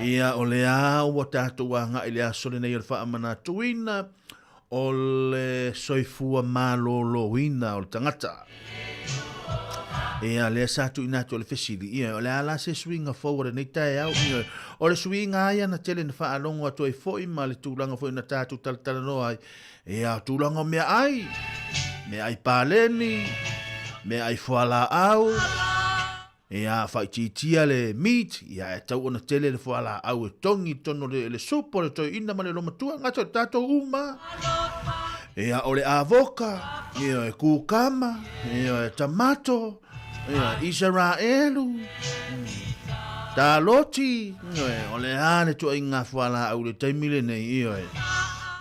Ia, o lea ua tatou agai i le aso lenei o le faamanatuina o le soifua maloloina o le tagata. Ia, lea sa tuuina atu o le fesili, ia, o le a la se suiga fou o lenei taeao, ia, o le suiga lava ia na tele na faalogo atu ai foi ma le tulaga foi na tatou talatalanoa ai, Ia, tulaga o meaai, meaai paleni, meaai fualaau, ia, faaitiitia le meat, ia, e tau ona tele le fualaau e togi i totonu o le supo, le toeaina ma le olomatua, gata o tatou uma. Ia, o le avoka, ia, e kukama, ia, e tamato, ia, Isaraelu, taloti, ioe, o le a le tuaiga fualaau i le taimi lenei, ioe.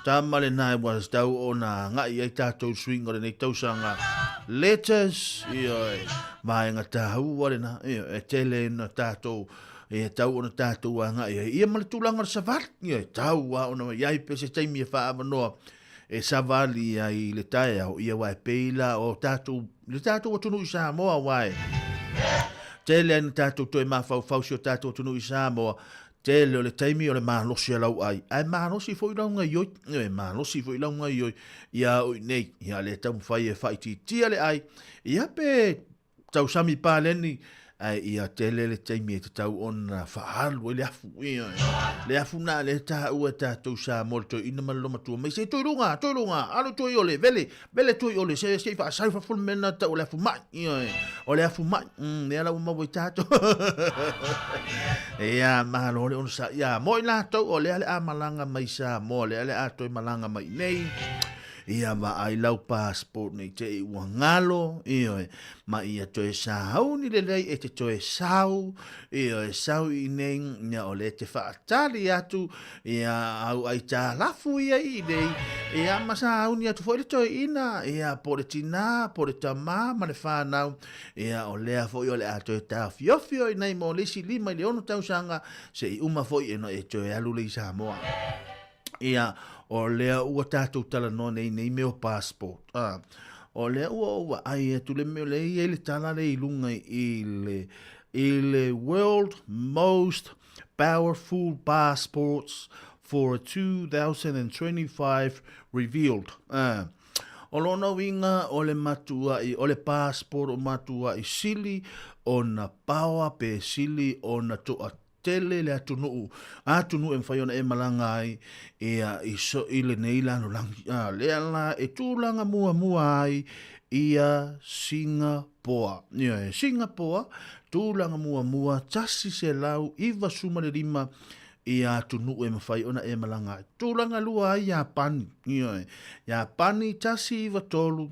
Tama lena e ua tau ona agai ai tatou suiga o lenei tausaga. Letters, ioe, vaega taua lena, ioe, e tele na tatou e tau ona tatou agai ai. Ia ma le tulaga o le savali, ioe, tau lava ona i ai pe se taimi e faaavanoa e savali ai i le taeao, ia aua e pei la o tatou, le tatou atunuu i Samoa aua e tele ai na tatou toe mafaufau si o tatou atunuu i Samoa, tele o le taimi o le malosi o lau ai, ae malosi foi lau gaioi, e malosi foi lau gaioi ia au i nei, ia le taumafai e faaitiitia le ai, ia pe tausami paleni, ae ia tele le taimi e tatau ona faaalu ai le afu. Ia, le afu na le taua e tatou Samoa le toeaina ma le lomatua mai se toe luga, toe luga, alu toe ole, vele, vele toe ole, se se i faasau fafo le mea na tau o le afu mai. Ia, o le afu mai, lea la ua maua i tatou. Ia, malo le onosai. Ia, mo i latou o lea le a malaga mai Samoa, lea le a toe malaga mai nei. Ia vaai lau passport nei te i ua ngalo, ioe, ma ia toe sauni lelei e te toe sau, ioe, sau i nei, ia o le te whaatali atu, ia au aitalafu ia i nei, ia ma sauni atu foi le toe ina, ia po le tina, po le tama ma le whanau, ia o lea foi o le a toe taofiofio i nei mo le isi 5 i le 6 tausaga, se i uma foi e no e toe alu le i Samoa. Ia, o lea ua tatou talanoa nei nei mea o passport. Ah, o lea ua ou vaai atu le mea lea e i ai le tala lea i luga i le, i le World Most Powerful Passports for 2025 Revealed. Ah, o lona uiga o le matuai, o le passport o matuai sili ona power pe sili ona toatele tele le atunuu, atunuu e mafai ona e malaga ai ia i so i lenei lalolagi. A lea la e tulaga muamua ai ia Singapoa. Ia e Singapoa, tulaga muamua 195 ia atunuu e mafai ona e malaga ai. Tulaga lua ai Iapani. Ia e Iapani 193,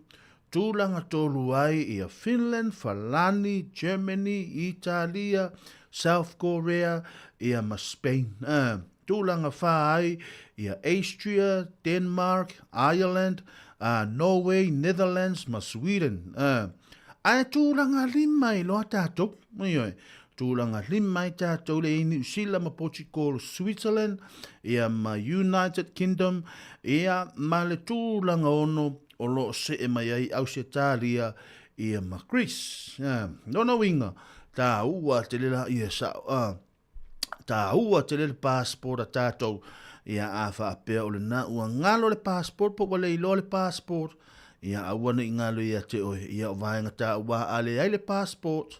Tulaga tolu ai ia Finland, Falani, Germany, Italia, South Korea, ia ma Spain. Tulaga wha ai ia Austria, Denmark, Ireland, Norway, Netherlands ma Sweden. Ae tulaga lima i loa tatou. Ioe. Tulaga lima ai tatou le i Niu Sila ma Portugal, Switzerland, ia ma United Kingdom, ia ma le tulaga ono o lo o see mai ai Ausetalia ia ma Greece. Lona uiga, taua tele la ia sa, taua tele le passport a tatou, ia a faapea o lena ua galo le passport po ua le iloa le passport, Ia aua ne i galo ia te oe, ia o vaega taua a leai le passport,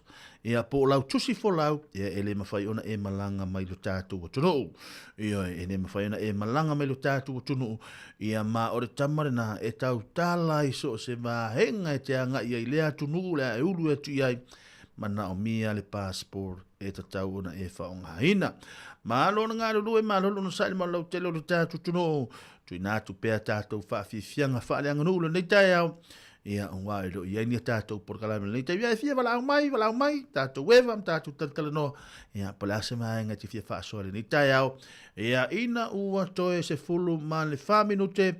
ia po o lau tusi folau, ia e le mawhai ona e malanga mai lo tātou atunuu. Ioe, e le mawhai ona e malanga mai lo tātou atunuu, ia ma o le tama lena e tautala i so o se vaega e te agai ai i lea atunuu o le a e ulu atu i ai, manaomia le passport e tatau ona e faaaogaina. Malo le galulue, malo le onosai le maulautele o le tatou atunuu. Tuuina atu pea tatou faafiafiaga faaleaganuu lenei taeao, ia aua e le o i ai ni a tatou polokalame lenei taimi. Ia e fia valaau mai, valaau mai, tatou eva ma tatou talatalanoa, ia po o le a se vaega e te fia faasoa i lenei taeao. Ia ina ua toe 14 minute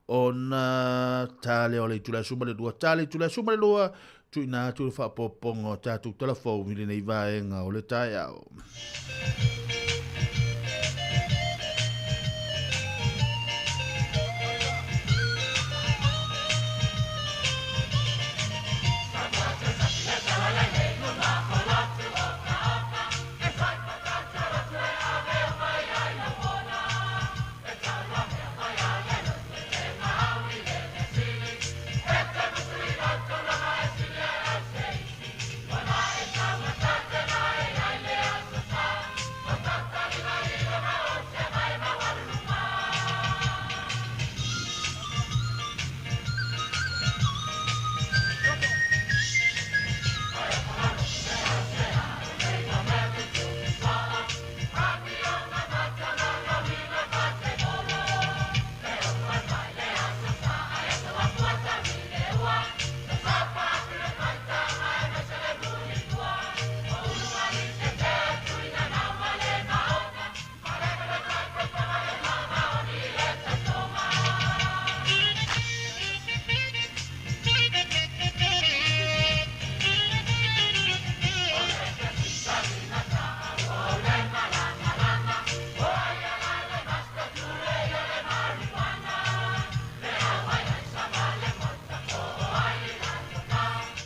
ona ta lea o le itula e 12, ta le itula e 12, tuuina atu le faaopoopoga o tatou tala fou i lenei vaega o le taeao.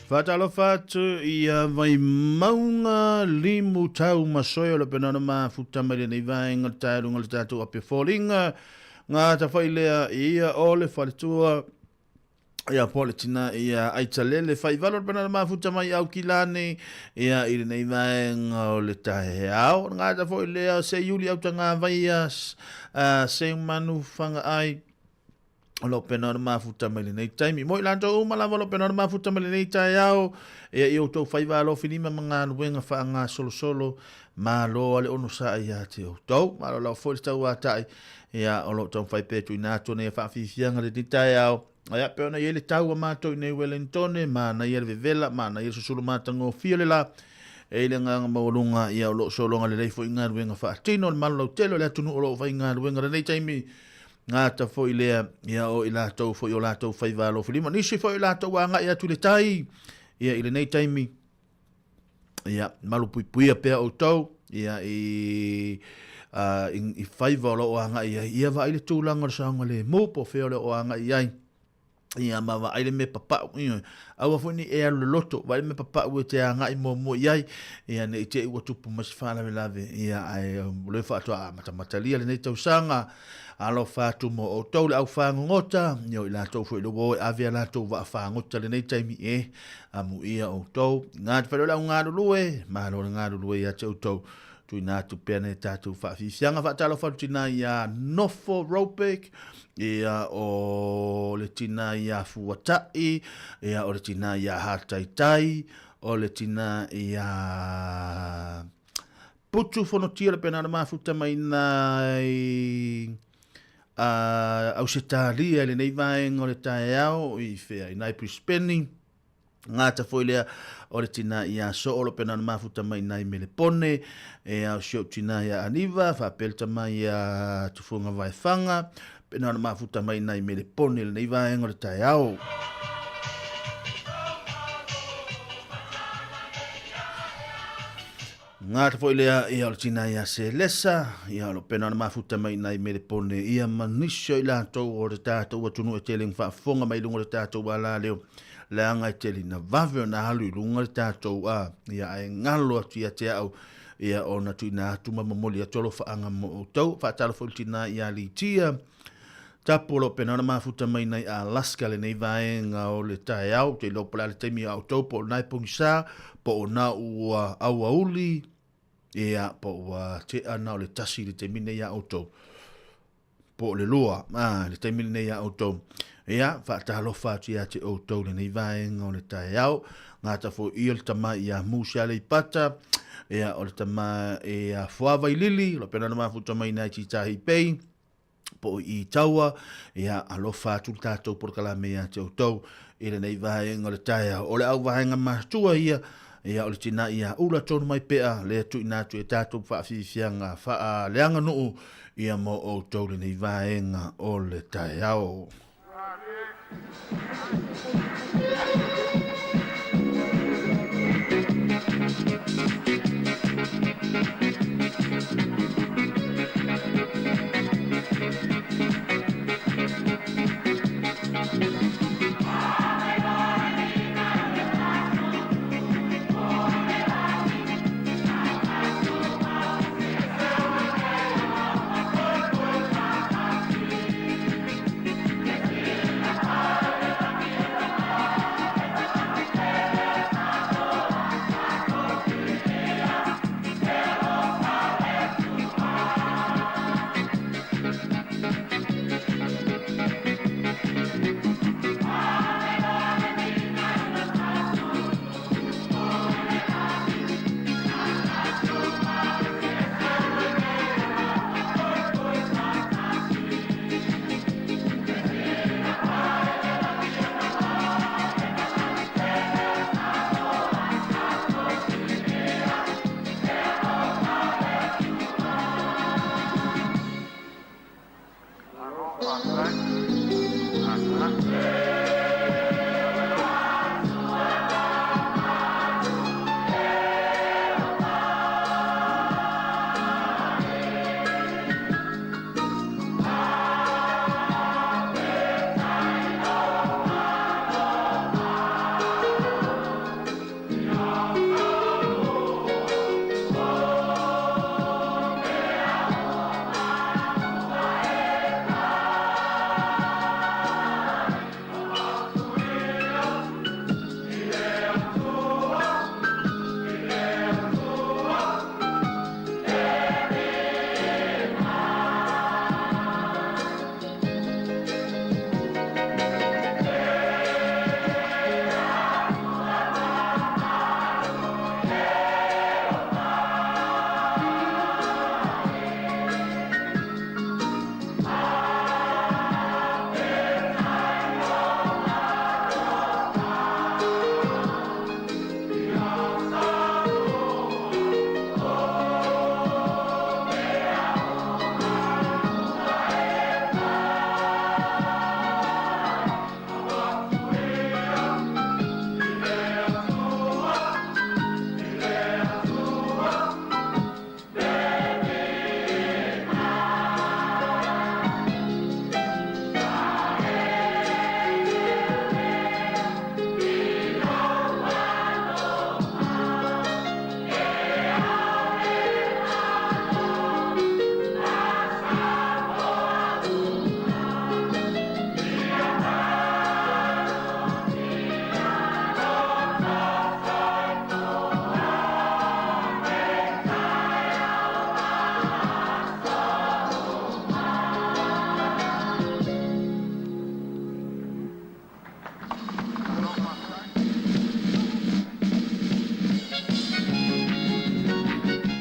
Faatalofa atu i a Vaimauga limu tau ma soe o le penana mafuta mai lenei vaega le taeluga le tatou ape foliga ngā tawhai lea ia o le faletua ia po le tina ia Aitalele Faivalo le penana mafuta mai Aukilani ia i lenei vaega o le taeao. Ngata foi lea se Iuli Autanga Vaia se manu whangaai o lo pena o mafuta mai lenei taimi. Mo i latou uma lava o lo pena o mafuta mai lenei taeao ia i outou faiva alofi lima ma galuega faagasolosolo malo a le onosai ia te outou. Malo lava foi le tauatai ia o lo o taumafai pea e tuuina atu nei faafiafiaga lenei taeao. Ia pei ona i ai le tau a matou i nei Wellingtone, manaia le vevela, manaia le susulu matagofie o le la, e i le agaga maualuga, ia o lo o sologa lelei foi galuega faatino le malu lautele o le atunuu o lo o faigaluega lenei taimi, gata foi lea, ia o i latou foi o latou faiva alofilima. Nisi foi o latou agai atu i le tai, ia i lenei taimi, ia malupuipuia pea outou ia i uh, i, i faiva o lo o agai ai ia vaai le tulaga o le saogalemu po o fea o lo o agai ai ia ma vaai le mea papau ia aua foi ni e alu le loto vaai le mea papau e te agai muamua i ai ia ne i te i ua tupu mai se faalavelave ia ae o le faatoa matamatalia lenei tausaga Alofa atu mo outou le au fagogota, ia o i latou foi le ua o e ave a latou vaa fagota lenei taimi e, amuia outou. Ngā te whare o le au galulue, malo le galulue ia te outou. Tuina atu pea nei tātou whaafifianga whaatalofa atu tina ia Nofo Ropek, ia o le tina ia Fuatai, ia o le tina ia Hataitai, o le tina ia Putu fonotia le pena na mafuta mai nai a Ausetalia i lenei vaega o le taeao i whea i nai Brisbane ngata foi lea o le tina i a Soolo pena na mafuta mai nai Melepone e au si ou tina ia Aniva faapea le mai ia Tufunga Vaefanga pena na mafuta mai nai Melepone i lenei vaega o le taeao. Ngata foi lea ia o le tina ia Selesa, ia o lo pena na mafuta mai nai Melepone, ia ma nisi o i latou o le tātou atunuu e tele nga faafofoga mai luga o le tātou ala leo, leaga e tele ina vave ona alu i luga le tātou a, ia ae galo atu ia te au, ia ona tuuina atu ma momoli atu alofaaga mo outou. Faatalofa foi i le tina ia Litia. Tapu o lo o pena ona mafuta mai nai Alaska lenei vaega o le taeao, ou te iloa po o le a le taimi a outou, po o lena e pogisa, po o na ua auauli, ia, po ua tea na o le tasi i le taimi lenei ia outou. Po o le lua, a, le taimi lenei ia outou. Ia, faatalofa atu ia te outou lenei vaega o le taeao. Gata foi ia le tama ia Musa Aleipata, ia, o le tama ia Fuavailili, o lo o pena ona mafuta mai nai Titahi Bay, po o i taua, ia alofa atu le tatou polokalame ia te outou i lenei vaega o le taeao. O le au vaega matua ia, ia o le tina ia ula tonu mai pea, lea tuuina atu e tatou faafiafiaga faaleaganuu ia mo outou lenei vaega o le taeao.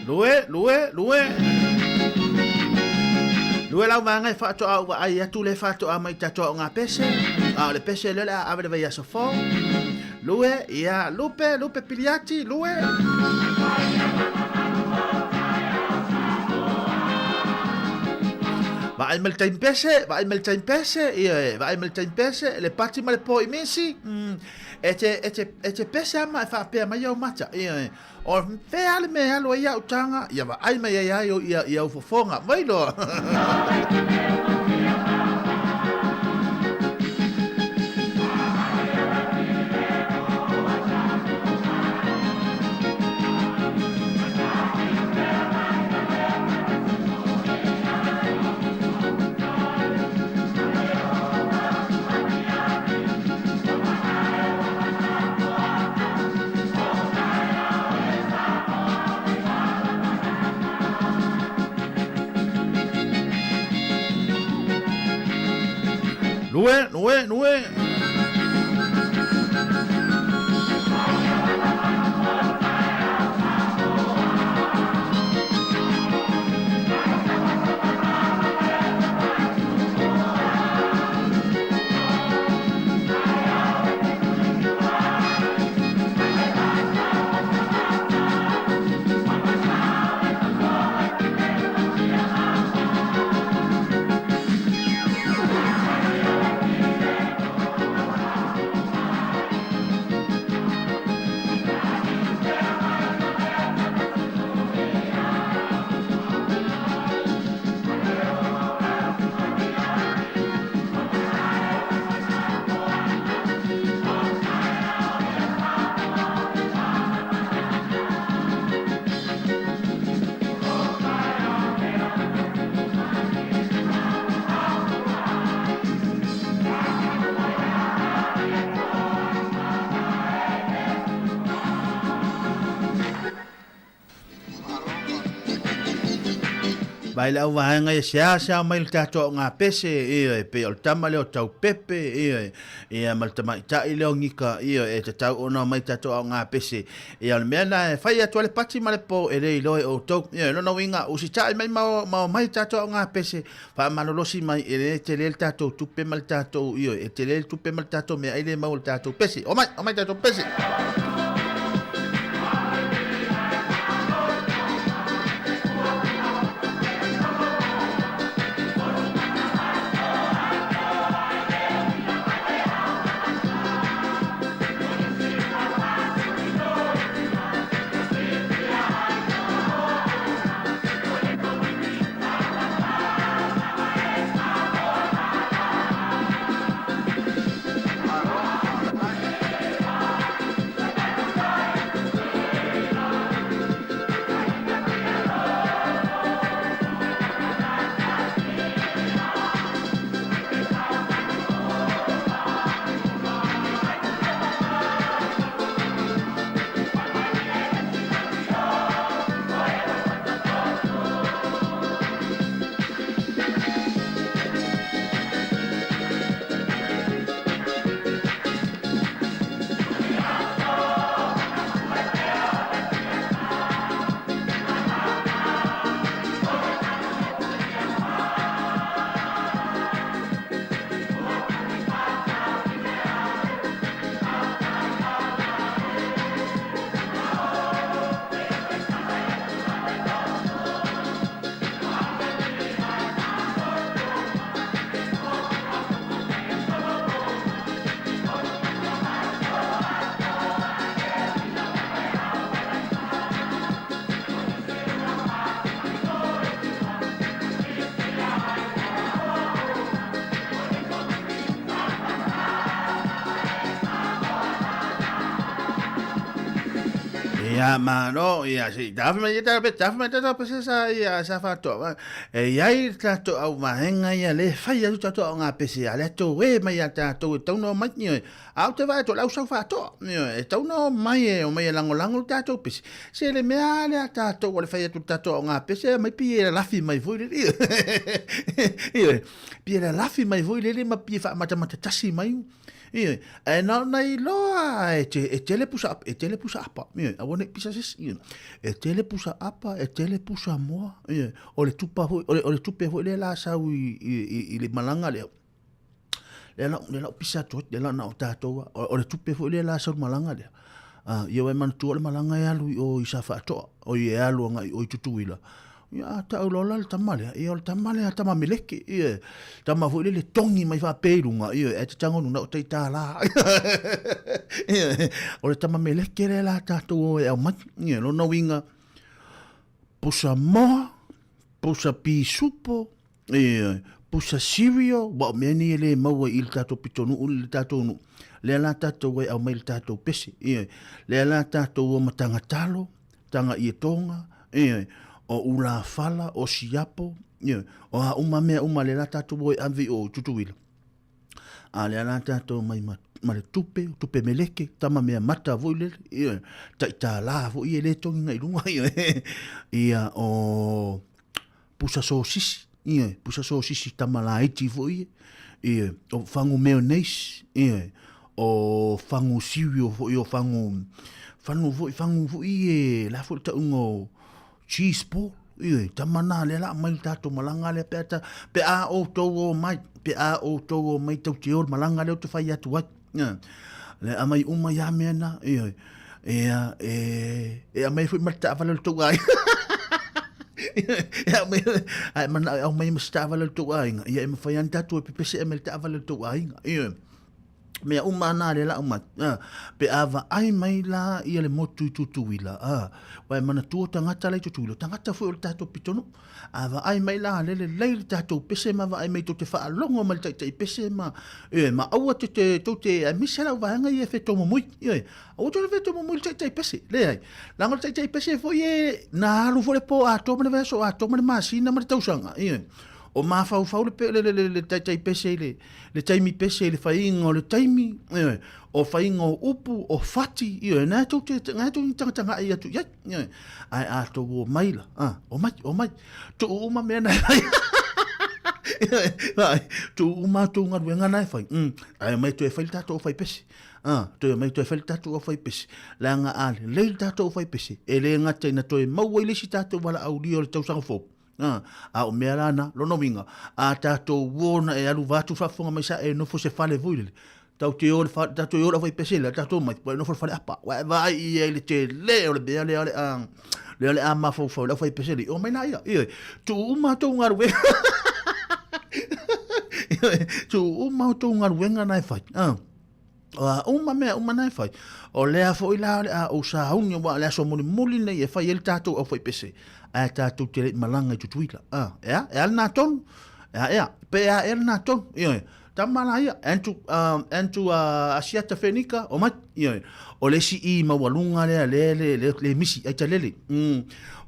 Lue, lue, lue. Lue lau vaega e faatoa ou vaai atu le faatoa mai tatou aoga pese. A o le pese lea o le a ave le vaiaso fou. Lue, ia, Lupe, Lupe Piliati, Lue. Vaai mai le taimi pese, vaai mai le taimi pese, ia e, vaai mai le taimi pese, le pati ma le po i misi. E te, e te, e te pese ama e faapea mai au mata, ia e. O fea le mea e alu ai au taga, ia vaai mai ai ai o ia i au fofoga. Mai loa. Vaai le auvaega ia seasea mai le tatou aogapese, ioe, pei o le tama lea o Taupepe, ioe, ia ma le tamaitai lea o Gika, ioe, e tatau ona omai tatou aogapese. Ia o le mea lena e fai atu ai le pati ma le po e le iloa e outou. Ioe, lona uiga, usitai mai ma ma omai tatou aogapese, faamalolosi mai, e le tele le tatou tupe ma le tatou, ioe, e tele le tupe ma le tatou meaai le maua i le tatou pese. Omai, omai tatou pese. Ia malo, ia si tafi mai ta pe tafi mai ta pe sa ia sa fa to. E iai le tatou au vaega ia le fai atu tatou au ngā pese a le tou e mai a tatou e tau noa mai ioe. A ou te vaai atu o le au sau faatoa ioe e tau noa mai e omai e lagolago le tatou pese. Se le mea a lea tatou o le fai atu le tatou au ngā pese mai pi e lalafi mai foi le ioe. Pi e lalafi mai foi lele ma pi e faamatamata tasi mai. Ioe, ae na ona iloa e, te, e tele pusa, e tele pusa apa, ioe, aua ne i pisa se isi, ioe. E tele pusa apa, e tele pusa moa, ioe. O le tupa foi, o le, o le tupe foi lea la sau i, i, i, i le malaga lea. Lea la, lea la pisa atu ai, lea la na o tātou, o, o le tupe foi lea la sau i malaga lea. Ia wai manatua o le malaga e alu i o i Safaatoa, o i e alu agai i o i Tutuila. Ia, a tau loa la le tama lea, ia o le tama lea, tama meleke, ia, tama foi lele togi mai faapea i luga, ia, ae te tago nuna o tai tālā. Ia, o le tama meleke lea la tātou o e aumai, ia, lona uiga, pusa moa, pusa pisupo, ia, pusa cereal, wa o mea nei e le maua i le tātou pitonuu i le tātou nuu, lea la tātou e aumai le tātou pese, ia, lea la tātou o matagatalo, Tanga i e tonga, ioe, o Ulafala, o Siapo, ioe, o a uma mea uma le la tatou o e ave i o Tutuila. A lea la tatou mai ma, ma le tupe, tupe meleke, tama mea mata foi lele, ioe, taitālā foi e le togi ngai lunga, ioe, ia o pusa sosisi, ioe, pusa sosisi tama laiti foi ia, ioe, o fagu mayonnaise, ioe, o fagu cereal foi, o fagu, fagu foi, fagu foi e, la foi le tauga o cheese ball, ioe, tama na lea la aumai le tatou malaga lea pe a ta, pe a outou omai, pe a outou omai tou te o le malaga lea ou te fai atu ai. Ioe. Le aumai uma ia mea na, ioe. Ia, e, e aumai foi ma le taavale o le tou aiga. E aumai, ae manao e aumai ma se taavale o le tou aiga, ia e mafai lava ona tatou e pepese e aumai le taavale o le tou aiga. Ioe. Mea uma na lea la aumai. Pe a vaai mai la ia le motu i Tutuila, aua e manatua tagata la i Tutuila, o tagata foi o le tatou pitonuu. A vaai mai la le lelei le tatou pese ma vaai mai tou te faalogo mai le taitai pese ma ioe ma aua te te tou te aemaise lau vaega ia e fetomomoi ioe aua tou te fetomomoi le taitai pese leai leaga o le taitai pese foi e na alu foi le po atoa ma le vaiaso atoa ma le masina ma le tausaga ioe. O mafaufau le pe le le le le taitai pese i le le taimi pese i le faiga o le taimi, ioe, o faiga o upu, o fati, ioe, na e tou te na e tou ni tagatagai atu i ai, ioe. Ae a tou omai la, a, omai, omai, tuu uma mea na e fai. Ioe, vaai, tuu uma a tou galuega na e fai, ae omai toe fai le tatou fai pese. A, toe omai toe fai le tatou aufaipese, leaga a lelei le tatou aufaipese, e le gata ina toe maua ai le isi tatou valaaulia o le tausaga fou, a, a o mea la na, lona uiga, a tatou o na e alu vaeatu faafofoga mai sa e nofo i se fale foi lele, tatou te o i le fale, tatou te o i le aufaipese lea, tatou omai, ua e nofo i le faleapa, ua e vaai i ai i le tele o le mea lea o le a, lea o le a mafaufau i le aufaipese lea, omai laia, ioe, tuu uma a outou galuega, ioe, tuu uma a outou galuega na e fai, a. O a uma mea uma na e fai, o lea foi la o le a ou sauni aua o le aso mulimuli lenei e fai ai le tatou aufaipese, ae tatou te le i malaga i Tutuila. A, e a? E a lena tonu? E a ea? Pe a ea lena tonu? Ioe. Tama la ia, Andrew, Andrew Asiata Fenika, omai. Ioe. O le isi i maualuga lea, le, le, le, le misi, Aitalele.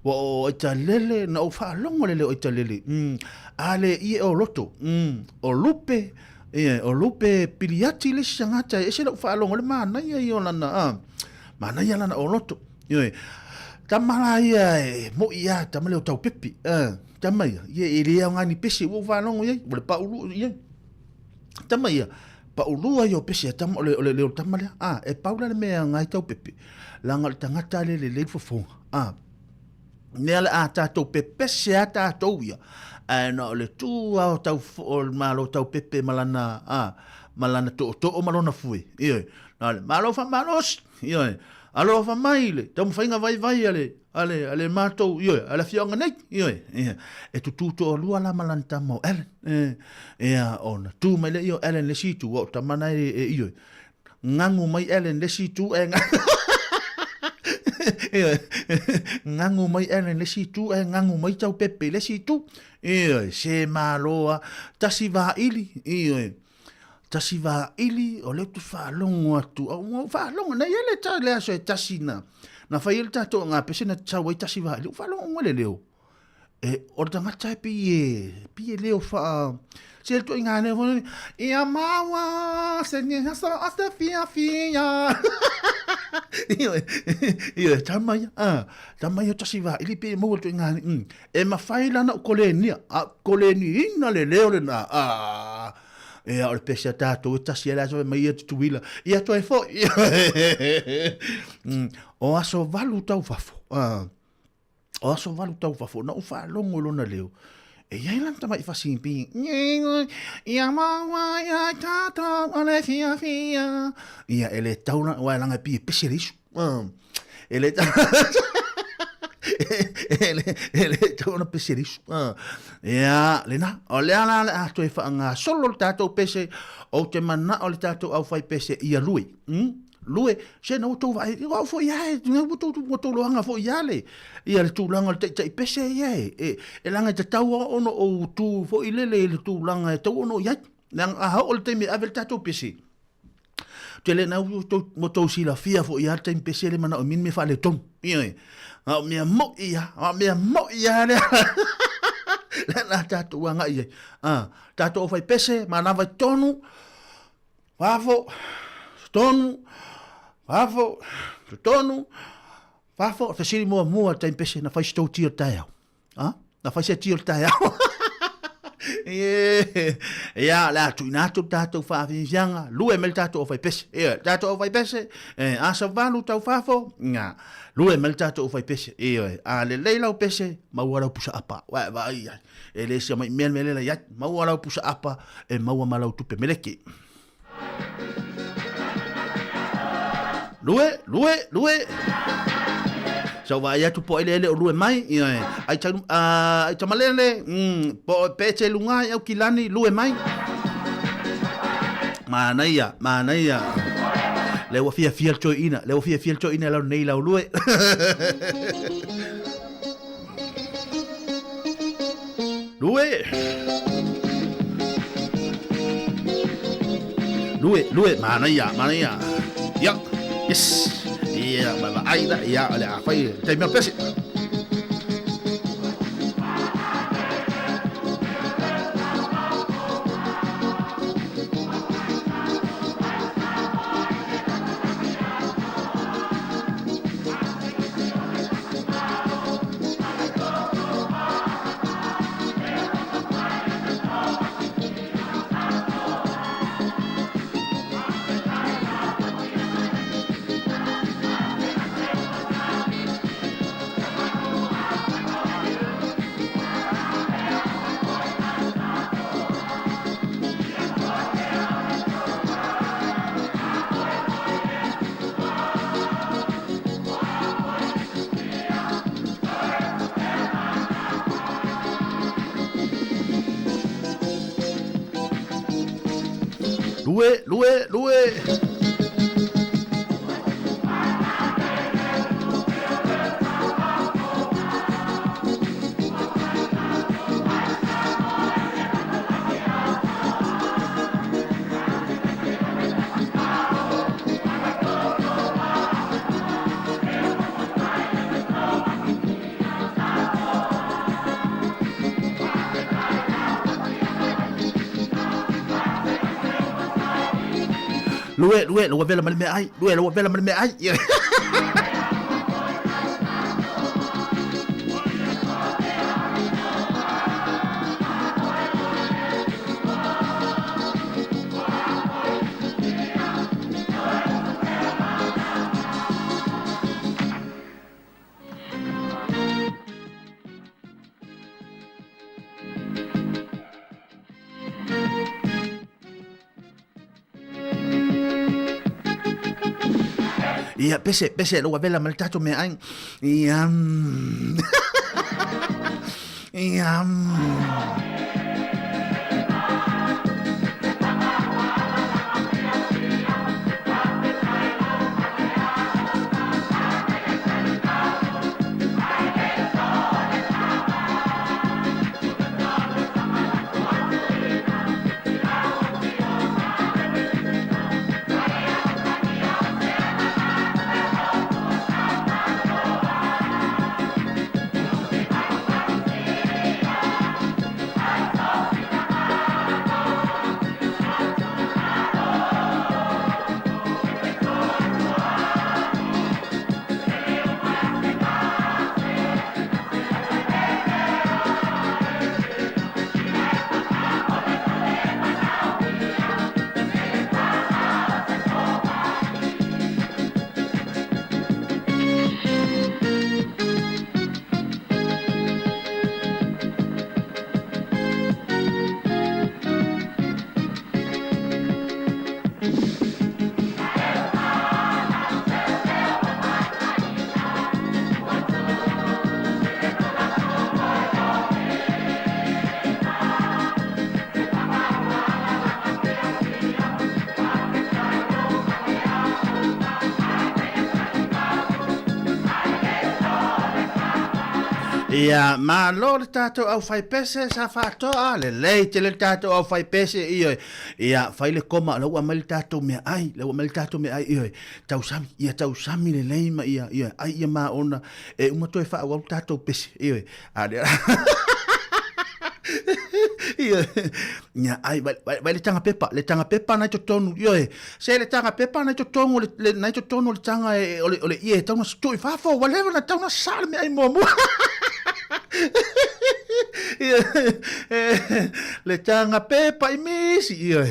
Ua o Aitalele, na ou faalogo le leo Aitalele. A le ie o loto. O Lupe, Ia, o Lupe Piliati le isi tagata e ese lau faalogo le manaia ia o lana, a, manaia lana oloto. Ioe, tama la ia e moi ia, tama lea o Taupepe, a, tama ia, ia e le aoga ni pese ua ou faalogo i ai, ua le paulu i ai. Tama ia, paulua ia o pese a tama, o le, o le, o le tama lea, a, e pau la le mea e aoga ai Taupepe, leaga o le tagata lea e lelei le fofoga, a. mea le a tatou pepese a tatou ia, ae na o le tu a o tau o le malo tau pepe ma lana a ma lana tootoo ma lona fue. Ioe, na o le malo faamalosi, ioe, alofa mai le taumafaiga vaivai a le a le a le matou, ioe, a le afioaga nei, ioe, ia, e tutū toalua la ma lana tama o Allan, e, ia, ona tu mai lea o Allan i le isi itu, o tama na e, e, ioe, Ngagu mai Ellen le isi itu ae Ioe, ngagu mai Ellen le isi itu ae ngagu mai Taupepe i le isi itu. Ioe, se malo a. Tasi vaili, ioe, tasi vaili o lea ou te faalogo atu, a ua ou faalogo, na i ai le, le aso e tasi na, na fai ai le tatou gapese na sau ai tasi vaili, ua faalogo mai le leo. E, o le tagata e pei e, pei e leo faa, se le tuaiga leo foi, ia maua se ni aso o se fiafia. Ioe, ioe, tama ia, ah, tama ia tasi vaili pei e maua le tuaiga lea. E mafai la ona ou kolenia, a koleniina le leo lena, ah, Ia, o le pese a tatou e tasi ai le aso fai mai ia Tutuila, ia toe foi. O aso valu tau fafo, ah. O aso valu tau fafo, na ou faalogo i lona leo, e i ai lana tamai fasipi, ia maua ia tatou o le fiafia. Ia, e le tau la, aua e laga e pei e pese le isu. E le tau, e le tau ona pese le isu. Ia, lena, o lea la o le a toe faagasolo le tatou pese, ou te manao le tatou aufaipese ia lui. Lue, se na ua tou vaai, o au foi ia e, ua tou, ua tou loaga foi ia le, ia le tulaga o le taitai pese ia e, e, e laga e tatau lava ona ou tu foi lele i le tulaga e tatau ona ou i ai. Leaga a oo le taimi e ave le tatou pese, tele na ua tou, ua tou silafia foi ia le taimi pese le manao e mea ni mea faaletonu. Ioe, a o mea moi ia, a o mea moi ia lea, lea na tatou agai ai. A, tatou aufai pese, manava i totonu, Fafo, totonu, fafo, totonu, fafo, fesili muamua le taimi pese na fai se tou ti o le taeao. Ha? Na fai se ti o le taeao. Ia, le a tuuina atu le tatou faafiafiaga, lue mai le tatou aufaipese. Ia, le tatou aufaipese, e, aso valu tau fafo, ia, lue mai le tatou aufaipese. Ia, a lelei lau pese, maua lau pusa apa. Uae, vaai ai. E le sia mai mea le mea lela iai. Maua lau pusa apa e maua ma lau tupe meleki. Lue, lue, lue. Sa vaai atu po ai le o lue mai, ia e. Ai ta ai tamalele, po pe te lunga i au kilani lue mai. Manaia, manaia. Le ua fia fia le toeina, le ua fia fia le toeina lau nei lau lue. Lue. Lue, lue, manaia, manaia. Ia, yes. Ia, ma vaai la, ia, o le a fai, taimi o le pese. 2, 2, 2. Lue, lue, lua vela ma le meaai, lue, lua vela ma le meaai. Ia, pese, pese, lou avela ma le tatou meaai. Ia, ia. Ia, malo le tatou au fai pese sa faatoa, lelei tele le tatou au fai pese, ioe. Ia, fai le koma, la ua aumai le tatou meaai, la ua aumai le tatou meaai, ioe. Tausami, ia tausami lelei ma ia, ioe, ai ia maona, e uma toe faaauau le tatou pese, ioe. A lea, ioe, ia, ai, vai, vai, vai le taga pepa, le taga pepa na i totonu, ioe. Se le taga pepa na i totonu, le, le, na i totonu o le taga e, o le, o le ie e tau na tuu i fafo, ua leva na tau na sa le meaai muamua. Le taga pepa i misi, ioe.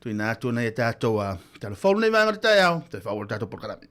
Tuina atu nei e tātou a telefonu nei vaega o le taeao, toe faaauau le tātou polokalame.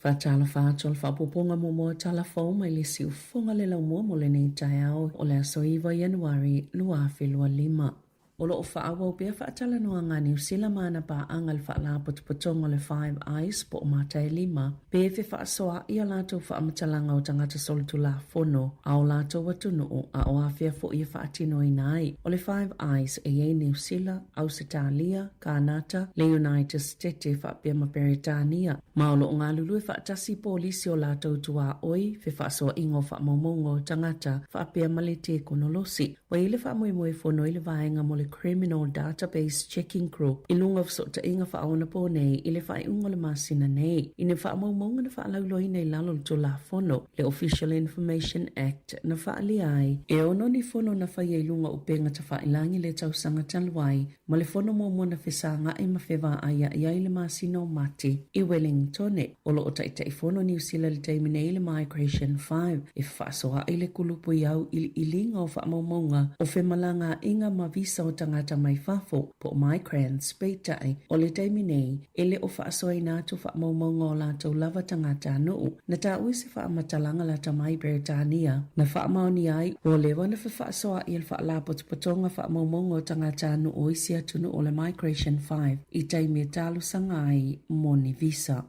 Faatalofa atu le faaopoopoga muamua tala fou mai le siufofoga le laumua mo lenei taeao o le aso 9 Ianuari 2025. O lo o faaauau pea faatalanoaga a Niu Sila ma ana paaga i le Faalapotopotoga o le Five Eyes po o Mataelima pe fefaasoa'i a latou faamatalaga o tagata solitulafono a o latou atunuu a o afea foi e faatinoina ai. O le Five Eyes e i ai Niu Sila, Ausetalia, Kānata, le United Setete faapea ma Peretania, ma o lo o galulue faatasi polisi o latou tuaoi, fefaasoaʻiga o faamaumauga o tagata faapea ma le tekonolosi. Ua i ai le faamoemoe fono i le vaega mo le Criminal Database Checking Group i luga o fesootaiga faaonapo nei i le faaiuga o le masina nei. I ni faamaumauga na faalauiloaina i lalo o le Tulafono, le Official Information Act, na faaalia ai, e ono ni fono na faia i luga o upega tafailangi i le tausaga talu ai, ma le fono muamua na fesagaʻi ma fevaaiaʻi ai i le masina o Mati i Wellingtone. O lo o Taitaifono Niu Sila i le taimi nei i le Migration 5 e fefaasoaʻi le kulupu i auiliiliga o faamaumauga o femalagaaiga ma visa o. tagata mai fafo, po o migrants, peitai, o le taimi nei, e le o faasoaina atu faamaumauga o latou lava tagatanuu. Na taua i se faamatalaga lata mai Beretania, na faamaonia ai, ua leva ona fefaasoaai e le Faalapotopotoga Faamaumauga o Tagatanuu o isi atunuu o le Migration 5 i taimi e talosaga ai mo ni visa.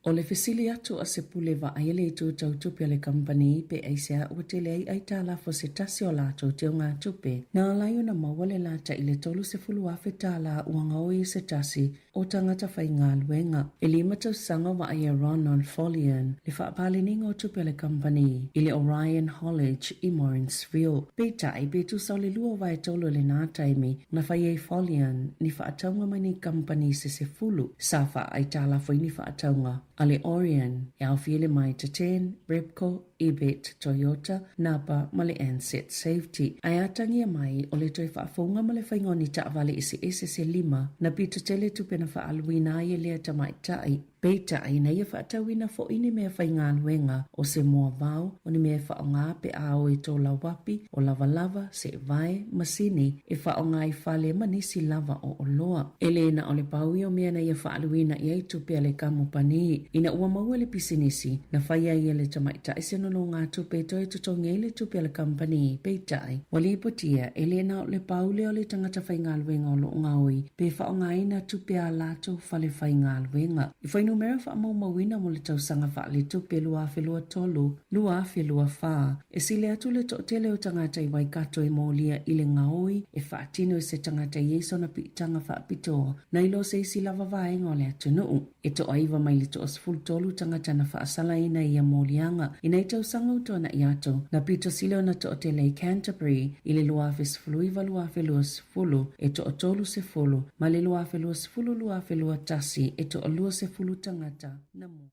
O le fesili atu a se pule vaai le itu tau tupe a le kamupani pe aisea ua tele ai aitalafu a se tasi o latou teugatupe, na ala ai ona maua le lata i le $30,000 ua gaoi i se tasi o tagata faigaluega. E lima tausaga o vaai e Ronan Follian le faapaleniga o tupe a le kamupani i le Orion Haulage i Morrinsville. Peitai, pe tusa o le 2/3 o lena taimi na fai ai Follian ni faatauga mai nei kamupani se sefulu sa faaaitalafu ai ni faatauga a le Orion e aofia i le Mitre Ten, Repco, Ebet, Toyota, Napa ma le Ansett Safety. Ae atagia mai o le toe faafouga ma le faiga o ni taavale eseese se lima na pito tele tupe na faaaluina ai e lea tamaitai. Peitai, na ia faatauina foʻi ni mea faigaluega, o se moa vao, o ni mea e faaaoga pe a o i tō lauapi, o lavalava, seevae, masini e faaaoga i fale ma nisi lava o oloa. E le na o le pau ia o mea na ia faaaluina i ai tupe a le kamupani. Ina ua maua le pisinisi, na fai ai e le tamaitai se nonogatupe e toe totogi ai le tupe a le kamupani, peitai, ua lipotia e le na o le pau lea o le tagata faigaluega o lo o gaoi pe faaaogaina tupe a latou fale faigaluega. I fuainumera faamaumauina mo le tausaga faaletupe 2023, 2024, E sili atu le toatele o tagata i Waikato e molia i le gaoi e faatino e se tagata i ai sona piitaga faapitoa nai lo se isi lava vaega o le atunuu. E toaiva mai le toa-13 tagata na faasalaina i ia moliaga i nai tausaga ua tuana'i atu, na pito sili ona toatele i Canterbury i le 2019-2020 e toa-30 ma le 2020-2021 e toa-20 tagata na molia.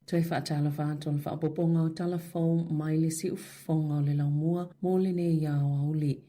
Toe faatalofa atu o le faaopoopoga o tala fou mai le siufofoga o le laumua mo lenei aoauli.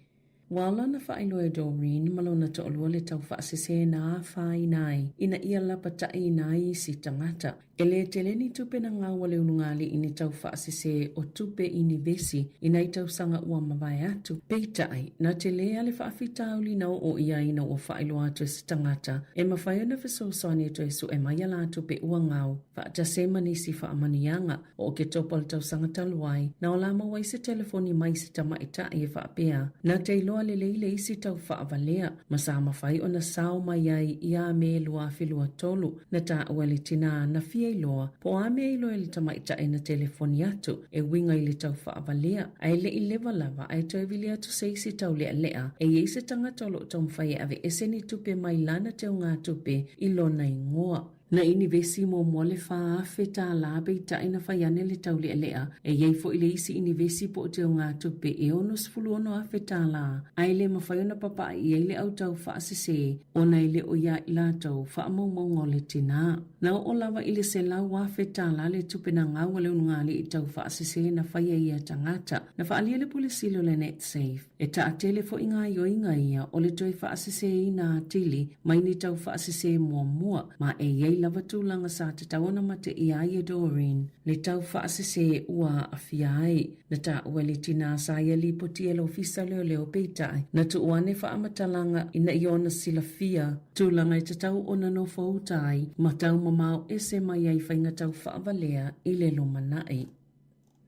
Ua ala ona faailoa e Doreen ma lona toalua le tau faasese na afaina ai ina ia lapataiina ai isi tagata. E le tele ni tupe na gau a le ulugalii i ni tau faasese o tupe i ni vesi i nai tausaga ua mavae atu. Peitai, na tele a le faafitauli na oo i ai ina ua faailoa atu e se tagata e mafai ona fesoasoani e toe sue mai a la tupe ua gau faatasi ai ma nisi faamanuiaga. O Oketopa o le tausaga talu ai, na ola maua ai se telefoni mai se tamaitai e faapea, na te iloa lelei le isi tau faavalea, ma sa mafai ona sao mai ai iā Me 2023, na taua e le tinā na fia iloa po o a mea iloa e le tamaitai na telefoni atu e uiga i le tau faavalea, ae le i leva lava ae toe vili atu se isi tau lealea e i ai se tagata o lo o taumafai e aveese ni tupe mai lana teugatupe i lona igoa. Na inivesi muamua le $4,000 peitai na fai ane le taulealea. E i ai foi le isi inivesi po o teugatupe e $66,000 ae le mafai ona papaai i ai le au tau faasese ona e le o ia i latou faamaumauga o le tinā. Na oo lava i le $100,000 le tupe na gau a le ulugalii tau faasese na faia e ia tagata. Na faaalia le Pule Sili o le Netsafe E taatele foi gaoioiga ia o le toe faaseseina atili mai ni tau faasese muamua, ma e i ai lava tulaga sa tatau ona mateia ai e Doreen le tau faasese ua aafia ai. Na taua e le tinā sa ia lipoti e le Ofisa Leoleo peitai, na tuu ane faamatalaga ina ia ona silafia tulaga e tatau ona nofouta ai ma tau mamao ese mai ai faiga tau faavalea i le lumanai.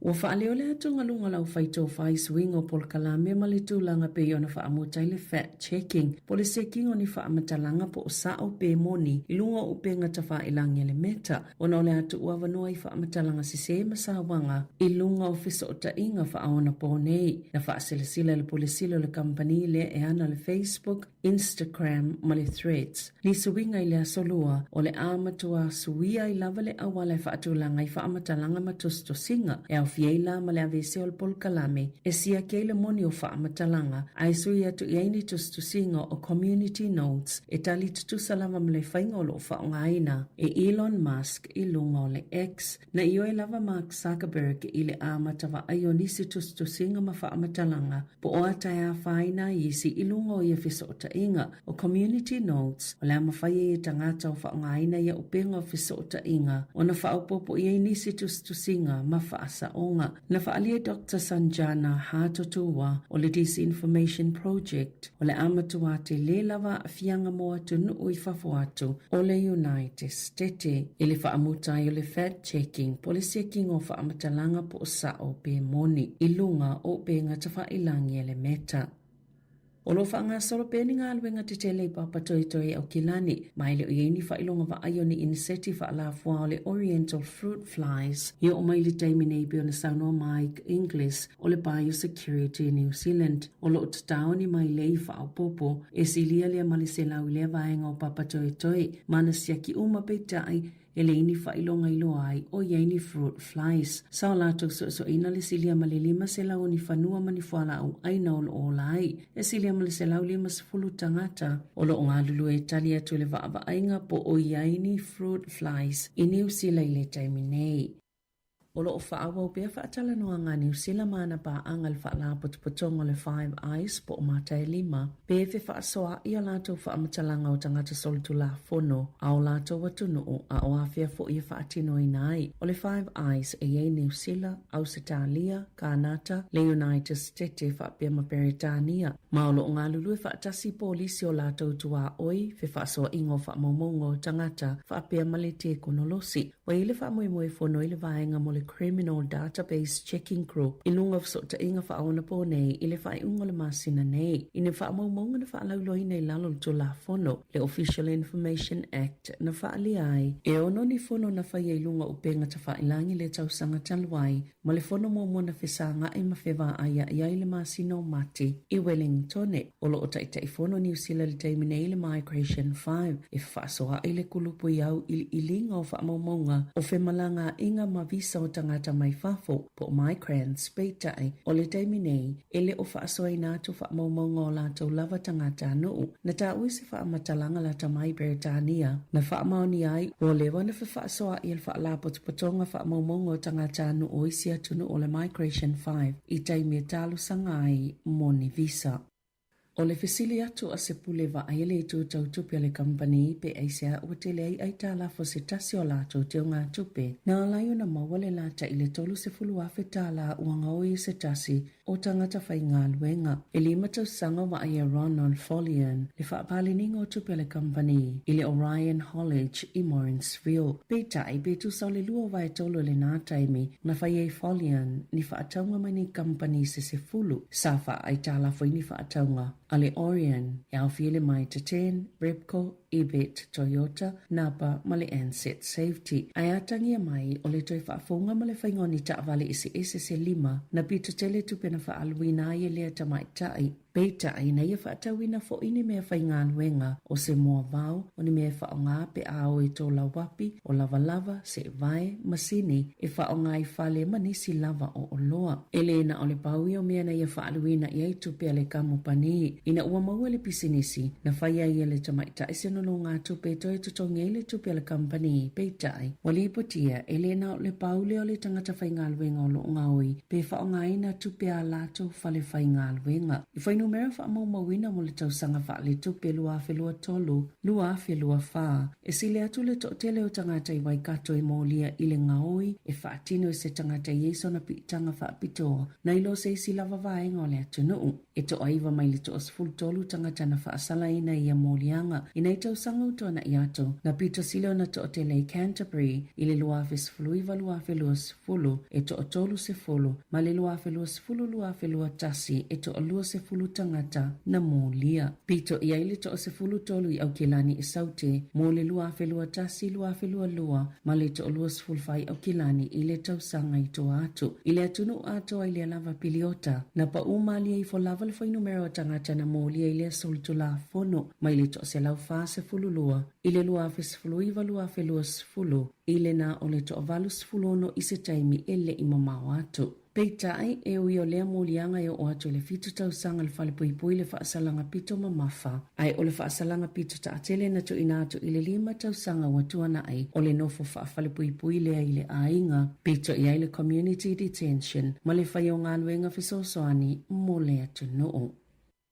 Ua faaleo le atugaluga o le aufai-tofa i suiga o polokalame ma le tulaga pei ona faamuta ai le fact-checking po o le sekiga o ni faamatalaga po o sa'o pe moni i luga o upega tafailagi a le Meta ona o le a tuuavanoa i faamatalaga sesē ma sauaga i luga o fesootaiga faaonapō nei. Na faaselasela e le Pule Sili o le kamupani lea e ana le Facebook, Instagram ma le Threads. Ni suiga i le Aso Lua, o le a matua suia ai lava le auala e faatulaga ai faamatalaga ma tusitusiga, e aofia ai la ma le aveesea o le polokalame e siaki ai le moni o faamatalaga, ae sui atu i ai ni tusitusiga o Community Notes e tali tutusa lava ma le faiga o lo o faaaogaina e Elon Musk i luga o le X. Na ioe lava Mark Zuckerberg i le amata vaai o nisi tusitusiga ma faamatalaga po o a tae afaina ai isi i luga o ia fesootaiga. O Community Notes, o le a mafai ai e tagata o faaaogaina ia upega o fesootaiga ona faaopoopo i ai nisi tusitusiga ma faasaoga. Na faaalia e Doctor Sanjana Hattotuwa o le Disinformation Project, o le a matua tele lava aafiaga mo atunuu i fafo atu o le United Stete i le faamuta ai o le fact-checking po o le sekiga o faamatalaga po o sa'o pe moni i luga o upega tafailagi a le Meta. O lo o faagasolo pea ni galuega tetele i Papatoetoe i Aukilani, ma e le o i ai ni faailoga vaai o ni iniseti faalafuā o le Oriental Fruit Flies i oo mai i le taimi nei pei ona saunoa Mike Inglis o le Biosecurity New Zealand. O lo o tatao ni mailei faaopoopo e silia lea ma le 100 i lea vaega o Papatoetoe ma na siaki uma peitai e leai ni faailoga i loa ai o i ai ni fruit flies. Sa o latou soesoeina le silia ma le 500 o ni fanua ma ni fualaau ʻaina o lo o ola ai. E silia ma le 150 tagata o lo o galulue e tali atu i le vaavaaiga po o i ai ni fruit flies i Niu Sila i le taimi nei. O lo o faaauau pea faatalanoaga a Niu Sila ma ana paaga i le Faalapotopotoga o le Five Eyes po o Mataelima, pe fefaasoaai a latou faamatalaga o tagata solitulafono a o latou atunuu a o afea foi e faatinoina ai. O le Five Eyes e i ai Niu Sila, Ausetalia, Kānata, le United Stete faapea ma Peretania, ma o lo o galulue faatasi polisi o latou tuaoi, fefaasoaaiga o faamaumauga o tagata faapea ma le tekonolosi. Ua i ai le faamoemoe fono i le vaega mo le Criminal Database Checking Group i luga o fesootaiga faaonapō nei i le faaiuga o le masina nei i ni faamaumauga na faalauiloaina i lalo o le Tulafono, le Official Information Act, na faaalia ai e ono ni fono na faia i luga o upega tafailagi i le tausaga talu ai ma le fono muamua na fesagaʻi ma fevaaiaʻi ai i le masina o Mati i Wellingtone. O lo o Taitaifono Niu Sila i le taimi nei i le Migration 5 e fefaasoaʻi le kulupu i auiliiliga o faamaumauga o femalagaaiga ma visa o tagata mai fafo po o migrants peitai o le taimi nei e le o faasoaina atu faamaumauga o latou lava tagatanuu. Na taua i se faamatalaga lata mai Beretania na faamaonia ai ua leva ona fefaasoaʻi e le Faalapotopotoga Faamaumauga o Tagatanuu o isi atunuu o le Migration 5 i taimi e talosaga ai mo ni visa. O le fesili atu a se pule vaai le itu tau tupe a le kamupani pe aisea ua tele ai aitalafu a se tasi o latou teugatupe, na ala ai ona maua le lata i le $30,000 ua gaoi e se tasi o tagata faigaluega. E lima tausaga o vaai e Ronald Folian le faapaleniga o tupe a le kamupani i le Orion Haulage i Morrinsville. Peitai, pe tusa o le lua o vaetolu i lena taimi, na fai ai Folian ni faatauga mai nei kamupani se sefulu sa faaaitalafu ai ni faatauga a le Orion e aofia i le Mitre Ten, Repco, Ebet, Toyota, Napa ma le Ansett Safety. Ae atagia mai o le toe faafouga ma le faiga o ni taavale eseese se lima na pito tele tupe na faaaluina ai e lea tamaitai. Peitai, na ia faatauina foi ni mea faigaluega, o se moavao, o ni mea e faaaoga pe a o e tolauapi, o lavalava, seevae, masini e faaaoga i fale ma nisi lava o oloa. E le na o le pau ia o mea na ia faaaluina i ai tupe a le kamupani. Ina ua maua le pisinisi, na fai ai e le tamaitai se nonogatupe e toe totogi ai le tupe a le kamupani. Peitai, ua lipotia, e le na o le pau lea o le tagata faigaluega o lo o gaoi pe faaaogaina tupe a latou fale faigaluega. I fuainumera faamaumauina mo le tausaga faaletupe 2023, 2024, e sili atu le toatele o tagata i Waikato i molia i le gaoi e faatino e se tagata i ai sona piitaga faapitoa nai lo se isi lava vaega o le atunuu. E toaiva mai le toa-13 tagata na faasalaina i ia moliaga i nai tausaga ua tuana'i atu, na pito sili ona toatele i Canterbury i le 2019, 2020, e toa-30, ma le 2020, 2021, e toa-20 tagata na molia. Pito i ai le toa-13 i Aukilani i Saute mo le 2021, 2022, ma le toa-24 i Aukilani i le tausaga i tua atu. I le atunuu atoa i lea lava piliota, na paʻū malie ifo lava le fuainumera o tagata na molia i lea solitulafono mai le toa-142 i le 2019, 2020, i le na o le toa-86 i se taimi e le i mamao atu. Peitai, e ui o lea moliaga e oo atu i le fitu tausaga le falepuipui le faasalaga pito mamafa, ae o le faasalaga pito taatele na tuuina atu i le lima tausaga ua tuanai, o le nofo faafalepuipui lea i le aiga, pito i ai le community detention ma le fai o galuega fesoasoani mo le atunuu.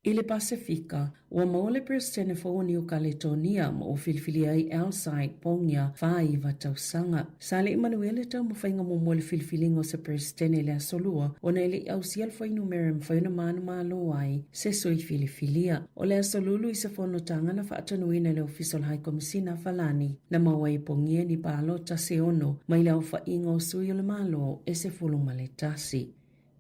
I le Pasefika, ua maua le Peresetene fou o Niu Kaletonia ma ua filifilia ai Alcide Pongia, 49 tausaga. Sa le i manuia le taumafaiga muamua i le filifiliga o se Peresetene i le Aso Lua, ona e le i ausia le fuainumera e mafai ona manumalo ai se sui filifilia. O le Aso Lulu i se fonotaga na faatonuina e le Ofisa o le Hai Komisina a Falani, na maua ai e Pongia ni palota se ono mai le aofaiga o sui o le Malo e 11.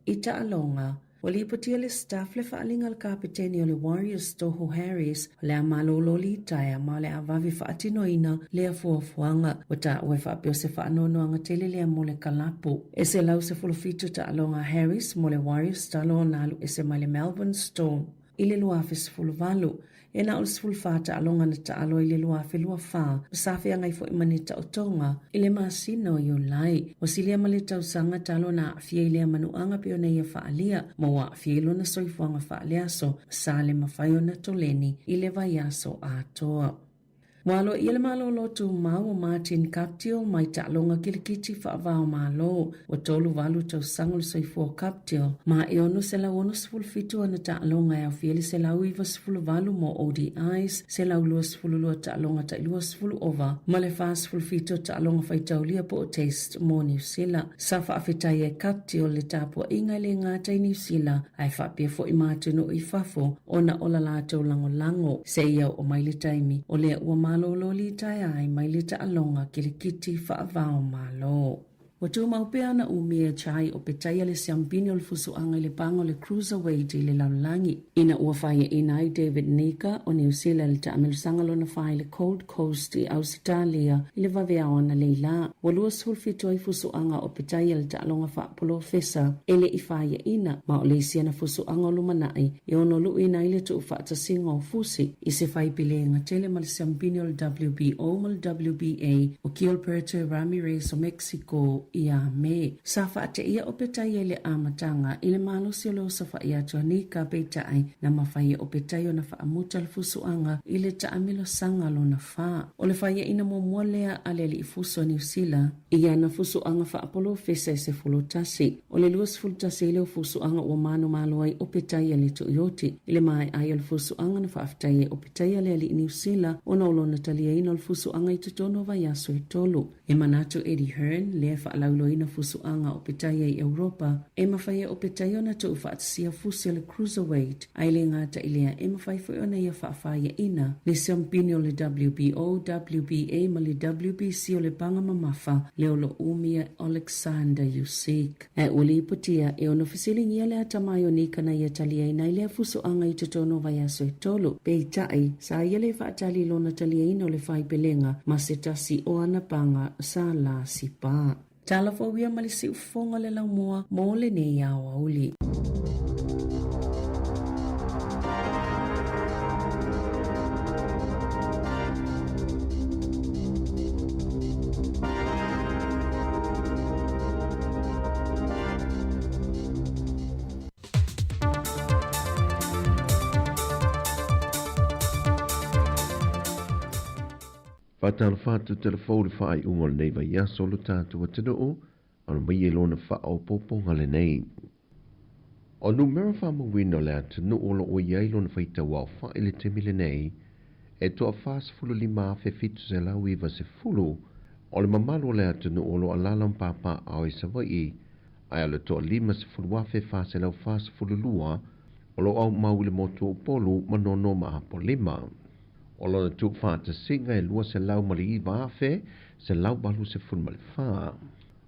I taaloga, ua lipotia le staff le faaaliga a le kapeteni o le Warriors Tohu Harris o le a malolo litaea ma o le a vave faatinoina lea fuafuaga. Ua taua e faapea o se faanoanoaga tele lea mo le kalapu. E 117 taaloga a Harris mo le Warriors talu ona alu ese mai le Melbourne Storm i le 2018. E na o le 14 taaloga na taalo i le 2024, sa feagai foi ma ni taotoga i le masina o Iulai. Ua silia ma le tausaga talu ona aafia i lea manuaga pei ona ia faaalia, ma ua aafia i lona soifuaga faaleaso, sa le mafai ona toleni i le vaiaso atoa. Ua aloaia le malolo tumau o Martin Guptill mai taaloga kilikiti faava-o-Malo. Ua 38 tausaga o le soifua o Guptill, ma e 667 ana taaloga e aofia ai le 198 mo ODIs, 122 taaloga tai 20 ova, ma le 47 taaloga faitaulia po o Test mo Niu Sila. Sa faafetai e Guptill le tapuaiga e le gata i Niu Sila, ae faapea foi ma atunuu i fafo ona o la latou lagolago. Seia oo mai le taimi o lea ua malolo litaea ai mai le taaloga kilikiti faava-o-Malo. Ua tumau pea ana umia chai o petaia le siampini o le fusuaga i le paga o le Cruiserweight i le lalolagi, ina ua faiaina ai David Nika o Niu Sila i le taamilosaga lona fa i le Gold Coast i Ausetalia i le vaveao analeila. Ua 27 ai fusuaga o petaia le taaloga faapolofesa e le i faiaina, ma o le isi ana fusuaga o lumanai e ono luʻuina ai le tuufaatasiga o fusi i se faipilega tele ma le siampini o le WBO ma le WBA o Gilberto Ramirez o Mexico ia Me. Sa faateia o Petaia i le amataga i le malosi o le osofaʻi atu a Nika, peitai, na mafai e o Petaia ona faamuta le fusuaga i le taamilosaga lona fa. O le faiaina muamua lea a le alii fusu a Niu Sila i ana fusuaga faapolofesa e 11. O le 21 ai lea o fusuaga ua manumalo ai o Petaia le Tuioti. I le maea ai o le fusuaga na faafetai ai o Petaia le alii Niu Sila ona o lona taliaina o le fusuaga i totonu o vaiaso e tolu. E manatu Eddie Hearn, lea e faalauiloaina fusuaga o Petaia i Europa, e mafai e o Petaia ona tuufaatasia fusi o le Cruiserweight, ae le gata i lea, e mafai foi ona ia faafaiaina le siampini o le WBO, WBA ma le WBC o le paga mamafa lea o lo o umia Oleksandr Usyk. Ae ua lipotia e ono fesiligia le atamai o Nika na ia taliaina ai lea fusuaga i totonu o vaiaso e tolu. Peitai, sa ia le faatali i lona taliaina o le faipelega ma se tasi o ana paga sa lasipa. Tala fou ia ma le siufofoga o le laumua mo lenei aoauli. Faatalofa atu Telefou i le faaiuga o lenei vaiaso o lo tatou atunuu, ona mai i lona faaopoopoga lenei. O numera faamauina o le atunuu o lo o i ai lona faitau aofai i le taimi lenei, e 45,790 o le mamalu o le atunuu o lo o alaala ma papaaao i Savaii, ae o le 50,442 o lo o aumau i le motu o Upolu ma Nono ma Apolima. O lona tuufaatasiga e 209,184.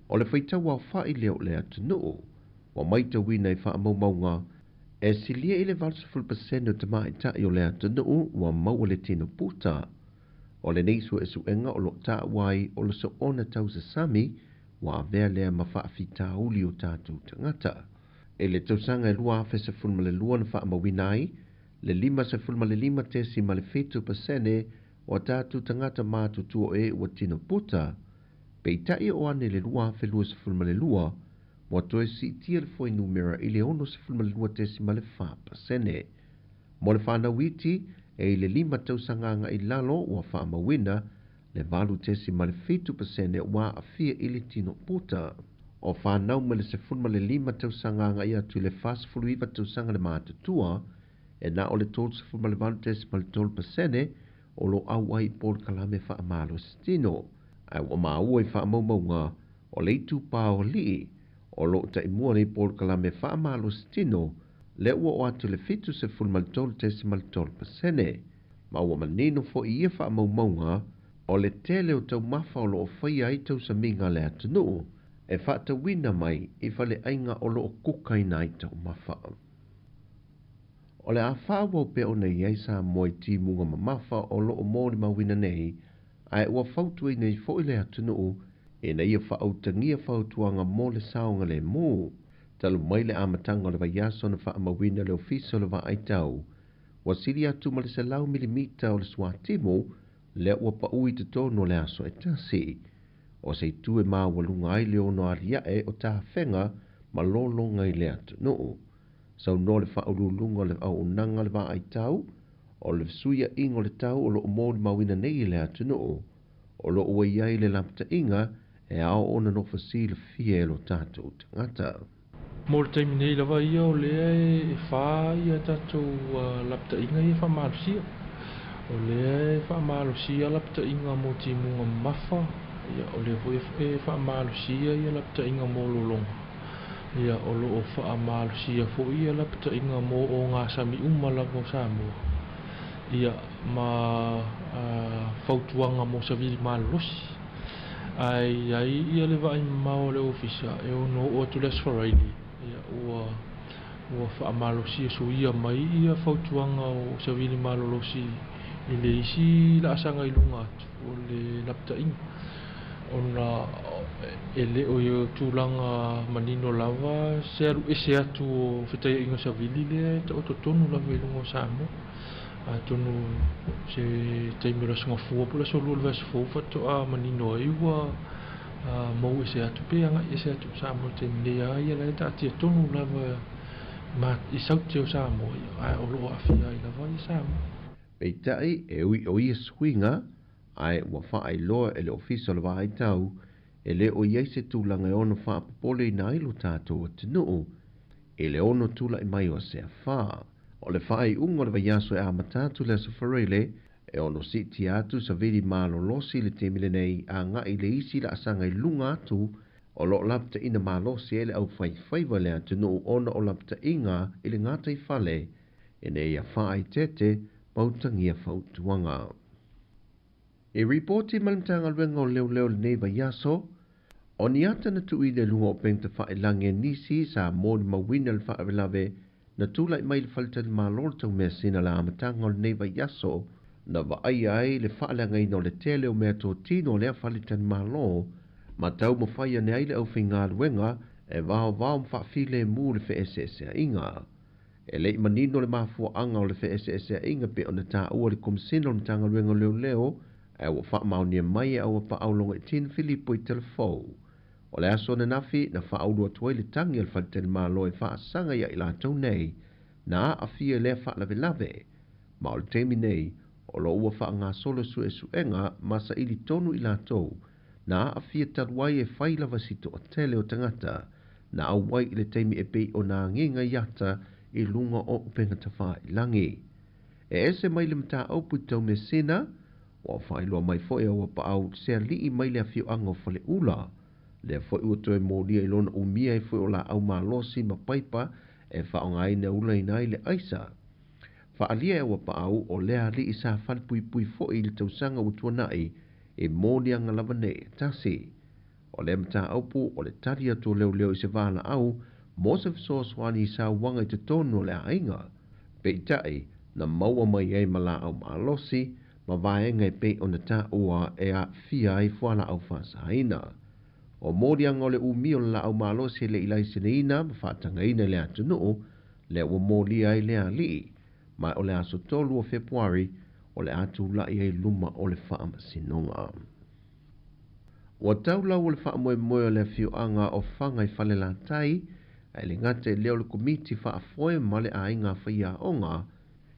O le faitau aofai lea o le atunuu ua matauina i faamaumauga e silia i le 80% o tamaitai o le atunuu ua maua le tino puta. O lenei suesuega o lo o taua ai o le soona tausasami ua avea lea ma faafitauli o tatou tagata. I le tausaga e 2012 na faamauina ai le 55.7% o a tatou tagata matutua o e ua tino puta, peitai o ane le 2022 ua toe siitia le fuainumera i le 62.4%. Mo le fanau iti e i le 5 tausaga agai i lalo ua faamauina le 8.7% ua aafia i le tino puta. O fanau mai le 15 tausaga agai atu i le 49 tausaga le matutua, e na o le 38.3% o lo o auai i polokalame faamalositino. Ae ua maua i faamaumauga o le itupa o alii o lo o taimua nei polokalame faamalositino lea ua oo atu i le 73.3%. Ma ua manino foi i ia faamaumauga o le tele o taumafa o lo o faia ai tausamiga a le atunuu e faatauina mai i faleaiga o lo o kukaina ai taumafa. O le a faaauau pea ona i ai Samoa i timuga mamafa o lo o molimauina nei, ae ua fautuaina ai foi le atunuu ina ia faautagia fautuaga mo le saogalemu. Talu mai le amataga o le vaiaso na faamauina le Ofisa o le Vaai Tau, ua sili atu ma le 100 milimita o le suatimu lea ua pau i totonu o le aso e tasi. O se itu e maualuga ai le ono aliae o tafega ma lologa i le atunuu. Saunoa le Faauluuluga o le Auaunaga o le Vaai Tau, o le fesuiaiga o le tau o lo o molimauina nei i le atunuu, o lo o ua i ai le lapataiga e ao ona nofo silafia e lo tatou tagata. Mo le taimi nei lava ia o lea e fa ia tatou lapataiga ia faamalosia. O lea e faamalosia lapataiga mo timuga mamafa, ia o lea foi e faamalosia ia lapataiga mo lologa. Ia o lo o faamalosia foi ia lapataiga mo ogasami uma lava o Samoa. Ia ma fautuaga mo savili malolosi. Ae i ai ia le vaai mamao a le Ofisa e ono oo atu le Aso Faraile, ia ua ua faamalosia suia mai ia fautuaga o savili malolosi i le isi laasaga i luga atu o le lapataiga, ona e le o i tulaga manino lava se alu ese atu o fetaiaiga savili lea e taoto tonu lava i luga o Samoa. Atonu se taimi o le Aso Gafua po o le Aso Lua o le vaiaso fou faatoa manino ai ua mou ese atu pe agai ese atu i Samoa i le taimi nei a ia la e taatia tonu lava i saute o Samoa ae o lo o aafia ai lava ia Samoa. Peitai, e ui o ia suiga, ae ua faailoa e le Ofisa o le Vaai Tau, e le o i ai se tulaga e ono faapopoleina ai lo tatou atunuu i le ono tulai mai o se afa. O le faaiuga o le vaiaso e amata atu le Aso Faraile, e ono siitia atu savili malolosi i le taimi lenei agai i le isi laasaga i luga atu o lo o lapataiina malosi ai le aufaifaiva i le atunuu ona o lapataiga i le gataifale ina ia faaeteete ma utagia fautuaga. I ripoti mai le Matagaluega o Leoleo i lenei vaiaso, o ni ata na tuuina i luga o upegatafailagi a nisi sa molimauina le faalavelave na tulai mai i le faletalimalo o le taumeasina i le amataga o lenei vaiaso na vaaia ai le faaleagaina o le tele o meatotino o lea faletalimalo ma taumafai ane ai le aufaigaluega e vaovao ma faafilemu le feeseeseaiga. E le i manino le mafuaaga o le feeseeseaiga pei ona taua e le Komesina o le Matagaluega o Leoleo, ae ua faamaonia mai e Auapaau Logaitin Filipo i Telefou. O le aso ananafi na faaulu atu ai le tagi a le faletalimalo e faasaga ia i latou nei na aafia i lea faalavelave, ma o le taimi nei O lo o ua faagasolo suesuega ma saili tonu i latou na aafia talu ai e fai lava si toatele o tagata na auai i le taimi e pei ona agiga i ata i luga o upegatafailagi. E ese mai le mataupu i Taumeasina, ua faailoa mai foi e Auapaau se alii mai le afioaga o Faleula, lea foi ua toe molia i lona umia ai foi o laau malosi ma paipa e faaaogaina e ulaina ai le aisa. Faaalia e Auapaau o lea alii sa falepuipui foi i le tausaga ua tuanai i moliaga lava nei e tasi. O lea mataupu o le tali atu o leoleo i se valaau mo se fesoasoani i sauaga i totonu o le aiga. Peitai, na maua mai ai ma laau malosi ma vaega e pei ona taua e aafia ai fualaau faasaina. O moliaga o le umi o le laau malosi e le i laiseneina ma faatagaina i le atunuu, lea ua molia ai lea alii, ma o le aso 3 o Fepuari o le a tulai ai luma o le Faamasinoga. Ua tau lau o le faamoemoe o le afioaga o Faga i Falelatai, ae le gata i lea o le Komiti Faafoe ma le Aiga Faiaoga,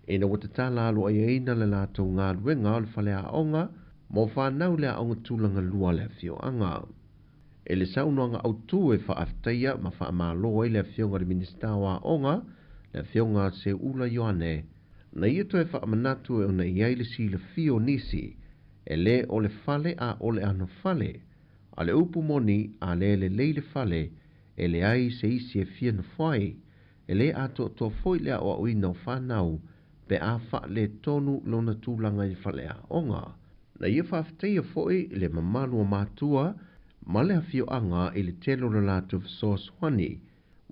ina ua tatala aloaiaina le latou galuega o le faleaoga mo fanau i le aoga tulaga lua a le afioaga. I le saunoaga autu e faafetaia ma faamalo ai le Afioga i le Minisita o Aoga, le Afioga Seuula Ioane, na ia toe faamanatu e ona i ai le silafia o nisi, e le o le fale a o le anofale, a le upu moni a le lelei le fale, e leai se isi e fia nofo ai, e le atoatoa foi le aoaoina o fanau pe a faaletonu lona tulaga i le faleaoga. Na ia faafetaia foi le mamalu o matua ma le afioaga i le tele o le latou fesoasoani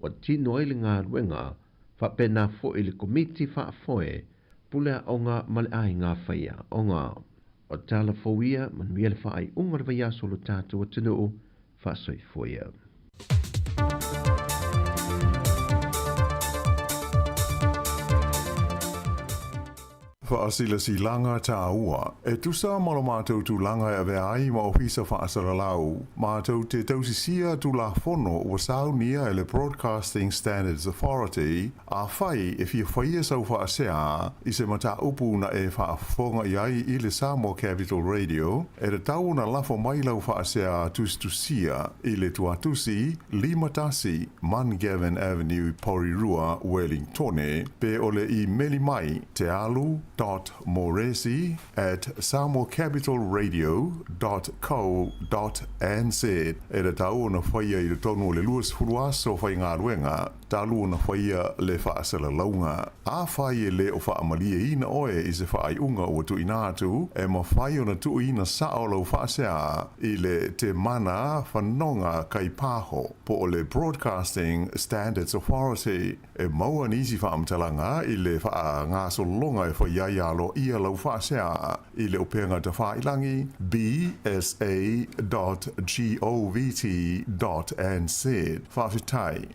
ua tino ai le galuega, faapena foi le Komiti Faafoe, Pule Aoga ma le Aiga Faiaoga. O tala fou ia, manuia le faaiuga o le vaiaso o lo tatou atunuu, faasoifua ia. Faasilasilaga tāua. E tusa ma lo matou tulaga e avea ai ma Ofisa Faasalalau, matou te tausisia Tulafono ua saunia e le Broadcasting Standards Authority, Afai e fia faia sau faasea i se mataupu na e faafofoga i ai i le Samoa Capital Radio, e tatau ona lafo mai lau faasea tusitusia i le tuatusi 51 Mungavin Avenue, Porirua, Wellingtone, pe o le imeli mai tealu dot moresi at samoacapitalradio dot co dot nz. E tatau ona faia i totonu o le 20 aso faigaluega talu ona faia le faasalalauga. Afai e le o faamalieina oe i se faaiuga ua tuuina atu, e mafai ona tuuina sao lau faasea i le Te Mana Whanonga Kaipaho po o le Broadcasting Standards Authority. E maua nisi faamatalaga i le faagasologa e fai ai aloaia lau faasea i le upega tafailangi bsa dot govt dot nz. Faafetai.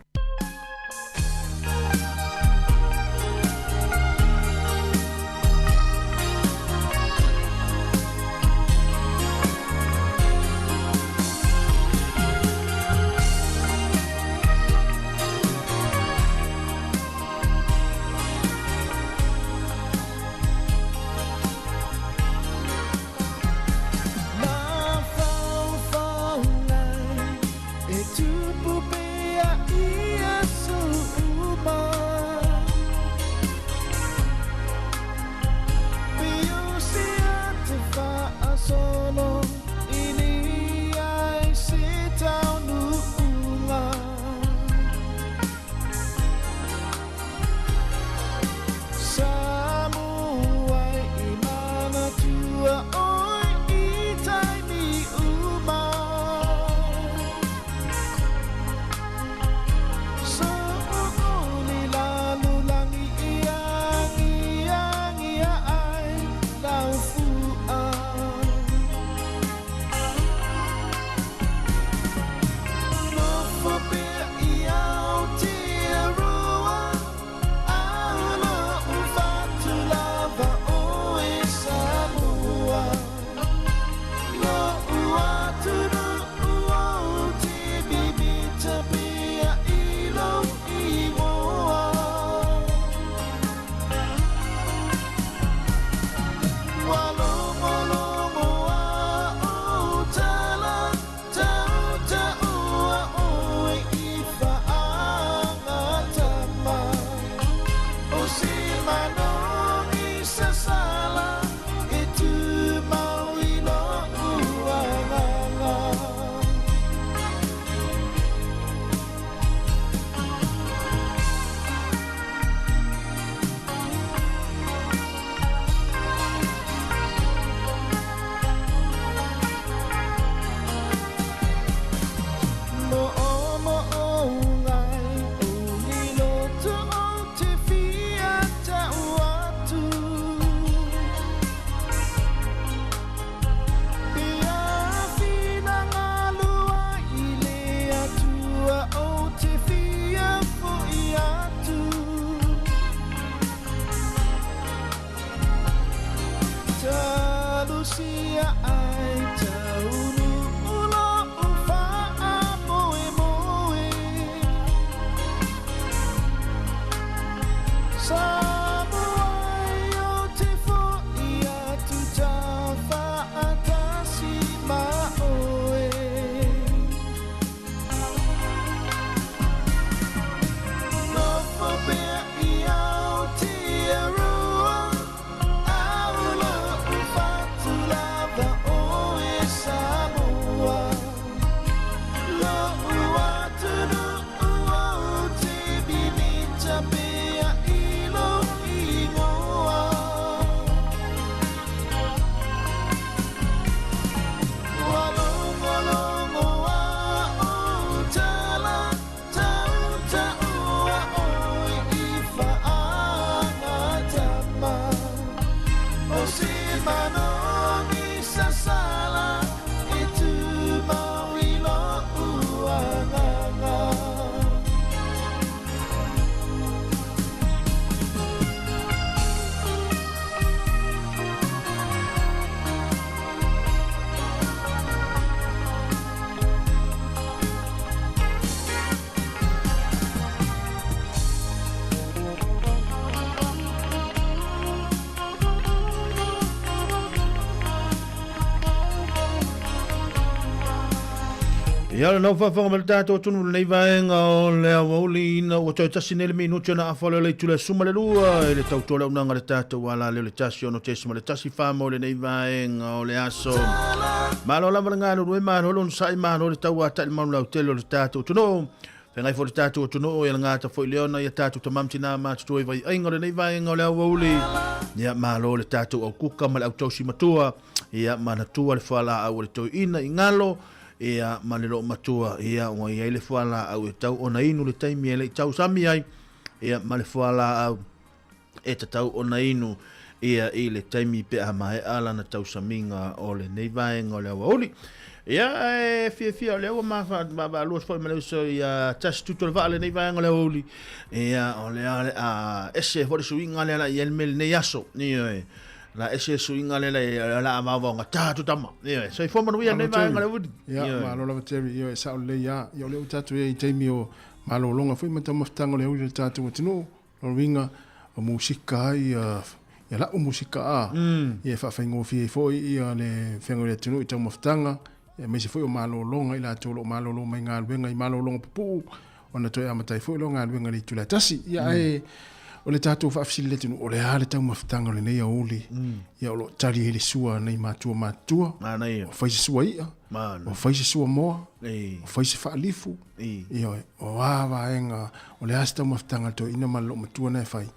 Lusia ai taunuu lo'u faamoemoe. Samoa ai ou te fo'i atu taufaatasi ma oe. Nofo pea i Aotearoa, au lo'u fatu lava oe Samoa. Lo'u atunuu ou te mimita pea i lou ingoa. Ua logologo a ou tala, tautaua oe i faagatama. O se manogi sasala e tumau i lo'u agaga. Ia le nau faafofoga mai le tatou atunuu lenei vaega o le aoauli ina ua toe tasi nei le minuti ona afa lea o le itula e 12 i le tautoa le auaunaga a le tatou alaleo le 1 6.14 mo lenei vaega o le aso. Malo lava le galulue, malo le onosai, malo le tauatai le malu lautele o le tatou atunuu. Feagai foi le tatou atunuu, ia le gata foi lea ona ia tatou tama ma tina matutua i vaiaiga o lenei vaega o le aoauli. Ia malo le tatou aukuka ma le autausi matua, ia manatua le fualaau a le toeaina i galo, ia ma le loomatua, ia ua i ai le fualaau e tau ona inu le taimi e le i tausami ai, ia ma le fualaau e tatau ona inu ia i le taimi pe a maea lana tausamiga o lenei vaega o le aoauli. Ia, e fiafia o lea ua vaavaalua foi ma le uso ia Tasi Tutu o le Vaa lenei vaega o le aoauli. Ia, o lea o le a ese foi le suiga lea la i ai le mea i lenei aso. Ioe. La ese le suiga lea la i ai, o le a vaovaogata atu tama. Ioe. Soifua manuia lenei vaega o le aoauli. Ia, malo lava Terry. Ioe, e sao lelei lava. Ia, o lea ua tatou i ai i taimi o malologa foi ma taumafataga o le aoauli o le tatou atunuu. O lona uiga, o musika ai ia, ia la'u musika a, ia e faafaigofie ai foi ia le feagai o le atunuu i taumafataga, aemaise foi o malologa i latou o lo o malolo mai galuega i malologa pupuu, ona toe amata ai foi lea o galuega i le itula e tasi. Ia ae o le tatou faafesili i le atunuu, o le a le taumafataga o lenei aoauli, ia o lo o tali ai le sua a nai matua matutua, o fai se sua i'a, o fai se sua moa, o fai se faalifu, Ioe, o a vaega, o le a se taumafataga a le toeaina ma le loomatua na e fai.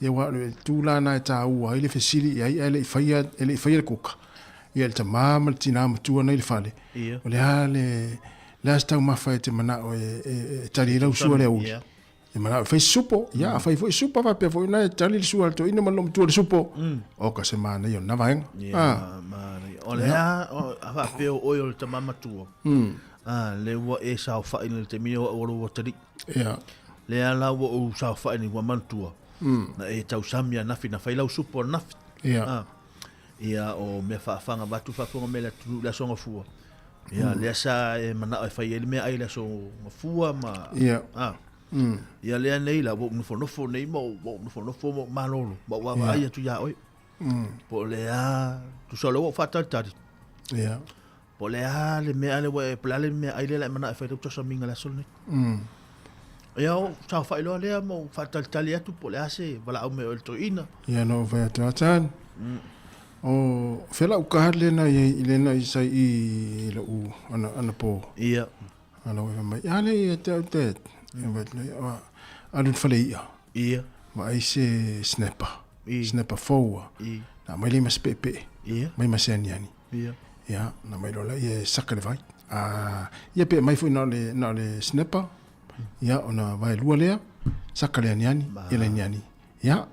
Ia aua o le itu la na e taua ai le fesili i ai ae le i faia, e le i faia le kuka. Ia le tama ma le tina matua na i le fale. O le a le, le a se taumafa e te manao e, e, e tali ai lau sua le aoauli. E manao e fai se supo, ia a fai foi supa faapea foi na e tali le sua a le toeaina ma le loomatua i le supo. Oka se manaia o lena vaega. Ia, manaia. O le a, a faapea o oe o le tama matua. A, lea ua e saofai nei i le taimi nei o au o lou atalii. Ia. Lea la ua ou saofai nei ua manatua. Na e tausami ananafi, na fai lau supu ananafi. Ia. A, ia o mea faafaga vaeatu faafofoga mai le atunuu i le Aso Gafua. Ia, lea sa e manao e fai ai le meaai i le Aso Gafua ma... Ia. A. Ia lea nei la ua ou nofonofo nei ma ou nofonofo ma ou malolo ma ou vaavaai atu ia oe. Po o le a, tusa o lea ua ou faatalitali. Ia. Po o le a le mea lea ua e, po o le a le meaai lea o le a e manao e fai lau tausamiga i le aso lenei. Ia ou saofai loa lea ma ou faatalitali atu po o le a se valaau mai a oe i le toeaina. Ia na ou fai atu, Atan, o fea lau card lea na i ai, lea na i sai i lou ana, anapo. Ia. A lau e fai mai, a lea ia te au Dad. Ia fai atu lea, a, alu i le fale i'a. Ia. Vaai se snapper. Snapper fou a. Na aumai lea ma se peepee. Ia. Aumai ma se aniani. Ia. Ia, na aumai loa lea e saka le vai. A, ia pe aumai foi na o le, na o le snapper. Ia, ona vaelua lea, saka le aniani, ia le aniani. Ia,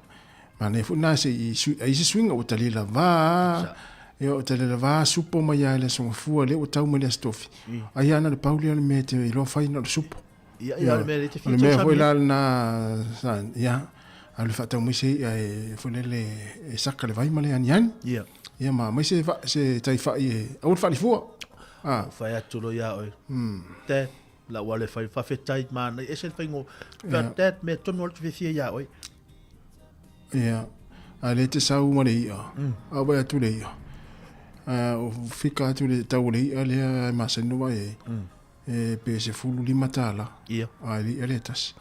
manaia foi na se i sui, ai se suiga ua tali lava. Ia, ua tali lava supo mai lava i le Aso Gafua, lea ua tau mai le Aso Tofi. Ai lava na o le pau lea o le mea e te iloa fai na o le supo. Ia, ia, o le mea lea e te fia O le mea foi la lena, sa, ia, alu e faatau mai se i'a e, foi lele, e saka le vai ma le aniani. Ia. Ia ma aumai se se taifai e aua le faalifua. Ah. Fai atu loa ia oe. Dad, la ua le fai faafetai manaia ese le faiga. Ia. Dad, mea tonu lava ou te fiafia ia oe. Ia, a lea e te sau ma le i'a, a vaai atu le i'a, a o fika atu le tau o le i'a lea e masani ona vaai ai, e pe $15. Ia. A le i'a lea e tasi.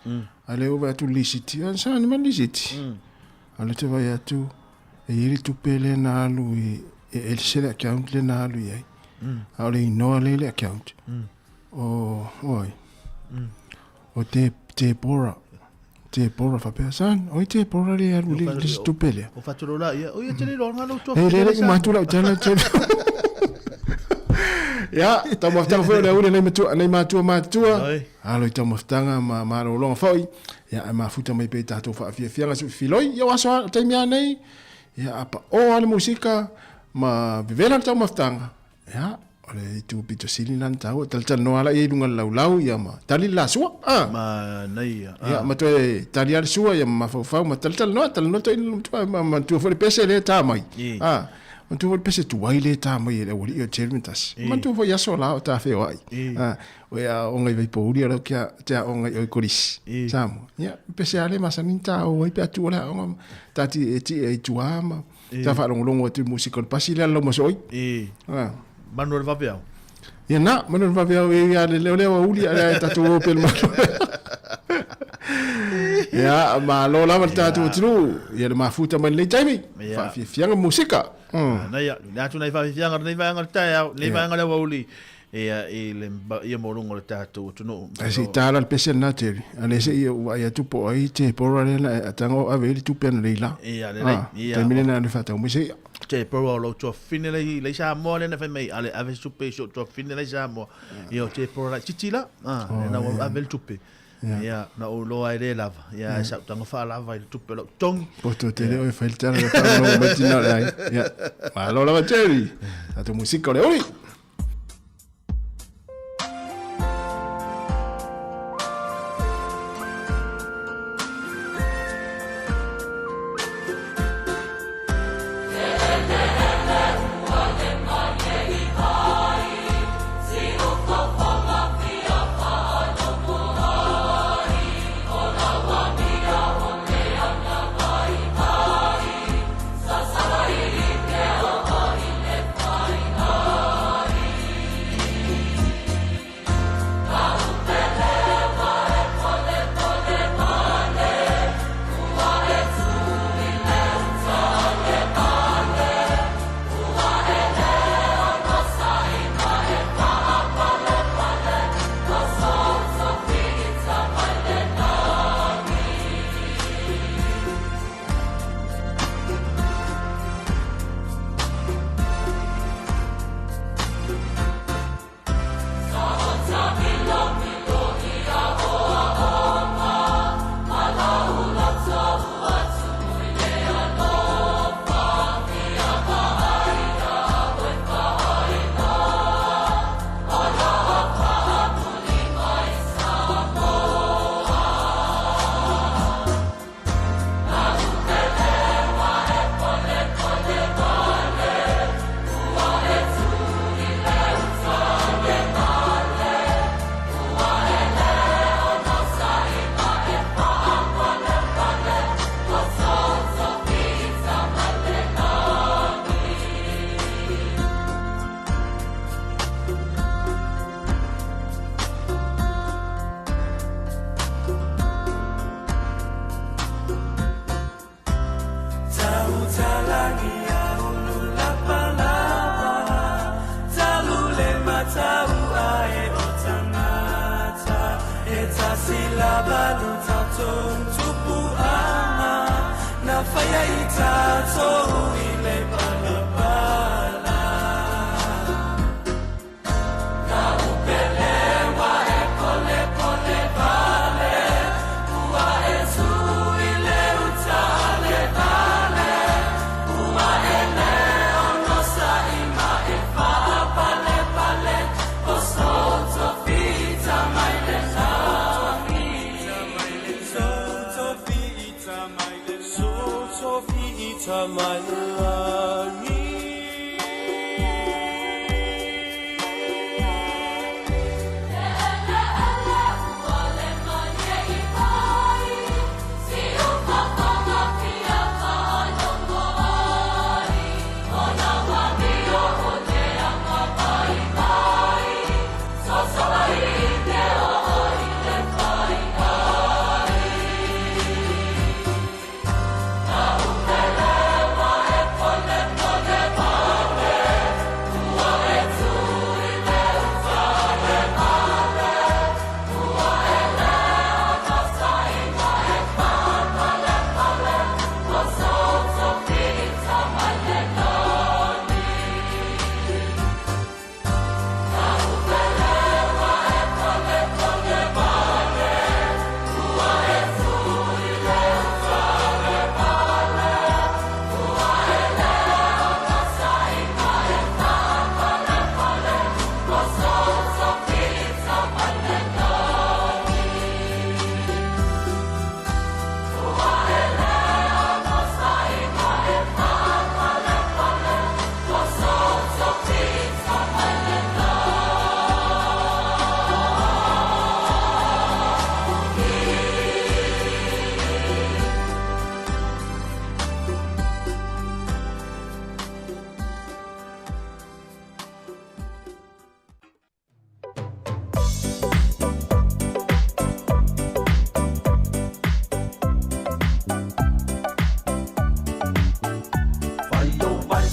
A lea ua vaai atu le lisiti, a sa ni mai le lisiti. A lea te vaai atu, e i ai le tupe lea na alu i, e ese le account lea na alu i ai. A o le inoa lea i le account, o, o ai? O te, Deborah. Deborah faapea, Son, oi Deborah le alu le le isi tupe lea. O fatolo la ia, o ia te le iloa ngā lau E le le uma atu lau tala te. Ia, taumafataga foi o le auli nei matua, nei matua matua. Alo i taumafataga ma malologa foi. Ia, ae mafuta mai pea i tatou faafiafiaga se filoi. Ia, o aso a, taimi a nei. Ia, a paoa le musika ma vevela le taumafataga. Ia, o le itu pito sili lena na taua. Talatalanoa la ia i luga o le laulau, ia ma tali le la sua. Ah. Manaia. Ah. Ia, ma toe tali lava le sua, ia ma mafaufau, ma talatalanoa, talanoa toi le matua, ma manatua foi le pese lea e ta mai. Ah, manatua foi le pese tuai lea e ta mai e le aualii o Jerry Matasi. Manatua foi aso la o ta feoai. Ah, o e aoga i Vaipouli, o lau kia te aoga i o i Kolisi, Samoa. Ia, pese lava lea masani na ta o ai pe a tuua le aoga, ta ti e tie i tua ma Ta faalogologo atu i musika o le pasi lea lau masooi. I. Ah. Manu o le vaveao. Ia na, manu o le vaveao e ia le leo leo auli a lea tatou o pele malo. Ia, malo lava le tatou atunuu. Ia le mafuta mai lenei taimi. Faafiafiaga musika. Na ia, le atu nei faafiafiaga lenei vaega o le taeao, lenei vaega o le aoauli. Ia, i le paia maualuga o le tatou atunuu. Ae se i ta la le pese lena Jerry. A lea se i ou vaai atu po o ai Deborah lea na e ataga o ave ai le tupe ana Leila. Ia, lelei. Ah, Ia, taimi lena alu faatau mai se i'a. Deborah o lou tuafafine lea i Samoa lea na fai mai, ale ave se tupe i si ou tuafafine la i Samoa. Ia, o Deborah laitiiti la, ah, lea na ua ave le tupe. Ia, na ou iloa ai le lava. Ia, ai sau taga faalava i le tupe o lau totogi. Poto tele oe fai le tala le faalogologo mai tina o le aiga. Ia, malo lava Jerry. Tatou musika o le uli.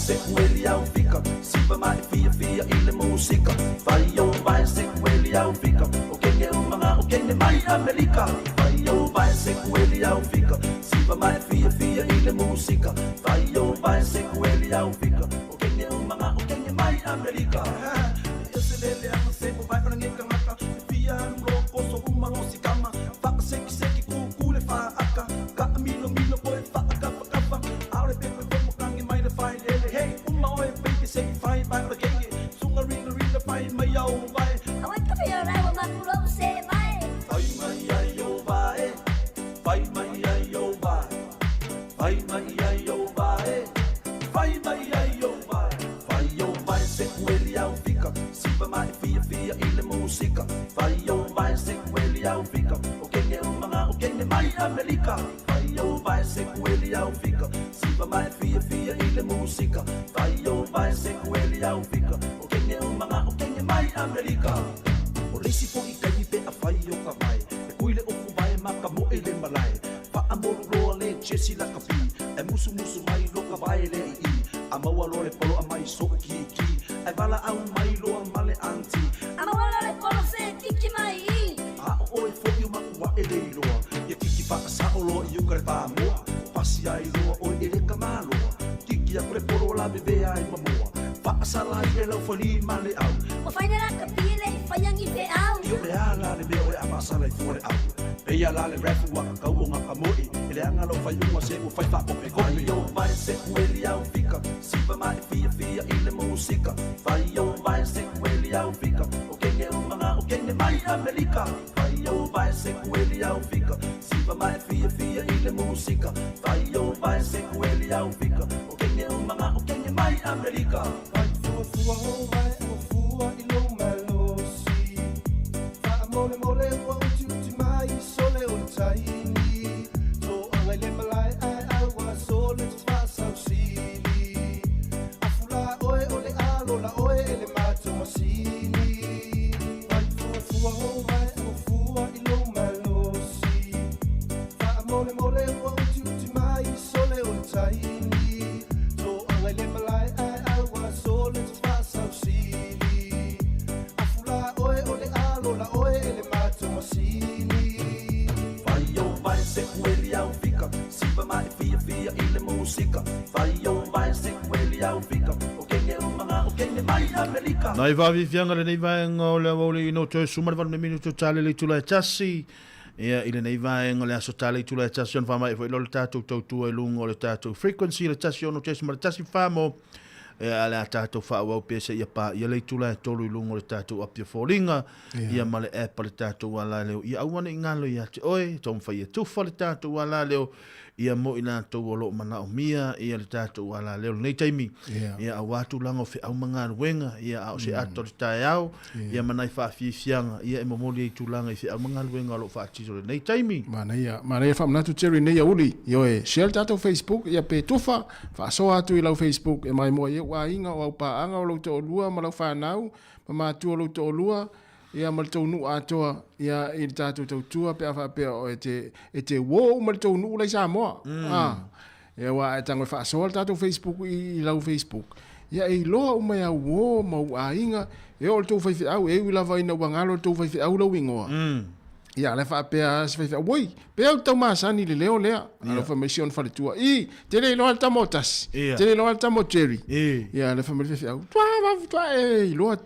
se ueli au fika Siva mai fia fia i le musika Fai o vai se ueli au fika O kenge umanga o kenge mai Amerika Fai o vai se ueli au fika Siva mai fia fia i le musika Fai o vai se ueli au fika O kenge umanga o kenge mai Amerika E se lele anga se o vai ona ngeka ngaka E fia alu lo koso umalo sikama Wha seki seki ku ku le wha aka Ka milo milo oe wha kafa kafa Aole pepe fo makangi mai le whai lele Hey uma oe baby se i whai vai ora kenge Sunga rina rina whai mai au vai Awai ka whio rau makurou se vai Whai mai ai o vai Whai mai ai o vai Whai mai ai o vai Whai mai ai o vai Whai o vai se ueli au fika Siva mai fia fia i le musika Whai o vai se ueli au fika O kenge umanga o kenge mai Amerika Whai o vai se ueli au fika Siva mai fia fia i le musika Whai o vai se ueli au fika O kenge umanga o kenge mai Amerika O le isi foi taimi pe afai o ka vae E kui le ofu vae ma ka moe le malae Faamolu loa le Jesse la kapi E musumusu mai lo ka vae le ii A maua loa le polo a mai so'u kiki Ae valaau mai loa ma le aunty A maua loa le polo se kiki mai ii A o oe foi o makua'e le iloa Ia kiki faasa'o loa i uka le pamoa Pasi ai loa oe e le kamaloa Kiki aku le polo lavevea ai ma moa Faasala ai le laufali ma le au Ua fai le lakapi e le i fai agi feau I o le a la le mea o le a faasala i fua le au Peia la le ref ua kakau o ngaka moe E leaga lau faiuga se ua fai faakopekope Fai o vai se ueli au fika Siva ma e fiafia i le musika Fai o vai se ueli au fika O kenge umanga o kenge mai Amerika Fai o vai se ueli au fika Siva ma e fiafia i le musika Fai o vai se ueli au fika O kenge umanga o kenge mai Amerika Fai fuafua o vai o fua i lou malosi Faamolemole ua utiuti mai sole o le taimi Toaga i le malae ae aua sole te faasausili Afu la oe o le alo la oe e le matou masini Fai fuafua o vai o fua i lou malosi Faamolemole ua utiuti mai sole o le taimi Toaga i le malae ae aua sole te faasausili Afu la oe o le alo la oe e le matou masini Fai o vai se ueli au fika Siva ma e fiafia i le musika Fai o vai se ueli au fika O kenge umanga o kenge mai Amerika. Nai vaaviaviaga lenei vaega o le aoauli ina o toe suma le valu minutu tale le itula e tasi. Ia, i lenei vaega o le aso tale itula e tasi ona faamaea foi loa le tatou tautua i luga o le tatou frequency le 106.1 mo Ia, a le a tatou faaauau pea seia paia le itula e tolu i luga o le tatou api o foliga, ia ma le app a le tatou alaleo. Ia aua ne i galo ia te oe, taumafai e tufa le tatou alaleo, ia mo i latou o lo o manaomia ia le tatou alaleo i lenei taimi. Ia aua tulaga o feau ma galuega, ia a o se ata o le taeao, ia ma nai faafiafiaga, ia e momoli ai tulaga i feau ma galuega o lo o faatino i lenei taimi. Manaia, manaia faamanatu Jerry nei auli, ioe, share le tatou Facebook, ia pe tufa, Faasoa atu i lau Facebook e maimoa i ou aiga, o au paaga, o lou toalua ma lau fanau, ma matua o lou toalua, ia ma le tou nuu atoa, ia i le tatou tautua pe a faapea o e te, e te uo uma le tou nuu la i Samoa. Mm. Ah. Ia aua a e tago e faasoa le tatou Facebook i, i lau Facebook, ia e iloa uma e au uo ma ou aiga, e oo i le tou faifeau, e ui lava ina ua galo e le tou faifeau lou igoa. Mm. Ia, le faapea se faifeau, oi, pe au tau masani i le leo lea. Yeah. Alofa mai si ona faletua, i, te le iloa le tama o Tasi, yeah. te le iloa le tama o Jerry. Yeah. Ia, le fai mai le faifeau, tua, vavu, tua, e iloa,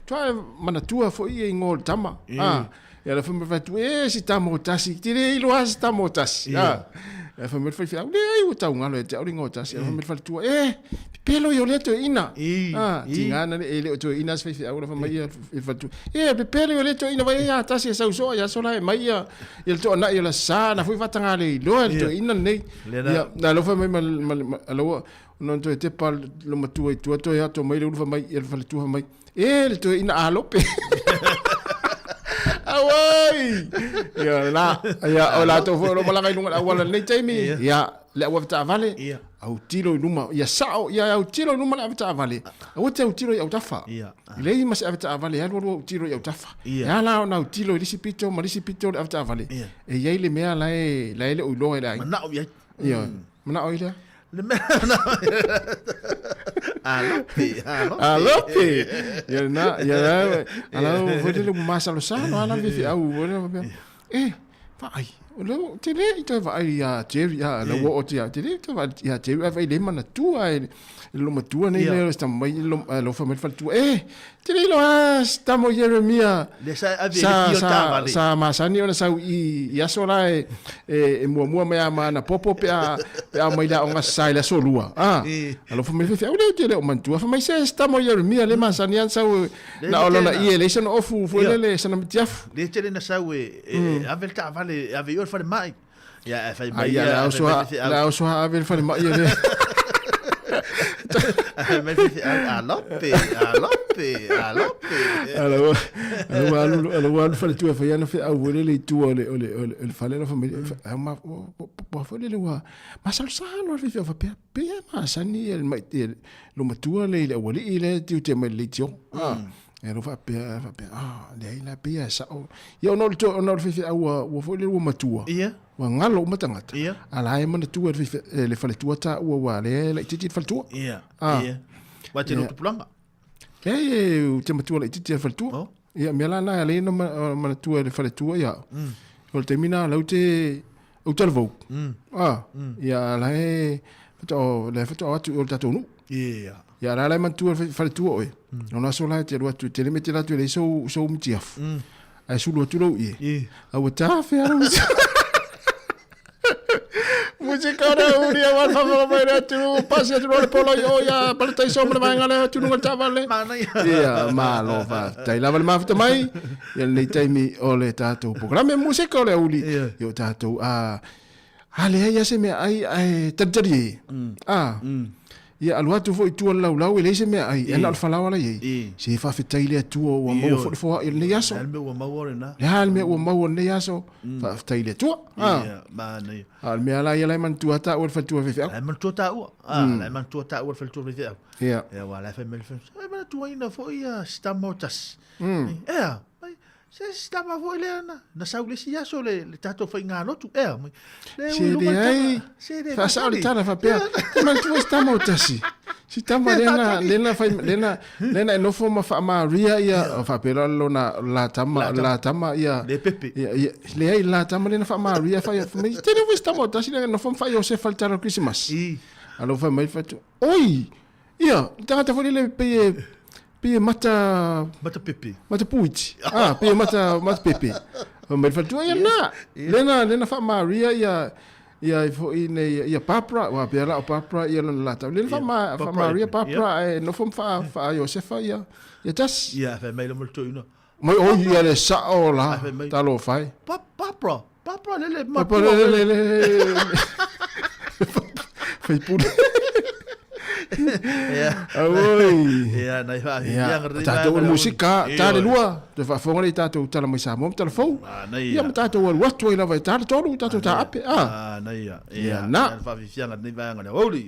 tua e manatua foi e ingoa o le tama. Yeah. Ah, ia, le fai mai le faletua, e si tama o Tasi, te le iloa se tama o Tasi. Yeah. Ah. Ia fai mai le faifeau, leai ua taugalo ia te au le ingoa o Tasi. Ia fai mai le faletua, e, pepelo ia o lea toeaina. Ah, tiga na e le o toeaina se faifeau la fai mai ia le faletua. E, pepelo ia o lea toeaina vai ia Tasi e sau soa ia sola e mai ia ia le toanai o le sa na foi faataga le iloa le toeaina lenei. Ia, na alofa mai ma ma aloa no toe tepa lo matua i tua toe ato mai le ulu fai mai ia le faletua fai mai. E, le toeaina alope. Auai! Ia, la, ia, o latou foi o lo malaga i luga o le auala i lenei taimi, ia, le au avetaavale, autilo i luma, ia sao, ia autilo i luma le avetaavale, aua te autilo i autafa. E leai ma se avetaavale e alualu autilo i autafa. E ala la ona autilo i le isi pito ma le isi pito o le avetaavale, e i ai le mea la e, la e le o iloa e le aiga. Manao i ai. Ia, manao i lea. Le mea Alope, alope. Alope. Ia na, ia na, ala foi le masalosalo ala faifeau foi lele faapea, e, vaai, o lea ou te le i toe vaai ia Jerry, a, la ua oo atu ia te le i toe vaai ia Jerry, ae vaai le manatua e le lomatua nei lea o se tama mai, alofa mai le faletua, e, te le iloa a se tama o Ieremia Lea sa ave e le pio taavale. Sa masani ona sau i aso la e, e, e muamua mai a ma ana popo pe a, pe a mai le aoga sa i le aso lua. Ah, alofa mai le faifeau lea ou te le o manatua. Fai mai se se tama o Ieremia le masani ana sau na o lona ie leai sana ofu foi lele sana mitiafu. Le tele na sau e, e ave le taavale e ave i o le falemai. Ia, e fai mai ia, le le au soa ave le falemai ia le. Fai mai le alope, alope, alope. Ala ua alu, ala ua alu faletua e fai ana feau foi lele i tua o le, o le, o le fale la fai mai, au ma, ua foi lele ua masalosalo le faifeau faapea, pei lava e masani ia le mai, lo matua le i le aualii lea e tiute mai le leitio. Ah. E lo faapea, faapea, ah, leai la, pei lava e sao. Ia ona o le, ona o le faifeau ua, ua foi lele ua matua. Ia. Ua galo uma tagata. Ia. A la e manatua e le, faife, le faletua taua ua lea e laitiiti le faletua. Ia. Ah. Ia. Ua te lo tupulaga. Leai e ou te matua laitiiti i le faletua. Oh. Ia, mea la na e alai ona manatua e le faletua ia. O le taimi na lau te, ou talavou. Ah. Ia, la e, faatoa, la e faatoa atu i o le tatou nuu. Ia. Ia, la la e manatua e le faletua oe. Ona aso la e te alu atu, tele mea te alu atu e leai sou, sou mitiafu. Ae sulu atu lou ie. A ua tafea lou mitiafu. Musika o le uri a wan whawhara mai le atunuu, pasi atu loa le polo i o ia Palataiso ma le vaega le atunuga le taavale. Manaia. Ia, malo faafetai lava le mafuta mai ia lenei taimi o le tatou polokalame musika o le auli. Ia o tatou a a leai lava se meaai ae talitali e. A Ia alu atu foi i tua le laulau e leai se meaai, e na o le falaoa la i ai. Se faafetai i le Atua ua maua foi le foai o lenei aso. Le a le mea ua maua lena? Le a le mea ua maua lenei aso? Faafetai i le Atua. Ia, manaia. A o le mea la ia la e manatua taua le faletua faifeau. La e manatua taua. A, la e manatua taua le faletua faifeau. Ia. Ia, aua la e fai mai le faletua, e manatuaina foi ia si tama o tasi. Ea, mai, Se si tama foi lea na, na sau le isi aso le, le tatou faigalotu. Ea, mai. Le Se leai, Se le faasao le tala faapea, te manatua si tama o tasi. Si tama lea na, lea na fai, lea na, lea na e nofo ma faamaria ia, o faapea loa lona la tama, la tama ia. Le pepe. Ia, ia, leai la tama lea na faamaria fai, fai mai, tele foi si tama o tasi lea na nofo ma faa-Iosefa le tala o le Kerisimasi. I. Alo fai mai fai atu, oi, Ia, le tagata foi lele pei e pei e mata mata pepe. Mata puiti. Ah, pei e mata mata pepe. Mai le faletua ia na. Lena lena faamaria ia ia i foi nei ia Barbara, ua pea la o Barbara ia lona latau. Lena faama faamaria Barbara ae nofo ma faa faa Iosefa ia ia tasi. Ia, fai mai lo mo le toeaina. Mai oi ia le sao la talofa e. Barbara, Barbara lele matua. Barbara lele lele. Faipule. Ia. Auoi. Ia, nai wha Ia, tātou o le musika, tā le lua, toe faafofoga lea i tātou tala mai Samoa ma tala fou. Ia, ma tātou alu atu ai lava i tā le tolu, tātou tā ape, a. Nai ia. Ia, na. Ia, whaafifianga nei vaega le aoauli.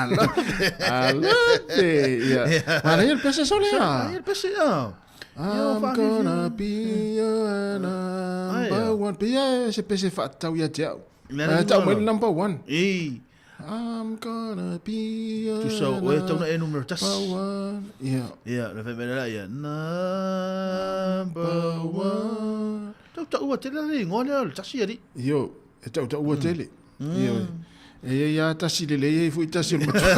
Alope. Ia. Manaia le pese sole a. Manaia le pese a. I'm gonna be your number one. Pe ia se pese faatatau ia te au. Ae tau mai le number one. I. I'm gonna be your Tusa o e tauna e numero tasi. One. Yeah. Yeah, le whaimea la ia. Number one. Tau tau ua tele le ingoa lea o le tasi ari. Io, e tau tau ua tele. Io. E ia ia tasi le lei e fui tasi o le matua.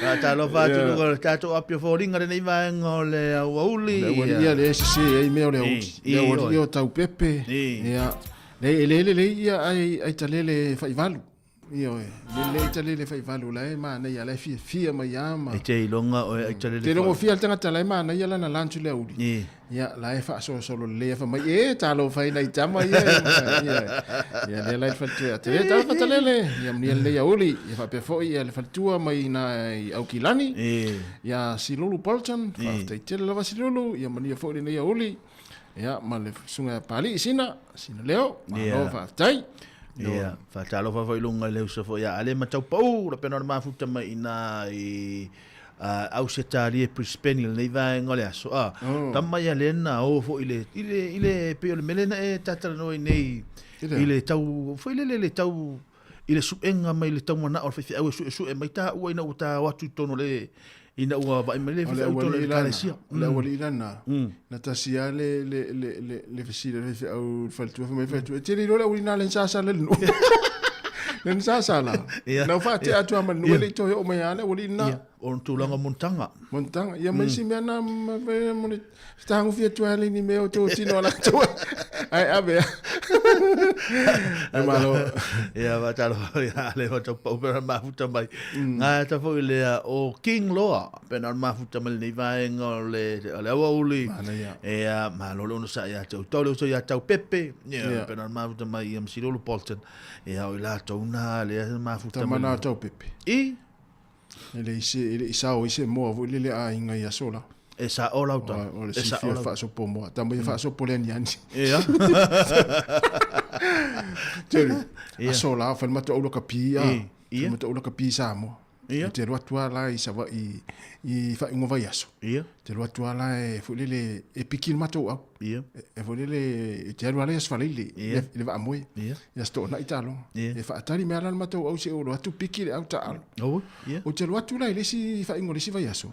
Faatalofa atu luga o le tatou api o foliga lenei vaega o le aoauli. Le auali ia le sese ai mea o le aoauli. Le auali ia o taupepe. Ia. Le e lele lei ia ai ai talele faivalu. Ioe, lelei talele faivalu la e manaia la e fiafia mai a ma. E te iloga oe ai talele. Te logo fia le tagata la e manaia lana lunch le aoauli. Ia, la e faasolosolo lelei a fai mai, e talofa i nai tama ia. Ia, ia lea la i le faletua ia te talofa talele. Ia manuia lenei aoauli. Ia faapea foi ia le faletua mai ina i Aukilani. Ia Silulu Bolton, faafetai tele lava Silulu. Ia manuia foi lenei aoauli. Ia, ma le susuga ia Papalii Sina, Sina Leo, malo faafetai. Ia, faatalofa foi i luga i le uso foi ia Ale Mataupau, la pena o le mafuta mai ina i Ausetalia i Brisbane i lenei vaega o le aso. A, oh. tama ia le na o foi i le, i le, i le, pei o le mele na e tatalanoa i nei, i le tau, foi lele le tau, i le suega mai le tau manao o le faifeau e suesue mai taua ina ua ta o atu i totonu o le ina ua vaai mai le faifeau i totonu o le ekalesia. O le aualii lana, na tasi lava le, le, le, le, le fesili a le faifeau i le faletua, fai mai le faletua, e te le iloa le aualii na le sasa le nuu. Le sasa la. Na ua faatea atu lava ma le nuu e le i toe oo mai lava le aualii lena. O le tulaga monotaga. Monotaga. Ia ma isi mea na mo le fetagofi atu lava le ni mea o totino a latou. Ae ave a. E malo. Ia faatalofa ia le o tau pau pena mafuta mai. Ngā ta foi lea o King Loa pena o mafuta mai lenei vaega o le o le aoauli. Ia malo le onosai ia te outou le uso ia tau pepe. Ia pena o mafuta mai ia Msilolo Bolton. Ia o i latou na lea mafuta mai. Tamana tau pepe. I E le i se, e le i sao ai se moa foi lele a aiga i aso la. E sa'o lau tala. O le sifia faasopo moa. Tama ia faasopo le aniani. Ia. Jerry, aso la, fai le matou aula ka pi a. Fai le matou aula ka pi Samoa. Ia. Te alu atu lava la i Savaii i faaiuga vaiaso. Ia. Te alu atu lava la e foi lele e piki le matou au. Ia. E foi lele e te alu lava la i Aso Faraile i le vaamoe. Ia. I Aso Toonai taaloga. Ia. E faatali mai lava la le matou au seia ou alu atu piki le au taalo. Aue. Ia. Ou te alu atu la i le isi faaiuga o le isi vaiaso.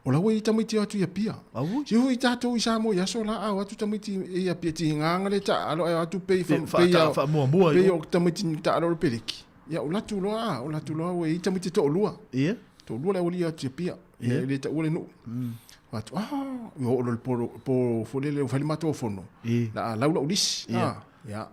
O la ua i ai tamaiti o atu i Apia. Aue. Se hui tatou i Samoa i aso la a o atu tamaiti i Apia tigaga le taalo ae o atu pei fa, pei a, faamuamua pei o tamaiti taalo o le peleki. Ia o latu loa a, o latu loa ua i ai tamaiti toalua. Ia. Toalua le aualii atu i Apia. Ia. E le taua le nuu. Atu, ah, ua oo loa i le po, po foi lele ua fai le matou fono. Ia. La a lau lau lisi. Ia. Ah, ia.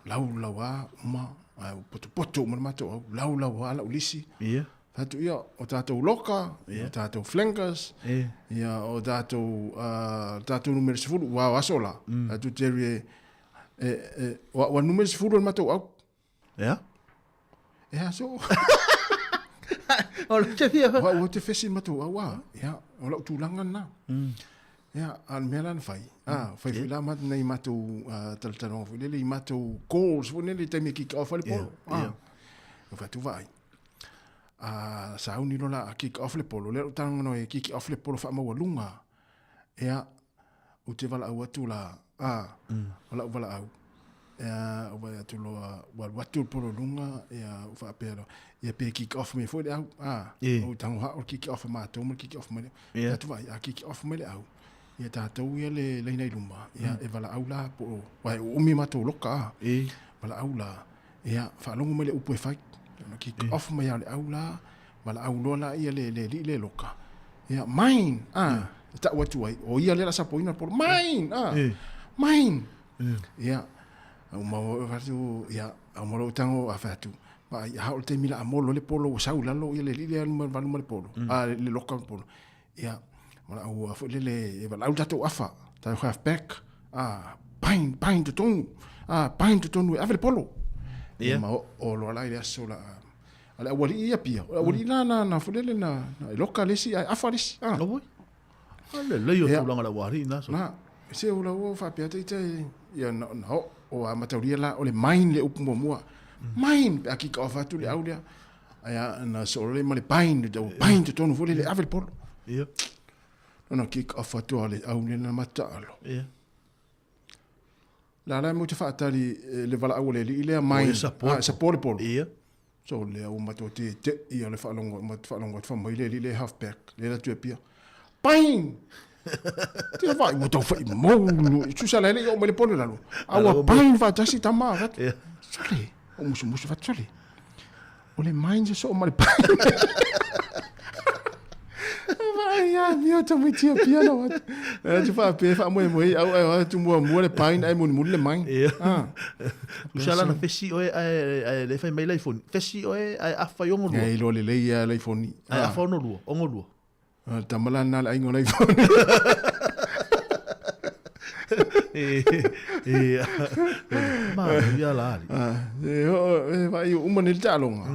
Lau lau a, uma, ae ua potopoto uma le matou au. Lau lau a lau lisi. Ia. Fai atu, ia, o tatou loka, ia, o tatou flankers, ia, o tatou, uh, tatou numera 10, ua o aso la. Fai atu Jerry e, e, e, ua, ua numera 10 o le matou au. Ia? E aso. O le te fia. Ua, ua te fesi le matou au, a. Ia, o lau tulaga lena. Ia, a o le mea la na fai, a, fai foi la ma nai matou uh, talatalanoaga foi lele i matou goals foi lele i taimi e kick off ai le polo. Ia, Ah. Fai atu vaai. A sauni loa la a kick off le polo, lea lou talanoa e kick off le polo faamaualuga. Ia, ou te valaau atu la, a, o lau valaau, ia, ou vaai atu loa, ua alu atu le polo i luga, ia, ou faapea loa, ia pe kick off mai foi le au, a, ou tago hao le kick off a matou ma le kick off mai le au. Ia. Atu vaai, a kick off mai le au, ia tatou ia le laina i luma, ia, e valaau la, po o, aua e uumi matou loka, a, valaau la, Ia, faalogo mai le upu e fai. Ona kick off mai lava o le au la, valaau loa laia le, le alii le loka. Ia, mine! Ah, e tau atu ai, o ia lea o le a sapoina le polo, mine! Ah, mine! Ia, au mau atu, ia, au mau lou tago, a fai atu, vaai, a oo le taimi o le a molo le polo ua sau i lalo ia le alii lea valu ma le polo, a, le loka ma le polo. Ia, valaau a foi lele, e valaau le tatou afa, tatou half back, a, bind, bind totonu, a, bind totonu e ave le polo. Ia. Ma oo loa la i le aso la, a le aualii ia pia, o le aualii la na, na foi lele na, na e loka le isi, ae afa le isi. Ah. Auoi. A lelei o tulaga le aualii na aso. Na, se o la ua faapea ita, ia na, na oo, o a mataulia la, o le mine le upu muamua. Mine pe a kick off atu le au lea. Ai a na solo le ma le bind, tau bind totonu foi le ave le polo. Ia. Ona kick off atu a le au lea na mataalo. Ia. La la mo te whaatari le vala au le li lea mai. Ua support. Ah, support le polo. Ia. So lea ua matou te te ia le whaalongo, ma te whaalongo atu whamai le li le halfback, le la tu pia. Bang! Te vai ua tau whai mou, tusa la le o mai le polo lalo. A ua bang whaatasi tama, whatu. Ia. Sole, o musu musu whatu sole. O le mind se soo ma le bang. Vai a mio tamaiti a pia na watu. E tu whaapea whaamoemoe au ai atu mua mua le pine ai muli muli le mine. Ia. Ah. Tusa la na fesi oe ae ae le fai mai le iPhone. Fesi oe ae afa i ongo lua. E iloa lelei ia le iPhone. Ae afa ono lua, ongo lua. Ah, tama la na le aiga o le iPhone. E e ma ia la ali. Ah, e o e vai uma nei le taaloga.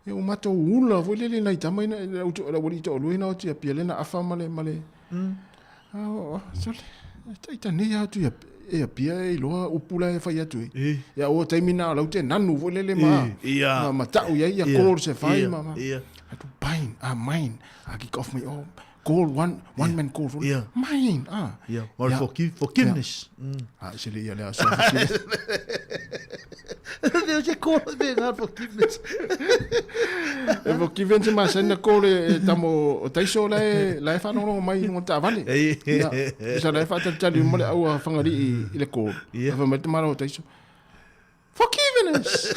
E o matou ula foi lele nai tama ina lau to lau alii toalua ina o atu ia Apia lea na afa ma le ma le a o sole e taita nei atu ia e Apia e iloa upu la e fai atu ai. Ia o taimi na o lau te nanu foi lele ma ma ma tau iai ia call se fai ma ma atu bind ah mine a kick off mai oh goal one one man goal foi mine ah Yeah, or forgive, forgiveness. Ah, se le ia le aso forgiveness. There's a call there, not forgiveness. E forgiveness ma sena call e tamo o taiso la e la e whanongo mai i lunga taavale. Ia, isa la e whaatalitali uma le aua whangali i le call. Yeah. Wha mai te mara o taiso. Forgiveness!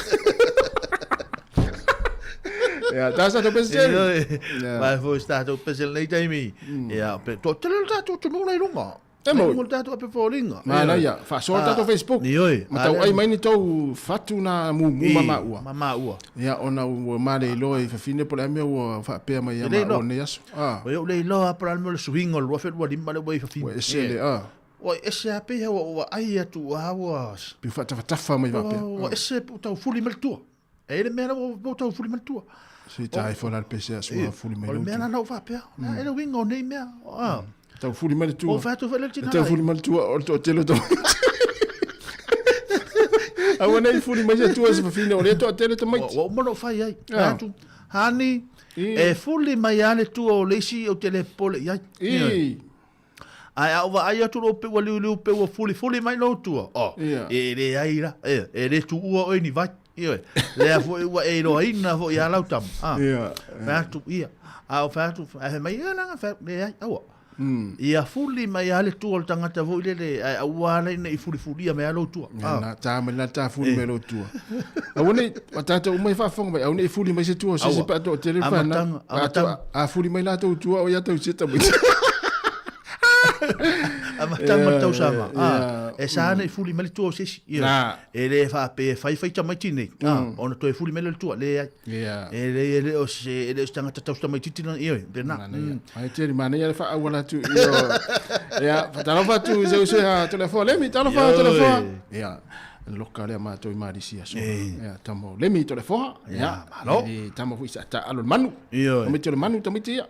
Ia, tā sa tau pese Jerry. Ia. Mai foi sa tau pese nei taimi. Ia, pe to tele le tātou tunuu nei runga. E mo. Nei runga le tātou ape fōlinga. Ma na ia, whaasoa le tātou Facebook. Ioi. Ma tau ai mai ni tau fatu na mumu ma maua. Ma maua. Ia, ona ua male iloa i fafine po le a mea ua whaapea mai ia maua nei aso. Ah. O iau le iloa apara le mea o le suiga o le 2025 le ua i fafine. Ua ese le, ah. Ua ese a pei ua ua ai atu ua ua. Pei faatafatafa mai faapea. Ua ese pe ua taufuli mai le tua. E i le mea la ua ua taufuli mai le tua. Se ta ai fola le pese aso a fuli mai le tua. O le mea la na ou faapea. E le uiga o nei mea. Taufuli mai le tua. O fai atu foi le tina. Taufuli mai le tua o le toatele o tamaiti. Aua nei fuli mai se tua se fafine o lea toatele tamaiti. Ua uma ona ou fai ai. Atu, Hani, e fuli mai lava le tua o le isi ou te le popole i ai. Ae a ou vaai atu lou peu ua liuliu peu ua fulifuli mai lou tua, oh, Ia. e leai la, e, e le tuua oe ni vai. Ioe. Lea foi ua e iloaina foi ia lau tama. Ah. Ia. Fai atu, ia. A o fai atu, ae fai mai, ia langa, fai atu, leai, aua. Ia fuli mai lava le tua o le tagata foi lele, ae aua la ina i fulifulia mai lava lou tua. Ia, na tā mai la tā fuli mai lou tua. Aua nei, o tātou uma i faafofoga mai, aua nei fuli mai se tua o se isi Aua. pe a toatele le whanau. Amataga, amataga. A fuli mai latou tua o ia tau se tamaiti. Amataga o le tausaga. Ia, E sa nei fuli mai le tua o se isi. Ioe. Na. E le faapea e fai fai tamaiti nei. Ona toe fuli mai lea o le tua. Leai. Ia. E le e le o se e le o se tagata tausi tamaititi lana. Ioe, lena. Manaia. Ai tele manaia le faaauala atu i o. Ia, fatalofa atu i se uso ia Toleafoa Lemi, talofa Toleafoa. Ia, loka lea matou i Malisi aso. Ia, tamo Lemi Toleafoa. Ia, malo. E tamo foi sa taalo le manu. Ioe. Tamaiti o le manu tamaiti ia.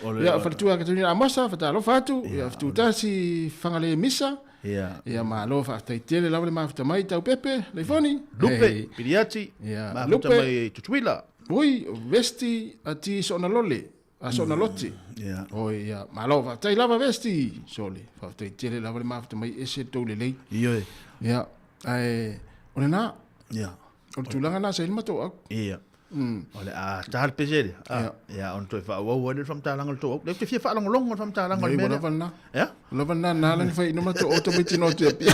O le- Ia, faletua Katarina Amosa, fatalofa atu. Ia, fututasi Fagale Misa. Ia. Ia, malo faafetai tele lava le mafuta mai tau pepe, leifoni. Lupe, Ei. Piliati, Ia, mafuta Lupe. mai Tutuila. Oi, vesti ati soona lole, a soona loti. Ia. Oi, ia, malo faafetai lava vesti. Sole, faafetai tele lava le mafuta mai ese tou lelei. Ioe. Ia, ae, o lena, Ia. o le tulaga lena sa i le matou au. Ia. O le a ta le pese lea. Ah, Ia, ona toe faaauau ai lea le faamatalaga o le tou au. Lea ou te fia faalogologo le faamatalaga o le Nei, mea ua lea. lava lena. Ia? Ua lava lena, na ala ni fai ina matou au tamaiti no atu ia pia.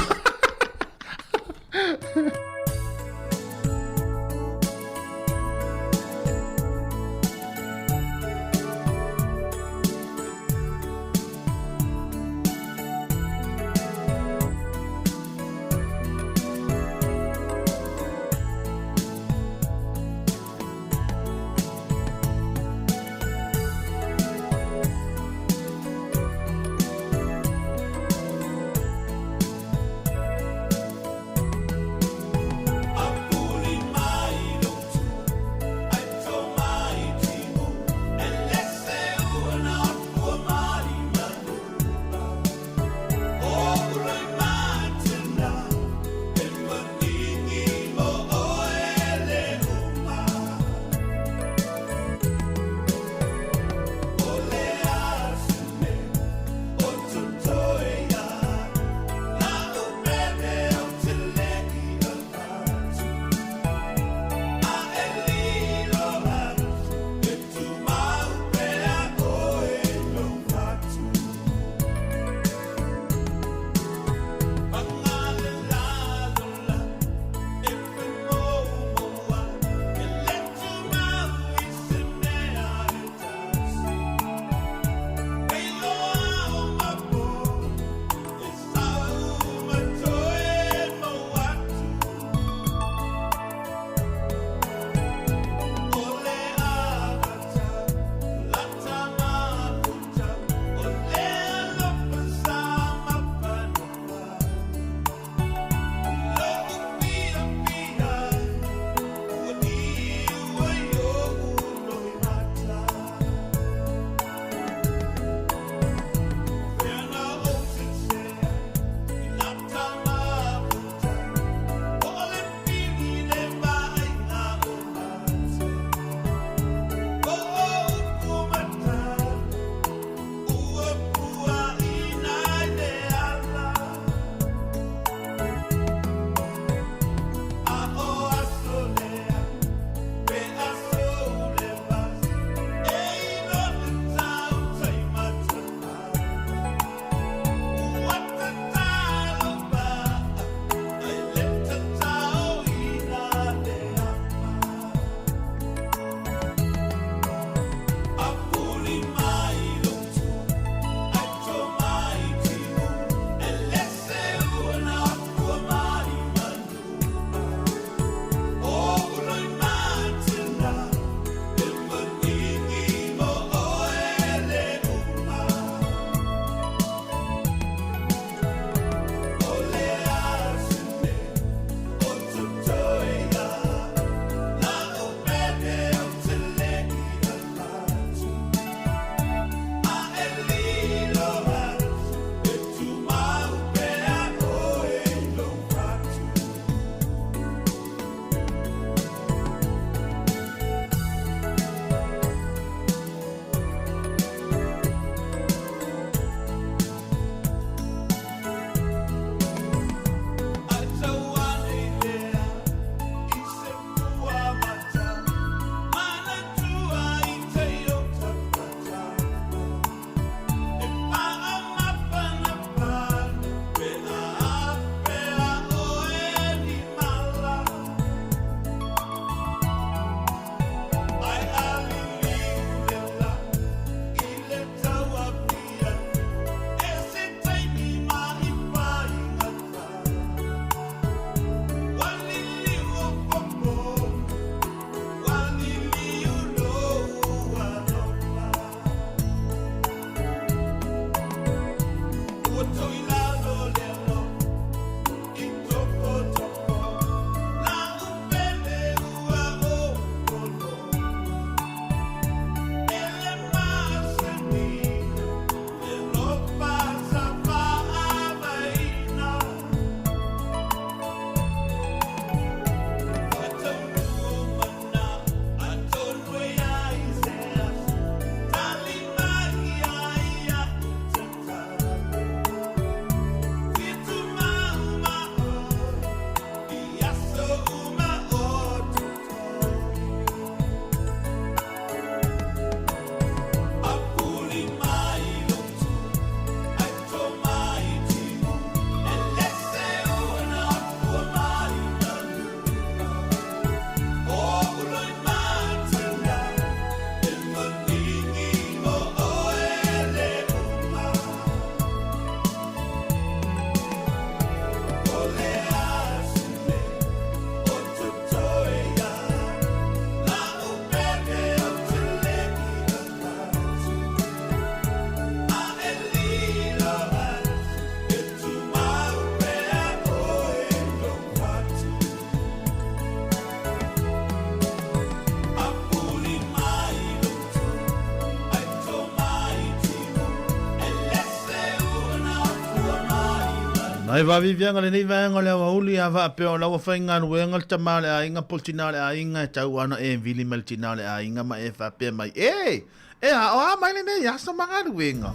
Ai vāvivianga lenei vaega o le aoauli a faapea o la ua faigaluega le tama o le aiga po o le tina o le aiga e tau ana e vili mai le tina o le aiga ma e faapea mai, E! E a, o a mai lenei aso ma galuega?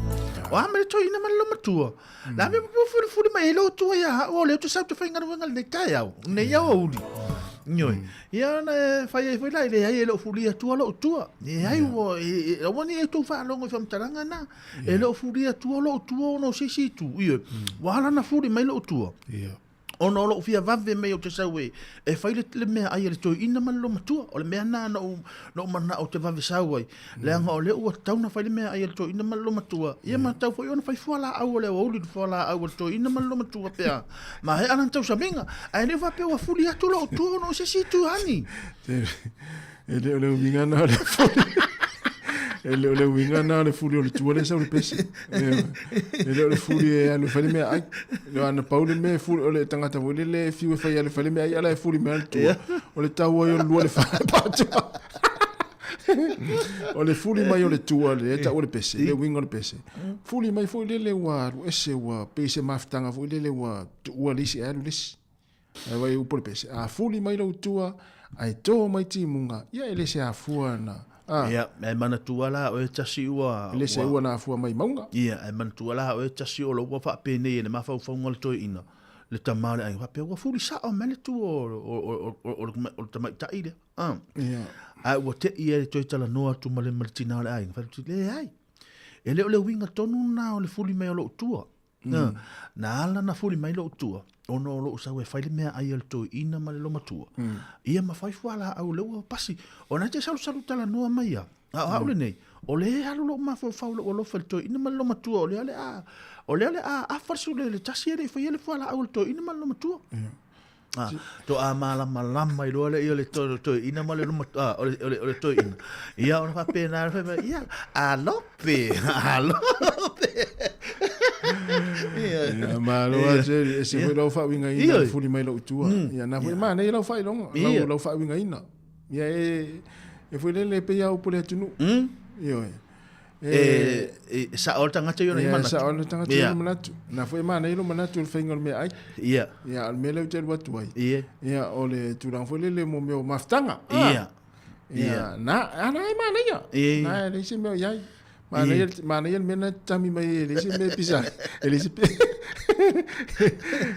O a mai le toeaina ma le lomatua? La mea po fulifuli mai e lo tua ia au o le te sau te faigaluega lenei taeao, lenei aoauli. Ioe. Ia ona e fai ai foi la, e leai e le o fulia tua lou tua. Leai ua, aua ne i outou faalogo i faamatalaga na. E le o fulia tua lou tua ona o se isi itu. Ioe. Ua ala ona fuli mai lou tua. Ona o lou fia vave mai ou te sau e, e fai le, le meaai a le toeaina ma le lomatua. O le mea lena na ou, na ou manao ou te vave sau ai. Leaga o lea ua tatau ona fai le meaai a le toeaina ma le lomatua. Ia ma tatau foi ona fai fualaau a le aoauli, le fualaau a le toeaina ma le lomatua pe a maea lana tausamiga. Ae le faapea ua fuli atu lou tua ona o se isi itu honey. E le o le uiga na o le fuli. E le o le uiga na o le fuli o le tua lea sau le pese. E le o le fuli e alu e fai le meaai. Le ana pau le mea e fuli o le tagata foi lele e fiu e fai alu e fai le meaai ala e fuli mai le tua. O le tau ai o le lua le fa patua. O le fuli mai o le tua le e tau o le pese, le uiga o le pese. Fuli mai foi lele ua alu ese ua pei se mafutaga foi lele ua tuua le isi ae alu le isi. Ae vai upu le pese. A fuli mai lou tua, ae tō mai timuga, ia e le se afua na. A. Ia, e manatua la oe tasi ua... E le se ua na afua mai mauga. Ia, e manatua la oe tasi o lou ua faapenei e le mafaufauga o le toeaina, le tama o le aiga, faapea ua fuli sao mai le tua o le tamaitai lea. A. Ia. Ae ua te i ai le toe talanoa atu ma le ma le tina o le aiga, fai atu, leai, e le o le uiga tonu lena o le fuli mai o lou tua. Na ala na fuli mai lou tua, ona o lou sau e fai le meaai a le toeaina ma le lomatua. Ia ma fai fualaau lea ua pasi. Ona e te salusalu talanoa mai ia, a o au lenei, o lea e alu lou mafaufau i lou alofa i le toeaina ma le lomatua, o lea o le a, o lea o le a afa le sule le tasi e le i faia le fualaau a le toeaina ma le lomatua. Ah, to a malamalama i loa le ia le to toeaina ma le loma ah, o le o le o le toeaina. Ia ona faapena fai mai, ia alope, alope. Ia, Ia, malo a Jerry, e se foi lau faauigaina le fuli mai lou tua. Ia, na foi manaia lau faailoga, lau, lau faauigaina. Ia, e, e foi lele e pei a upu le atunuu. Ioe. E, e sao le tagata i ona manatu. Sao le tagata i ona manatu. Na foi e manaia lou manatu i le faiga o le meaai. Ia. Ia, o le mea lea ou te alu atu ai. Ia. Ia, o le tulaga foi lele mo mea o mafutaga. Ia. Ia, na, a na e manaia. Ia. Na e leai se mea o i ai. Manaia, manaia le mea na tami mai e leai se mea e pisa. E leai se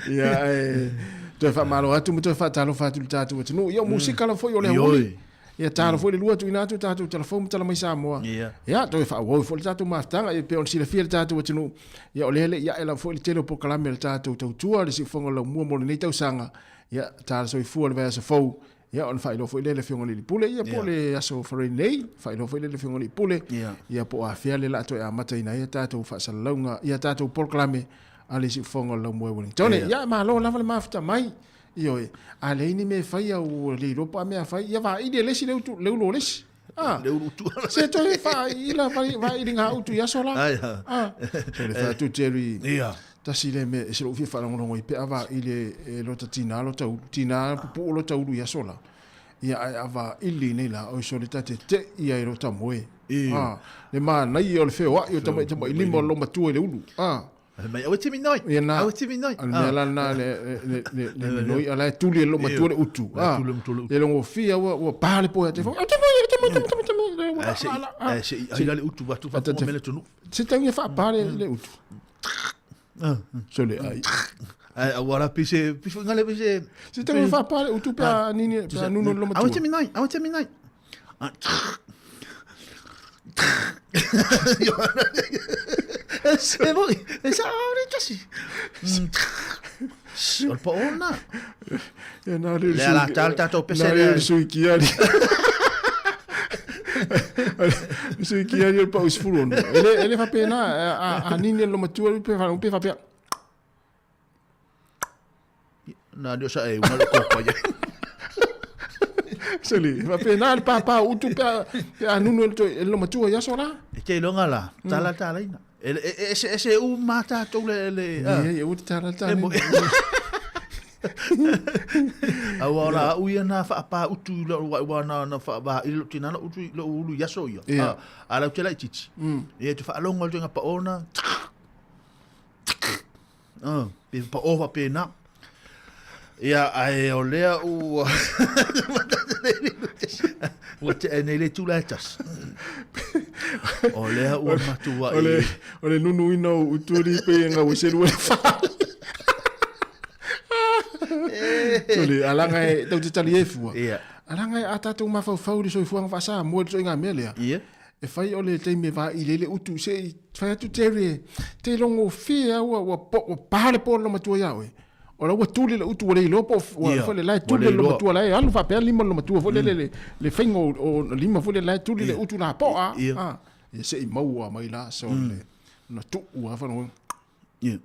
Ia, e, toe faamalo atu ma toe faatalofa atu i le tatou atunuu. Ia, o musika lava foi o le aoauli. Ia talo foi le lua tuuina atu tatou tala fou ma tala mai Samoa. Ia toe faaauau foi le tatou mafutaga ia pei ona silafia le tatou atunuu. Ia o lea le i ae lava foi le tele o polokalame a le tatou tautua le siufofoga o le laumua mo lenei tausaga. Ia tala soifua le vaiaso fou. Ia ona faailoa foi lea i le Afioga i le Alii Pule ia po o le aso Farei nei, faailoa foi lea i le Afioga i le Alii Pule ia po o afea le la toe amataina ai a tatou faasalalauga ia tatou polokalame a le siufofoga o le laumua i Wellingtone. Ia malo lava le mafuta mai. Ioe, a leai ni mea e faia ua le iloa po o a mea a fai, ia vaili e le isi le utu, le ulu o le isi. Ah, le ulu tua. Se toe faaila vailiga utu i aso la. Ai, ah. Ah. So le fai atu Jerry. Ia. Tasi le mea e se lou fia faalogologo i pe a vaili e lota tina lota ulu, tina pupuu lota ulu i aso la. Ia ae a vaili nei la, oi sole ta te te ia i lota moe. Ia. Ah, le manaia o le feoai o tamatamailima o le lomatua i le ulu. Ah. Fai mai, aua e te minoi, Ia na, aua e te minoi. O le mea la lena, le, le, le, le minoi, a la e tuli e le matua le utu. La e tuli e le matua le utu. E logofia ua, ua pa le poea te fau, te moi, te moi, te moi, te moi, Ae se i, ae se i ai la le utu, atu faafofoga mai le atunuu. Se tau ia faapa le, le utu. So le ai. Ae aua la pei se, pei foi ngale pei se. Se tau ia faapa le utu pe a nini, pe a nunu le matua. Aua e te minoi, aua e te minoi. E moi, e sa le tasi. O le pao na. Ia na le Le ala tal tatou pese le. Na le sui kia ni. Le sui kia ni o le pao 16. Ele ele faapena a nini le matua pe fa pe faapea. Na leo sa e una le kopa ia. Seli, faapena le pāpā o utu pe a, pe a nunu e le, e le lomatua i aso la. E te iloga la, tala talaina. E, e, e, e, e se u mā tātou le... le Ia, ia, u te tala talaina. Aua o la au ia na whaapā utu i lou wa na na wha i lou tina utu i lou ulu i aso ia. Yeah. A, a lau te laititi. Ia te whaalongo le tuinga pa ona. Pe pao faapena. Ia, ae o lea ua ua tea nei le itula e tasi. O lea ua matuai. O le nunuina o utu li pe nga ua selu e fa. Tuli, alaga e tau te tali e fua. Ia. Alaga e a tātou mafaufau i le soifuaga faa-Samoa i le ituaiga mea lea. Ia. E fai o le taimi e vaili ai le utu, se i fai atu Terry e te logofie lava ua, ua, ua pa le po o le matua ia oe. O la ua tuli le utu ua le iloa po o ua foi le la e tuli le matua la e alu faapea lima o le matua foi lele le, le faiga o, o lima foi lele la e tuli le utu lapoa. Ah, ia se i maua mai la so le na tuu lava faalogo. Ia.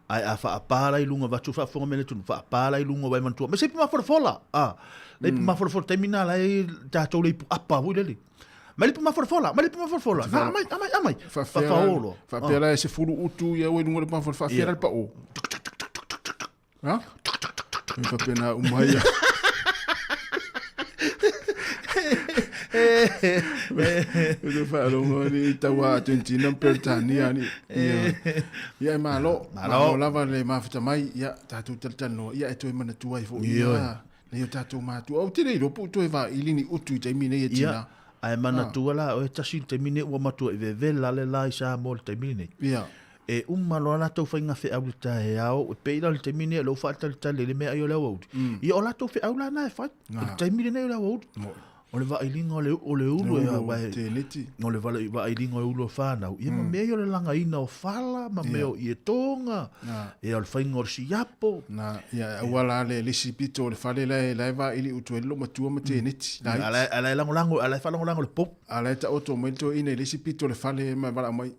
Ae a faapā la i luga vatu faafofoga mai le atunuu, faapā la i luga o Waimanatua. Ma se ipu mafolafola. Ah, le ipu mafolafola taimi na la e tatou le ipu apa foi lele. Mai le ipu mafolafola, mai le ipu mafolafola. Na amai, amai, amai. Faafaolo. Faapea la e sefulu utu ia ua i luga o le mafolafola, faafea la le pao. Ha? E faapena uma ia. O te faalogo ni i taua Argentina ma Peretania ni. Ia, ia e malo. Malo lava le mafuta mai. Ia, tatou talatalanoa. Ia, e toe manatua ai foi. Ia, nei o tatou matua. Ou te le iloa po o toe vaili ni utu i taimi nei e tina. Ia, ae manatua la oe tasi le taimi nei ua matua i vevela le la i Samoa i le taimi lenei. Ia. E uma loa latou faiga feau i le taeao, e pei la o le taimi lenei o lea ua faatalitali ai le meaai o le aoauli. Ia o latou feau la na e fai i le taimi lenei o le aoauli. O le vaailiga o le, o le ulu e aua e, o le vaailiga o le ulu o whanau. Ia ma mea ia o le lagaina o fala, ma mea o ietoga, ia o le faiga o le siapo. Na, ia auala le le isi pito o le fale la e la e vaili utu ai le loomatua ma teneti. Ala ala e lagolago, ala e faalagolago le pou. Ala e taoto mai le toeaina i le isi pito o le fale ma e valaau mai.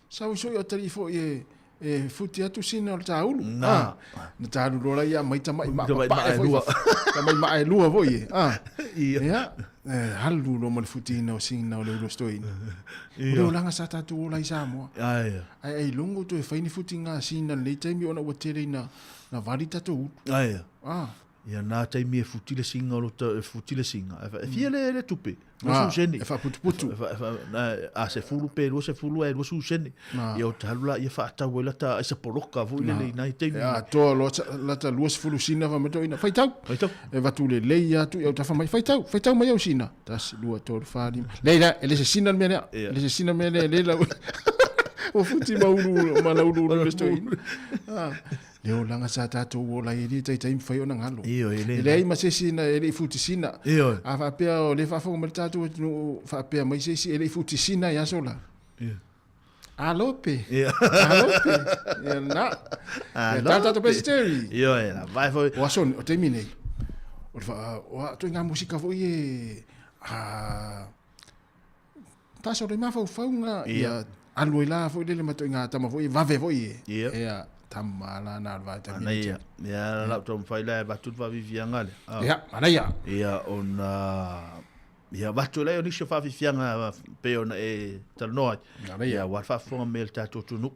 Sau soi o tali foi e e futi atu sina o le taulu. Na. Ah, na talu loa ia mai tamai ma papae foi. Tamai maa e lua foi e. Ah. Ia. E alu loa ma le futiina o sina o le ulu o se toeaina. O le olaga sa tatou ola i Samoa. Ai. Ai ailoga toe fai ni futiga sina i lenei taimi ona ua tele ina na vali tatou ulu. Ai. Ah. Ia nā taimi e futi le singa o lota, e futi le singa. E, e fia le, le tupe, ah, sene. E whaputuputu. E, e, e, a se fulu pe, lua se fulu e, lua su sene. Ia o te halu la, ia whaatau e lata, ai sa poloka fo i le lei nai taimi. E atoa loa lata lua se fulu sina wha mato ina, whaitau. Whaitau. E vatu le lei atu i au tawha mai, whaitau, whaitau mai au sina. Tasi, lua, tolu, wha, lima. Lei la, e le se sina le mea lea. E le se sina mea lea, le lau. O futi ma ulu, ma la ulu ulu le sto ina. Ah. Le olaga sa tatou ola ai e le taitai mafai ona galo. Ioe, e le. E leai ma se isi na e le i futisina. Ioe. A faapea o le faafofoga mai le tatou atunuu faapea mai se isi e le i futisina i aso la. Ia. Alope. Ia. Alope. Ia na. Alope. Ia tau tatou pese Terry. Ioe, la vai foi. O aso, o taimi nei. O le faa, o a ituaiga musika foi e, a, Tasa o le mafaufauga ia alu ai la foi lele ma ituaiga tama foi e vave foi e. Ia tama la na o le vaitaimi. Manaia. Ia la lau taumafai la e avatu le faafiafiaga lea. Ia, manaia. Ia ona ia avatu ai lea o nisi o faafiafiaga pei ona e talanoa ai. Manaia. Ia aua le faafofoga mai a le tatou atunuu.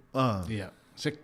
Ia, sek.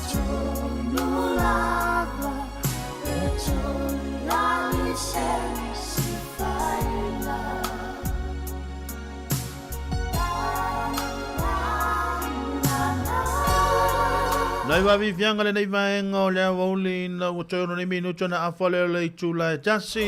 Nai vaaviaviaga lenei vaega o le aoauli ina ua toe ono nei minuti ona afa lea o le itula e tasi.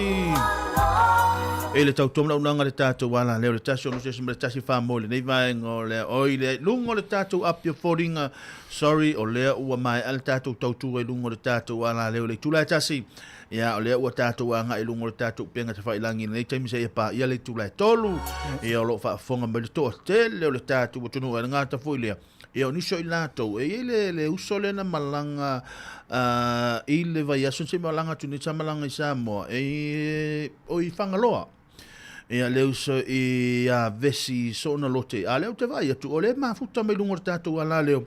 I le tautua ma launaga le tatou ala lea o le 1 6 1 wha mo lenei vaega o le oi le luga o le tatou api o foliga. Sorry, o lea ua maea le tatou tautua i luga o le tatou ala lea o le itula e tasi. Ia, o lea ua tatou agai i luga o le tatou upega tafailagi'i i lenei taimi seia paia le itula e tolu. Ia, o lo o faafofoga mai le toatele o le tatou atunuu. E le gata foi i lea, ia, o nisi o i latou, e i ai le, le uso lea na malaga uh, i le vaiaso se i malaga atu nei, sa malaga i Samoa, e, o i Fagaloa. Ia, le uso i a Vesi Soona Lote. A lea ou te vaai atu, o lea e mafuta mai luga o le tatou ala lea.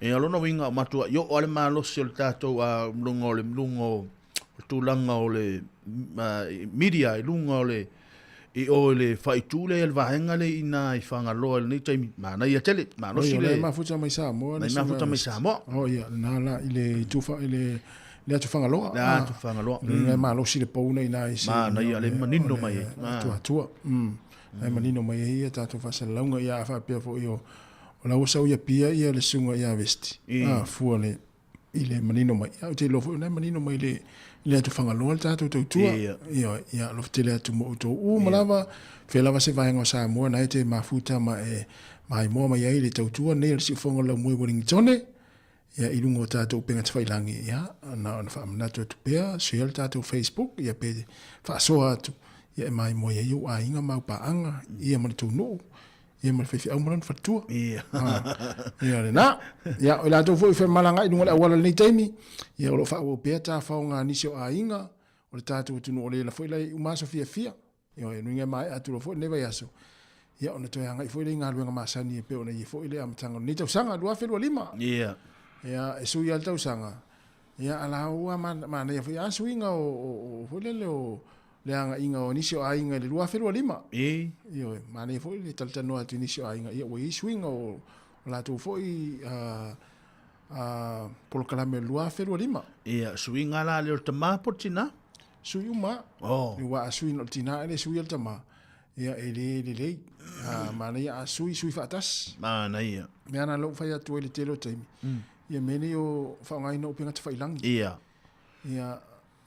Ia, lona uiga o matua i oo lava le malosi o le tatou a luga o le luga o le tulaga o le media i luga o le i o i le faaitu lea le vaega lea i ina i Fagaloa i lenei taimi. Manaia tele, malosi le... O lea e mafuta mai Samoa. Lea e mafuta mai Samoa. Oh, ia, lena la, i le itu i le le atu Fagaloa. Le atu Fagaloa. Le malosi le pou nei na i se. Manaia le manino mai ai. Atuatua. E manino mai ai ia tatou faasalalauga ia a faapea foi o o la ua sau i Apia ia le susuga ia Vesti. A fua le i le manino mai. Ia ou te iloa foi o la e manino mai le i le atu Fagaloa le tatou tautua. Ia ia alofa tele atu mo outou uma lava fea lava se vaega o Samoa na e te mafuta ma e maimoa mai ai le tautua nei o le Siufofoga o le Laumua i Uelingitone. Ia, i luga o tatou upega tafailagi'i, ia, na ona faamanatu atu pea, share le tatou Facebook, ia, pe faasoa atu, ia, e maimoa ai ou aiga ma au paaga, ia, ma le tou nuu, ia, ma le faifeau ma lona faletua. Ia. Ia, lena. Ia, o i latou foi o femalagaai i luga o le auala i lenei taimi, ia, o lo o faaauau pea tafaoga a nisi o aiga o le tatou atunuu o lela foi la e uma aso fiafia. Ioe, e nuiga e maea atu loa foi lenei vaiaso, ia ona toe agai foi lea i galuega masani e pei ona i ai foi le amataga o lenei tausaga 2025. Ia. Ia, e sui lava le tausaga, ia a la ua manaia foi lava suiga o, o, o foi lele o le agaiga o nisi o aiga i le 2025. I. Ioe, manaia foi le talatalanoa atu i nisi o aiga, ia ua i ai suiga o, o latou foi uh, uh, polokalame o le 2025. Ia, suiga la lea o le tama po o le tina? Sui uma. Oh. Aua a sui na o le tina e le suia le tama, ia e le lelei. A manaia a sui, sui faatasi. Manaia. Mea na lou fai atu ai le tele o taimi. Ia mea nei o faaaogaina o upega tafailagi'i. Ia. Ia,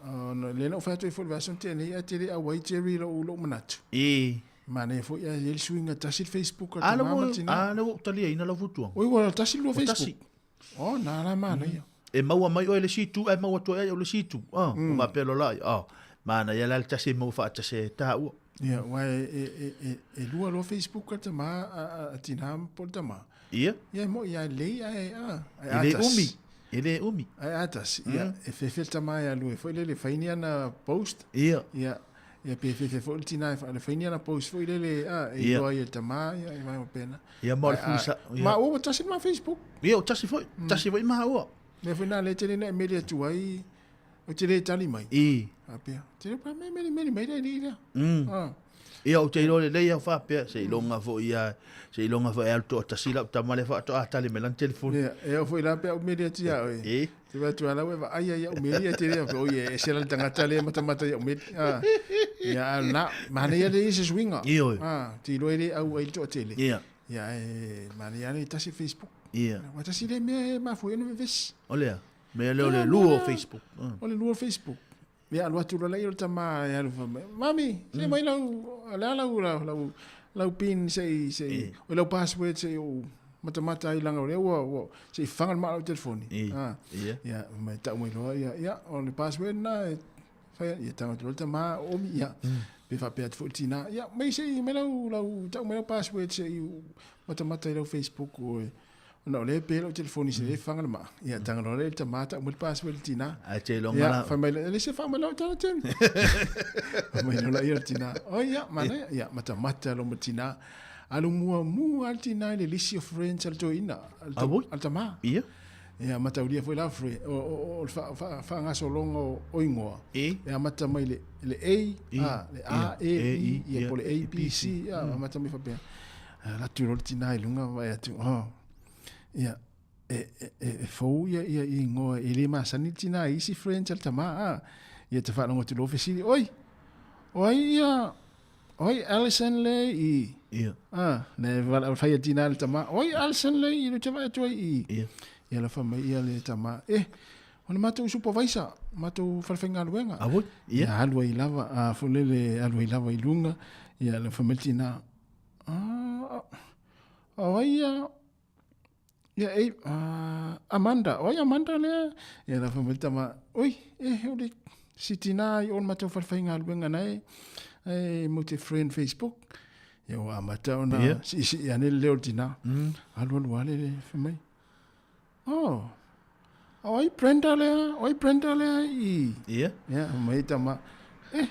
ona lea na ou fai atu ai foi i le vaiaso na tea nei, ae te le auai Jerry i lou, lou manatu. I. Manaia foi ae i ai le suiga tasi le Facebook a le tama ma le tina. A lea ua ou taliaina lau fautuaga. Oi ua tasi le lua Facebook. Tasi. Oh, na la manaia. E maua mai oe le isi itu ae maua atu ai au le isi itu. Oh, mm. faapea loa la, oh, manaia la le tasi e maua faatasi e taua. Ia, aua e, e, e, e, e lua loa Facebook a le tama, a, a, a tina po o le tama. Ia. Ia, e moi, ia lelei ae, a, ae E le umi. E le umi. Ae atasi, ia, e fefe le tama e alu e foi lele, fai ni ana post. Ia. Ia, ia pe fefe foi le tina e fai ni ana post foi lele, a, e iloa ai e le tama, ia, e vae faapena. Ia ma o le fusa. Ia. Ma ua tasi ma Facebook. Ia, o tasi foi. Mm. Tasi foi maua. Mea foi na le tele na e meli atu ai, o te le tali mai. I. Faapea. Te le pa me meli meli mai le li lea. Mm. Ah. Ia, ou te iloa lelei au faapea, seiloga foi ia, seiloga foi e alu toatasi lau tama lea faatoa tali mai lana telefoni. Ia, e oo foi la pe au meli atu ia oe. E. Te vaai atu a la ua e vaai ai ia'u meli ae te le oi e ese la le tagata lea e matamata ia'u meli. Ah. Ia, a na, manaia lelei se suiga. Ioe. Ah, te iloa e le au ai le toatele. Ia. Ia, e manaia lava le tasi Facebook. Ia. Ua tasi lea mea e mafua ai ona vevesi. O le a? Mea lea o le lua o Facebook. O le lua o Facebook. Ia alu atu loa lea o le tama e alu fai mai, Mami, se mai lau, o le a lau, lau, lau, lau pin se i, se i, o lau password se i ou matamata ai leaga o lea ua, ua, se i faga le maa o lau telefoni. Ah, ia, fai mai, tau mai loa, ia, ia, o le password lena e fai, ia tago atu loa le tama, omi, ia, pe faapea atu foi le tina, ia, mai se i, mai lau, lau, tau mai lau password se i matamata i lau Facebook o e, Ona o lea e pe lau telefoni se le faga le maa. Ia, taga loa lea i le tama tau mai le password i le tina. Ae te iloga la. Ia, fai mai lea, e le se faa mai lau tala temi. Fai mai loa ia le tina. Oi, ia, manaia. Ia, matamata lo ma tina. Alu muamua le tina i le lisi o friends a le toeaina. A voi? A le tama. Ia. Ia, mataulia foi la friend, o, o, o le faagasologa o igoa. E. E amata mai le, le A, a, le A, E, I, ia, po le A, B, C, ia, amata mai faapea. Alu atu loa le tina i luga vaai atu, oh, ia, e, e, e fou ia, ia igoa, e le masani le tinā i isi friends a le tamā, a. Ia te faalogo atu loa fesili, oi, o ai ia, o ai Alison le i? Ia. A, le vala fai a tinā le tamā, o ai Alison le i, le te vaai atu ai i. Ia. Ia la fai mai ia le tamā, eh, o le matou supervisor, matou falefaigaluega. A voi, ia. Ia alu ai lava, a foi lele alu ai lava i luga, ia la fai mai le tinā, ah, o ai ia, Ia, ei, uh, Amanda, oi Amanda lea. Ia la fai mai tama, oi, e o le si tina i o le matou falefaigaluega na e, e mo te friend Facebook. Ia ua amata ona yeah. si si ane le leo le tina. Alu alu ale le fai mai. Oh, oi Brenda lea, oi Brenda lea i. Ia. Ia, mai tama, eh,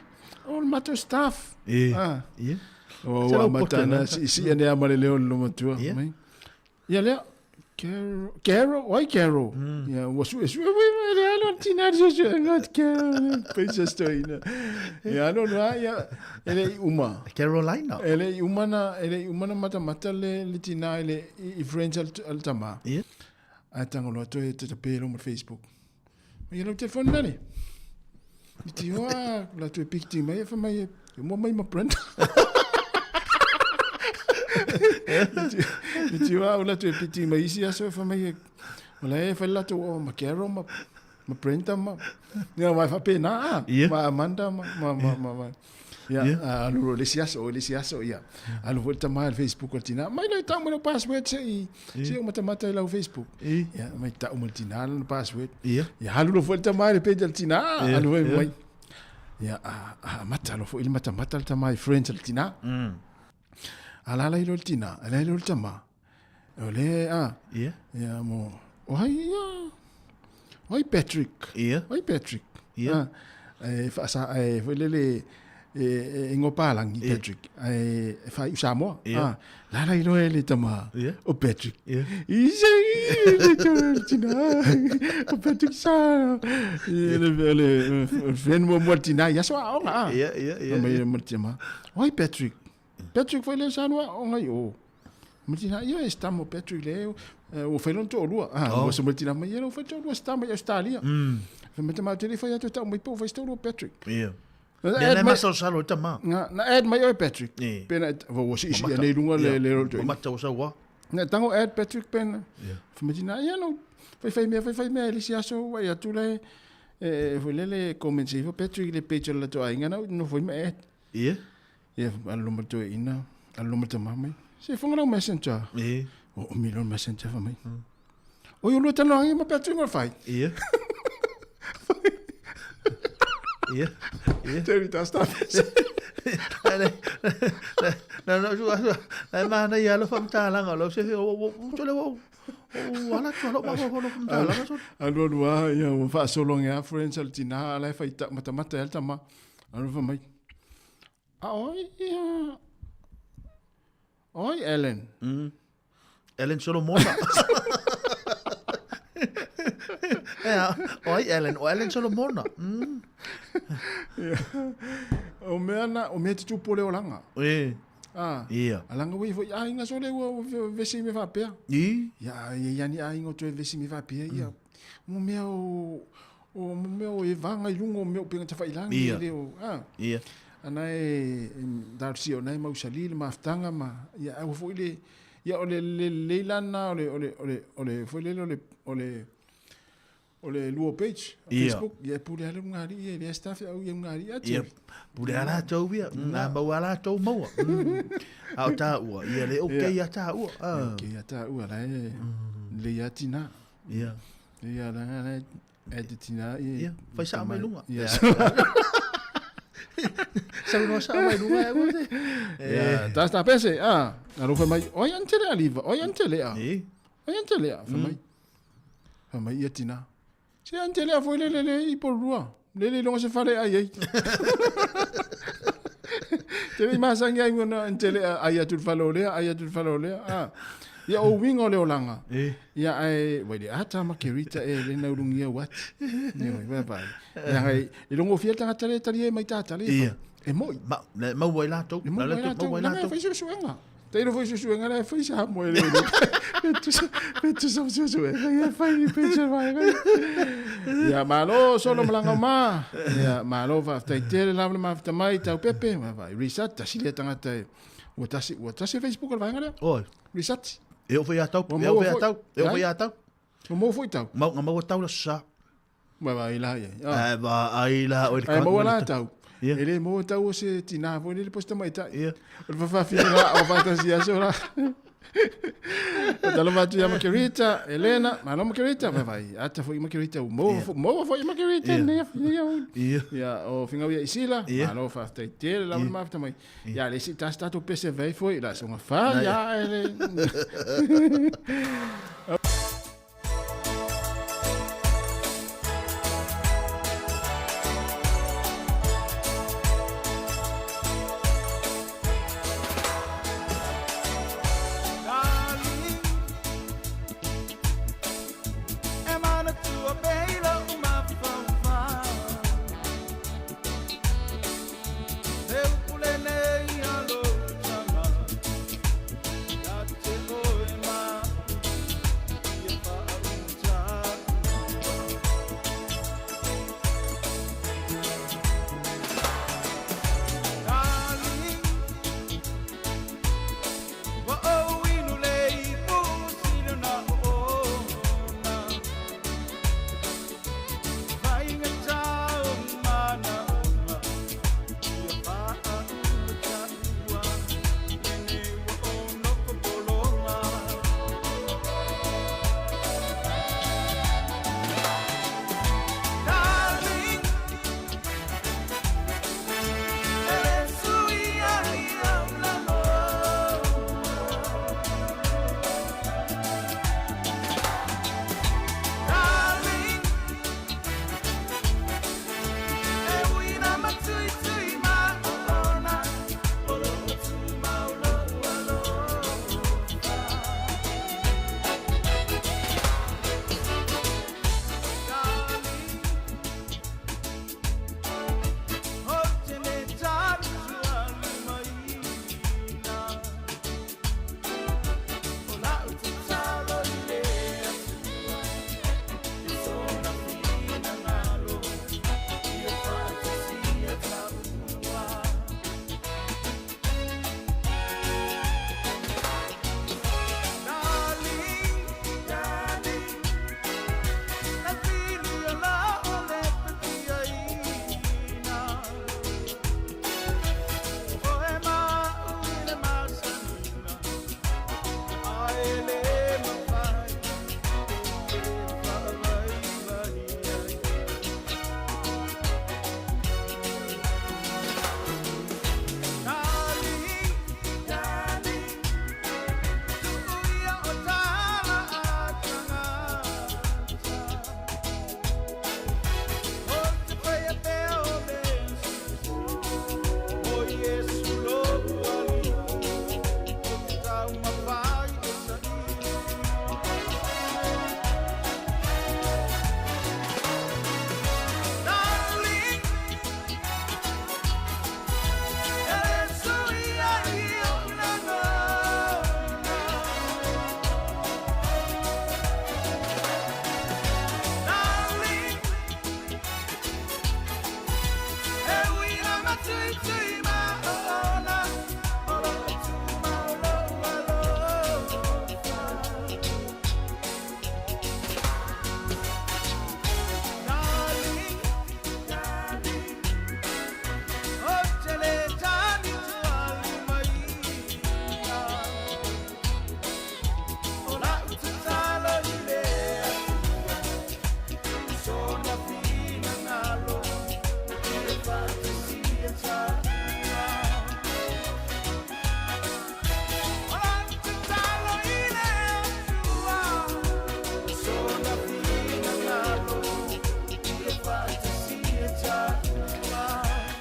o le matou staff. E. Ah. Ia. O ua amata ona si si ane ama le leo le lomatua. Yeah. Mai. Ia lea, Carol, Carol, oi Carol. Ia, ua sue sue, ui, ui, le alo tina sue sue, ngot Carol, peisa stoina. Ia, alo noa, ia, e le i uma. Carolina. E le i uma na, e le i uma na matamata le, le tina i le, i, i friends al, al tama. Ia. Ae tango loa toe te tape lo ma Facebook. Ia lau telefone nani. I te hoa, la toe pikiti mai e whamai e, e mua mai ma Brenda. I te hoa, o la toe pikiti mai isi aso e whamai e, o la e whai lato o ma Carol ma, ma Brenda ma, ia mai whapena a, ma Amanda ma, ma, ma, ma, ma. Ia, yeah. Alu le isi aso, le isi aso, ia. Alu foi le tama i le Facebook o le tina. Mai lai tau mai lau password se i, se o matamata i lau Facebook. Ia, mai tau mai le tina lana password. Ia. Ia, alu loa foi le tama i le page a le tina, alu foi mai. Ia, amata loa foi le matamata le tama i friends a le tina. Alala i loa le tina, alala i loa le tama. O le, a. Ia. Ia, mo, o ai, ia, o ai Patrick. Ia. O ai Patrick. Ia. A, e whaasa, e, foi lele, e, e, e ngopālangi, Ia. Patrick. E, e whai u Samoa. Ia. A, lala i loa e le tama. Ia. O Patrick. Ia. I se, i le tama, tina. O Patrick sa. I le, le, le, friend mo mo tina, ia so aonga, a. Ia, ia, ia. Mai mo tina. O ai Patrick. Patrick foi le sa noa aonga i o. Matina, ia e stamo Patrick le, ua fai lona toalua. Ah, ua se matina mai, ia ua fai toalua stamo i Australia. Fai mai tama tele fai atu tau mai po fai toalua Patrick. Ia. Na Mea add nei mai, masalosalo i tama. na, na add mai oe Patrick. Ia. Pena, ua si isi nei lunga le le le. Mamata ua sau Na tango add Patrick pena. Ia. Fai matina, ia no, fai fai mea, fai fai mea, le si aso, ua ia tu le, e, foi le le comment se ifo Patrick le page o le lato aiga na, no foi ma add. Ia. Ia, alu loma toe ina, alu loma tama mai. Se fonga lau messenger. Ia. O, o milo messenger fa mai. O yo lua tano angi ma pea tunga fai. Ia. Ia. Ia. Terry ta stop. Na na su asu. Na ma na ia lo fam talanga lo se o o o le o o ala tu lo ma lo fam talanga so. Alu alu a, ia, ua faasolo age a friends a le tinā, ala e fai matamata ai le tama. Alu fai mai, A o ai ia, o ai Ellen? Ellen Solomona. Ea, o ai Ellen, o Ellen Solomona. Ia. O mea na, o mea te tupu o le olaga. E. Ah. Ia. A langa ua ifo i aiga sole ua vesi me faapea. I. Ia, ia ia ni aiga o toe vesi me faapea ia. Mo mea o O mo mea o e vaga i luga o mea o upega tafailagi Ia. e le o, a. Ia. Ana e, talosia o na e mausali le mafutaga ma, ia, aua foi le, ia o le le lelei la lena o le, o le, o le, o le, foi lele o le, o le, o le lua page, Ia. Facebook, ia e pule lava le ulugalii ia, e leai se tafeau ia ulugalii a Ia, Jerry. pule a latou ia, a maua a latou maua. A o tāua, ia le okay ia tāua. Le okay ia tāua, la e, lelei a tina. Ia. Ia, la, la, E te tina i... Ia, fai saa mai lunga. Ia. Saunoa saa mai lunga e ua te. Ia, ta sta pese, a. Alofa mai, oi ante lea liva, oi ante lea. E. Oi ante lea, fai mai. Fai mai ia tina. Se ante lea foi le le le i porua. Le le longa se fale ai ai. Te le masangi ai ngona ante lea ai atu le fale o lea, ai atu le fale o lea. A. Ia o uiga o le olaga. Ia ae, ua le ata ma Kerita e le naulugia ua ati. Ia, ua vai. Leaga e, e logofia le tagata lea e tali ai mai tātali. Ia. E moi. Ma, le maua ai latou. E maua ai latou. Maua ai Leaga e latou. fai suesuega. Tailo foi suesuega la e fai Samoa e le iloa. Pe tusa, pe tusa ma suesuega ia e fai ni pension vaega ia. Ia, malo solo malaga ma. Ia, malo faafetai tele lava le mafuta mai tau pepe. Vai, Risat, tasi lea tagata e, ua tasi, ua tasi e Facebook o le vaega lea. Oi. Risat. E oo foi ia tau, e oo foi ia tau, e oo foi ia tau. Ua maua foi tau. Mau, na maua tau la sa. Ua vaai la i ai. Ae vaai la oe i le Ae maua la tau. E le maua tau o se tinā foi lele po o se tamaitai. O le fafafine la o faatasi aso la. Talofa atu ia Makerita, Elena, malo Makerita, vaivai. Ata foi Makerita, ua maua foi, maua foi Makerita nei nei aoauli. Ia, o Figau ia Isila, malo faafetai tele lava le mafuta mai. Ia, le isi tasi tatou pese vai foi, la soga fa ia ele.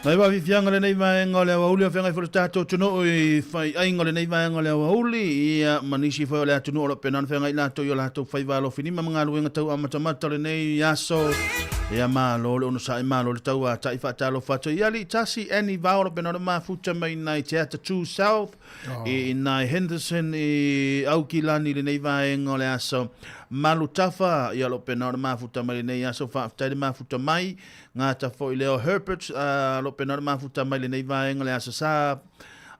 Nai whawhiwhianga lenei vaega o le aoauli o feagai foi le tatou atunuu i faiaiga o lenei vaega o le aoauli ia ma nisi foi o le atunuu o lo o pena ona feagai latou i o latou faiva alofinima ma galuega tau amatamata o lenei aso. Ia malo le onosai, malo le tauatai, faatalofa atu i Alii Tasi, Annie Vao, lo pena o le mafuta mai nai Te Atatū South, oh. i nai Henderson i Aukilani lenei vaega o le aso. Malu Tafa, ia lo pena o le mafuta mai lenei aso, faafetai le mafuta mai, ngata foi leo Herbert, uh, lo pena o le mafuta mai lenei vaega o le aso sa,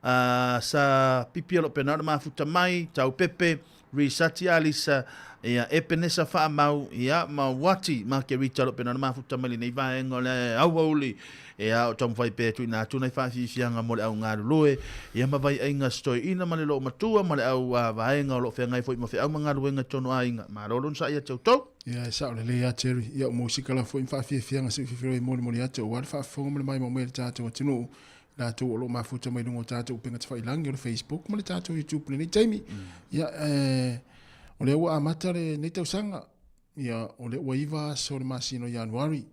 uh, sa pipia lo pena o le mafuta mai, tau pepe, Risati Alisa, ia Epenesa Faamau, ia ma Wati Makerita lo pena na mafuta mai lenei vaega o le aoauli. Ia o taumafai pea e tuuina atu nai faafiafiaga mo le au galulue, ia ma vaiaiga sitoeina ma le loomatua ma le au vaega o lo o feagai foi ma feau ma galuega i totonu o aiga. Malo lona sa'i ia te outou. Ia e sao lelei lava Jerry. Ia o musika lava foi ma faafiafiaga se i fefelo ai molimoli atu aua le faafofoga ma le maimoa mai a le tatou atunuu latou o lo o mafuta mai luga o tatou upega tafailangi o le Facebook ma le tatou YouTube i lenei taimi. Ia, eh, o lea ua amata lenei tausaga, ia, o lea ua iva aso o le masina o Ianuari.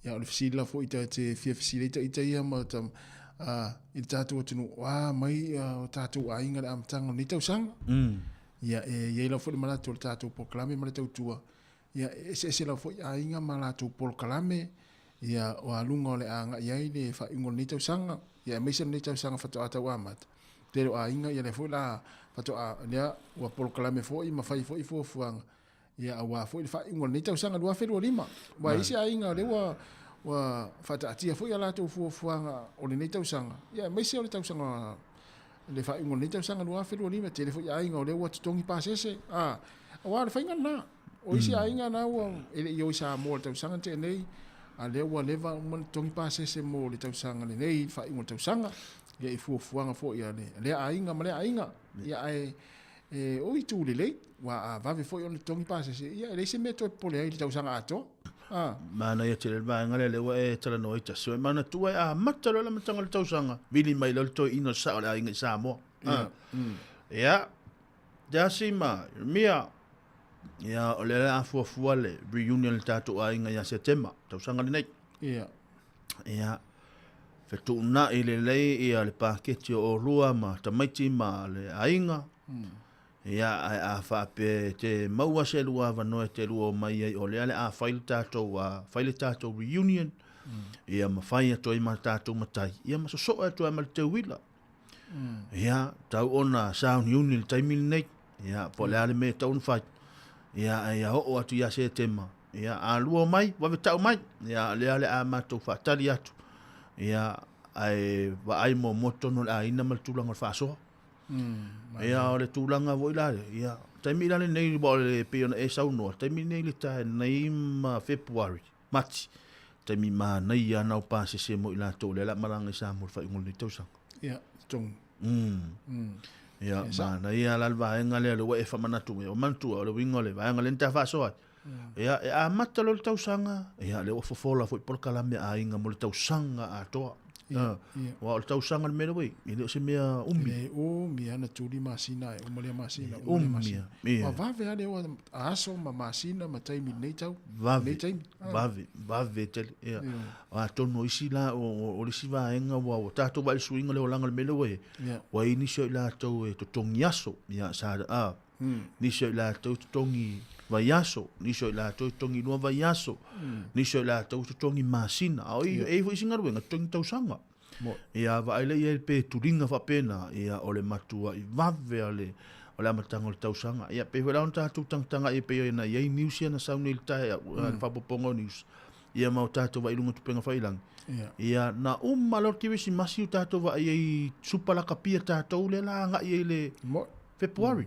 Ia, o le fesili la foi ta te fia fesili ai ita ia ma ta, uh, i le tatou atunuu, o a mai uh, o tatou aiga le amataga o lenei tausaga. Ia, e i ai lava foi le manatu o le tatou polokalame ma le tautua, Ia, e eseese lava foi aiga ma latou polokalame, ia, o aluga o le a agai ai le faaiuga o lenei tausaga, ia, aemaise lenei tausaga faatoa tau amata. Tele o aiga, ia, lea foi la faatoa, lea ua polokalame foi ma fai foi fuafuaga, ia, aua foi le faaiuga o lenei tausaga 2025. Aua e i ai isi aiga o lea ua, ua faataatia foi a latou fuafuaga o lenei tausaga, ia, aemaise o le tausaga, le faaiuga o lenei tausaga 2025. Tele foi aiga o lea ua totogi pasese, a, aua o le faiga lena. O isi aiga na ua e le i o i Samoa i le tausaga na tea nei, a lea ua leva uma ona totogi pasese mo le tausaga lenei, le faaiuga o le tausaga, ia i fuafuaga foi a lea aiga ma lea aiga. Ia ae e o itu lelei, aua a vave foi ona totogi pasese, ia e leai se mea e toe popole ai i le tausaga atoa. A. Manaia tele le vaega lea, lea ua e talanoa ai tasi. E manatua e amata loa le amataga o le tausaga, vili mai loa le toeaina o le sao o le aiga i Samoa. Ia. Ia, Jasi ma Mia, ia, o lea o le a fuafua le reunion le tatou aiga ia Setema, tausaga lenei. Ia. Ia, fetuunai lelei ia le paketi o olua ma tamaiti ma le aiga. Ia, ae a faapea e te maua se lua avanoa e te lua omai ai, o lea o le a fai le tatou, fai le tatou reunion, ia ma fai atu ai ma tatou matai, ia ma sosoo atu ai ma le teuila. Ia, tau ona sauniuni i le taimi lenei. Ia, po o le a le mea e tatau ona fai. Ia, ae ia oo atu ia Setema. Ia, a lua mai, vave tau mai. Ia, o lea o le a matou faatali atu. Ia, ae vaai muamua totonu o le aiga ma le tulaga o le faasoa. Ia, o le tulaga foi la, ia, taimi la lenei, aua o le, pei ona e saunoa, taimi lenei le tae nei ma Fepuari. Mati, taimi manaia ana o pasese mo i latou lea la malaga i Samoa i le faaiuga o lenei tausaga. Ia, totogi. Ia, manaia la le vaega lea, lea ua e faamanatu mai. O manatua, o le uiga o le vaega lea na ta faasoa ai. Ia, e amata loa le tausaga, ia, lea ua fofola foi polokalame a aiga mo le tausaga atoa. Ia, aua o le tausaga le mea lea ua i ai, e le o se mea umi. E le umi lava na tuli masina e uma lea masina, uma lea masina. Ua vave lava le o a aso ma masina ma taimi i lenei tau. Vave, vave, vave tele. Ia. Atonu o isi la, o le isi vaega ua ua tatou vaai i le suiga o le olaga o le mea lea ua i ai, ua i ai nisi o i latou e totogi aso, ia, sa, a, nisi o i latou e totogi vaiaso, nisi o i latou e totogi lua vaiaso, nisi o i latou e totogi masina. A o i, e i ai foi isi galuega e totogi tausaga. Ia, vaai lea i ai pe tuliga faapena, ia, o le matuai vave a le, o le amataga o le tausaga. Ia, pei foi la ona tatou tagatagai e pei ona i ai news ia na sau nei i le taeao, le faaopoopoga o news, ia ma o tatou vaai i luga o tupega failangi. Ia, na uma loa le Kerisimasi o tatou vaai ai i supa lakapia tatou lea la agai ai i le Fepuari.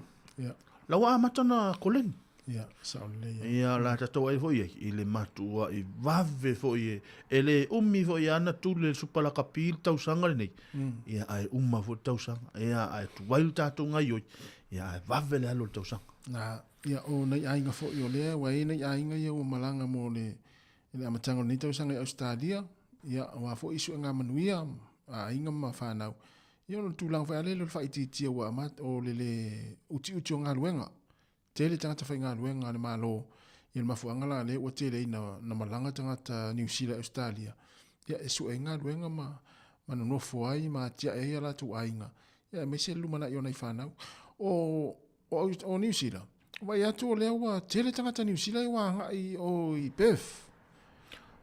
La ua amata ona koleni. Ia, sao lelei ai. Ia, la tatou ai foi ai i le matuai vave foi e, e le umi foi ana tuli le supa lakapi i le tausaga lenei. Ia, ae uma foi le tausaga. Ia, ae tuai le tatou gaioi. Ia, ae vave le alu o le tausaga. Na, ia, o nai aiga foi o lea, ua i ai nai aiga ia ua malaga mo le, i le amataga o lenei tausaga i Ausetalia, ia, aua foi suega manuia a aiga ma fanau. Ia, o le tulaga foi lava lea o le faaitiitia ua amata, o le le utiuti o galuega. Tele tagata faigaluega a le Malo, ia le mafuaaga la lea ua tele ai na, na malaga tagata Niu Sila i Ausetalia, ia e sue ai galuega ma, ma nonofo ai ma atiae ai a latou aiga, ia aemaise le lumanai o nai fanau. O, o, o Niu Sila, vaai atu o lea ua tele tagata Niu Sila ua agai i o i Perth.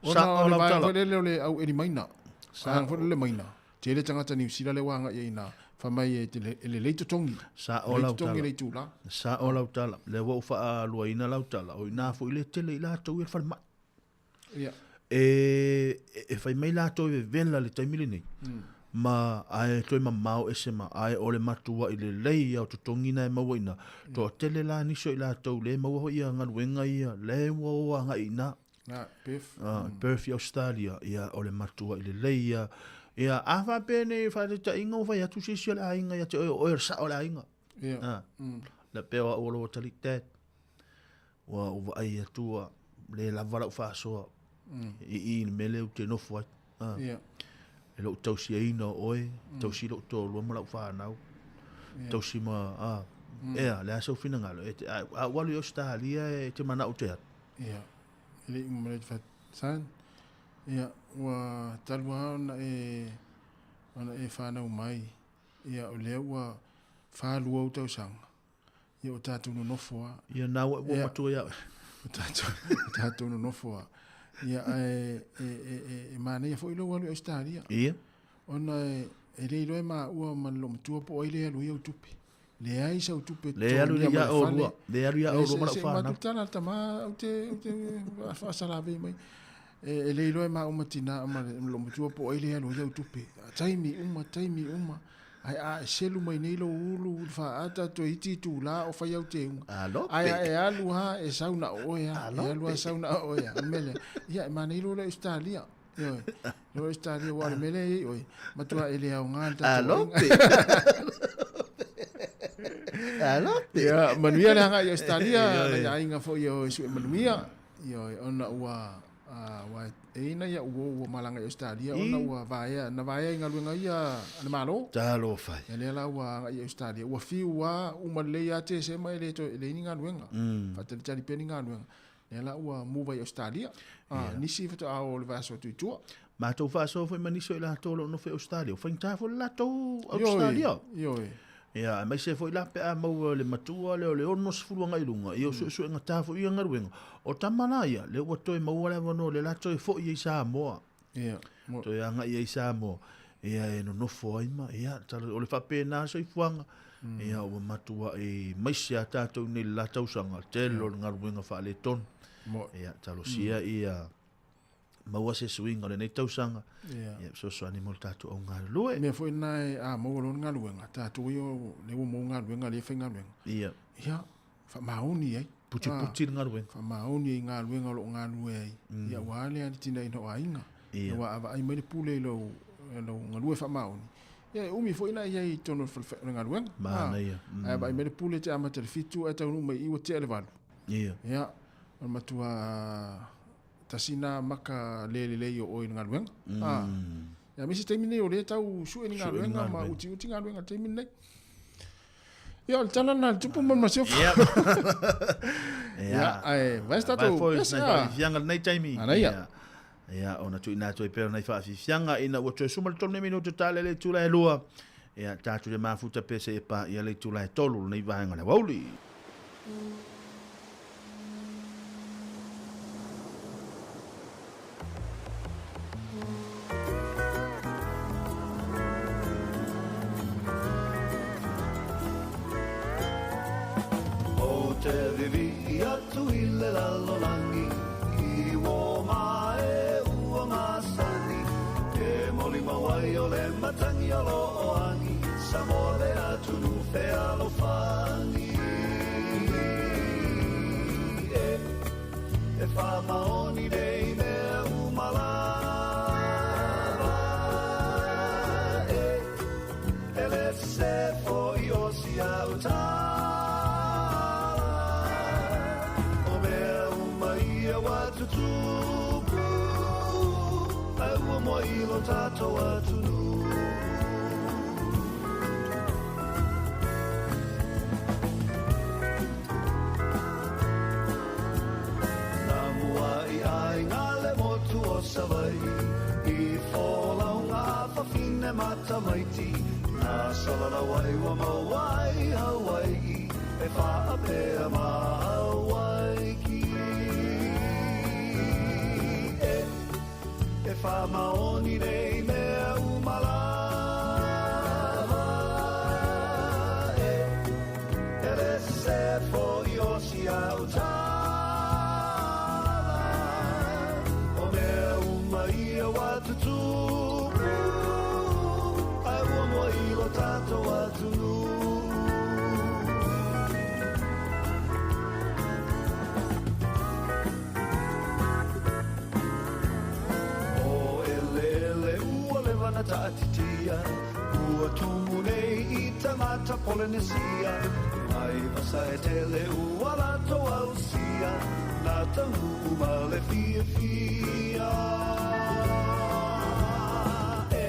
Ona o le vaega foi lele o le au eli maina. Vaega foi lele maina. Tele tagata Niu Sila lea ua agai i ai ina, fai mai e e lelei totogi. Sao lau tala. Lelei totogi i le itula. Sao lau tala. Lea ua ou faaluaina lau tala, o i ina foi le tele i latou ia le falemai. Ia. E, e fai mai latou e vevela i le taimi lenei, ma ae toe mamao ese ma ae o le matuai lelei ia o totogi na e maua i ina. Toatele la nisi o i latou le maua foi ia galuega ia, lea ua o agai i ina. Na, Perth. Perth i Australia, ia o le matuai lelei ia. Ia, a faapea nei faataitaiga ua fai atu se isi o le aiga ia te oe, o oe o le sao o le aiga. Ia. Le pea o au o lou atalii, Dad, ua ou vaai atu ua le lava lau faasoa i i le mea lea ou te nofo ai. Ia. E lou tausiaina o oe, tausi lou toalua ma lau fanau, tausi ma, ea, le a sou finagalo, e te, a ou alu i Ausetalia e te manao ou te alu. Ia, e le i uma mai le Son, ia, ua talu lava ona e, ona e fanau mai, ia, o lea ua 42 ou tausaga, ia, o tatou nonofo lava. Ia, na ua ua matua ia oe. O tatou, o tatou nonofo lava. Ia, ae e, e, e, e manaia foi lou alu i Ausetalia. Ia. Ona e, e le iloa e maua ma le loomatua po o ai le alu ai au tupe. Leai sau tupe Le alu le ia oulua, le alu ia oulua ma lau fanau. Matou tala le tama ou te ou te faasalavei mai. E le iloa e maua ma tina ma lou matua po o ai le alu ai au tupe. Taimi uma, taimi uma. Ae a e selu mai nei lou ulu i le faata toeiti itula o fai au teuga. Ae a e alu lava e sau na o oe lava. E alu lava sau na o oe lava. O le mea lea. Ia e manaia loa le Ausetalia. Ioe. Lou Ausetalia aua o le mea lea e i ai oe, matua e le aoga le tatou aiga. Alope. Ia, manuia le agai i Ausetalia, nai aiga foi e o e sue manuia. Ioe, ona ua ua e i ai nai au uo ua malaga i Ausetalia ona ua vaea, na vaea i galuega ia a le Malo. Talofa e. Ia lea la ua agai i Ausetalia, ua fiu lava, uma lelei lava Tesema e le toe, e leai ni galuega. Faatalitali pea ni galuega. Lea la ua move ai Australia. Ah, nisi faatoa o le vaiaso atu i tua. Matou faasoa foi ma nisi o i latou o lo o nofo i Australia. Ua faigata foi le latou Australia. Ioe. Ia, aemaise foi la pe a maua le matua lea o le 60 agai i luga, ia o suesuegata foi ia galuega. O tama la ia, lea ua toe maua le avanoa lea la toe foi ai Samoa. Ia. Toe agai ai Samoa. Ia e nonofo ai ma, ia, o le faapena soifuaga. Ia ua matuai maise a tatou nei le la tausaga, tele o le galuega faaletonu. Ia, talosia ia maua se suiga o lenei tausaga. Ia, fesoasoani mo le tatou au galulue. Mea foi lena e, a maua loa le galuega, tatou ia lea ua maua galuega, lea e faigaluega. Ia. Ia, faamaoni ai. Putiputi le galuega. Faamaoni ai i galuega o lo o galulue ai. Ia aua le atinaeina o aiga. Ia. Aua a vaai mai le pule i lou, lou galue faamaoni, ia e umi foi na i ai i totonu o le fale, o le galuega. Manaia. Ae a vaai mai le pule e te amata i le 7 ae taunuu mai i i ua tea le 8. Ia. Ia, o le matua tasi na maka le lelei o oe i le galuega. Ia, aemaise taimi nei o lea e tau sue ni galuega ma utiuti galuega i le taimi lenei. Ia, o le tala lena a le tupu ma le masiofo. Ia. Ia, ae vai se tatou pese, a. Faafiafiaga lenei taimi. Manaia. Ia, ona tuuina atu ai pea o nai faafiafiaga ina ua toe suma le 3 minute tale le itula e 2. Ia, tatou te mafuta pea seia paia le itula e 3 lenei vaega o le aoauli. Ou te vivii atu i le lalolagi, i uō mae ua masani, Ke molimau ai o le matangi o lo o agi, Samoa le atunuu fealofani. E, e faamaoni nei mea uma lava, e, e le sese foi o si au tala, o mea uma ia ua tutupu, ae ua moa i lo tatou atunuu. Nā mua i aiga le motu o Savaii, I folau ngā whawhine ma tamaiti, Nā salalau ai ua maua ai Hawaii, E whaapea ma Hawaiki. E. faamaoni nei mea uma lava e E le sesē foi o si au tala O mea uma ia ua tutupu Ae ua moa i lo tatou atunuu. O eleele ua leva na taatitia, Ua tumu nei i tagata Polenesia, Mai vasa e tele ua latou ausia, Na taunuu ma le fiafia. E,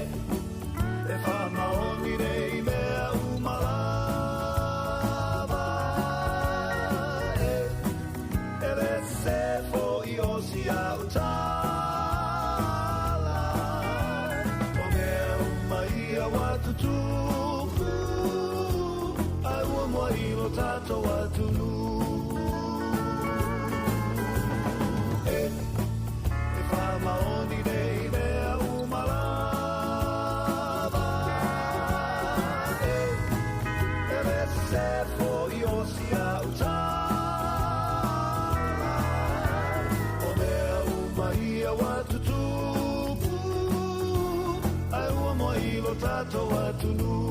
e faamaoni nei mea uma lava, E, E le sesē foi o si au tala, O mea uma ia ua tutupu, Ae ua moa i lo tatou atunuu. E, e faamaoni nei mea uma lava, E, e le sesē foi o si au tala, O mea uma ia ua tutupu, Ae ua moa i lo tatou atunuu.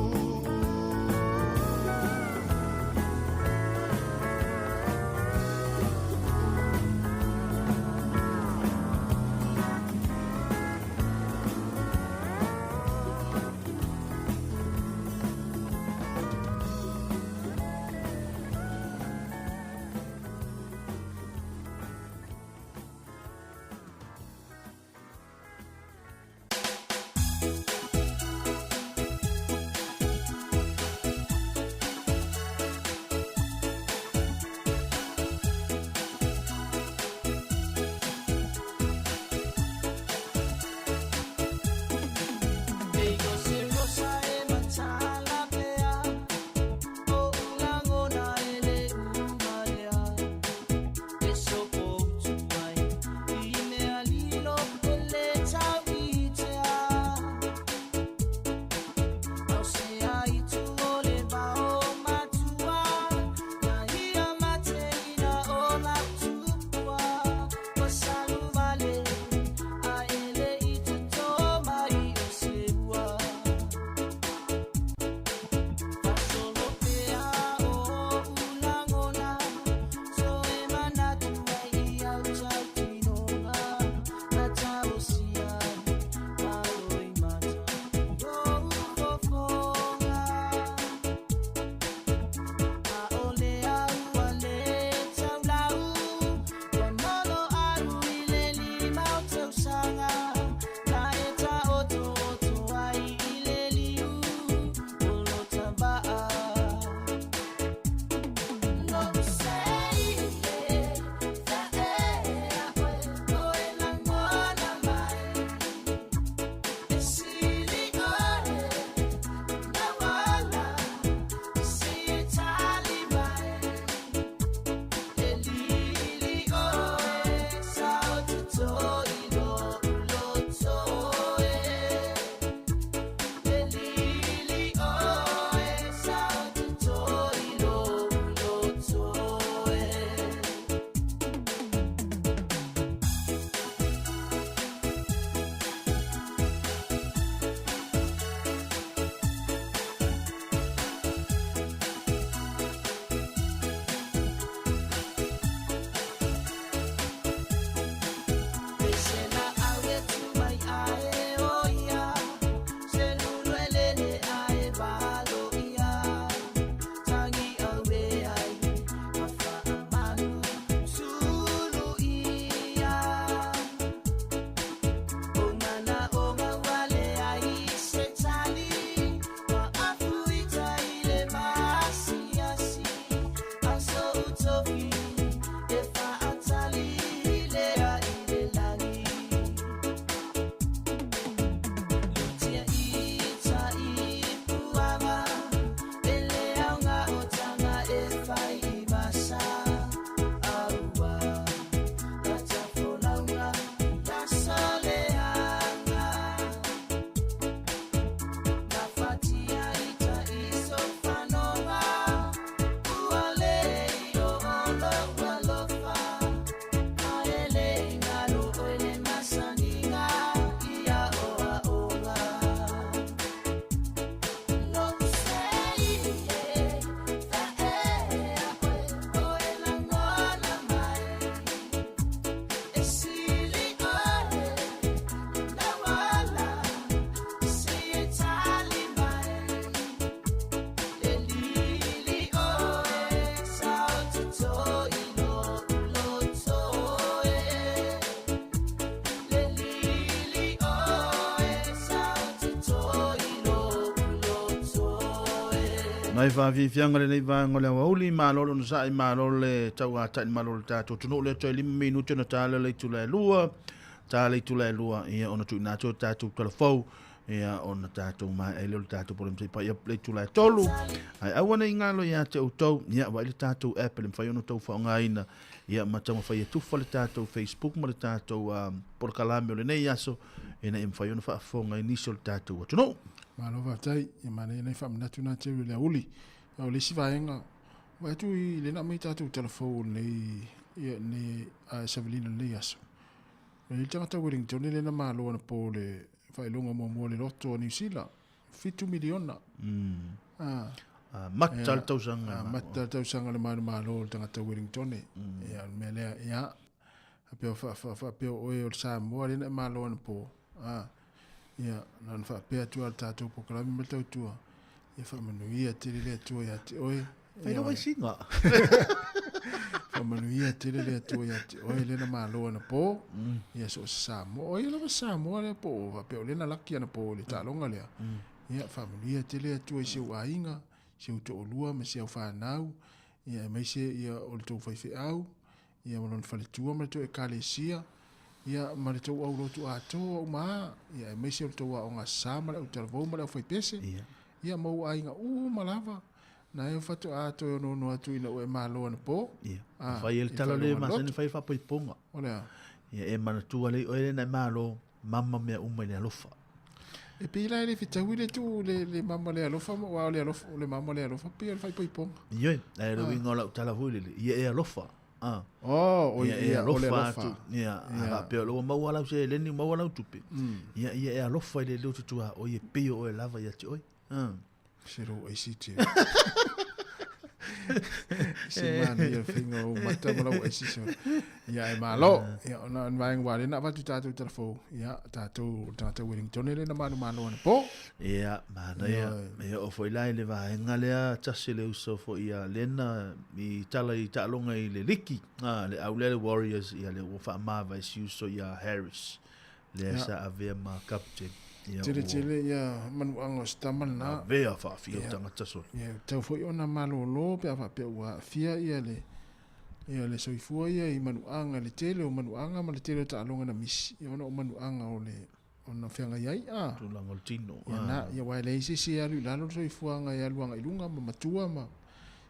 Nai faafiafiaga lenei vaega o le aoauli, malo le onosai, malo le tauatai i le malo o le tatou atunuu. Lea toe 5 minute ona ta lea o le itula e 2, ta le itula e 2, ia ona tuuina atu o le tatou talafou, ia ona tatou maea ai lea o le tatou pole matai paia le itula e 3. Ae aua ne i galo ia te outou, ia vaai le tatou app e le mafai ona outou faaaogaina, ia ma taumafai e tufa le tatou Facebook ma le tatou polokalame o lenei aso, ina ia mafai ona faafofoga ai nisi o le tatou atunuu. Malo faafetai, ia manaia nai faamanatu na teu i le auli. Ia o le isi vaega, vaai atu i lena aumai tatou tala fou o lenei, ia lenei a savalina lenei aso. E i ai le tagata Wellington lea na malo anapo le faailoga muamua o le loto a Niu Sila, 7 miliona. Ah. Amata le tausaga. Amata le tausaga le manumalo o le tagata Wellington. Ia o le mea lea, ia faapea faapea o oe o le Samoa lea na e malo anapo. Ah. Ia, na ona faapea atu lava le tatou polokalame ma le tautua, ia faamanuia tele le Atua ia te oe. Fai lau aisiga. Faamanuia tele le Atua ia te oe lea na malo anapo. Ia so o se Samoa. O ai lava se Samoa lea po o faapea o lea na laki anapo i le taaloga lea. Ia faamanuia tele le Atua i si ou aiga, si ou toalua ma si au fanau, ia aemaise ia o le tou faifeau, ia ma lona faletua ma le tou ekalesia, ia ma le tou aulotu atoa uma lava, ia aemaise o le tou aoga sa ma le autalavou ma le aufaipese, ia ma ou aiga uma lava, na e faatoa toe onoono atu ina ua e malo anapo. Ia, fai ai le tala lea e masani ona fai faapoipoga. O le a? Ia e manatua lelei oe lea na e malo, mama mea uma i le alofa. E pei la e le fetaui le tuu le, le mama le alofa, aua o le alofa, o le mama le alofa pei o le faaipoipoga. Ioe, ae o le uiga o lau tala foi lele, ia e alofa. Ah. Oh, o ia, e alofa atu. Ia, a faapea o lea ua maua lau seleni, ua maua lau tupe. Ia, ia e alofa i le leo tutua oe e pei o oe lava ia te oe. Ah. Se lou aisi te. Se manaia le faiga o ou mata ma lau aisi se. Ia e malo. Ia ona o ni vaega ua lea na avatu tatou tala fou. Ia tatou o le tagata Wellington lea na manumalo anapo. Ia, manaia. E oo foi la i le vaega lea tasi le uso foi ia Lena i tala i taaloga i le liki. Ah, le au lea le Warriors ia lea ua faamavae si uso ia Harris. Lea sa avea ma captain. Ia, tele tele ia manuaga o se tama lena. Avea faafia o tagata sole. Ia, tau foi ona malolo pe a faapea ua aafia ia le ia le soifua ia i manuaga, le tele o manuaga ma le tele o taaloga na misi, ia ona o manuaga o le ona feagai ai a. Tulaga o le tino. Ia na, ia aua e leai se isi e alu i lalo le soifuaga e alu agai i luga ma matua ma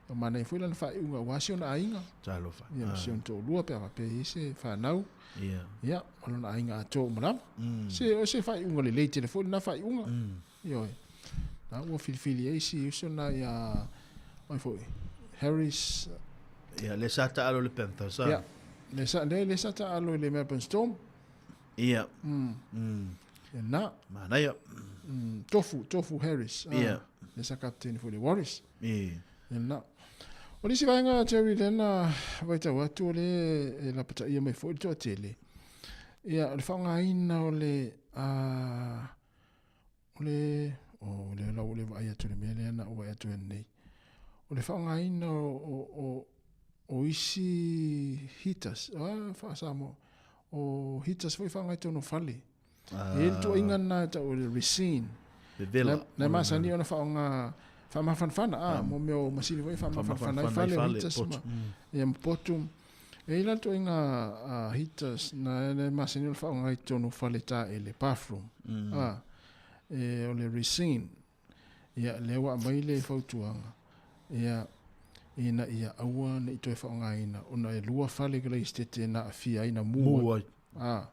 Ua manaia foi lana faaiuga aua si ona aiga. Talofa. Ia, ma si ona toalua pe a faapea e i ai se fanau. Ia. Ia, ma lona aiga atoa uma lava. Se, o se faaiuga lelei tele foi lena faaiuga. Ioe. Na ua filifili ai si uso na ia, ai foi, Harris. Ia, lea sa taalo i le Panthers, a? Ia, lea sa, lea, lea sa taalo i le Melbourne Storm. Ia. Ia na. Manaia. Tofu, Tofu Harris. Ia. Lea sa kapiteni foi i le Warriors. Ia. Ia na. O le isi vaega, Jerry, lea na vaitau atu o lea e lapataia mai foi le toatele. Ia, o le faaaogaina o le, o le, oh, lea la ua le vaai atu i le mea lea na ou vaai atu ai nei. O le faaaogaina o, o, o, o isi heaters, ah, faa-Samoa, o heaters foi faaaoga i totonu o fale. E i ai le tuuaiga lena e tau o le resene. Vevela. Na e masani ona faaaoga faamafanafana, a, mo mea o masini foi e faamafanafana ai fale, o heaters ma, ia ma potu. E i ai la le tuuaiga heaters na e masani ona faaaoga i totonu o fale taele, bathroom, a, e, o le resene. Ia, lea ua aumai le fautuaga, ia, ina ia aua ne i toe faaaogaina, ona e lua fale kala i Setete na aafia ai, na mu ai. A,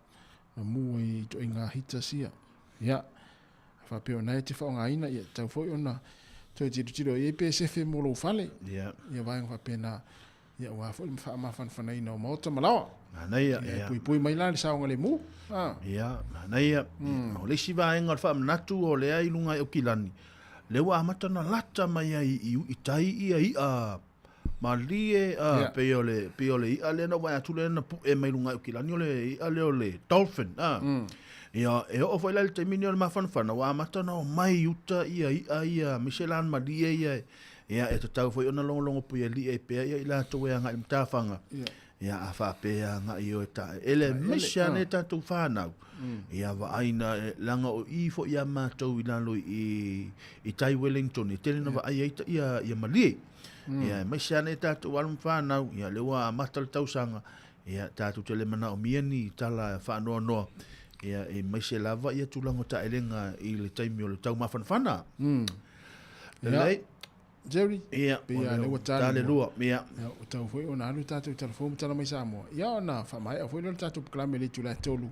na mu ai i ituaiga heaters ia. Ia, faapea o na e te faaaogaina, ia, tatau foi ona toe tilotilo i ai pe sefe mo lou fale. Ia. Ia vaega faapena. Ia, aua foi le faamafanafanaina o maota ma laoa. Manaia, ia. Ia, puipui mai la le saogalemu. Ah. Ia, manaia. O le isi vaega o le faamanatu o lea i luga i Aukilani, lea ua amata ona lata mai ai i, i tai ia i'a malie, a, yeah. pei o le, pei o le i'a lea na ou vaai atu lea na pu'e mai luga i Aukilani, o le i'a lea o le dolphin, a. Ia, e oo foi la i le taimi lenei o le mafanafana, ua amata ona omai i uta ia i'a ia, aemaise la malie ia e, Ia, e tatau foi ona logologo puialii ai pea ia i latou e agai i le matafaga. Ia, a faapea agai oe taeele, aemaise lava nei tatou fanau, ia vaai na, leaga o i foi ia matou i lalo i, i tai Wellington, e tele na vaai ai ia, ia malie. Ia, aemaise lava nei tatou alo ma fanau, ia, lea ua amata le tausaga, ia, tatou te le manaomia ni tala faanoanoa, ia, aemaise lava ia tulaga o taelega i le taimi o le taumafanafana. Lelei. Jerry, Ia, pei lava lea ua ta le lua, ia. Ia, ua tau foi ona alu tatou tala fou ma tala mai Samoa. Ia, ona faamaea foi lea o le tatou polokalame i le itula e 3,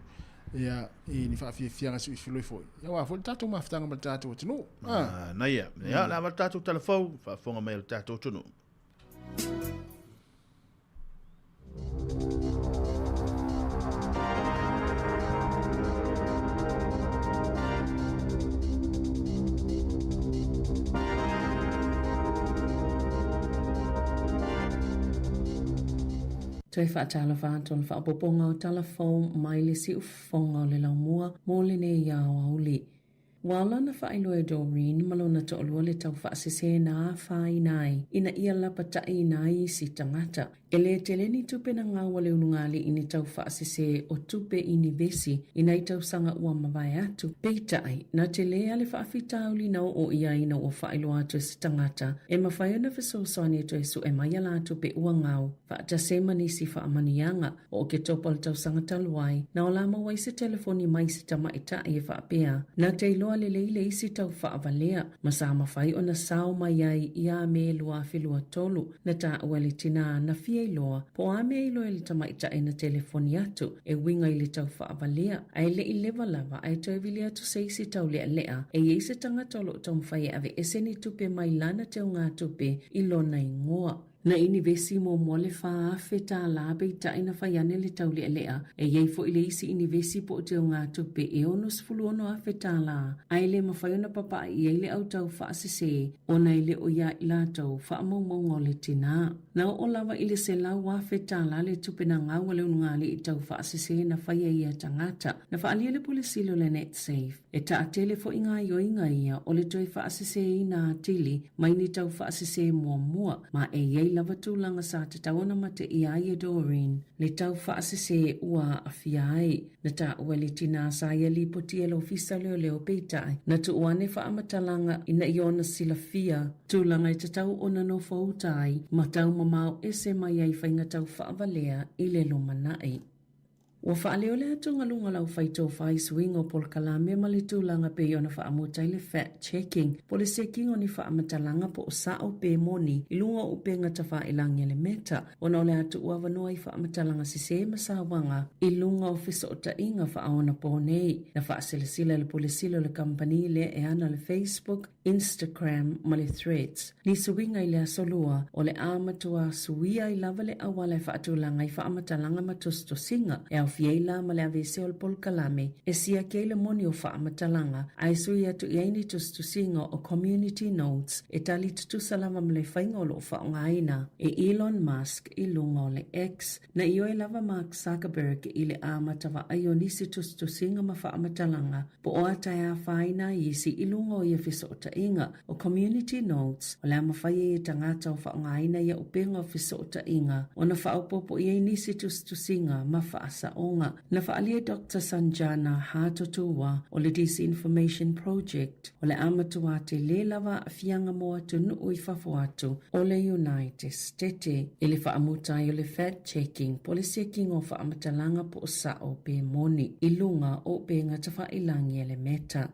ia, i ni faafiafiaga siuifiloi foi. Ia, aua foi le tatou mafutaga ma le tatou atunuu. Ah. Manaia. Ia, o le a avatu tatou tala fou, faafofoga mai a le tatou atunuu. Toe faatalofa atu o le faaopoopoga o tala fou mai le siufofoga o le laumua mo lenei aoauli. Ua ala ona faailoa e Doreen ma lona toalua le tau faasese na afaina ai ina ia lapataʻiina ai isi tagata. E lē tele ni tupe na gau a le ulugalii i ni tau faasese o tupe i ni vesi i nai tausaga ua mavae atu. Peitai, na telē a le faafitauli na oo i ai ina ua faailoa atu e se tagata e mafai ona fesoasoani e toe suʻe mai a la tupe ua gau faatasi ai ma nisi faamanuiaga. O Oketopa o le tausaga talu ai, na ola maua ai se telefoni mai se tamaitaʻi e faapea, na te iloa lelei le isi tau faavalea, ma sa mafai ona sao mai ai iā Me 2023, na taua e le tinā na fia iloa po o a mea iloa e le tamaitaʻi na telefoni atu e uiga i le tau faavalea, ae le i leva lava ae toe vili atu se isi tau leʻaleʻa e i ai se tagata o lo o taumafai e aveese ni tupe mai lana teugatupe i lona igoa. Na inivesi muamua le 4,000 tālā peitai na fai ane le taulealea, e i ai foi le isi inivesi po o teugatupe e 66,000 tālā, ae le mafai ona papaʻi i ai le autau faasese ona e le o iā i latou faamaumauga o le tinā. Na oo lava i le 100,000 tālā le tupe na gau a le ulugalii tau faasese na faia e ia tagata. Na faaalia le Pule Sili o le Netsafe. E taatele foi gaoioiga ia o le toe faaseseina atili mai ni tau faasese muamua, ma e i ai lava tulaga sa tatau ona mateia ai e Doreen le tau faasese ua aafia ai. Na taua e le tinā sa ia lipoti e le Ofisa Leoleo peitai, na tuu ane faamatalaga ina ia ona silafia tulaga e tatau ona nofouta ai ma tau mamao ese mai ai faiga tau faavalea i le lumanai. Ua faaleo le atugaluga o le aufai-tofa i suiga o polokalame ma le tulaga pei ona faamuta ai le fact-checking po o le sekiga o ni faamatalaga po o sao pe moni i luga o upega tafailagi a le Meta ona o le a tuuavanoa i faamatalaga sese ma sauaga i luga o fesootaiga faaonapo nei. Na faaselasela e le Pule Sili o le kamupani lea e ana le Facebook, Instagram ma le Threads. Ni suiga i le aso lua, o le a matua suia ai lava le auala e faatulaga ai faamatalaga ma tusitusiga, e aofia ai la ma le aveesea o le polokalame e siaki ai le moni o faamatalaga, ae sui atu i ai ni tusitusiga o Community Notes e tali tutusa lava ma le faiga o lo o faaaogaina e Elon Musk i luga o le X. Na ioe lava Mark Zuckerberg i le amata vaai o nisi tusitusiga ma faamatalaga po o a tae afaina ai isi i luga o ia fesootaiga. O Community Notes, o le a mafai ai e tagata o faaaogaina ia upega o fesootaiga ona faaopoopo i ai nisi tusitusiga ma faasaoga. Na faaalia e Doctor Sanjana Hattotuwa o le Disinformation Project, o le a matua tele lava aafiaga mo atunuu i fafo atu o le United Stete i le faamuta ai o le fact-checking po o le sekiga o faamatalaga po o sao pe moni i luga o upega tafailagi a le Meta.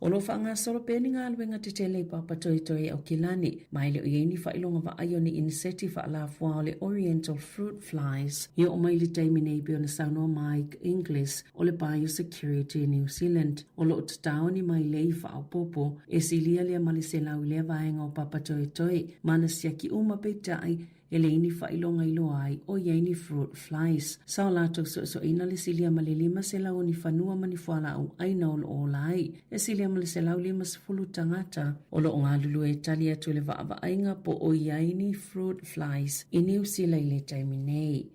O lo o faagasolo pea ni galuega tetele i Papatoetoe i Aukilani, ma e le o i ai ni faailoga vaai o ni iniseti faalafuā o le Oriental Fruit Flies i oo mai i le taimi nei pei ona saunoa Mike Inglis o le Biosecurity New Zealand. O lo o tatao ni mailei faaopoopo e silia lea ma le 100 i lea vaega o Papatoetoe ma na siaki uma peitai e leai ni faailoga i loa ai o i ai ni fruit flies. Sa o latou soesoeina le silia ma le 500 o ni fanua ma ni fualaau aina o lo o ola ai e silia ma le 150 tagata o lo o galulue e tali atu i le vaavaaiga po o i ai ni fruit flies i Niu Sila i le taimi nei.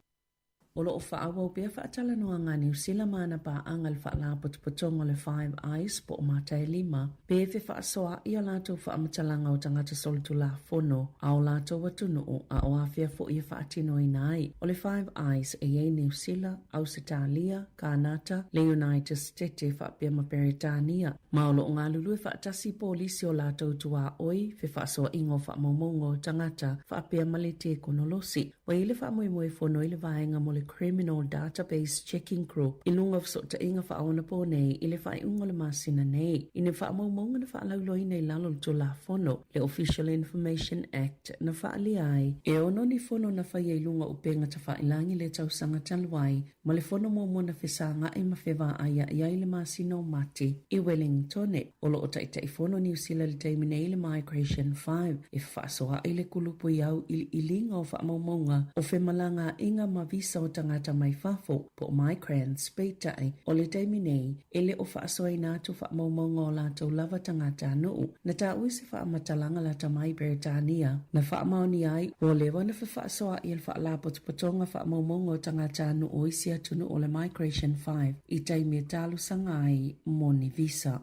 O lo o faaauau pea faatalanoaga a Niu Sila ma ana paaga i le Faalapotopotoga o le Five Eyes po o Mataelima, pe fefaasoaai a latou faamatalaga o tagata solitulafono a o latou atunuu a o afea foi e faatinoina ai. O le Five Eyes e i ai Niu Sila, Ausetalia, Kānata, le United Setete faapea ma Peretania, ma o lo o galulue faatasi polisi o latou tuaoi, fefaasoaaiga o faamaumauga o tagata faapea ma le tekonolosi. Ua i ai le faamoemoe e fono ai le vaega mo le Criminal Database Checking Group i luga o fesootaiga faaonaponei i le faaiuga o le masina nei, i ni faamaumauga na faalauiloaina i lalo o le Tulafono, le Official Information Act, na faaalia ai e ono ni fono na faia i luga o upega tafailagi i le tausaga talu ai ma le fono muamua na fesaga'i ma fevaaia'i ai i le masina o Mati i Wellingtone. O lo o taitaifono Niu Sila i le taimi nei i le Migration 5 e fefaasoa'i le kulupu i auiliiliga o faamaumauga o femalagaaiga ma visa o tagata mai fafo, po o migrants, peitai, o le taimi nei, e le o faasoaina atu faamaumauga o latou lava tagatanuu. Na taua i se faamatalaga lata mai i Peretania, na faamaonia ai ua leva ona fefaasoa'i e le Faalapotopotoga Faamaumauga o Tagatanuu o isi atunuu o le Migration 5 i taimi e talosaga ai mo ni visa.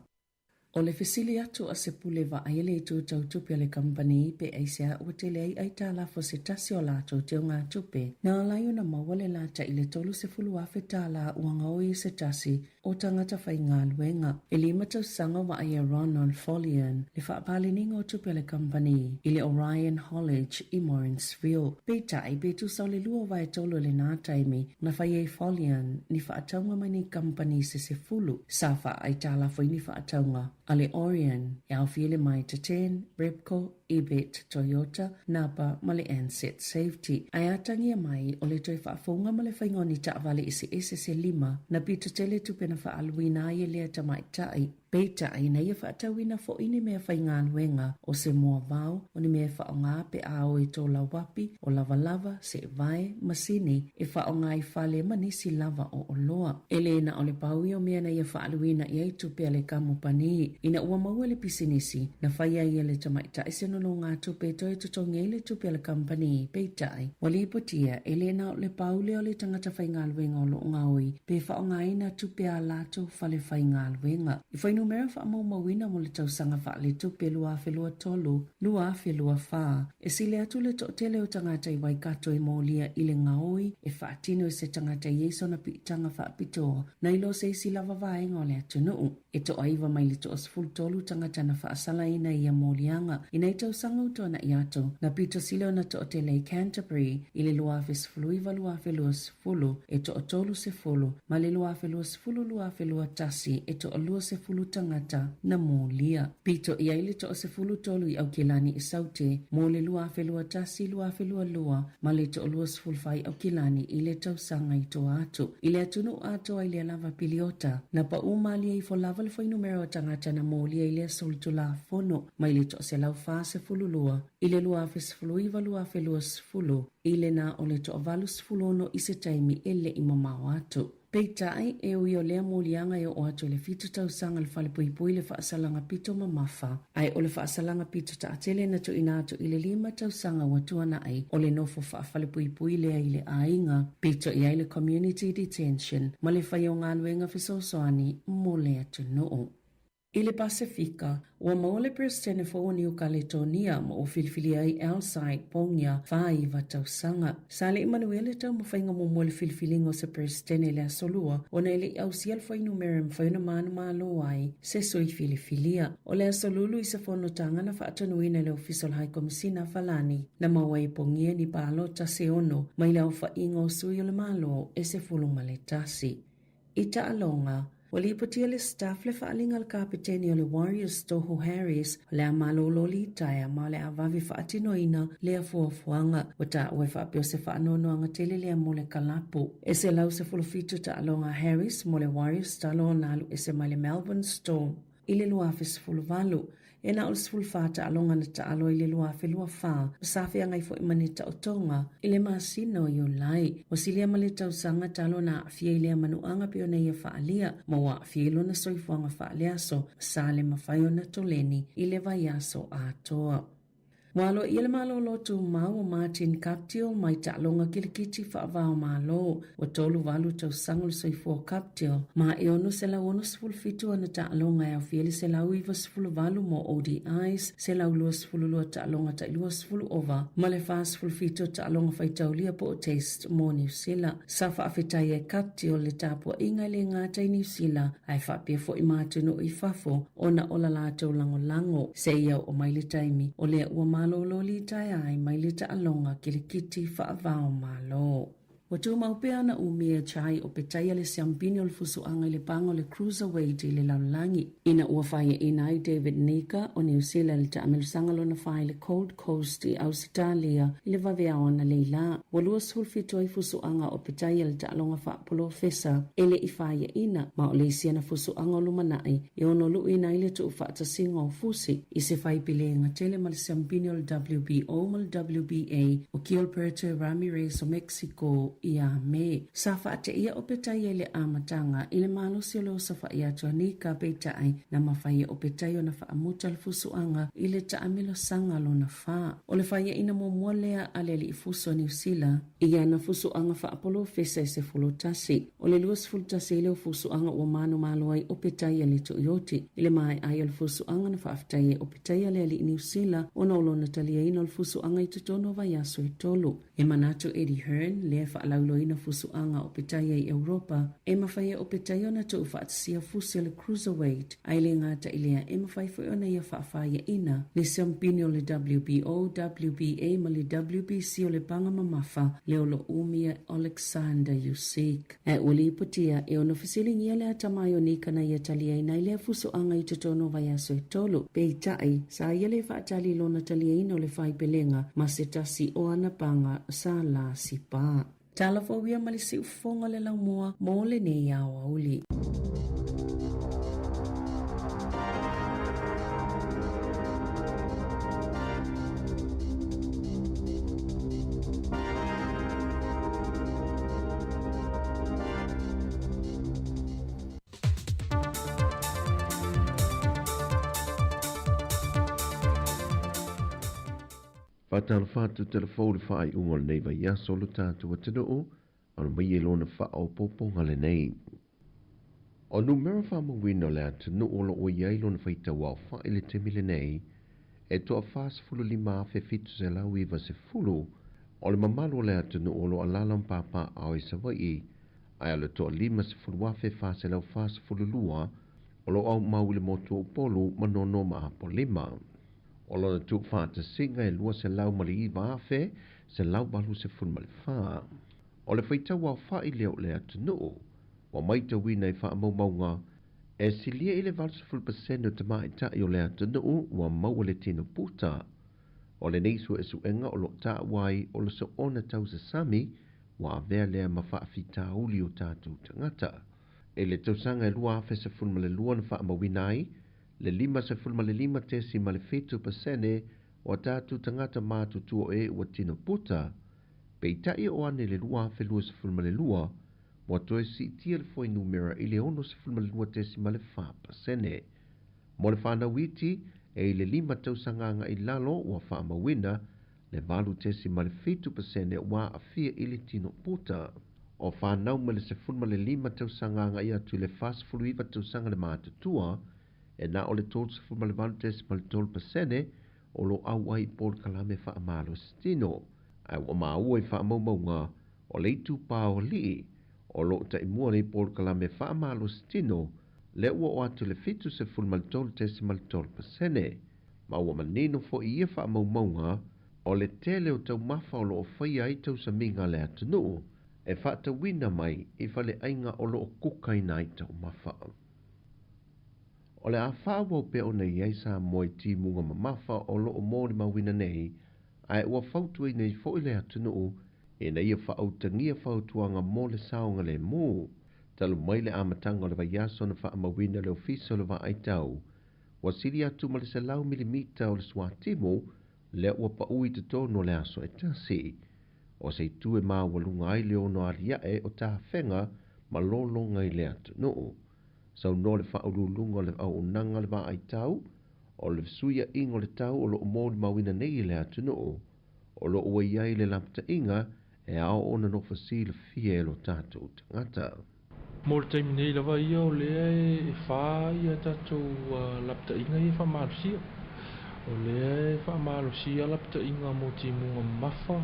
O le fesili atu a se pule vaai i le itu tau tupe a le kamupani pe aisea ua tele ai aitalafu a se tasi o latou teugatupe, na ala ai ona maua le lata i le $30,000 ua gaoi i se tasi o tagata faigaluega. E lima tausaga o vaai a Ronald Follian le faapaleniga o tupe a le kamupani i le Orion Haulage i Morrinsville. Peitai, pe tusa o le lua waetolu i lena taimi, na fai ai Follian ni faatauga mai nei kamupani se sefulu sa faaaitalafu ai ni faatauga a le Orion e aofia i le Mitre Ten, Repco, Ebet, Toyota, Napa ma le Ansett Safety. Ae atagia mai o le toe faafouga ma le faiga o ni taavale eseese se lima na pito tele tupe na faaaluina ai e lea tamaitai. Peitai, na ia faatauina foi ni mea faigaluega, o se moavao, o ni mea e faaaoga pe a o i tō lauapi, o lavalava, seevae, masini e faaaoga i fale ma nisi lava o oloa. E le na o le pau ia o mea na ia faaaluina i ai tupe a le kamupani. Ina ua maua le pisinisi, na fai ai e le tamaitai se nonogatupe e toe totogi ai le tupe a le kamupani, peitai, ua lipotia e le na o le pau lea o le tagata faigaluega o lo o gaoi pe faaaogaina tupe a latou fale faigaluega. I fuainumera faamaumauina mo le tausaga faaletupe 2023, 2024, E sili atu le toatele o tagata i Waikato i molia i le gaoi e faatino e se tagata i ai sona piitaga faapitoa nai lo se isi lava vaega o le atunuu. E toaiva mai le toasefulutolu tagata na faasalaina i ia moliaga i nai tausaga ua tuana'i atu, na pito sili ona toatele i Canterbury i le 2019 2020 e toatolu sefulu ma le 2020 2021 e toalua sefulu tagata na molia. Pito i ai le toasefulutolu i Aukilani i Saute mo le 2021 2022 ma le toalua sefulufa i Aukilani i le tausaga i tua atu. I le atunuu atoa i lea lava piliota, na paū malie ifo lava le fuainumera o tagata na molia i lea solitulafono mai le 142 i le 2019 2020 i le na o le toa-86 i se taimi e le i mamao atu. Peitai, e ui o lea moliaga e oo atu i le fitu tausaga le falepuipui le faasalaga pito mamafa, ae o le faasalaga pito taatele na tuuina atu i le lima tausaga ua tuanai o le nofo faafalepuipui lea i le aiga, pito i ai le Community Detention ma le fai o galuega fesoasoani mo le atunuu. I le Pasefika, ua maua le Peresetene fou o Niu Kaletonia ma ua filifilia ai Alcide Pongia, 49 tausaga. Sa le i manuia le taumafaiga muamua i le filifiliga o se Peresetene i le Aso Lua, ona e le i ausia le fuainumera e mafai ona manumalo ai se sui filifilia. O le Aso Lulu i se fonotaga na faatonuina e le Ofisa o le Hai Komisina a Falani, na maua ai e Pongia ni palota se ono mai le aofaiga o sui o le Malo e 11. I taaloga, ua lipotia le staff le faaaliga a le kapeteni o le Warriors Tohu Harris o le a malolo litaea ma o le a vave faatinoina lea fuafuaga. Ua taua e faapea o se faanoanoaga tele lea mo le kalapu. E 117 taaloga a Harris mo le Warriors talu ona alu ese mai le Melbourne Storm i le 2018. E na o le 14 taaloga na taalo i le 2024, sa feagai foi ma ni taotoga i le masina o Iulai. Ua silia ma le tausaga talu ona aafia i lea manuaga pei ona ia faaalia, ma ua aafia i lona soifuaga faaleaso, sa le mafai ona toleni i le vaiaso atoa. Ua aloaia le malolo tumau o Martin Guptill mai taaloga kilikiti faava-o-Malo. Ua 38 tausaga o le soifua o Guptill, ma e 667 ana taaloga e aofia ai le 198 mo ODIs, 122 taaloga tai 20 ova, ma le 47 taaloga faitaulia po o Test mo Niu Sila. Sa faafetai e Guptill le tapuaiga e le gata i Niu Sila ae faapea foi ma atunuu i fafo ona o la latou lagolago seia oo mai le taimi o lea ua malolo litaea ai mai le taaloga kilikiti faava-o-Malo. Ua tumau pea ana umia chai o petaia le siampini o le fusuaga i le paga o le Cruiserweight i le lalolagi, ina ua faiaina ai David Nika o Niu Sila i le taamelosaga lona fa i le Gold Coast i Ausetalia i le vaveao analeila. Ua 27 ai fusuaga o petaia le taaloga faapolofesa e le i faiaina, ma o le isi ana fusuaga o lumanai e ono luʻuina ai le tuufaatasiga o fusi i se faipilega tele ma le siampini o le WBO ma le WBA o Gilberto Ramirez o Mexico ia Me. Sa faateia o Petaia i le amataga i le malosi o le osofai atu a Nika peitai na mafai e o Petaia ona faamuta le fusuaga i le taamilosaga lona fa. O le faiaina muamua lea a le alii fusu a Niu Sila i ana fusuaga faapolofesa e 11. O le 21 ai lea o fusuaga ua manumalo ai o Petaia le Tuioti. I le maea ai o le fusuaga na faafetai ai o Petaia le alii Niu Sila ona o lona taliaina o le fusuaga i totonu o vaiaso e tolu. E manatu Eddie Hearn, lea e faalauiloaina fusuaga o Petaia i Europa, e mafai e o Petaia ona tuufaatasia fusi o le Cruiserweight, ae le gata i lea, e mafai foi ona ia faafaiaina le siampini o le WBO, WBA ma le WBC o le paga mamafa lea o lo o umia Oleksandr Usyk. Ae ua lipotia e ono fesiligia le atamai o Nika na ia taliaina ai lea fusuaga i totonu o vaiaso e tolu. Peitai, sa ia le faatali i lona taliaina o le faipelega ma se tasi o ana paga sa lasipa. Tala fou ia ma le siufofoga o le laumua mo lenei aoauli. Faatalofa atu telefou i le faaiuga o lenei vaiaso o lo tatou atunuu, ona mai e lona faaopoopoga lenei. O numera faamauina o le atunuu o lo o i ai lona faitau aofai i le taimi lenei, e toa 45,790 o le mamalu o le atunuu o lo o alaala ma papaaao i Savaii, ae o le toa 50,442 o lo o aumau i le motu o Upolu ma Nono ma Apolima. O lona tuufaatasiga e 209,184. O le faitau aofai lea o le atunuu ua matauina i faamaumauga e silia i le 80% o tamaitai o le atunuu ua maua le tino puta. O lenei suesuega o lo o taua ai o le soona tausasami ua avea lea ma faafitauli o tatou tagata. I le tausaga e 2012 na faamauina ai le 55.7% o a tatou tagata matutua o e ua tino puta, peitai o ane le 2022 ua toe siitia le fuainumera i le 62.4%. Mo le fanau iti e i le lima tausaga agai i lalo ua faamauina le 8.7% ua aafia i le tino puta. O fanau mai le 15 tausaga agai atu i le 49 tausaga le matutua, e na o le 38.3% o lo o auai i polokalame faamalositino. Ae ua maua i faamaumauga o le itupa o alii o lo o taimua nei polokalame faamalositino lea ua oo atu i le 73.3%. Ma ua manino foi i ia faamaumauga o le tele o taumafa o lo o faia ai tausamiga a le atunuu e faatauina mai i faleaiga o lo o kukaina ai taumafa. O le a faaauau pea ona i ai Samoa i timuga mamafa o lo o molimauina nei, ae ua fautuaina ai foi le atunuu ina ia faautagia fautuaga mo le saogalemu. Talu mai le amataga o le vaiaso na faamauina le Ofisa o le Vaai Tau, ua sili atu ma le 100 milimita o le suatimu lea ua pau i totonu o le aso e tasi. O se itu e maualuga ai le ono aliae o tafega ma lologa i le atunuu. Saunoa le faauluuluga o le auaunaga o le Vaai Tau, o le fesuiaiga o le tau o lo o molimauina nei e le atunuu, o lo o ua i ai le lapataiga e ao ona nofo silafia e lo tatou tagata. Mo le taimi nei lava ia o lea e fa ia tatou lapataiga ia e faamalosia. O lea e faamalosia lapataiga mo timuga mamafa,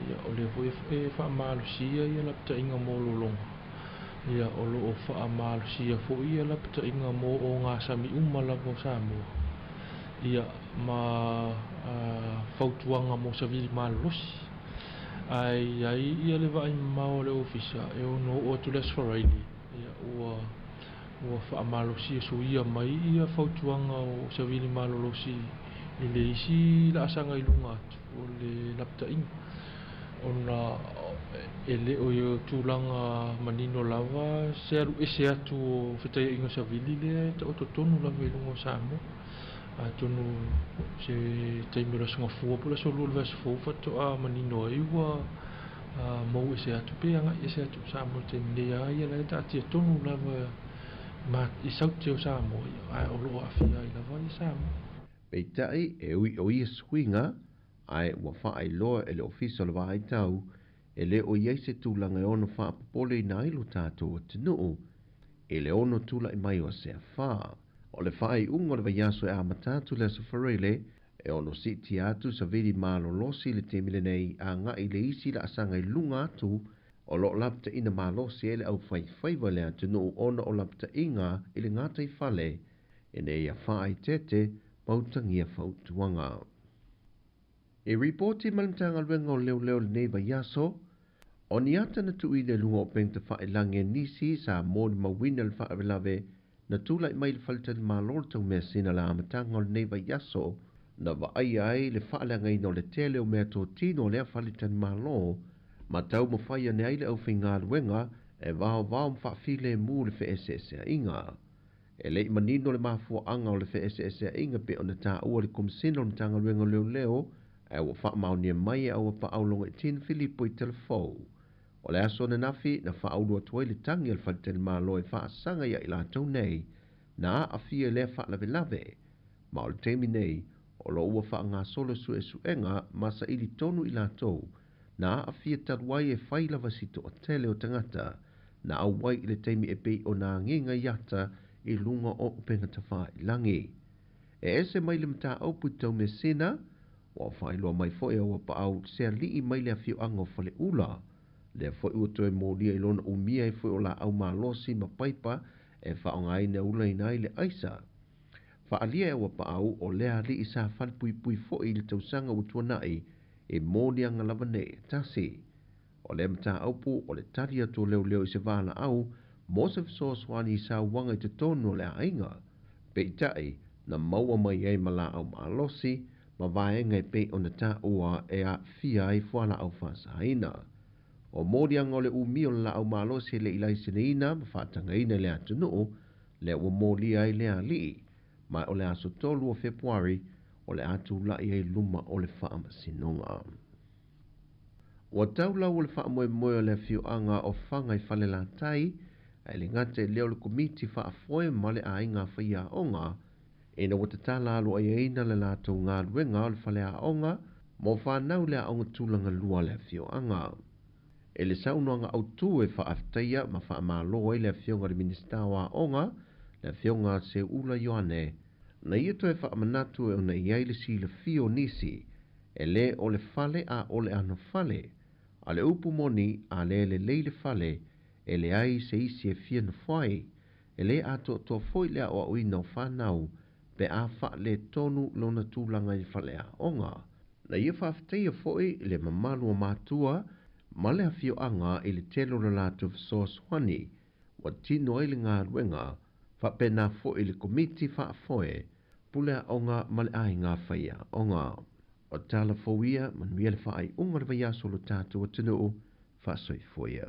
ia o lea foi e faamalosia ia lapataiga mo lologa, ia o lo o faamalosia foi ia lapataiga mo ogasami uma lava o Samoa, ia ma fautuaga mo savili malolosi. Ae i ai ia le vaai mamao a le Ofisa e ono oo atu le Aso Faraile, ia ua ua faamalosia suia mai ia fautuaga o savili malolosi i le isi laasaga i luga atu o le lapataiga, ona e le o i tulaga manino lava se alu ese atu o fetaiaiga savili lea e taoto tonu lava i luga o Samoa. Atonu se taimi o le Aso Gafua po o le Aso Lua o le vaiaso fou faatoa manino ai ua mou ese atu pe agai ese atu i Samoa i le taimi nei a ia la e taatia tonu lava ma i saute o Samoa ia ae o lo o aafia ai lava ia Samoa. Peitai, e ui o ia suiga, ae ua faailoa e le Ofisa o le Vaai Tau, e le o i ai se tulaga e ono faapopoleina ai lo tatou atunuu i le ono tulai mai o se afa. O le faaiuga o le vaiaso e amata atu i le Aso Faraile, e ono siitia atu savili malolosi i le taimi lenei agai i le isi laasaga i luga atu o lo o lapataiina malosi ai le aufaifaiva i le atunuu ona o lapataiga i le gataifale ina ia faaeteete ma utagia fautuaga. I ripoti mai le Matagaluega o Leoleo i lenei vaiaso, o ni ata na tuuina i luga o upegatafailagi a nisi sa molimauina le faalavelave na tulai mai i le faletalimalo o le taumeasina i le amataga o lenei vaiaso, na vaaia ai le faaleagaina o le tele o meatotino a lea faletalimalo ma taumafai ane ai le aufaigaluega e vaovao ma faafilemu le feeseeseaiga. E le i manino le mafuaaga o le feeseeseaiga pei ona taua e le Komesina o le Matagaluega o Leoleo, ae ua faamaonia mai e Auapaau Logaitin Filipo i Telefou. O le aso ananafi na faaulu atu ai le tagi a le faletalimalo e faasaga ia i latou nei na aafia i lea faalavelave, ma o le taimi nei o lo o ua faagasolo suesuega ma saili tonu i latou na aafia talu ai e fai lava si toatele o tagata na auai i le taimi e pei ona agiga i ata i luga o upegatafailagi. E ese mai le mataupu i Taumeasina, ua faailoa mai foi e Auapaau se alii mai le afioaga o Faleula, lea foi ua toe molia i lona umia ai foi o laau malosi ma paipa e faaaogaina e ulaina ai le aisa. Faaalia e Auapaau o lea alii sa falepuipui foi i le tausaga ua tuanai i moliaga lava nei e tasi. O lea mataupu o le tali atu o leoleo i se valaau mo se fesoasoani i sauaga i totonu o le aiga. Peitai, na maua mai ai ma laau malosi ma vaega e pei ona taua e aafia ai fualaau faasaina. O moliaga o le umi o le laau malosi e le i laiseneina ma faatagaina i le atunuu, lea ua molia ai lea alii, ma o le aso 3 o Fepuari o le a tulai ai i luma o le Faamasinoga. Ua tau lau o le faamoemoe o le afioaga o Faga i Falelatai, ae le gata i lea o le Komiti Faafoe ma le Aiga Faiaoga, ina ua tatala aloaiaina le latou galuega o le faleaoga mo fanau i le aoga tulaga lua a le afioaga. I le saunoaga autu e faafetaia ma faamalo ai le Afioga i le Minisita o Aoga, le Afioga Seuula Ioane, na ia toe faamanatu e ona i ai le silafia o nisi, e le o le fale a o le anofale, a le upu moni a le lelei le fale, e leai se isi e fia nofo ai, e le atoatoa foi le aoaoina o fanau pe a faaletonu lona tulaga i le faleaoga. Na ia faafetaia foi le mamalu o matua ma le afioaga i le tele o le latou fesoasoani ua tino ai le galuega, faapena foi le Komiti Faafoe, Pule Aoga ma le Aiga Faiaoga. O tala fou ia, manuia le faaiuga o le vaiaso o lo tatou atunuu. Faasoifua ia.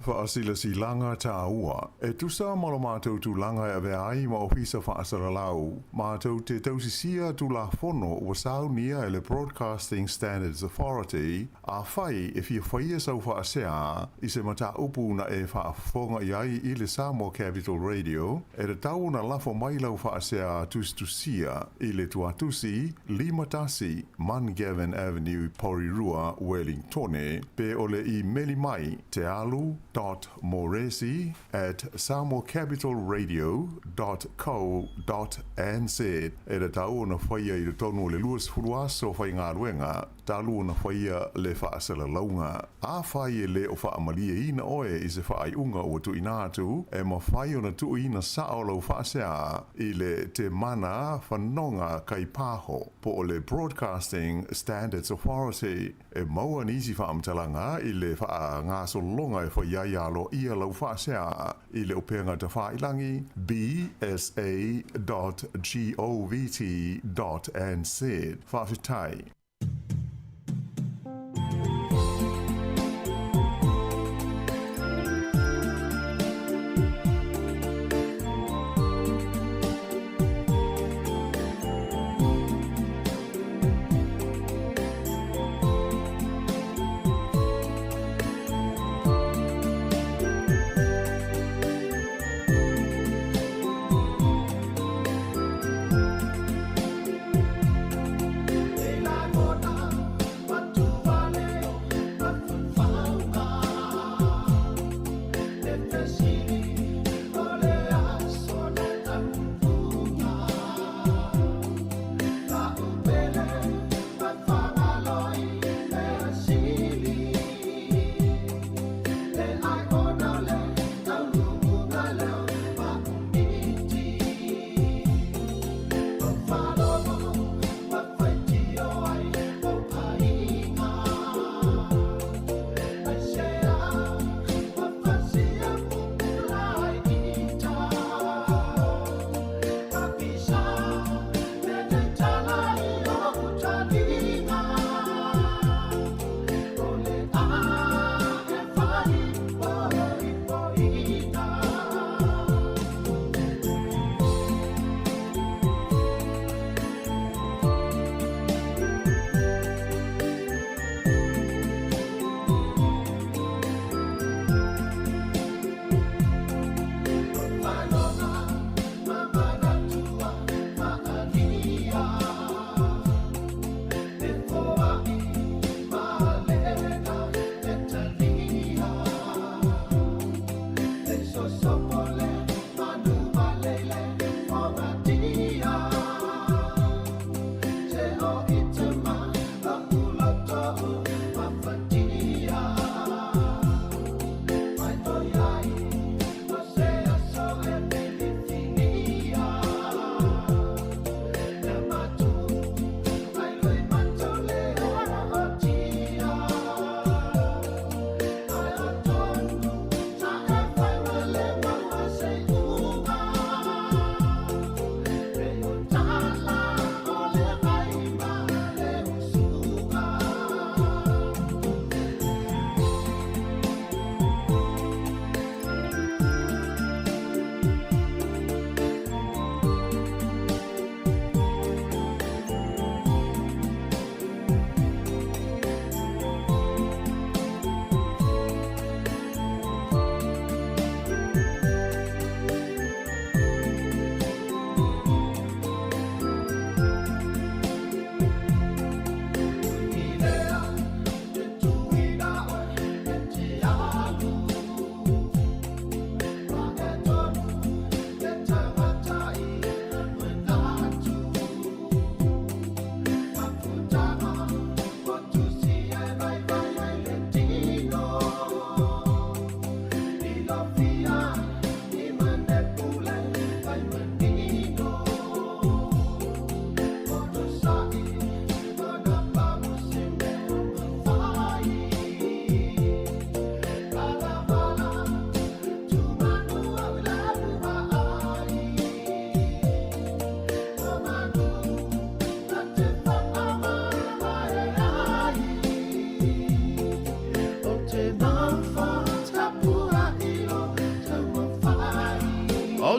Faasilasilaga tāua, e tusa ma lo matou tulaga e avea ai ma Ofisa Faasalalau, matou te tausisia Tulafono ua saunia e le Broadcasting Standards Authority, Afai e fia faia sau faasea i se mataupu na e faafofoga i ai i le Samoa Capital Radio, e tatau ona lafo mai lau faasea tusitusia i le tuatusi 51 Mungavin Avenue, Porirua, Wellingtone, pe o le imeli mai tealu dot moresi at samoacapitalradio dot co dot nz. E tatau ona faia i totonu o le 20 aso faigaluega talu ona faia le faasalalauga. Afai e le o faamalieina oe i se faaiuga ua tuuina atu, e mafai ona tuuina sao lau faasea i le Te Mana Whanonga Kaipaho po o le Broadcasting Standards Authority. E maua nisi faamatalaga i le faagasologa e fai ai aloaia lau faasea i le upega tafailangi bsa dot govt dot nz. Faafetai.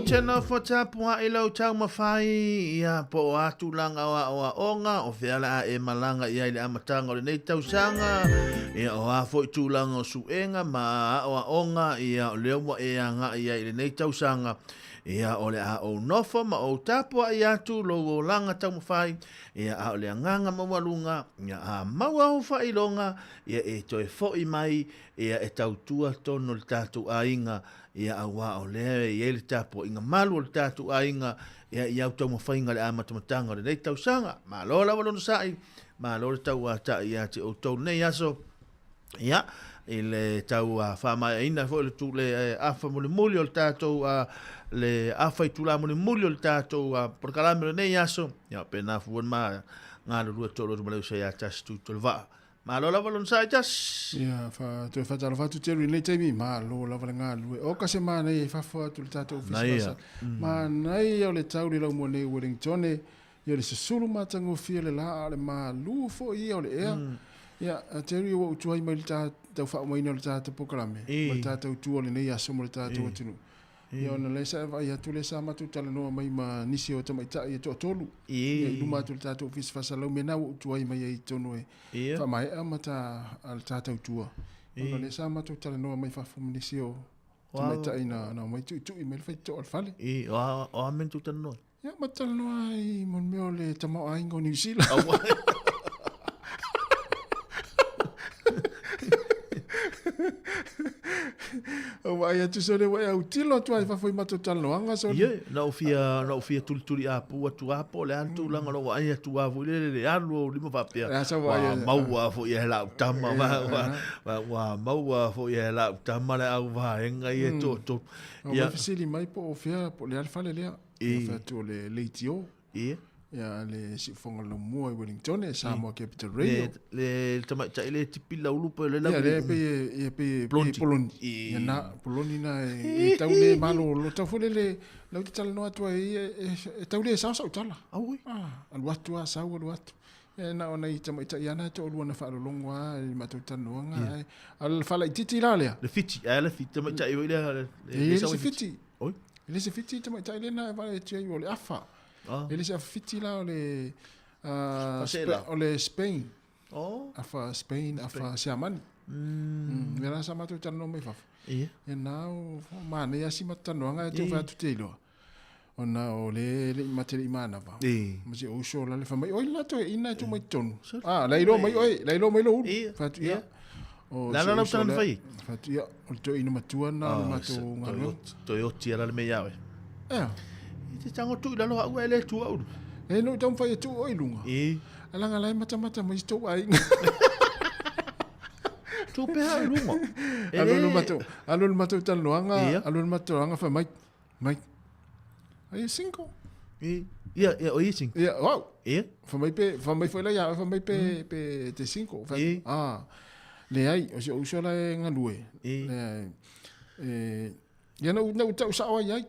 te nofo tapuaʻi lou taumafai, ia, po o a tulaga o aoaoga, o fea la a e malaga i ai le amataga o lenei tausaga, ia, o a foi tulaga o suega ma aoaoga, ia, o lea ua e agai i ai i lenei tausaga, ia, o le a ou nofo ma ou tapuaʻi atu lou olaga taumafai, ia, a o le agaga maualuga, ia, a maua ou faailoga, ia, e toe foʻi mai, ia, e tautua tonu le tatou aiga, Ia, auā o lea e i ai le tapuaiga malu o le tatou aiga, ia, i au taumafaiga i le amatamataga o lenei tausaga. Malo lava le onosai, malo le tauatai ia te outou lenei aso, ia, i le tau faamaeaina foi le tu, le afa mulimuli o le tatou, le afa itula mulimuli o le tatou polokalame o lenei aso, ia, pena fua ma galulue toalua atu ma le uso ia Tasi Tuitolovaa. Malo lava lona sa Tasi. Ia, fa, toe faatalofa atu Jerry i lenei taimi, malo lava le galulue. Oka se manaia i fafo atu i le tatou ofisa Manaia. Mm. Manaia o le tau le laumua nei i Wellington, ia le susulu matagofie o le la, a o le malu foi ia o le ea. Ia, Jerry, ua ou tuai mai le ta, tau faauma o le tatou polokalame, ma le tatou tu o lenei aso mo le tatou atunuu. Ia ona lea sa e vaai atu lea sa matou talanoa mai ma nisi o tamaitai e toatolu. Ia i luma atu o le tatou Ofisa Faasalalau mea na ua ou tuai mai ai i totonu e faamaea ma ta a le ta tautua. Ona lea sa matou talanoa mai fafo ma nisi o tamaitai na na omai tuitui mai le faitotoa o le fale. O a o a mea na tou talanoa ai? Ia ma talanoa ai mo le mea o le tamaoaiga o Niu Sila. Vaai atu sole ua e autilo atu ai fafo i matou talanoaga sole. Ie, na ou fia, na ou fia tulituli apu atu a po o le a le tulaga o lou vaai atu a foi lele le alu o ou lima faapea. Le a sau vaai Ua maua foi e lau tama, ua, ua maua foi e lau tama le au vaega ia e toatolu. Ia. Fesili mai po o fea, po o le a le fale lea. Ia fai atu o le leitio. Ia. Ia le siufofoga laumua i Wellington, e Samoa Capital Radio. Le, le tamaitai le tipi laulu pe le lau. Ia le pe ia pe pe Poloni. Ia na Poloni na e tau le malo lo tau foi le lau te talanoa atu ai e tau le sao sau tala. Aui. Ah, alu atu a sau alu atu. E na o nai tamaitai ana e toalua na faalologo lava i le matou talanoaga ae a o le faalaitiiti la lea. Le Fiti, ae le Fiti tamaitai foi lea le le se Fiti. Oi. E le se Fiti tamaitai lea na e vaai atu ai o le afa. E le se afa Fiti la o le o le Spain. Oh. Afa Spain, afa Siamani. Mm. Lea la sa matou talanoa mai fafo. Ia. Ia na o manaia si matou talanoaga e tau fai atu te iloa. Ona o le le i mate le i manava. Ma si ou uso la le fai mai, oi la toe ina e tuu mai totonu. Ah, la iloa mai oe, la iloa mai lou ulu. Fai atu, ia. O Le a la lau tala na fai ai? Fai atu, ia, o le toeaina matua lena o le matou galuega. Toe oti ala le mea ia oe. Ea. I te tango tuu i lalo au e le tuu au. E no i taumafai e tuu oe i luga. A leaga la e matamata mai si tou aiga. Tuu pea au i luga. Alu le matou, alu le matou talanoaga, alu le matou talanoaga fai mai, Mai. Are you single? Ia, ia, o ia single. Ia, wow. Ia. Fa mai pe, fa mai foi la ia, fa mai pe, pe te single. Fa, ah, leai, o si ou uso la e galue. Leai. E, ia na na tau sao ai ai.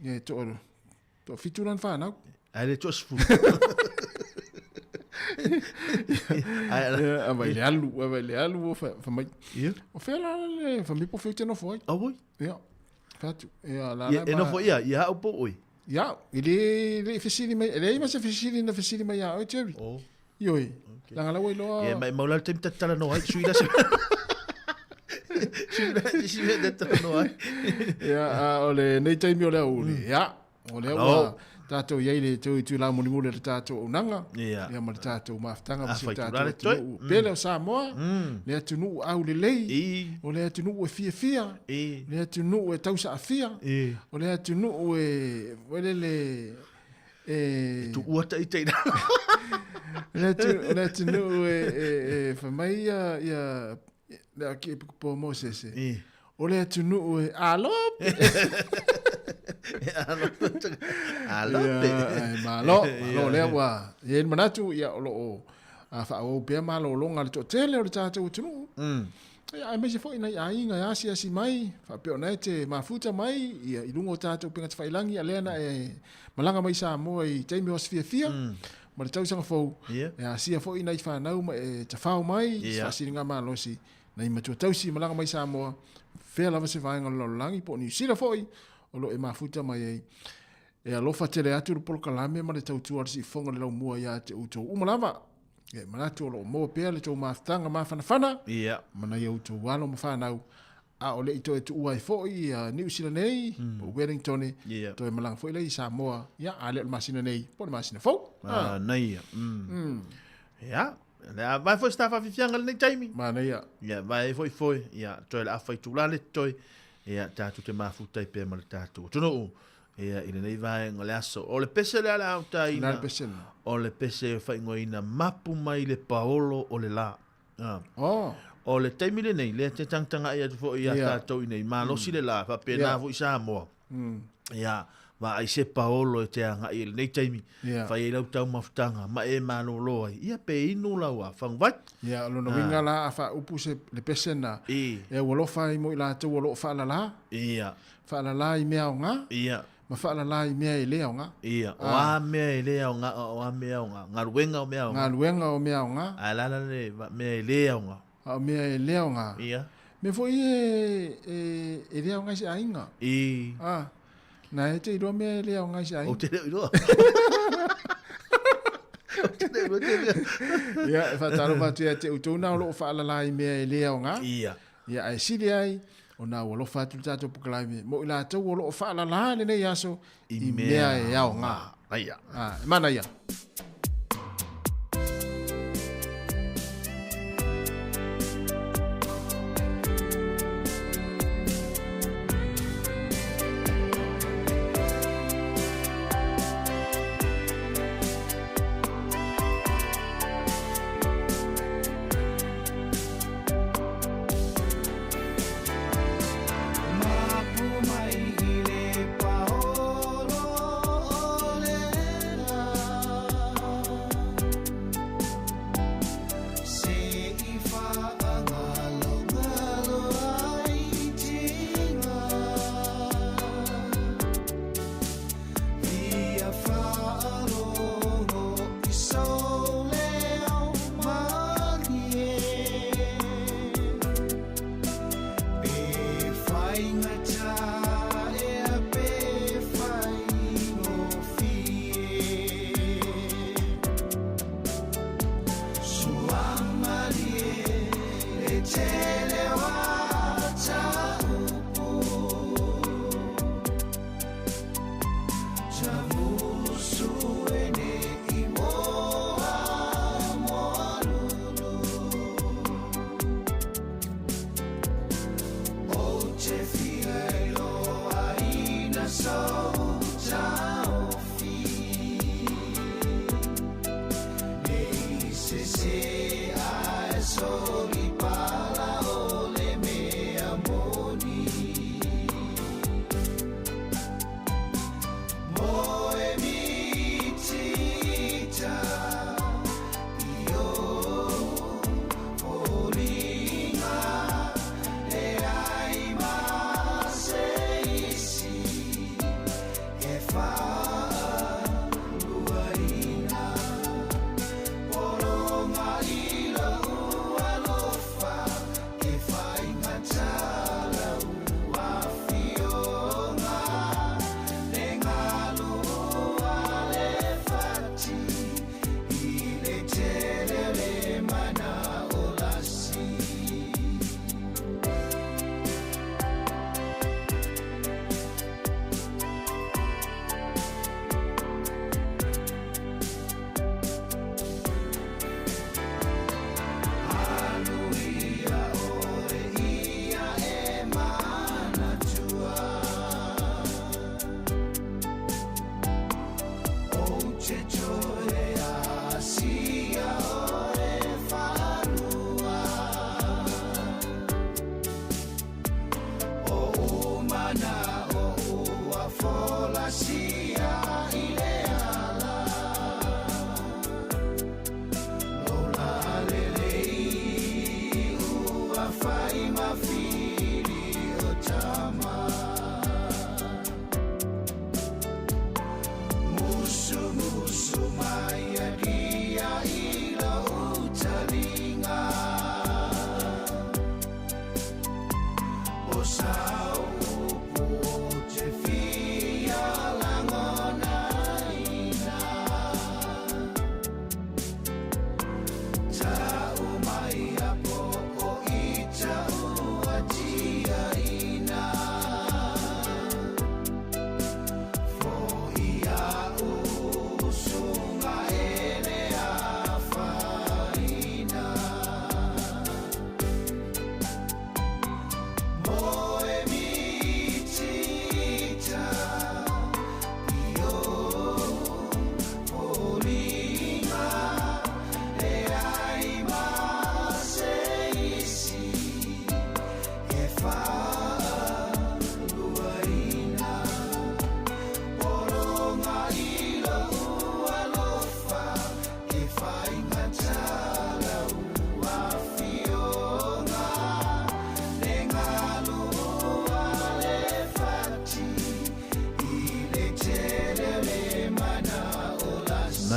Ia, to, to fitu lan whanau. Ai le toa sefulu. Ai, a vai le alu, a vai le alu, fa, fa mai. Ia. O fea la le, fa mai po feu te nofo ai. Auoi. Ia. Fai atu, ia, la, la, e nofo ia, ia au po oi. Ia, e le, le fesili mai, e leai ma se fesili na fesili mai ia oe, Jerry. Oh. Ioe, okay. Langa lau iloa. Ia, mai mau la le taimi ta talanoa ai, sui la se. Sui la, sui la ta talanoa ai. Ia, a, o le nei taimi o le aoauli. Ia, O lea ua tatou i ai le toe itula mulimuli o le tatou auaunaga, ia ma le tatou mafutaga ma si o tatou atunuu pele o Samoa, le atunuu aulelei, o le atunuu e fiafia, le atunuu e tausaafia, o le atunuu e, foi lele, e tuua ita i lalo. O le atunuu e fai mai ia le Arkiepikopo o Mosese, O le atunuu e alope. E alope. Alope. Ia, e malo, malo lea ua i ai le manatu, ia, o lo o faaauau pea malologa a le toatele o le tatou atunuu. Ia, aemaise foi nai aiga e asiasi mai, faapea ona e te mafuta mai, ia, i luga o tatou upega tafailagi, a lea na e malaga mai i Samoa i taimi o aso fiafia, ma le tausaga fou, e asia foi nai fanau ma e tafao mai, se faasiliga malosi, Nai matua tausi malaga mai Samoa, fea lava se vaega o le lalolagi po o Niu Sila foi, o lo o e mafuta mai ai. E alofa tele atu le polokalame ma le tautua a le Siufofoga o le Laumua ia te outou uma lava. E manatu o lo o maua pea le tou mafutaga mafanafana ma nai a outou alo ma fanau, a o le i toe tuua ai foi ia Niu Sila nei, po o Wellington, toe malaga foi lea i Samoa, ia, a le o le masina nei, po o le masina fou. Manaia. Ia, le a vai foi se tā whawhiwhianga lenei taimi. Manaia. Ia, vai foi foi, ia, toe le awhai tūlā le toi, ia, tātou te mafutai pea ma le tātou atunuu. Ia, i lenei vaega o le aso. O le pese lea le aotaina. Le a le pese lena? O le pese e faaigoaina mapu mai le paolo o le la. Ah. Oh. O le taimi lenei, lea te tagatagai atu foi ia tātou i nei, malosi le la, faapena foi Samoa. Ia, vaai se paolo e te agai i lenei taimi, fai ai lau taumafataga, ma e malolo ai, ia pe inu lau a faguvai. Ia, o lona uiga la a faaupu se le pese na, e ua alofa ai mo i latou o lo o faalala. Faalala i mea aoga. Ma faalala i mea e le aoga. Ia, o a mea e le aoga, o a mea aoga, galuega o mea aoga. Galuega o mea aoga. Ae la la le mea e le aoga. A o mea e le aoga. Mea foi e le aoga i se aiga. Na e te iloa mea e le aoga i se aiga. Ou te le o iloa. Ou te le o iloa te mea. Ia, e faatalofa atu ia te outou na o lo o faalala i mea e le aoga. Ia, ae sili ai, ona ua alofa atu le tatou polokalame mo i latou o lo o faalala lenei aso i mea e aoga. Aia. Ah, e manaia.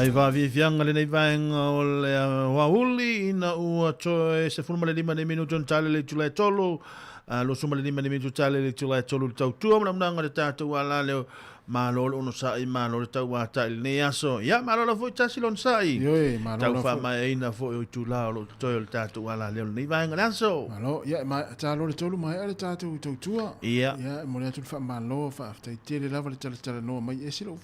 Nai vaaviaviaga lenei vaega o le aoauli ina ua toe 15 nei minutu ona tale le itula e tolu, 25 nei minutu tale le itula e tolu i le tautua ma le o le tatou ala leo. Malo le onosai, malo le tauatai i lenei aso. Ia, malo lava foi tasi le onosai. Ioe, malo Tau lava foi. faamaeaina foi o itula o lo o totoe o le tatou ala leo lenei vaega o le aso. Malo, ia, ma, talo le tolu maea le tatou tautua. Ia. Ia, e momoli atu le faamalo, faafetai tele lava le talatalanoa mai. Ese lou,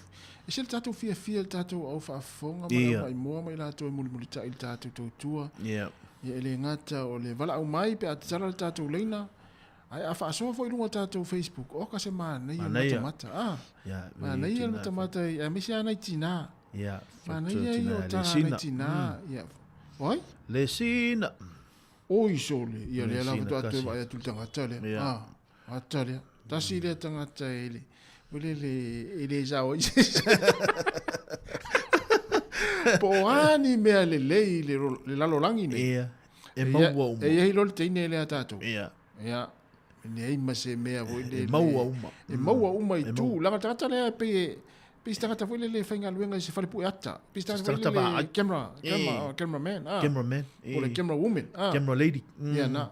ese le tatou fiafia i le tatou au faafofoga ma le au maimoa ma i latou e mulimulitai i le tatou tautua. Ia. Ia, e le gata o le valaau mai pe a tatala le tatou laina, Ae a faasoa foi i luga o tatou Facebook, oka se manaia o le matamata. Ah, manaia le matamata, aemaise lava nai tina. Ia, manaia ia o taga nai tina. Ia, oi? Le sina. Oi sole, ia lea la faatoa toe vaai atu i le tagata lea. Ah, ata lea. Tasi lea tagata e le, foi lele, e le sao ai se isi. Po o a ni mea lelei i le lalolagi nei. Ia, e maua uma. E i ai loa le teine lea a tatou. Ia. Ia, e leai ma se mea foi lele. E maua uma. E maua uma i tu. Leaga le tagata lea e pei e, pei se tagata foi lele e faigaluega i se fale pue ata. Pei se tagata foi lele camera, camera, cameraman. Ah. Cameraman. Po o le camera woman. Ah. Camera lady. Ia na.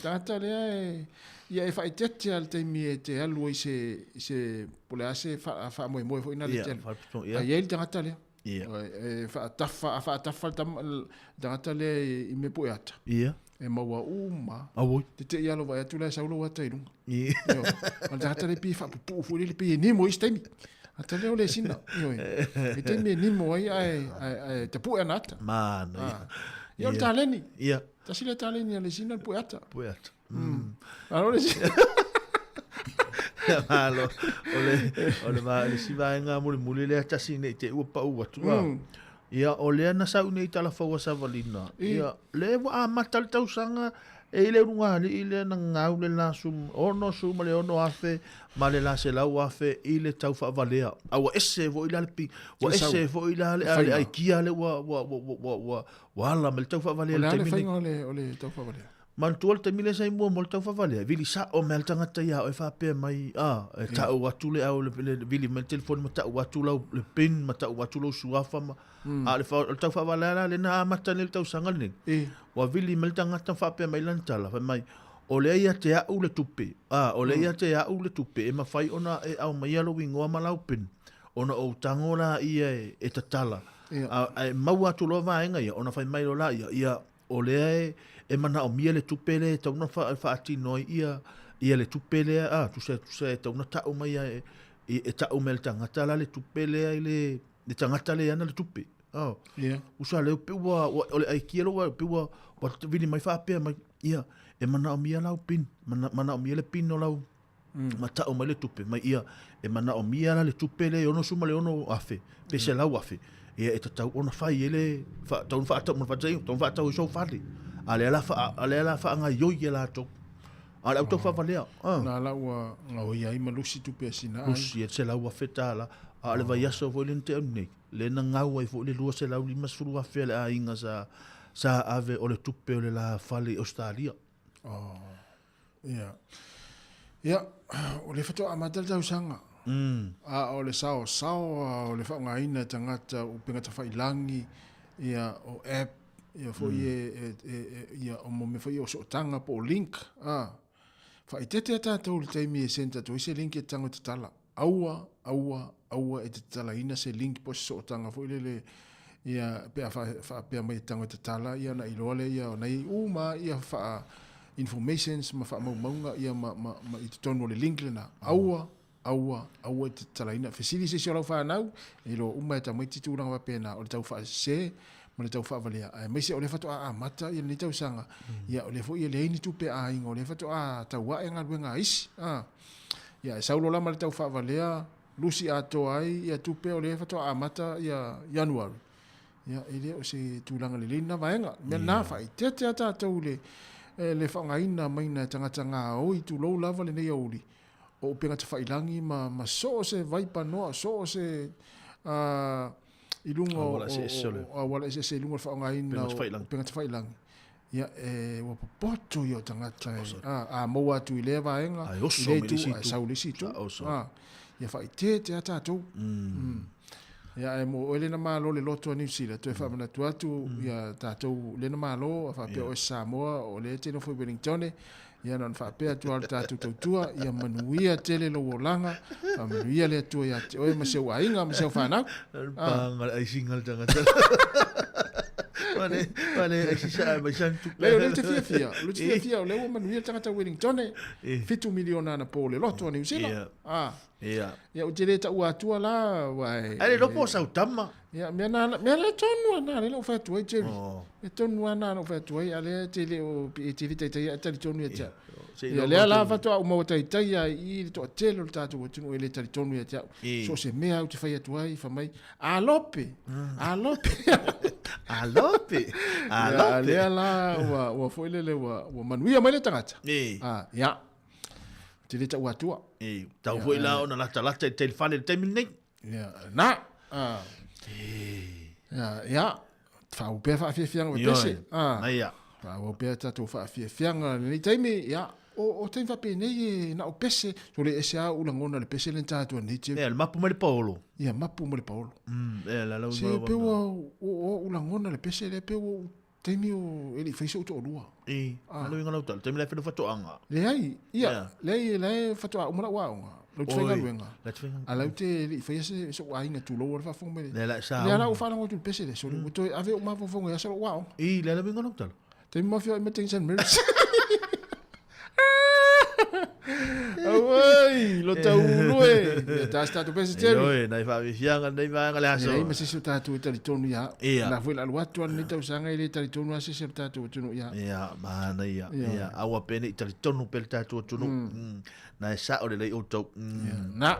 Tagata lea e, ia e faaeteete lava i le taimi e te alu ai i se, i se, po o le a se faamoemoe foi na le te alu. Ae i ai le tagata lea. Ia. E faatafa, a faatafa le tama, le tagata lea i mea pue ata. Ia. E maua uma. Auoi. Te te i alo vaai atu la e sau lou ata i luga. Ia. Ioe. Ma le tagata lea pei e faapupuu foi lele, pei e nemo i isi taimi. Ata lea o le sina. Ioe. E taimi e nemo ai ae, ae, ae tapue ana ata. Manaia. Ah. Ia o le taleni. Ia. Tasi lea taleni a le sina le pue ata. Pue ata. Mm. Malo le sina. Malo. O le, o le, va, le si vaega mulimuli lea tasi nei te ua pau atu. Ia, o lea na sau nei tala faua savalina. Ia, le ua amata le tausaga e i le ulugalii lea na gau le la sum, ono su ma le ono afe ma le la selau afe i le tau faavalea. A ua ese foi la le pi, ua ese foi la le, le aikia le ua, ua, ua, ua, ua, ua ala mai le tau faavalea i le taimi nei. O le a le faiga o le, o le tau faavalea? Manatua le taimi lea sa i mua mo le tau faavalea, vili sao mai le tagata ia oe faapea mai, a, e tau atu le au, le, le, vili mai le telefoni ma tau atu lau, le pin ma tau atu lou suafa ma, a o le, fa, o le tau faavalea la lea na amata nei le tausaga lenei. Ua vili mai le tagata ma faapea mai lana tala, fai mai, o lea ia te a'u le tupe, a, o lea ia te a'u le tupe e mafai ona e aumaia lou igoa ma lau pin, ona ou tago laia e, e tatala. A, ae maua atu loa vaega ia, ona fai mai loa laia, ia, o lea e, e manaomia le tupe lea e tatau ona fa, faatino ai ia, ia le tupe lea, a, tusa, tusa e tatau ona tau mai e, e tau mai e le tagata la le tupe lea i le, le tagata lea e ana le tupe. Oh. Yeah. Usa leo pe ua, ua, o le aikia lo ua, pe ua, ua vili mai faapea mai, ia, e manaomia lau pin, mana, manaomia le pin o lau, ma tau mai le tupe, mai ia, e manaomia la le tupe lea e 66,000, pe 100,000, ia e tatau ona fai ai le, fa, tatau ona faatau, ma le faatauiga, tatau ona faatau ai sou fale. A lea la faa, a lea la faagaioi e latou. A o le au tau faavalea. Ah. Na la ua gaoia ai ma lusi tupe a sina ai. Lusi e $100,000 tala. A o le vaiaso foi lea na tea atu nei, lea na gau ai foi le $250,000 a le aiga sa, sa ave o le tupe o le la fale i Ausetalia. Oh. Ia. Ia, o lea faatoa amata le tausaga. A o le saosao a o le faaaogaina e tagata o upega tafailangi, ia, o app, ia foi e, e, e, e, ia, o mo mea foi ia o sootaga po o link, a. Faaeteete a tatou i le taimi e send atu ai se link e tago e tatala. Aua, aua, aua e te tatalaina se link po o se sootaga foi lele ia pe a faapea mai e tago e tatala ia ona iloa lea ia ona i ai uma ia faa informations ma faamaumauga ia ma, ma, ma i totonu o le link lena. Aua, aua, aua e te tatalaina. Fesili se isi o lau fanau, e iloa uma e tamaiti tulaga faapena o le tau faasese ma le tau faavalea. Aemaise o lea faatoa amata ia lenei tausaga, ia o lea foi e leai ni tupe a aiga, o lea faatoa tauae galuega a isi. A. Ia, e sau loa la ma le tau faavalea, lusi atoa ai ia tupe o lea faatoa amata ia Ianuari. Ia, e le o se tulaga lelei lena vaega. O le mea lena, faaeteete lava tatou i le, le faaaogaina maina e tagata gaoi, tulou lava lenei aoauli, o upega tafailangi ma, ma so o se vaipanoa, so o se uh, i luga o, o, o auala eseese i luga o le faaaogaina o upega tafailangi. Ia, e, ua popoto ia o tagata e, a, a maua atu i lea vaega, i lea itu, ae sau i le isi itu. A, ia faaeteete lava tatou. Mm. Ia, ae mo oe lena malo le loto a Niu Sila, toe faamanatu atu ia tatou lena malo, a faapea oe Samoa, o lea e te nofo i Wellingtone, ia na ona faapea atu lava o le tatou tautua, ia manuia tele lou olaga, faamanuia le Atua ia te oe ma si ou aiga ma si au fanau. Panga le aisinga le tagata. Mane, mane, aisi sa mai san tupe. Leai, o lea ou te fiafia, o lea ou te fiafia, o lea ua manuia le tagata Wellingtone, 7 miliona anapo le loto a Niu Sila. Ah. Ia. Ia, ou te le taua atua la, ua e... Ai le lopo o sau tama. Ia, mea na, mea le tonu a na, le lau fai atu ai, Jerry. Oh. Mea tonu a na lau fai atu ai, a lea te le o, e te le taitai a talitonu ia te au. Ia, lea la faatoa ou maua taitai a i le toatele o le tatou atunuu e le talitonu ia te au. So se mea au te fai atu ai, fai mai, alope, alope. Alope, alope. Ia, lea la, ua, ua foi lele, ua, ua manuia mai le tagata. Ah, ia. Te le tau atua. E, tau foi la ona latalata i te fale le taimi lenei. Ia, na. Ah. Ia, ia. Whaau pea whaafiafianga o pese. Ah. Ia. Whaau pea tatou whaafiafianga lenei taimi. Ia. O, o taimi whapenei e na o pese. So le ese a ulangona le pese le tātua nei te. Ia, le mapu mai le paolo. Ia, mapu mai le paolo. E, la lau Se pe ua o, o ulangona le pese le pe ua Taimi o e le i fai so'u to'alua. I, ah. Alo inga lau tala, taimi la e whenu whatoanga. Leai, ia, yeah. leai, la e whatoa uma lau aoga. Lau te whaigaluega. A lau te le i whaia se so'u aiga tulou ala whaafonga mai. Le la sa. Le ala o whalango atu le pese le, so le toe ave o mafaufauga i asa lou aoga. I, le ala winga lau tala. Taimi mafioai ma St. Mary's. Auai, lo taulu e. Ia tā se tātou pese Jerry. Ioe, nai whaafiafianga nei vaega le aso. Leai ma se isi o tātou e talitonu ia. Ia. La foi la alu atu ana nei tausaga e le talitonu a se isi o tātou atunuu ia. Ia, mahana ia. Ia, aua pe nei talitonu pe le tātou atunuu. Nai sa o le lei outou. Ia, na.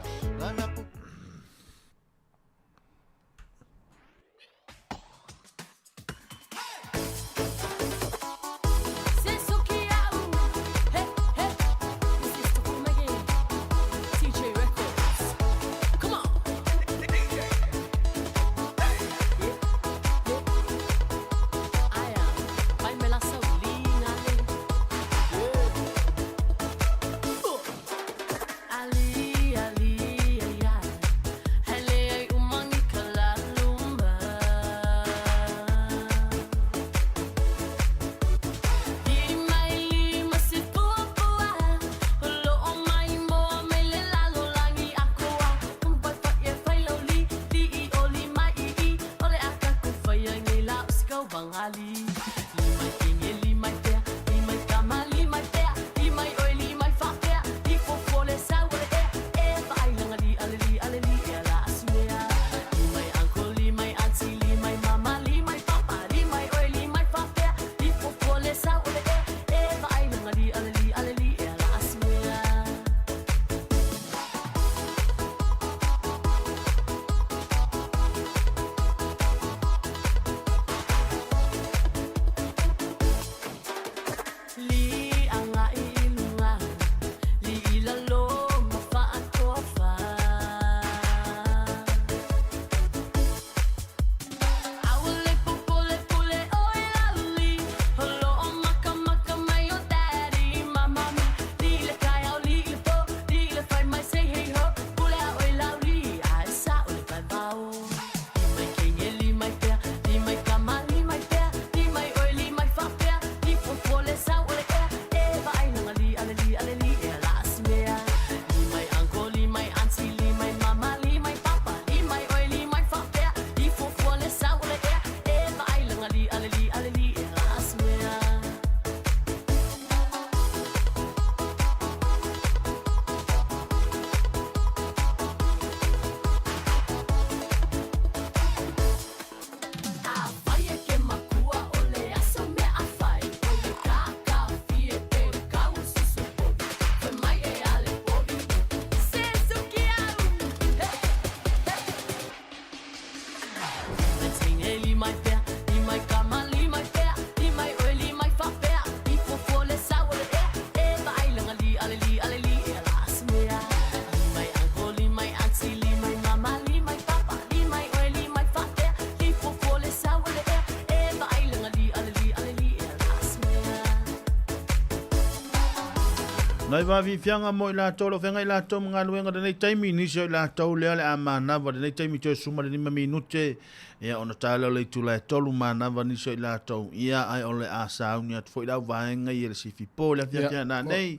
Nai vāfiafiaga mo i latou o lo o feagai latou ma galuega i lenei taimi, nisi o i latou lea o le a manava i lenei taimi toe 15 minute, ia ona ta lea o le itula e 3 manava nisi o i latou, ia ae o le a sauni atu foi le au vaega ia i le sifi po i le afiafi a nanei,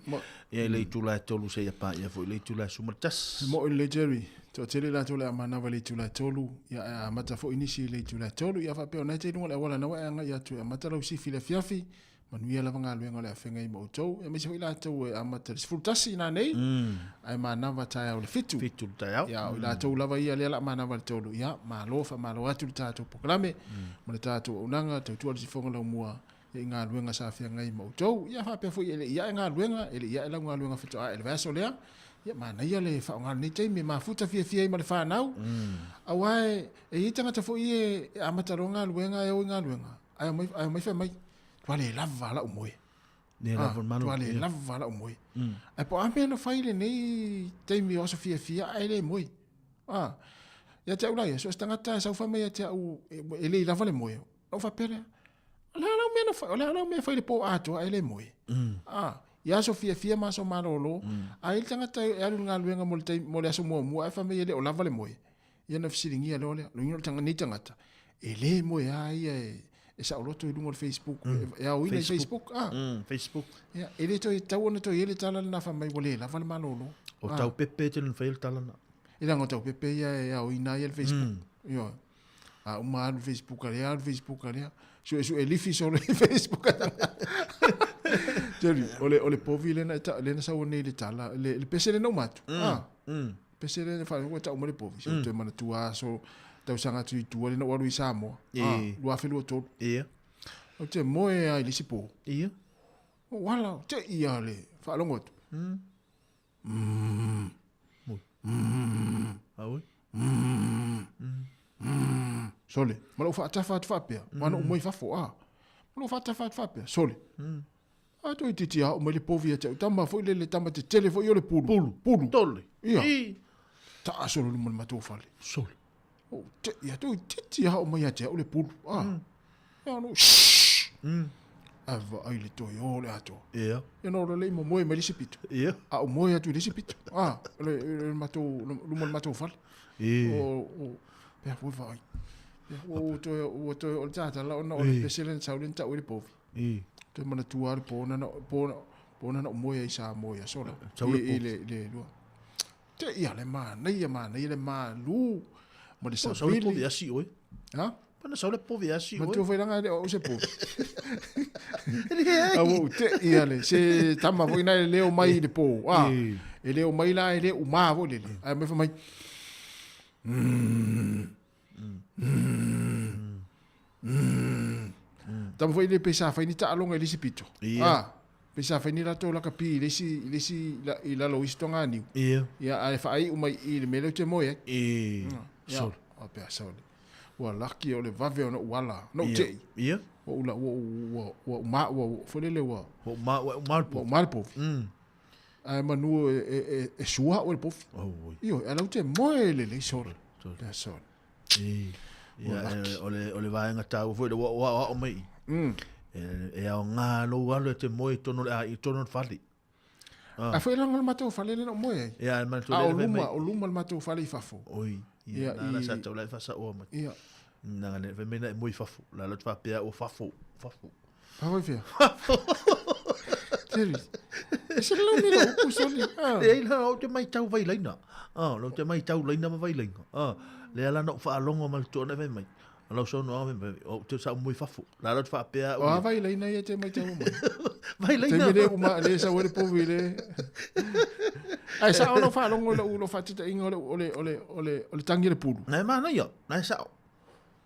ia i le itula e 3 seia paia foi i le itula e 11. E moʻi lelei Jerry, toatele i latou o le a manava i le itula e 3, ia ae a amata foi nisi i le itula e 3, ia faapea o na e te i luga o le auala na ua e agai atu e amata lau sifi i le afiafi, Manuia lava galuega o le a feagai ma outou, aemaise foi latou e amata i le 11 nanei, ae manava taeao i le 7. 7 le taeao. Ia, o i latou lava ia lea la manava i le 3, ia, malo, faamalo atu le tatou polokalame ma le tatou auaunaga, tautua le sifoga laumua i galuega sa feagai ma outou. Ia, faapea foi e le i ae galuega, e le i ae lau galuega faatoa ae i le vaiaso lea, ia, manaia le faaaoga lenei taimi e mafuta fiafia ai ma le fanau, aua e i ai tagata foi ia e amata loa galuega ae o i galuega, ae omai, ae omai fai mai, Tua le lava lau moe. Le lava le malo. Tua le lava lau moe. Ae po o a mea na fai i lenei taimi o aso fiafia ae le moe. Ah, ia te au la ia, so o se tagata e sau fai mai ia te au e le i lava le moe, ona ou faapea lea, o le a lau mea na fai, o le a lau mea e fai i le po atoa ae le moe. Ah, i aso fiafia ma aso malolo, a i ai le tagata e alu i le galuega mo le taimi, mo le aso muamua ae fai mai e le o lava le moe, Ia ona fesiligia loa lea, lona uiga o lenei tagata, e le moe lava ia e saoloto i luga o le Facebook, e aoina i Facebook. Ah. Facebook. Ia, e le toe tatau ona toe i ai le tala lena fai mai ua le lava le malolo. O taupepe tele na fai ai le tala lena. E leaga o taupepe ia e aoina ai le Facebook. Ioe. A uma alu Facebook a lea, alu Facebook a lea. Suesue lifi solo i Facebook a tagata. Jerry, o le, o le povi lena, lena sau nei le tala, le, le pese lena uma atu. Ah. Pese lea na whae, ua tau mai le povi. So, toe manatua aso, tausaga atu i tua, lena ua alu i Samoa. Ah, 2023. Ia. Ou te moe ai le isi pō. Ia. O wala, te ia le faalogo atu. Mm. Ui. Mm. Aui. Mm. Mm. Sole, ma lou faatafa atu faapea, mm. ma ou moe i fafo, ah. Ma lou faatafa atu faapea, sole. Mm. A toeitiiti ao mai le povi ia te au tama foi lele tama tetele foi o le pulu. Pulu. Pulu. Tole. Ia. I. Taa solo luma le matou fale. Sole. O te ia toeitiiti ao mai ia te au le pulu. Ah. Ia no. Shh. A vaai le toe o le atoa. Ia. Ia no le mo moe mai le isi pito. Ia. A o moe atu i le isi pito. Ah, le le matou luma le matou fale. I. O o pea foi vaai. Pea ua toe ua toe o le tatala ona o le pese le sau le tau i le povi. I. Toe manatua le pō na pō pō na ou moe ai i Samoa i aso la. Sau le I, i le, le lua. Te ia le manaia, manaia le malu ma le Sau le savili. povi asi oe. Ha? Pana sau le povi asi oe. Matua foi langa e le o au se povi. Leai. A ua ou te ia le, se tama foi na e leo mai i le pō. Ah, I. e leo mai la e le umā foi lele. Ae mai fai mai. Mm. Mm. Mm. Tama foi le pe sa fai ni taaloga i le isi pito. Ia. Ah, pe sa fai ni latou lakapi i le isi, i le isi, i lalo o isi toganiu. Ia. Ia, ae faaiu mai i le mea lea ou te moe ai. I. Ia. Sole. O pea sole. Ua laki o le vave ona ou ala, ona ou Ia. tei. Ia. Ua ula, ua, ua, ua uma, ua, foi lele ua. Ua uma, ua uma le povi. Ua uma le povi. Ae manu e, e, e, e sua au e le povi. Oh, oi. Ioe, ae lau te moe lelei sole. Sole. Pea sole. I. Ia, e, o le, o le vaega taua foi le ua ua aoao mai i. E, e aoga lou alo e te moe i totonu o le a, i totonu o le fale. Ah. A foi langa le matou fale lena o moe ai. Ia, e manatua A lea o le fai luma, mai. o luma le matou fale i fafo. Oi. Ia, Ia, na, na i- sa tau lai whasaoa mai. Ia. Nanga le fai mai na e moe i fafo. La la te whapea o fafo, fafo. Fafo i fea? Fafo. Jerry. E se lau mea lau upu soli. Ah. E la ou te mai tau vai laina. Ah, lau te mai tau laina ma vai laina. Ah, lea la na ou whaalogo ma le tuana fai mai. Lau saunoaga fai mai, ou te sa moe i fafo. La la te whapea O a vai laina ia te mai tau mai. Vai laina. Taimi le uma le sau ai le povi le. Ai sa ona whaalogo i lau lau whaatitaiga o le o le o le o le o le tangi le pulu. Nai manaia, nai sao.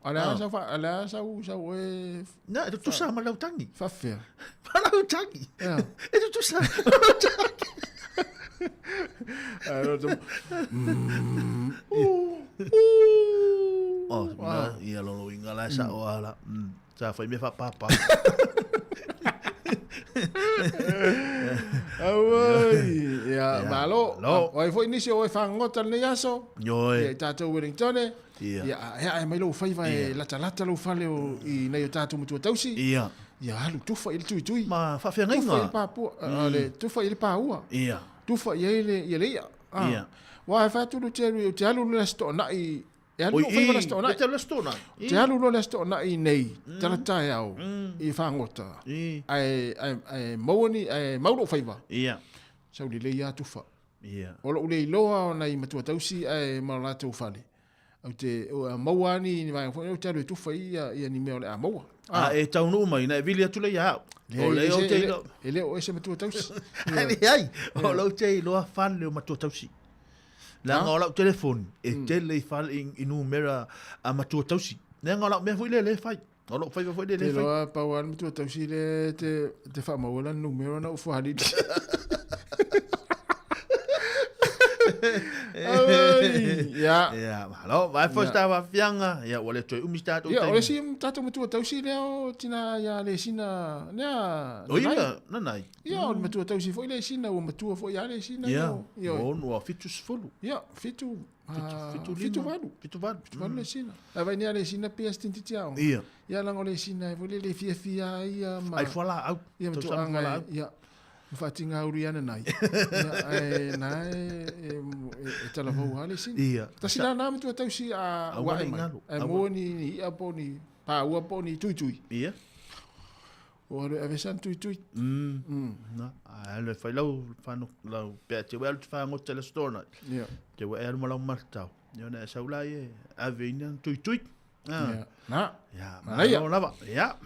A le a sau wha a le a sau sau e Na, e tutusa ma lau tangi. Whawhea. Ma lau tangi. Ia. E tutusa ma lau tangi. Ai no te Mm. Oh, na, ia lolo inga la sa o ala. Sa whai me whapapa. Auai, ia, malo. Malo. O ai foi nisi o e whangota lenei aso. Ioe. Ia, i tātou Wellingtone. Ia. Ia, a ea mai lou faiva e latalata lou fale o i nei o tātou matua tausi. Ia. Ia alu tufa i le tuitui. Ma faafeagaiga. Tufa i le papua, le tufa i le paua. Ia. Tufa i ai le ia le i'a. Ia. Aua e fai atu le te alu, ou te alu i le Aso Toonai, e alu lou faiva i le Aso Toonai. E te alu i le Aso Toonai. Ou te alu loa i le Aso Toonai nei, tala taeao, i fagota, ae, ae, ae maua ni, ae mau lou faiva. Ia. Sau lelei lava tufa. Ia. O lou le iloa o nai matua tausi ae ma o latou fale, Ou te maua ni ni vaega foi, ou te alu e tufa i ia, ia ni mea o le a maua. A e taunuu mai, na e vili atu lea ia au. O le o te iloa. E le o ese matua tausi. Ai leai, o lou te iloa fale o matua tausi. Leaga o lau telefoni, e tele i fale i numera a matua tausi. Leaga o lau mea foi lea lea e fai. O lou faiva foi lea lea e fai. Te iloa pau lava le matua tausi lea te faamaua lana numera ona ou fuahalili. Ia. Ia, malo. Vai foi sta fafianga. Ia, ua le toe umi se tatou taimi. Ia, o le isi tatou matua tausi lea o tina ia Lesina, lea. O ia, Nanai. Ia, o le matua tausi foi Lesina, ua matua foi ia Lesina. Ia, ua 70. Ia, 7, 78. 78. 78 Lesina. Ae vaai nei a Lesina pei a se tamaitiiti aoga. Ia. Ia leaga o Lesina foi lele e fiafia ai ia ma. Ai fualaau. Ia ma tulaga ia. Ma faatiga ulu ia Nanai. Ia ae na e e talavou lava Lesina. Ia. Tasi la na matua tausi a ua ae mai. Ae maua ni i'a po o ni pāua po o ni tuitui. Ia. Ua alu e ave sana tuitui. Na, ae alu e fai lau whano, lau pea te ue alu te whangota le store na. Ia. Te ue alu ma lau maratau. Ia ona e sau la e ave ina tuitui. Ia. Na. Ia, malo lava. Ia.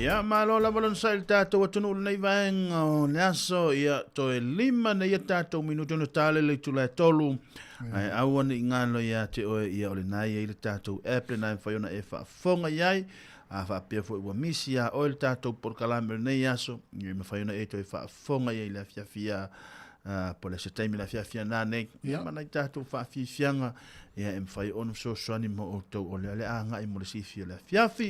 Ia, malo lava le onosai i le tatou atunuu i lenei vaega o le aso. Ia, toe 5 nei a tatou minute ona tale le itula e 3. Ae aua ne i galo ia te oe, ia o lena e i ai le tatou app lena e mafai ona e faafofoga i ai. A faapea foi ua misi ia oe le tatou polokalame o lenei aso, ia e mafai ona e toe faafofoga i ai i le afiafi a po o le se taimi i le afiafi a nanei. Ia, ma nai tatou faafiafiaga, ia e mafai ona fesoasoani mo outou o lea o le a agai mo le sifi o le afiafi.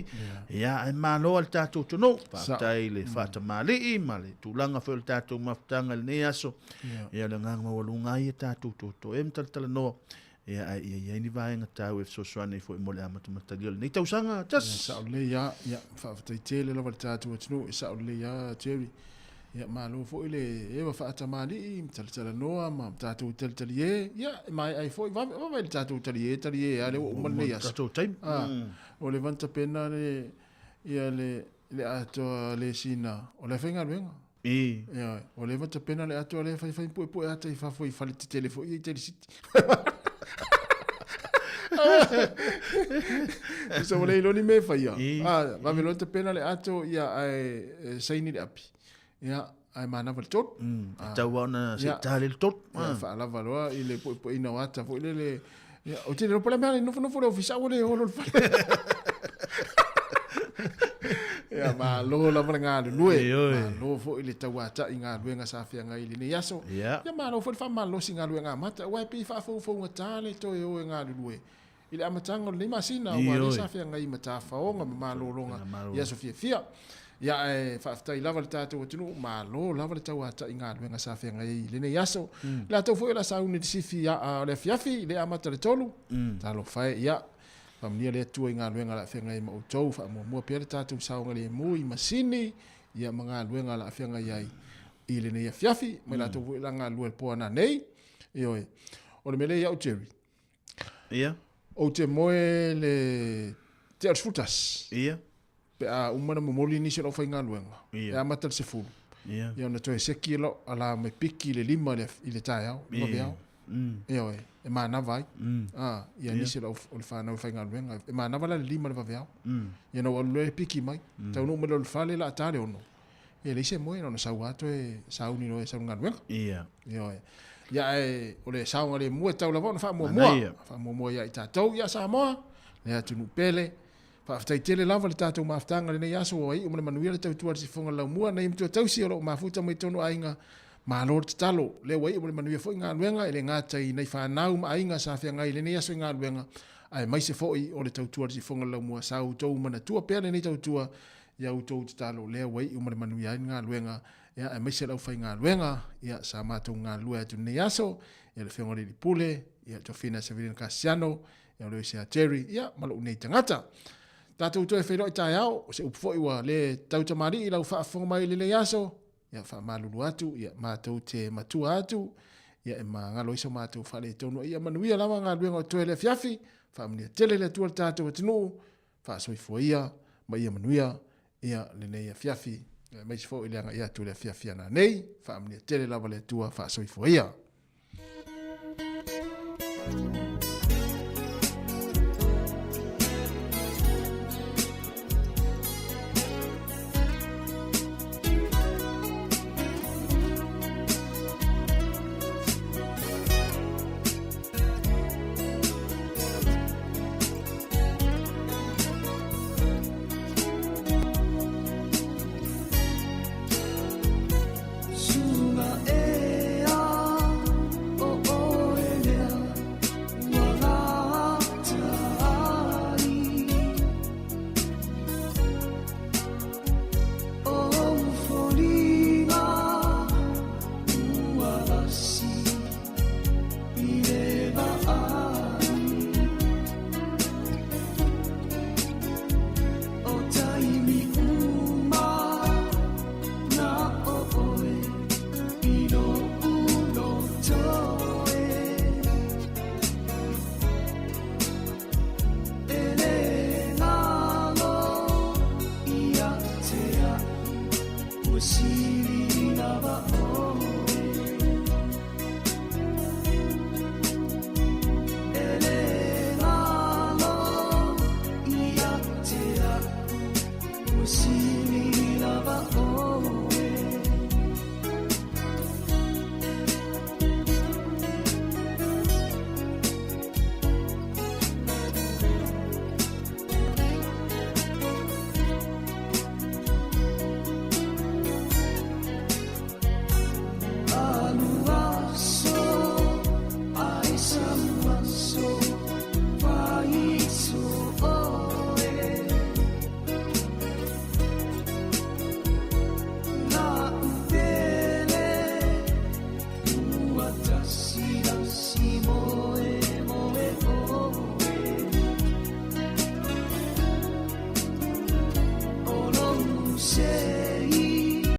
Ia, ae malo a le tatou atunuu. Faafetai i le faatamalii ma le tulaga foi o le tatou mafutaga i lenei aso. Ia, o le agaga maualuga ai ia tatou totoe ma talatalanoa. Ia, ae ia i ai ni vaega taua e fesoasoani ai foi mo le amatamatalia o lenei tausaga. Just. Ia, sao lelei lava. Ia, faafetai tele lava i le tatou atunuu. E sao lelei lava, Jerry. Ia, malo foi le eva faatamalii ma talatalanoa ma tatou talitalie. Ia, e maea ai foi, vave, vave le tatou talie, talie lava lea ua uma lenei aso. Tatou taimi. Ah, o le vana tapena le, ia le, le atoa le sina, o la e faigaluega. I. Ioe, ua leva tapena le atoa lea faifai puepue ata i fafo i fale tetele foi ia i Telisiti. So ua le iloa ni mea e faia. Ah, vave loa tapena le ato ia ae saini le api. Ia, ae manava le 3. E tau lava ona se i tali le 3. Ia, faalava loa i le puepueina o ata foi lele. Ia, ou te le iloa po o le a mea e nofonofo le ofisa, aua le olo le fale. Ia, malo lava le galulue. Malo foi le tauata'i i galuega sa feagai i lenei aso. Ia, malo foi le faamalosi i galuega amata, aua e pei e faafoufougatā le toe o e galulue i le amataga o lenei masina, aua lea sa feagai ma tafaoga ma malologa i aso fiafia. Ia, ae faafetai lava le tatou atunuu, malo lava le tauata'i i galuega sa feagai ai i lenei aso. I latou foi o le a sauni i le sifi o le afiafi, lea e amata i le 3, talofa e, ia, faamanuia le Atua i galuega o le a feagai ai ma outou, faamuamua pea le tatou saogalemu i masini, ia ma galuega o le a feagai ai i lenei afiafi, ma i latou foi o le a galulue i le po a nanei. Ioe. O le mea lea ia'u Jerry, Ia. Ou te moe le tea o le 11. Ia. Pe a uma ona momoli nisi o lau faigaluega. Ia. E amata le 10. Ia. Ia ona toe seki lau ala mai piki i le 5 i le taeao, i le vaveao. Ioe, e manava ai. A, ia nisi o le fanau e faigaluega. E manava la le 5 i le vaveao. Ia ona ou alu loa e piki mai. Taunuu mai loa i le fale la ta le 6. E leai se moe, na ona sau lava toe sauni loa e sau i le galuega. Ia. Ioe. Ia ae o le saogalemu e tatau lava ona faamuamua. Manaia. Faamuamua ia i tatou, ia Samoa, le atunuu pele. Faafetai tele lava le tatou mafutaga i lenei aso ua iu ma le manuia le tautua a le sifofoga o le laumua nei matua tausi o lo o mafuta mai totonu o aiga. Malo le tatalo. Lea ua iu ma le manuia foi galuega e le gata i nai fanau ma aiga sa feagai i lenei aso i galuega aemaise foi o le tautua a le sifofoga o le laumua. Sa outou manatua pea lenei tautua Ia outou tatalo lea ua iu ma le manuia ai le galuega, ia, aemaise le aufaigaluega, ia, sa matou galulue atu i lenei aso, ia, le Afioga i le Alii Pule, ia, Tofina Severino Kasiano, ia, o le Oisea Jerry, ia, ma lou nei tagata. Tatou toe feiloai taeao, o se upu foi ua le tautamalii i lau faafofoga mai i lenei aso, ia, faamalulu atu, ia, matou te matua atu, ia, e magalo ai so matou faaletonu. Ia manuia lava galuega o totoe i le afiafi, faamanuia tele le Atua i le tatou atunuu, Faasoifua ia ma ia manuia ia lenei afiafi, aemaise foi le agai atu i le afiafi a nanei. Faamanuia tele lava le Atua, faasoifua ia.